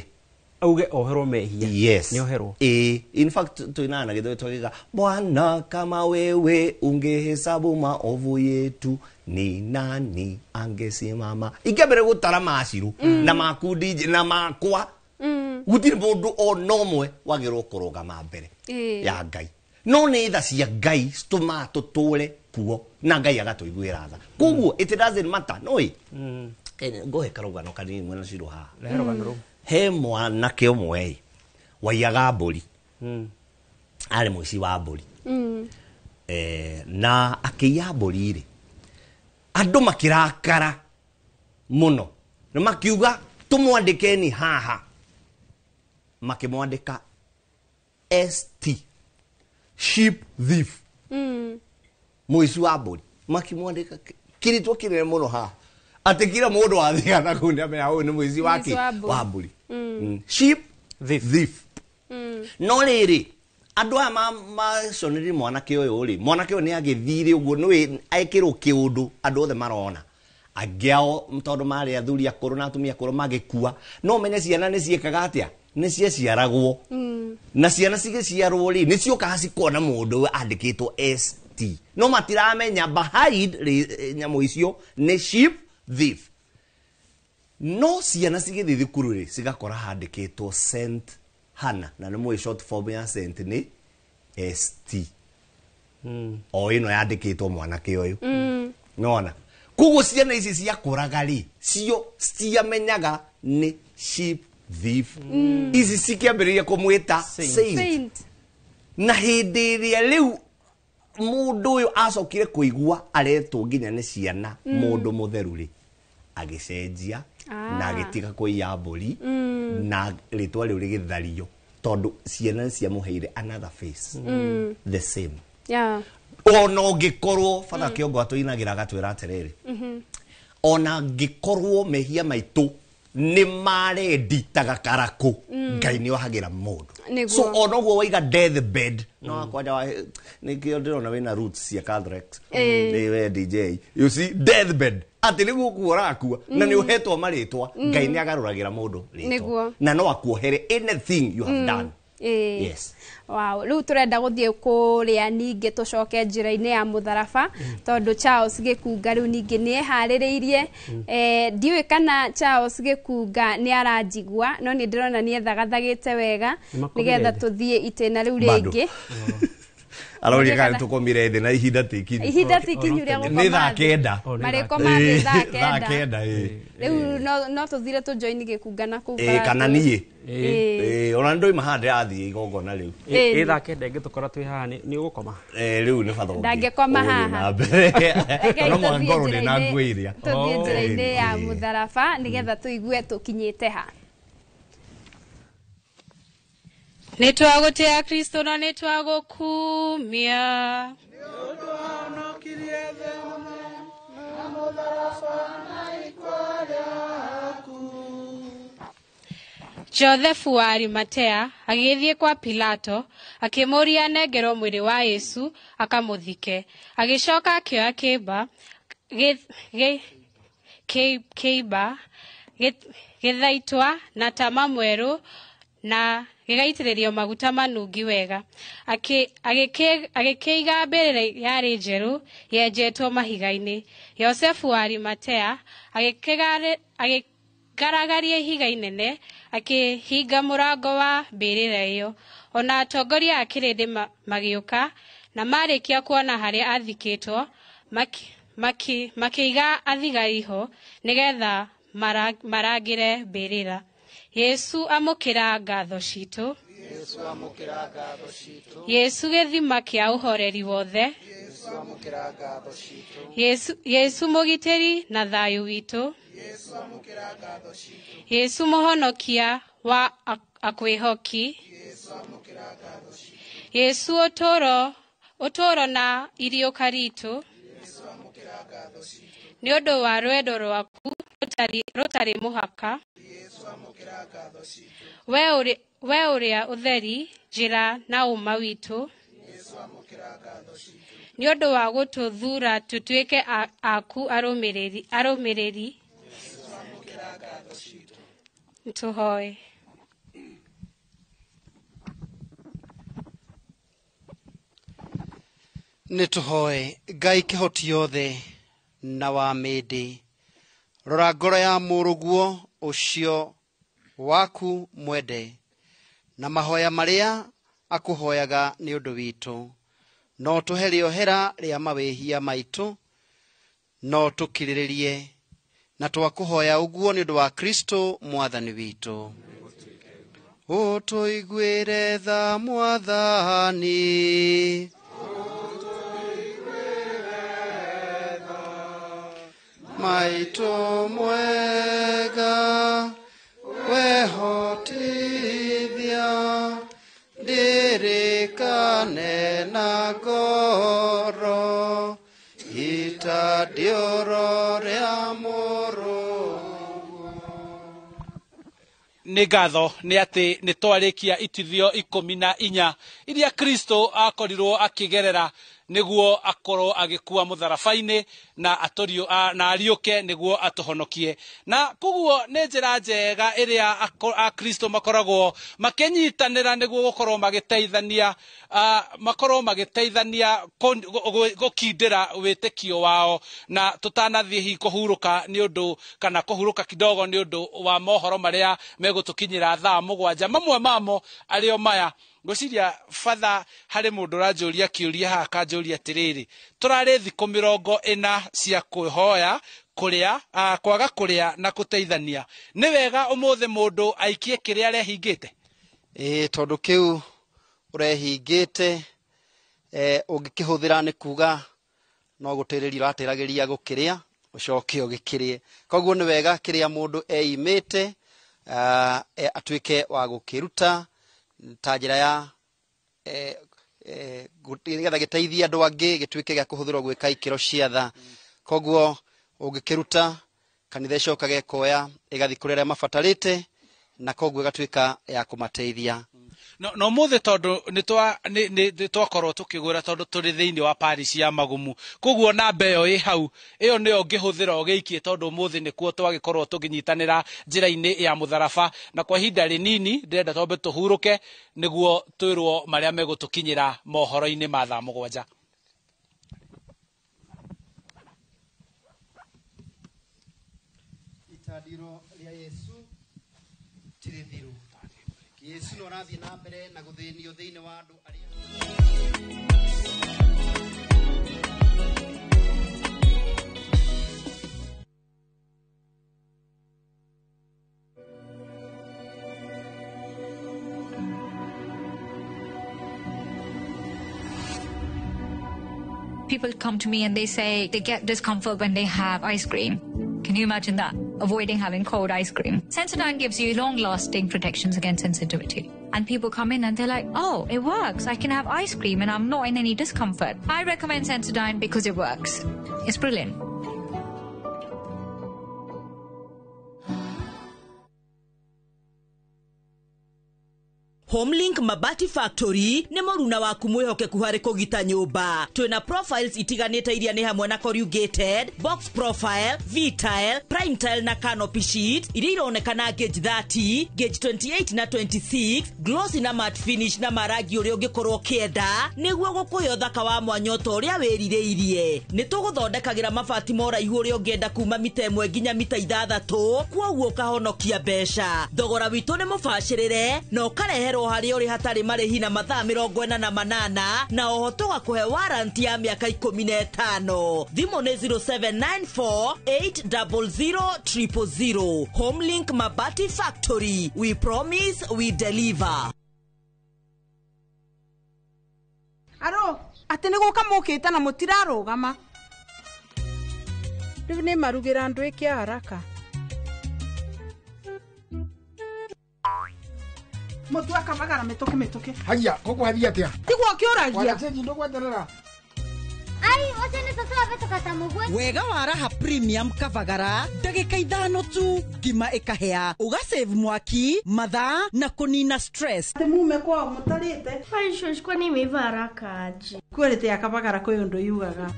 auge oherwo mehia. Yes. Nĩ oherwo. In fact tuinana na gĩthũĩ twagiga Bwana kama wewe ungehesabu maovu yetu ni nani angesimama ingĩambere gũtara maciru na maku DJ na makwa gũtirĩ mũndũ ona ũmwe wagĩrĩirwo kũrũgama mbere ya Ngai no nĩ tha cia Ngai citũmaga tũtũre kuo na Ngai agatũiguĩra tha koguo it doesn't matter no ĩ ngũhe karũgano kanini mwena Cirũ haha. Rehe rũgano rũu. He mwanake ũmwe waiyaga mbũri arĩ mũici wa mbũri na akĩiya mbũri rĩ andũ makĩrakara mũno na makiuga tũmwandĩkeni haha makĩmwandĩka ST sheep thief mũici wa mbũri makĩmwandĩka kĩrĩtwa kĩnene mũno haha atĩ kila mũndũ wathiaga na kũu nĩamenya ũyũ nĩ mũici wa Mũici kĩ wa mbũri. wa mbũri. Sheep thief. No rĩrĩ andũ aya maconire mwanake ũyũ rĩ mwanake ũyũ nĩ agĩthire ũguo nĩũĩ ekĩrwo kĩũndũ andũ othe marona angĩ ao tondũ marĩ athuri akũrũ na atumia akũrũ magĩkua no menye ciana nĩ ciĩkaga atĩa nĩ ciaciaragwo na ciana cigĩciarwo rĩ nĩ ciũkaga cikona mũndũ andĩkĩtwo ST no matiramenya behind nyamũ icio nĩ sheep thief no ciana cigĩthiĩ thukuru rĩ cigakora handĩkĩtwo Saint Hannah na nĩ mũĩ short form ya Saint nĩ ST o ĩno yandĩkĩtwo mwanake ũyũ nona koguo ciana ici ciakũraga rĩ cio citiamenyaga nĩ sheep thief ici cikĩambĩrĩria kũmwĩta saint Saint. Na hĩndĩ ĩrĩa rĩu mũndũ ũyũ acokire kũigua aretwo nginya nĩ ciana mũndũ mũtheru rĩ agĩcenjia na agĩtiga kũiya mbũri na rĩtwa rĩu rĩgĩthario tondũ ciana nĩ ciamũheire another face the same. Ona ũngĩkorwo batha kĩongo atũinagĩra agatwĩra atĩrĩrĩ ona angĩkorwo mehia maitũ nĩ marendi ta gakarakũ Ngai nĩ ohagĩra mũndũ. Nĩguo. So ona ũguo waiga deathbed no akwanja nĩkĩo ndĩrona wĩna roots cia Catholics nĩ we DJ you see deathbed atĩ nĩguo kuo ũrakua na nĩ ũhetwo marĩtwa Ngai nĩ agarũragĩra mũndũ rĩtwa Nĩguo. na no akuohere anything you have done. Yes. Wow, rĩu tũrenda gũthiĩ kũrĩa ningĩ tũcoke njĩra-inĩ ya mũtharaba tondũ Charles Gĩkunga rĩu ningĩ nĩ eharĩrĩirie. Ndiũĩ kana Charles Gĩkunga nĩ aranjigua no nĩ ndĩrona nĩ ethagathagĩte wega Nĩmakomire nĩgetha thĩ. tũthiĩ itĩna rĩu Bado. rĩngĩ. Aroria kana tũkomire thĩ na ihinda ti ikinyu. Ihinda ti ikinyu rĩa gũkoma Nĩ thaa thĩ. kenda. Marĩkoma thĩ thaa Thaa kenda. kenda ĩ. Rĩu no tũthire tũjoin Gĩkunga na kũu Ĩ bara kana niĩ. Ĩ. Ĩ ona ndoima haha ndĩrathiĩ igongona rĩu. Ĩ thaa kenda ĩngĩtũkora twĩ haha nĩ ũgũkoma. Rĩu nĩ batha ũngĩ. Ndangĩkoma Ũgũthiĩ haha. na mbere. Rekei No mũhaka tũthiĩ ngorwo ndĩ na njĩra-inĩ- nguo iria. tũthiĩ njĩra-inĩ ya Ĩ. mũtharaba nĩgetha tũigue tũkinyĩte ha. Nĩ twagũtĩa Kristo na nĩ twagũkumia. Mũtharaba na ikwa rĩaku. Jothefu wa Arimatea agĩgĩthiĩ kwa Pilato akĩmũũria anengerwo mwĩrĩ wa Yesu akamũthike. Agĩcoka akĩoya kĩimba kĩimba gĩthaitwa na tama mwerũ na gĩgaitĩrĩrio maguta manungi wega. Agĩkĩiga mbĩrĩra yarĩ njerũ yenjetwo mahiga-inĩ. Josefu wa Arimatea agĩkaragaria ihiga inene akĩhinga mũrango wa mbĩrĩra ĩyo. Ona atongoria a kĩrĩndĩ magĩũka na marĩkia kuona harĩa athikĩtwo makĩiga athigari ho nĩgetha marangĩre mbĩrĩra. Yesu amũkĩra ngatho citũ. Yesu amũkĩra ngatho citũ. Yesu gĩthima kĩa ũhoreri wothe. Yesu amũkĩra ngatho citũ. Yesu mũgitĩri na thayũ witũ. Yesu amũkĩra ngatho citũ. Yesu mũhonokia wa akwĩhoki. Yesu amũkĩra ngatho citũ. Yesu ũtũũro na iriũka ritũ. Yesu amũkĩra ngatho citũ. Nĩ ũndũ wa rwendo rwaku rũtarĩ mũhaka. Yesu amũkĩra ngatho citũ. We ũrĩa ũtheri, njĩra na ũma witũ. Yesu amũkĩra ngatho citũ. Nĩ ũndũ wa gũtũthuura tũtuĩke aku arũmĩrĩri. Yesu amũkĩra ngatho citũ. Tũhoe. Nĩ tũhoe. Ngai kĩhoti yothe na wa mĩndĩ, rora ngoro ya mũrũguo ũcio waku mwende na mahoya marĩa akũhoyaga nĩ ũndũ witũ. No tũhe rĩohera rĩa mawĩhia maitũ, no tũkirĩrĩrie, na twakũhoya ũguo nĩ ũndũ wa Kristo mwathani witũ. Ũtũiguĩre tha mwathani. Maitũ mwega wehotithia ndirikane na ngoro itandiũro rĩa mũrũguo. Nĩ ngatho nĩ atĩ nĩ twarĩkia itithio 14 iria Kristo akorirwo akĩgerera nĩguo akorwo agĩkua mũtharaba-inĩ na atũrio na ariũke nĩguo atũhonokie. Na koguo nĩ njĩra njega ĩrĩa Akristo makoragwo makĩnyitanĩra nĩguo gũkorwo magĩteithania, makorwo magĩteithania gũkindĩra wĩtĩkio wao. Na tũtanathiĩ hihi kũhurũka nĩ ũndũ kana kũhurũka kidogo nĩ ũndũ wa mohoro marĩa megũtũkinyĩra thaa 7, mamwe mamo arĩo maya. Ngwĩciria batha harĩ mũndũ ũranjũria kĩũria haha akanjũria atĩrĩrĩ, tũrarĩ thikũ 40 cia kwĩhoya, kũrĩa, kwaga kũrĩa na gũteithania. Nĩ wega ũmũthĩ mũndũ aikie kĩrĩa arehingĩte? Ĩĩ, tondũ kĩu ũrehingĩte ũngĩkĩhũthĩra nĩ kuga no gũtĩrĩria ũratĩragĩria gũkĩrĩa ũcoke ũgĩkĩrĩe. Koguo nĩ wega kĩrĩa mũndũ eimĩte atuĩke wa gũkĩruta ta njĩra ya nĩgetha gĩteithie andũ angĩ, gĩtuĩke gĩa kũhũthĩrwo gwĩka ikĩro cia tha. Koguo ũngĩkĩruta kanitha ĩcokaga ĩkoya ĩgathiĩ kũrĩ arĩa mabatarĩte, na koguo ĩgatuĩka ya kũmateithia. No mũthĩ tondũ nĩ twakorwo tũkĩgũra tondũ tũrĩ thĩinĩ wa parish ya Magumu, koguo namba ĩyo ĩ hau ĩyo nĩyo ũngĩhũthĩra ũgĩikie, tondũ ũmũthĩ nĩkuo twagĩkorwo tũkĩnyitanĩra njĩra-inĩ ya mũtharaba. Na kwa ihinda rĩnini ndĩrenda twambe tũhurũke nĩguo twĩrwo marĩa megũtũkinyĩra mohoro-inĩ ma thaa 7. Itandiro rĩa Yesu ti rĩthiru. Yesu no arathiĩ na mbere na gũthĩnio thĩinĩ wa andũ arĩa. People come to me and they say they get discomfort when they have ice cream. Can you imagine that? Avoiding having cold ice cream. Sensodyne gives you long-lasting protections against sensitivity. And people come in and they're like, oh, it works. I can have ice cream and I'm not in any discomfort. I recommend Sensodyne because it works. It's brilliant. Homelink Mabati Factory nĩ mũruna waku mwĩhokeku harĩ kũgita nyũmba. Twĩna profiles itiganĩte iria nĩ hamwe na corrugated, box profile, V-tile, prime tile na canopy sheet iria ironekana gauge 30, gauge 28 na 26, glossy na matte finish na marangi ũrĩa ũngĩkorwo ũkĩenda nĩguo gũkũhe ũthaka wa mwanya ta ũrĩa wĩrirĩirie. Nĩ tũgũthondekagĩra mabati ma ũraihu ũrĩa ũngĩenda kuma mita 1 nginya mita 6, kwoguo ũkahonokia mbeca. Thogora witũ nĩ mũbacĩrĩre na ũkareherwo harĩa ũrĩ hatarĩ marĩhi na mathaa 48 na oho tũgakũhe warranty ya mĩaka 15. Thimũ nĩ 0794 800 000. Homelink Mabati Factory, we promise we deliver. Aro, atĩ nĩ gũka mũkĩte na mũtirarũgama. Rĩu nĩ marugĩra andũ ĩke haraka. Mũtu akabagara mĩtũkĩ mĩtũkĩ. Haya, koguo hathiĩ atĩa? Tiguo kĩũragia. Wagacenji ndũgweterera. Ai, ũcio nĩ cũcũ wabĩtũka mũguĩ. Wega wa Raha Premium Kavagara, ndagĩka 5 tu ngima ĩkahĩa, ũgasave mwaki, mathaa na kũnina stress. Atĩ mume kwao mũtarĩte. Kwani shosho kwani imeiva haraka aje? Quality ya Kavagara kwĩ ũndũ yugaga.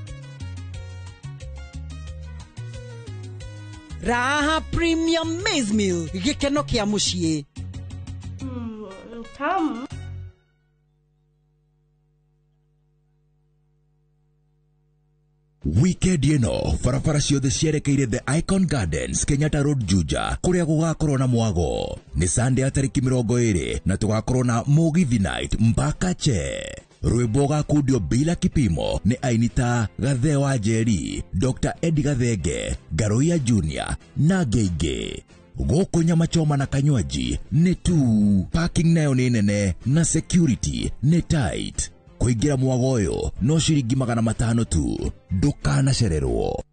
Raha Premium Maize Meal, gĩkeno kĩa mũciĩ. Tamu. Weekend ĩno barabara ciothe cierekeire The Icon Gardens, Kenyatta Road, Juja, kũrĩa gũgakorwo na mwago. Nĩ Sunday ya tarĩki 20 na tũgakorwo na Mũgithi Night mpaka che. Rwĩmbo gakundio bila kipimo nĩ aini ta Gathe wa Njeri, Dr. Eddie Gathenge, Ngaruiya Junior na ngĩ. Gũkũ nyama choma na kanywaji nĩ tu, parking nayo nĩ nene na security nĩ tight. Kũingĩra mwago ũyũ no ciringi 500 tu, ndũkanacererwo.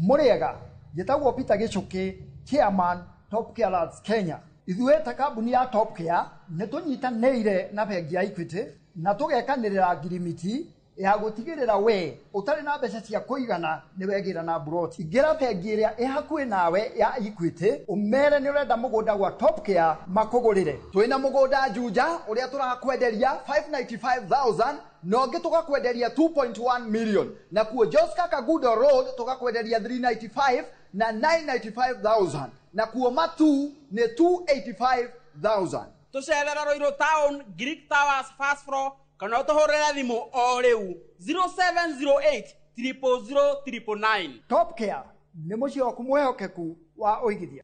Mũrĩega, njĩtagwo Peter Gĩchũkĩ, chairman Top Care Lads Kenya. Ithuĩ ta kambuni ya Top Care nĩ tũnyitanĩire na bengi ya Equity na tũgekanĩrĩra ngirimiti ya gũtigĩrĩra we ũtarĩ na mbeca cia kũigana nĩ wegĩra na mburoti. Ingĩra bengi ĩrĩa ĩ hakuhĩ nawe ya Equity ũmere nĩ ũrenda mũgũnda gwa Top Care makũgũrĩre. Twĩna mũgũnda Juja ũrĩa tũrakwenderia 595,000 na ũngĩ tũgakwenderia 2.1 million, na kuo Joska Kagudo Road tũgakwenderia 395 na 995,000, na kuo Matu nĩ 285,000. Tũcerera Ruiru Town, Greek Towers first floor, kana ũtũhũrĩre thimũ o rĩu 0708 000 999. Top Care nĩ mũciĩ waku mwĩhokeku wa ũigithia.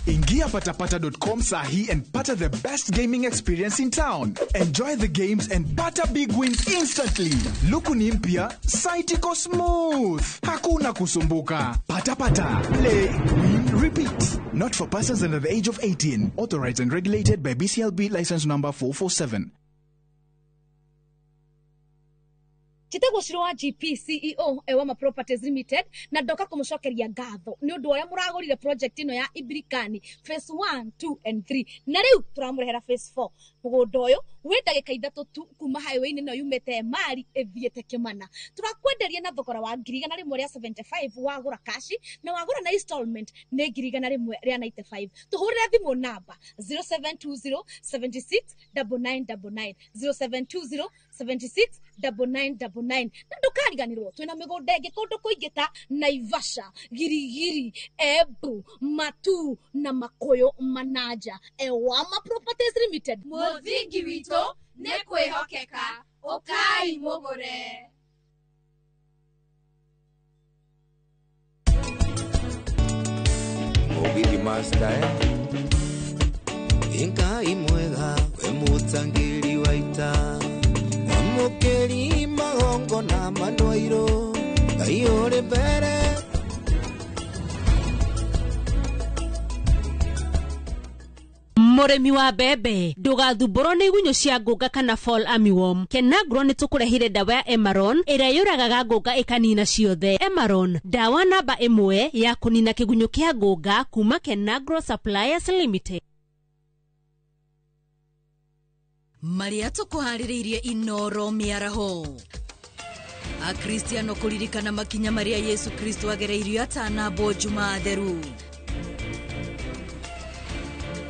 Ingia patapata.com sahi and pata the best gaming experience in town. Enjoy the games and pata big wins instantly. Luku ni mpya, site iko smooth. Hakuna kusumbuka. Patapata. Play, win, repeat. Not for persons under the age of 18. Authorized and regulated by BCLB license number 447. Njĩtagwo Shiro wa GP CEO Ewama Properties Limited na ndoka kũmũcokeria ngatho nĩ ũndũ ũrĩa mũragũrire project ĩno ya Ibirikani phase 1, 2 and 3 na rĩu tũramũrehera phase 4. Mũgũnda ũyũ wĩ ndagĩka 3 tu kuma highway-inĩ ĩno yumĩte Emali ĩthiĩte Kĩmana. Tũrakwenderia na thogora wa 175,000 wagũra kashi na wagũra na installment nĩ 195,000. Tũhũrĩre thimũ namba 0720 76 9999 0720 76 9999 na ndũkariganĩrwo twĩna mĩgũnda ĩngĩ kũndũ kũingĩ ta Naivasha, Girigiri, Embu, Matu na Makũyũ Manaja. Ewama Properties Limited, mũthingi witũ nĩ kwĩhokeka. Ũkai mũgũre. Mũgithi master Ngai mwega we mũtangĩri wa ita Mwamũkĩri magongona manwairũ Ngai ũrĩ mbere. Mũrĩmi wa mbembe ndũgathumbũrwo nĩ igunyũ cia ngũnga kana fall armyworm. Kenagro nĩ tũkũrehire ndawa ya Emaron ĩrĩa yũragaga ngũnga ĩkanina ciothe. Emaron, ndawa namba 1 ya kũnina kĩgunyũ kĩa ngũnga kuma Kenagro Suppliers Limited. Marĩa tũkũharĩrĩirie Inoro mĩaraho. Akristiano kũririkana makinya marĩa Yesu Kristo agereirio atanambwo Jumaa theru.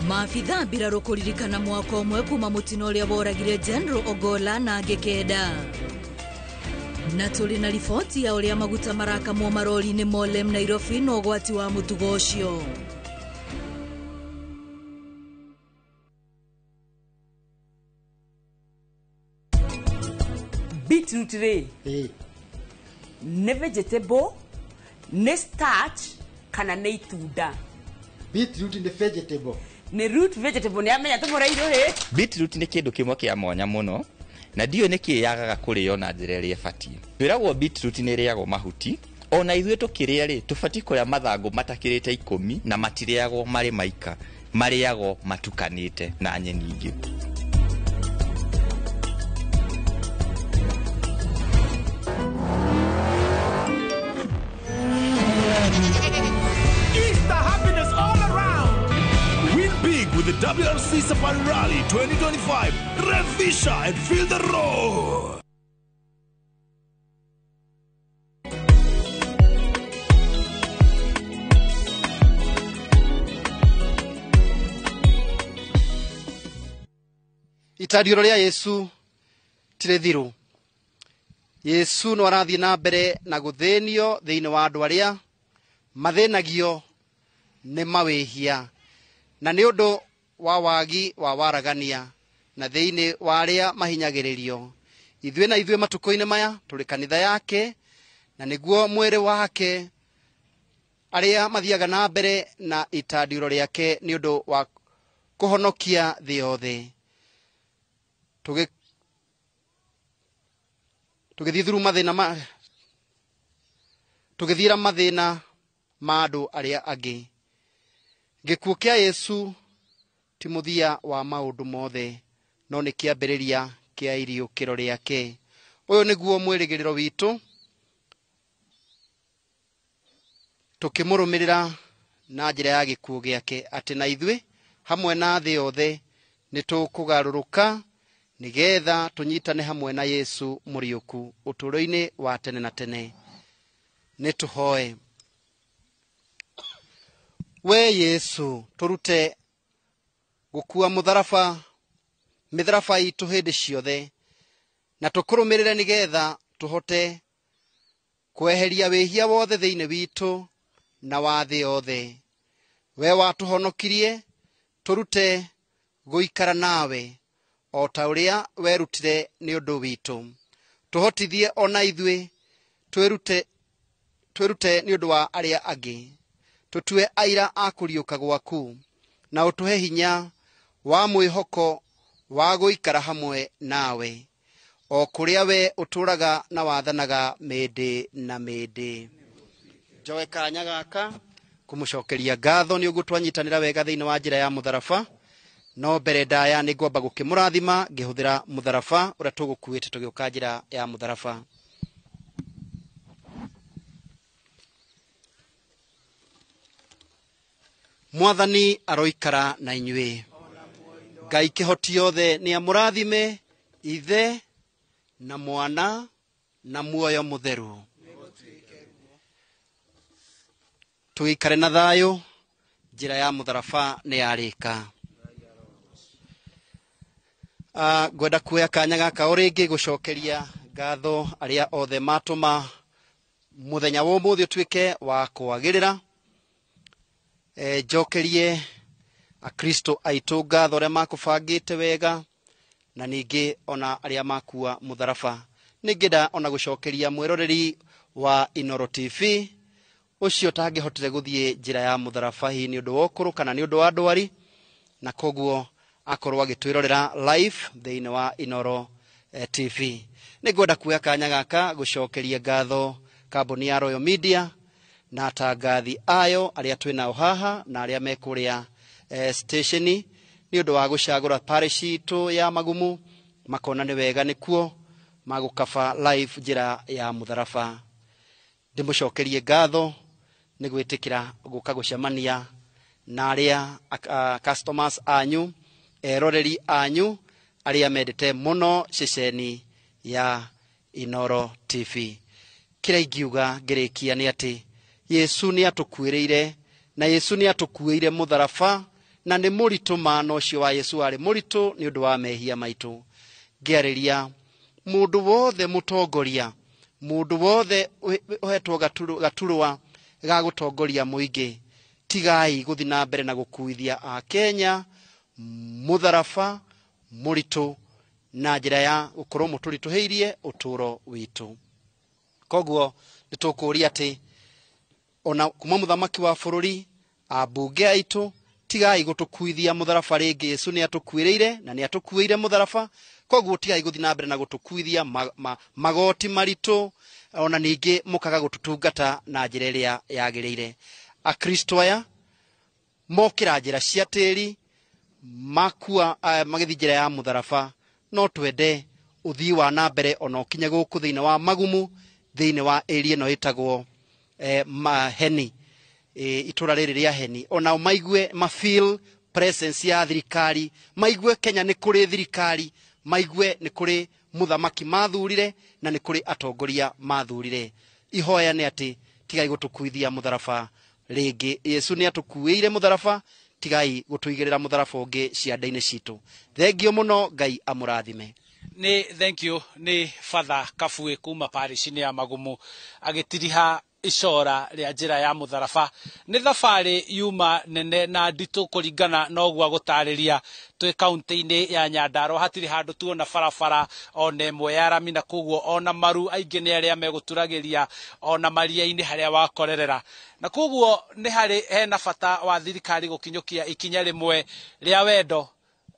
Maabitha mbirarũ kũririkana mwaka ũmwe kuma mũtino ũrĩa woragire General Ogolla na angĩ 9. Na tũrĩ na riboti ya ũrĩa maguta marakamwo marori-inĩ Molem Nairobi na ũgwati wa mũtugo ũcio. Beetroot rĩ, nĩ vegetable, nĩ starch kana nĩ itunda? Beetroot nĩ vegetable. Nĩ root vegetable. Nĩ amenya tũmũrairũ hĩ. Beetroot nĩ kĩndũ kĩmwe kĩa mwanya mũno na ndiũĩ nĩkĩ yagaga kũrĩo na njĩra ĩrĩa ĩbatiĩ. Twĩragwo beetroot nĩ ĩrĩagwo mahuti, ona ithuĩ tũkĩrĩa rĩ, tũbatiĩ kũrĩa mathangũ matakĩrĩte 10 na matirĩagwo marĩ maika, marĩagwo matukanĩte na nyeni ingĩ. Easter happiness all around. Win big with the WRC Safari Rally 2025. Revisha and feel the roar. Itariũro rĩa Yesu ti rĩthiru. Yesu no arathiĩ na mbere na gũthĩnio thĩinĩ wa andũ arĩa mathĩnagio nĩ mawĩhia na nĩ ũndũ wa wagi wa waragania na thĩinĩ wa arĩa mahinyagĩrĩrio. Ithuĩ na ithuĩ matukũ-inĩ maya tũrĩ kanitha yake na nĩguo mwĩrĩ wake, arĩa mathiaga na mbere na itandiũro rĩake nĩ ũndũ wa kũhonokia thĩ yothe. Tũgĩthiĩ through mathĩna ma tũgĩthiĩra mathĩna ma andũ arĩa angĩ. Gĩkuũ kĩa Yesu ti mũthia wa maũndũ mothe, no nĩ kĩambĩrĩria kĩa iriũkĩro rĩake. Ũyũ nĩguo mwĩrĩgĩrĩro witũ, tũkĩmũrũmĩrĩra na njĩra ya gĩkuũ gĩake, atĩ na ithuĩ hamwe na thĩ yothe nĩ tũkũgarũrũka nĩgetha tũnyitane hamwe na Yesu mũriũku ũtũũro-inĩ wa tene na tene. Nĩ tũhoe. We Yesu, tũrute gũkua mũtharaba, mĩtharaba itũ hĩndĩ ciothe, na tũkũrũmĩrĩre nĩgetha tũhote kweheria wĩhia wothe thĩinĩ witũ na wa thĩ yothe. We watũhonokirie, tũrute gũikara nawe o ta ũrĩa werutire nĩ ũndũ witũ. Tũhotithie ona ithuĩ twĩrute nĩ ũndũ wa arĩa angĩ. Tũtue aira a kũriũka gwaku na ũtũhe hinya wa mwĩhoko wa gũikara hamwe nawe o kũrĩa we ũtũũraga na wathanaga mĩndĩ na mĩndĩ. Njoe kanya gaka kũmũcokeria ngatho nĩ ũguo twanyitanĩra wega thĩinĩ wa njĩra ya mũtharaba. No mbere ndaya nĩ ngwamba gũkĩmũrathima ngĩhũthĩra mũtharaba ũrĩa tũgũkuĩte tũgĩũka njĩra ya mũtharaba. Mwathani aroikara na inyuĩ. Ngai kĩhoti yothe nĩ amũrathime, Ithe na Mwana na Muoyo Mũtheru. Tũgĩikare na thayũ, njĩra ya mũtharaba nĩ yarĩka. Ngwenda kuoya kanya gaka o rĩngĩ gũcokeria ngatho arĩa othe matũma mũthenya wa ũmũthĩ ũtuĩke wa kwagĩrĩra. Njokerie akristo aitũ ngatho arĩa makũbangĩte wega na ningĩ ona arĩa makua mũtharaba. Nĩngĩenda ona gũcokeria mwĩroreri wa Inoro TV ũcio ũtangĩhotire gũthiĩ njĩra ya mũtharaba hihi nĩ ũndũ wa ũkũrũ kana nĩ ũndũ wa ndwari, na koguo akorwo agĩtwĩrorera live thĩinĩ wa Inoro TV. Nĩngwenda kuoya kanya gaka gũcokeria ngatho kambuni ya Royal Media na atangathi ayo arĩa twĩ nao haha na arĩa me kũrĩa stationi nĩ ũndũ wa gũcagũra parish itũ ya Magumu, makona nĩ wega nĩkuo magũkaba live njĩra ya mũtharaba. Ndĩmũcokerie ngatho nĩ gwĩtĩkĩra gũka gũcemania na arĩa customers anyu, eroreri anyu arĩa mendete mũno ceceni ya Inoro TV. Kĩrĩa ingiuga ngĩrĩkia nĩ atĩ Yesu nĩ atũkuĩrĩire, na Yesu nĩ atũkuĩire mũtharaba, na nĩ mũritũ ma, na ũcio wa Yesu warĩ mũritũ nĩ ũndũ wa mehia maitũ. Ngĩarĩria mũndũ wothe mũtongoria, mũndũ wothe ũhetwo gaturwa ga gũtongoria mũingĩ, tigai gũthiĩ na mbere na gũkuithia Akenya mũtharaba mũritũ na njĩra ya gũkorwo mũtũritũhĩirie ũtũũro witũ. Koguo nĩ tũkũũria atĩ ona kuma mũthamaki wa bũrũri, ambunge aitũ, tigai gũtũkuithia mũtharaba rĩngĩ. Yesu nĩ atũkuĩrĩire na nĩ atũkuĩire mũtharaba, koguo tigai gũthiĩ na mbere na gũtũkuithia magoti maritũ, ona ningĩ mũkaga gũtũtungata na njĩra ĩrĩa yagĩrĩire. Akristo aya mokĩra njĩra cia tĩri, makua magĩthiĩ njĩra ya mũtharaba, no twende ũthii wa na mbere ona ũkinye gũkũ thĩinĩ wa Magumu, thĩinĩ wa area ĩno ĩtagwo Heni, itũra rĩrĩ rĩa Heni, ona maigue ma feel presence ya thirikari, maigue Kenya nĩ kũrĩ thirikari, maigue nĩ kũrĩ mũthamaki mathurire na nĩ kũrĩ atongoria mathurire. Ihoya nĩ atĩ tigai gũtũkuithia mũtharaba rĩngĩ. Yesu nĩ atũkuĩire mũtharaba, tigai gũtũigĩrĩra mũtharaba ũngĩ ciande-inĩ citũ. Thengio mũno, Ngai amũrathime. Nĩ thank you nĩ Father Kabue kuma parish-inĩ ya Magumu agĩtiriha icora rĩa njĩra ya mũtharaba. Nĩ thabarĩ yuma nene na nditũ kũringana na ũguo agũtarĩria. Twĩ kaunti-inĩ ya Nyandarua hatirĩ handũ tuona barabara ona ĩmwe ya rami, na koguo ona maru aingĩ nĩ arĩa megũturagĩria ona maria-inĩ harĩa wakorerera, na koguo nĩ harĩ hena bata wa thirikari gũkinyũkia ikinya rĩmwe rĩa wendo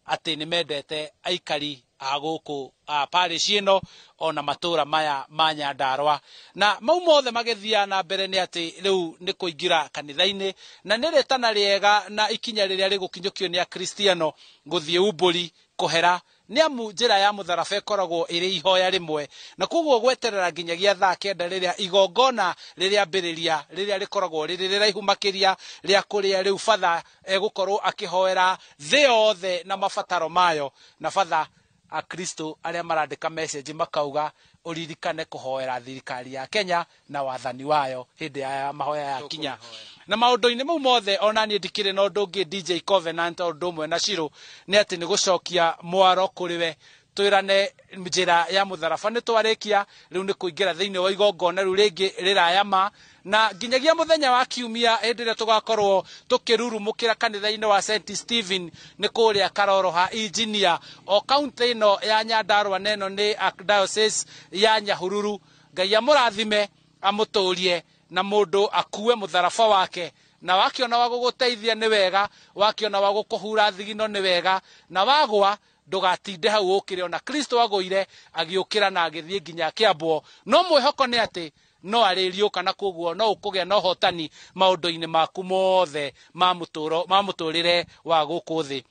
atĩ nĩ mendete aikari a gũkũ a parish ĩno ona matũra maya ma Nyandarua. Na mau mothe magĩthiaga na mbere nĩ atĩ rĩu nĩ kũingĩra kanitha-inĩ, na nĩ rĩtana rĩega na ikinya rĩrĩa rĩgũkinyũkio nĩ akristiano gũthiĩ umbũri kũhera, nĩ amu njĩra ya mũtharaba ĩkoragwo ĩrĩ ihoya rĩmwe, na koguo gweterera nginyagia thaa 9 rĩrĩa igongona rĩrĩambĩrĩria, rĩrĩa rĩkoragwo rĩrĩ rĩraihu makĩria rĩa kũrĩa rĩu batha egũkorwo akĩhoera thĩ yothe na mabataro mayo. Na batha akristo arĩa marandĩka message makauga ũririkane kũhoera thirikari ya Kenya na wathani wayo hĩndĩ ya mahoya ya kinya. Na maũndũ-inĩ mau mothe ona niĩ ndikĩrĩ na ũndũ ũngĩ DJ Covenant o ũndũ ũmwe na Shiro nĩ atĩ nĩ gũcokia mwaro kũrĩ we, twĩrane njĩra ya mũtharaba nĩ twarĩkia, rĩu nĩ kũingĩra thĩinĩ wa igongona rĩu rĩngĩ rĩrayama, na nginyagia mũthenya wa kiumia hĩndĩ ĩrĩa tũgakorwo tũkĩrurumũkĩra kanitha-inĩ wa St Stephen nĩ kũrĩa Karoroha Engineer o kaunti ĩno ya Nyandarua, na ĩno nĩ Archdiocese ya Nyahururu. Ngai amũrathime amũtũrie na mũndũ akue mũtharaba wake, na wakiona wa gũgũteithia nĩ wega, wakiona wa gũkũhura thigino nĩ wega, na wagwa ndũgatinde hau ũkĩre. Ona Kristo agũire agĩũkĩra na agĩthiĩ nginya akĩambwo, no mwĩhoko nĩ atĩ no arĩriũka, na koguo no ũkũgĩa na ũhotani maũndũ-inĩ maku mothe ma mũtũrĩre wa gũkũ thĩ.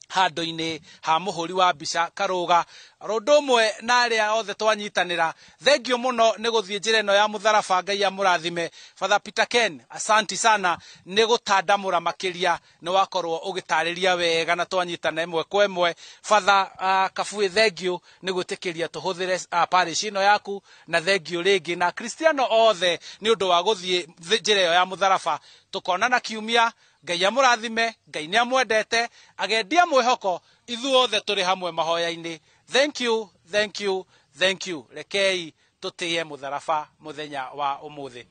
Handũ-inĩ ha mũhũri wa mbica Karũga, ũndũ ũmwe na arĩa othe twanyitanĩra, thengio mũno nĩ gũthiĩ njĩra ĩno ya mũtharaba. Ngai amũrathime. Father Peter Ken, asanti sana nĩ gũtandamũra makĩria, nĩ wakorwo ũgĩtarĩria wega na twanyitana ĩmwe kwa ĩmwe. Father Kabue, thengio nĩ gwĩtĩkĩria tũhũthĩre parish ĩno yaku, na thengio rĩngĩ na Kristiano othe nĩ ũndũ wa gũthiĩ njĩra ĩyo ya mũtharaba. Tũkonana kiumia. Ngai amũrathime, Ngai nĩ amwendete, agendia mwĩhoko, ithuothe tũrĩ hamwe mahoya-inĩ. Thank you, thank you, thank you. Rekei tũtĩye mũtharaba mũthenya wa ũmũthĩ.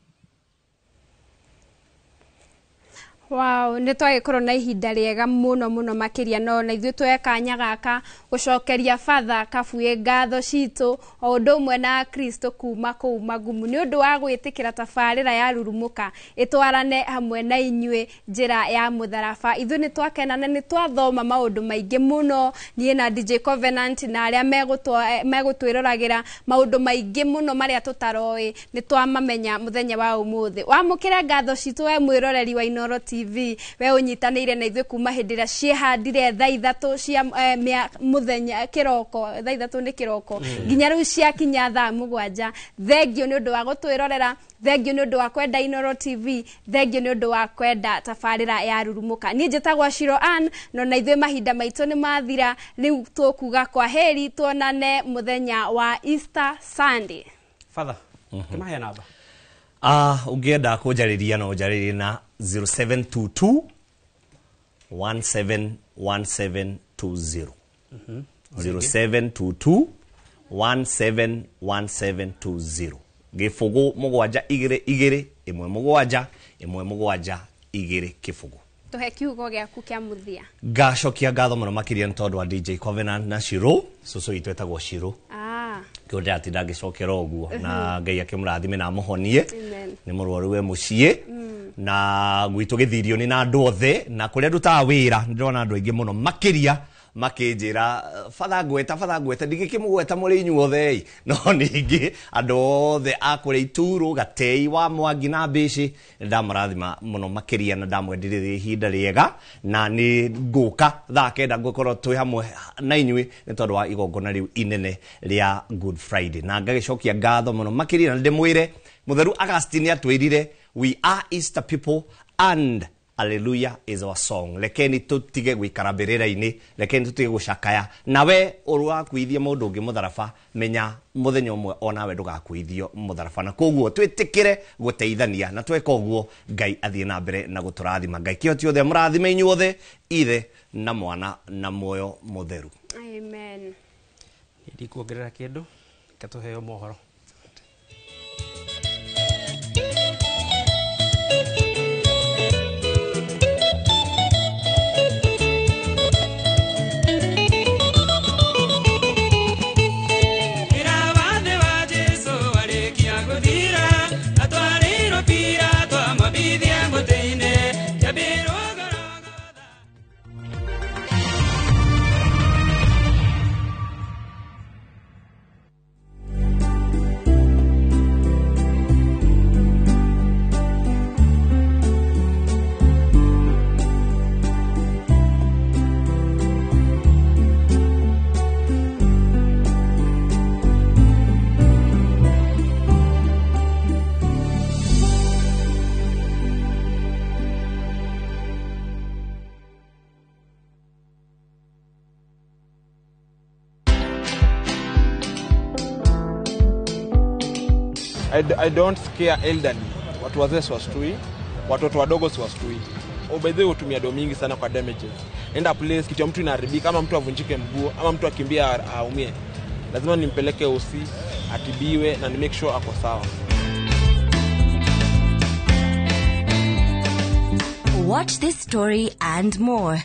Wow, nĩ twagĩkorwo na ihinda rĩega mũno mũno makĩria, no na ithuĩ tuoye kanya gaka gũcokeria Father Kabue ngatho citũ o ũndũ ũmwe na Kristo kuma kũu Magumu nĩ ũndũ wa gwĩtĩkĩra tabarĩra ya Rurumũka ĩtwarane hamwe na inyuĩ njĩra ya mũtharaba. Ithuĩ nĩ twakena na nĩ twathoma maũndũ maingĩ mũno, niĩ na DJ Covenant na arĩa megũtwĩroragĩra maũndũ maingĩ mũno marĩa tũtaroĩ nĩ twamamenya mũthenya wa ũmũthĩ. Wamũkĩre ngatho citũ we mwĩroreri wa Inooro TV, we ũnyitanĩire na ithuĩ kuma hĩndĩ ĩrĩa ciĩhandire thaa 3 cia mũthenya kĩroko, thaa 3 nĩ kĩroko nginya rĩu ciakinya thaa 7. Thengio nĩ ũndũ wa gũtwĩrorera, thengio nĩ ũndũ wa kwenda Inooro TV, thengio nĩ ũndũ wa kwenda tabarĩra ya Rurumũka. Niĩ njĩtagwo Shiro Ann, no na ithuĩ mahinda maitũ nĩ mathira, rĩu tũkuga kwa heri, tuonane mũthenya wa Easter Sunday. Father, Kĩmahe namba. Ũngĩenda kũnjarĩria no ũnjarĩrie na 0722 171720. 0722 171720. 0 7 2 2 1 7 1 7 2 0. Tuhe kiugo gĩaku kĩa mũthia. Ngacokia ngatho mũno makĩria nĩ tondũ wa DJ Covenant na Shiro, cũcũ witũ etagwo Shiro. Kĩo ndĩratinda ngĩcokera ũguo na Ngai akĩmũrathime na amũhonie. Nĩ mũrwaru we mũciĩ na gwitũ gĩthirio nĩ na andũ othe na kũrĩa ndutaga wĩra nĩ ndĩrona andũ aingĩ mũno makĩria makĩnjĩra batha ngweta ndingĩkĩmũgweta mũrĩ inyuothe no ningĩ andũ othe a kũrĩa Ituro Gatei wa Mwangi na Mbĩcĩ ndamũrathima mũno makĩria na ndamwendirĩria ihinda rĩega na nĩ ngũka thaa 9 ngũkorwo twĩ hamwe na inyuĩ nĩ tondũ wa igongona rĩu inene rĩa Good Friday na ngagĩcokia ngatho mũno makĩria na ndĩmwĩre Mũtheru Augustine atwĩrire we are Easter people and Hallelujah is our song. Lekeni tutige gwikara mbĩrĩra-inĩ, lekeni tutige gũcakaya. Nawe ũrakuithia mũndũ ũngĩ mũtharaba, menya mũthenya ũmwe onawe ndũgakuithio mũtharaba. Na koguo twĩtĩkĩre gũteithania na tweka ũguo Ngai athiĩ na mbere na gũtũrathima. Ngai kĩhoti othe amũrathime inyuothe, Ithe na Mwana na Muoyo Mũtheru. Amen. Ndikuongerera kĩndũ, reke tũheo mohoro. I don't scare elderly. Watu wazee siwastui, watoto wadogo siwastui. Oh, by the way, hutumia do mingi sana kwa damages. Enda place kitu ya mtu inaharibika, ama mtu avunjike mguu, ama mtu akimbia aumie. Lazima nimpeleke OC, atibiwe na ni make sure ako sawa. Watch this story and more.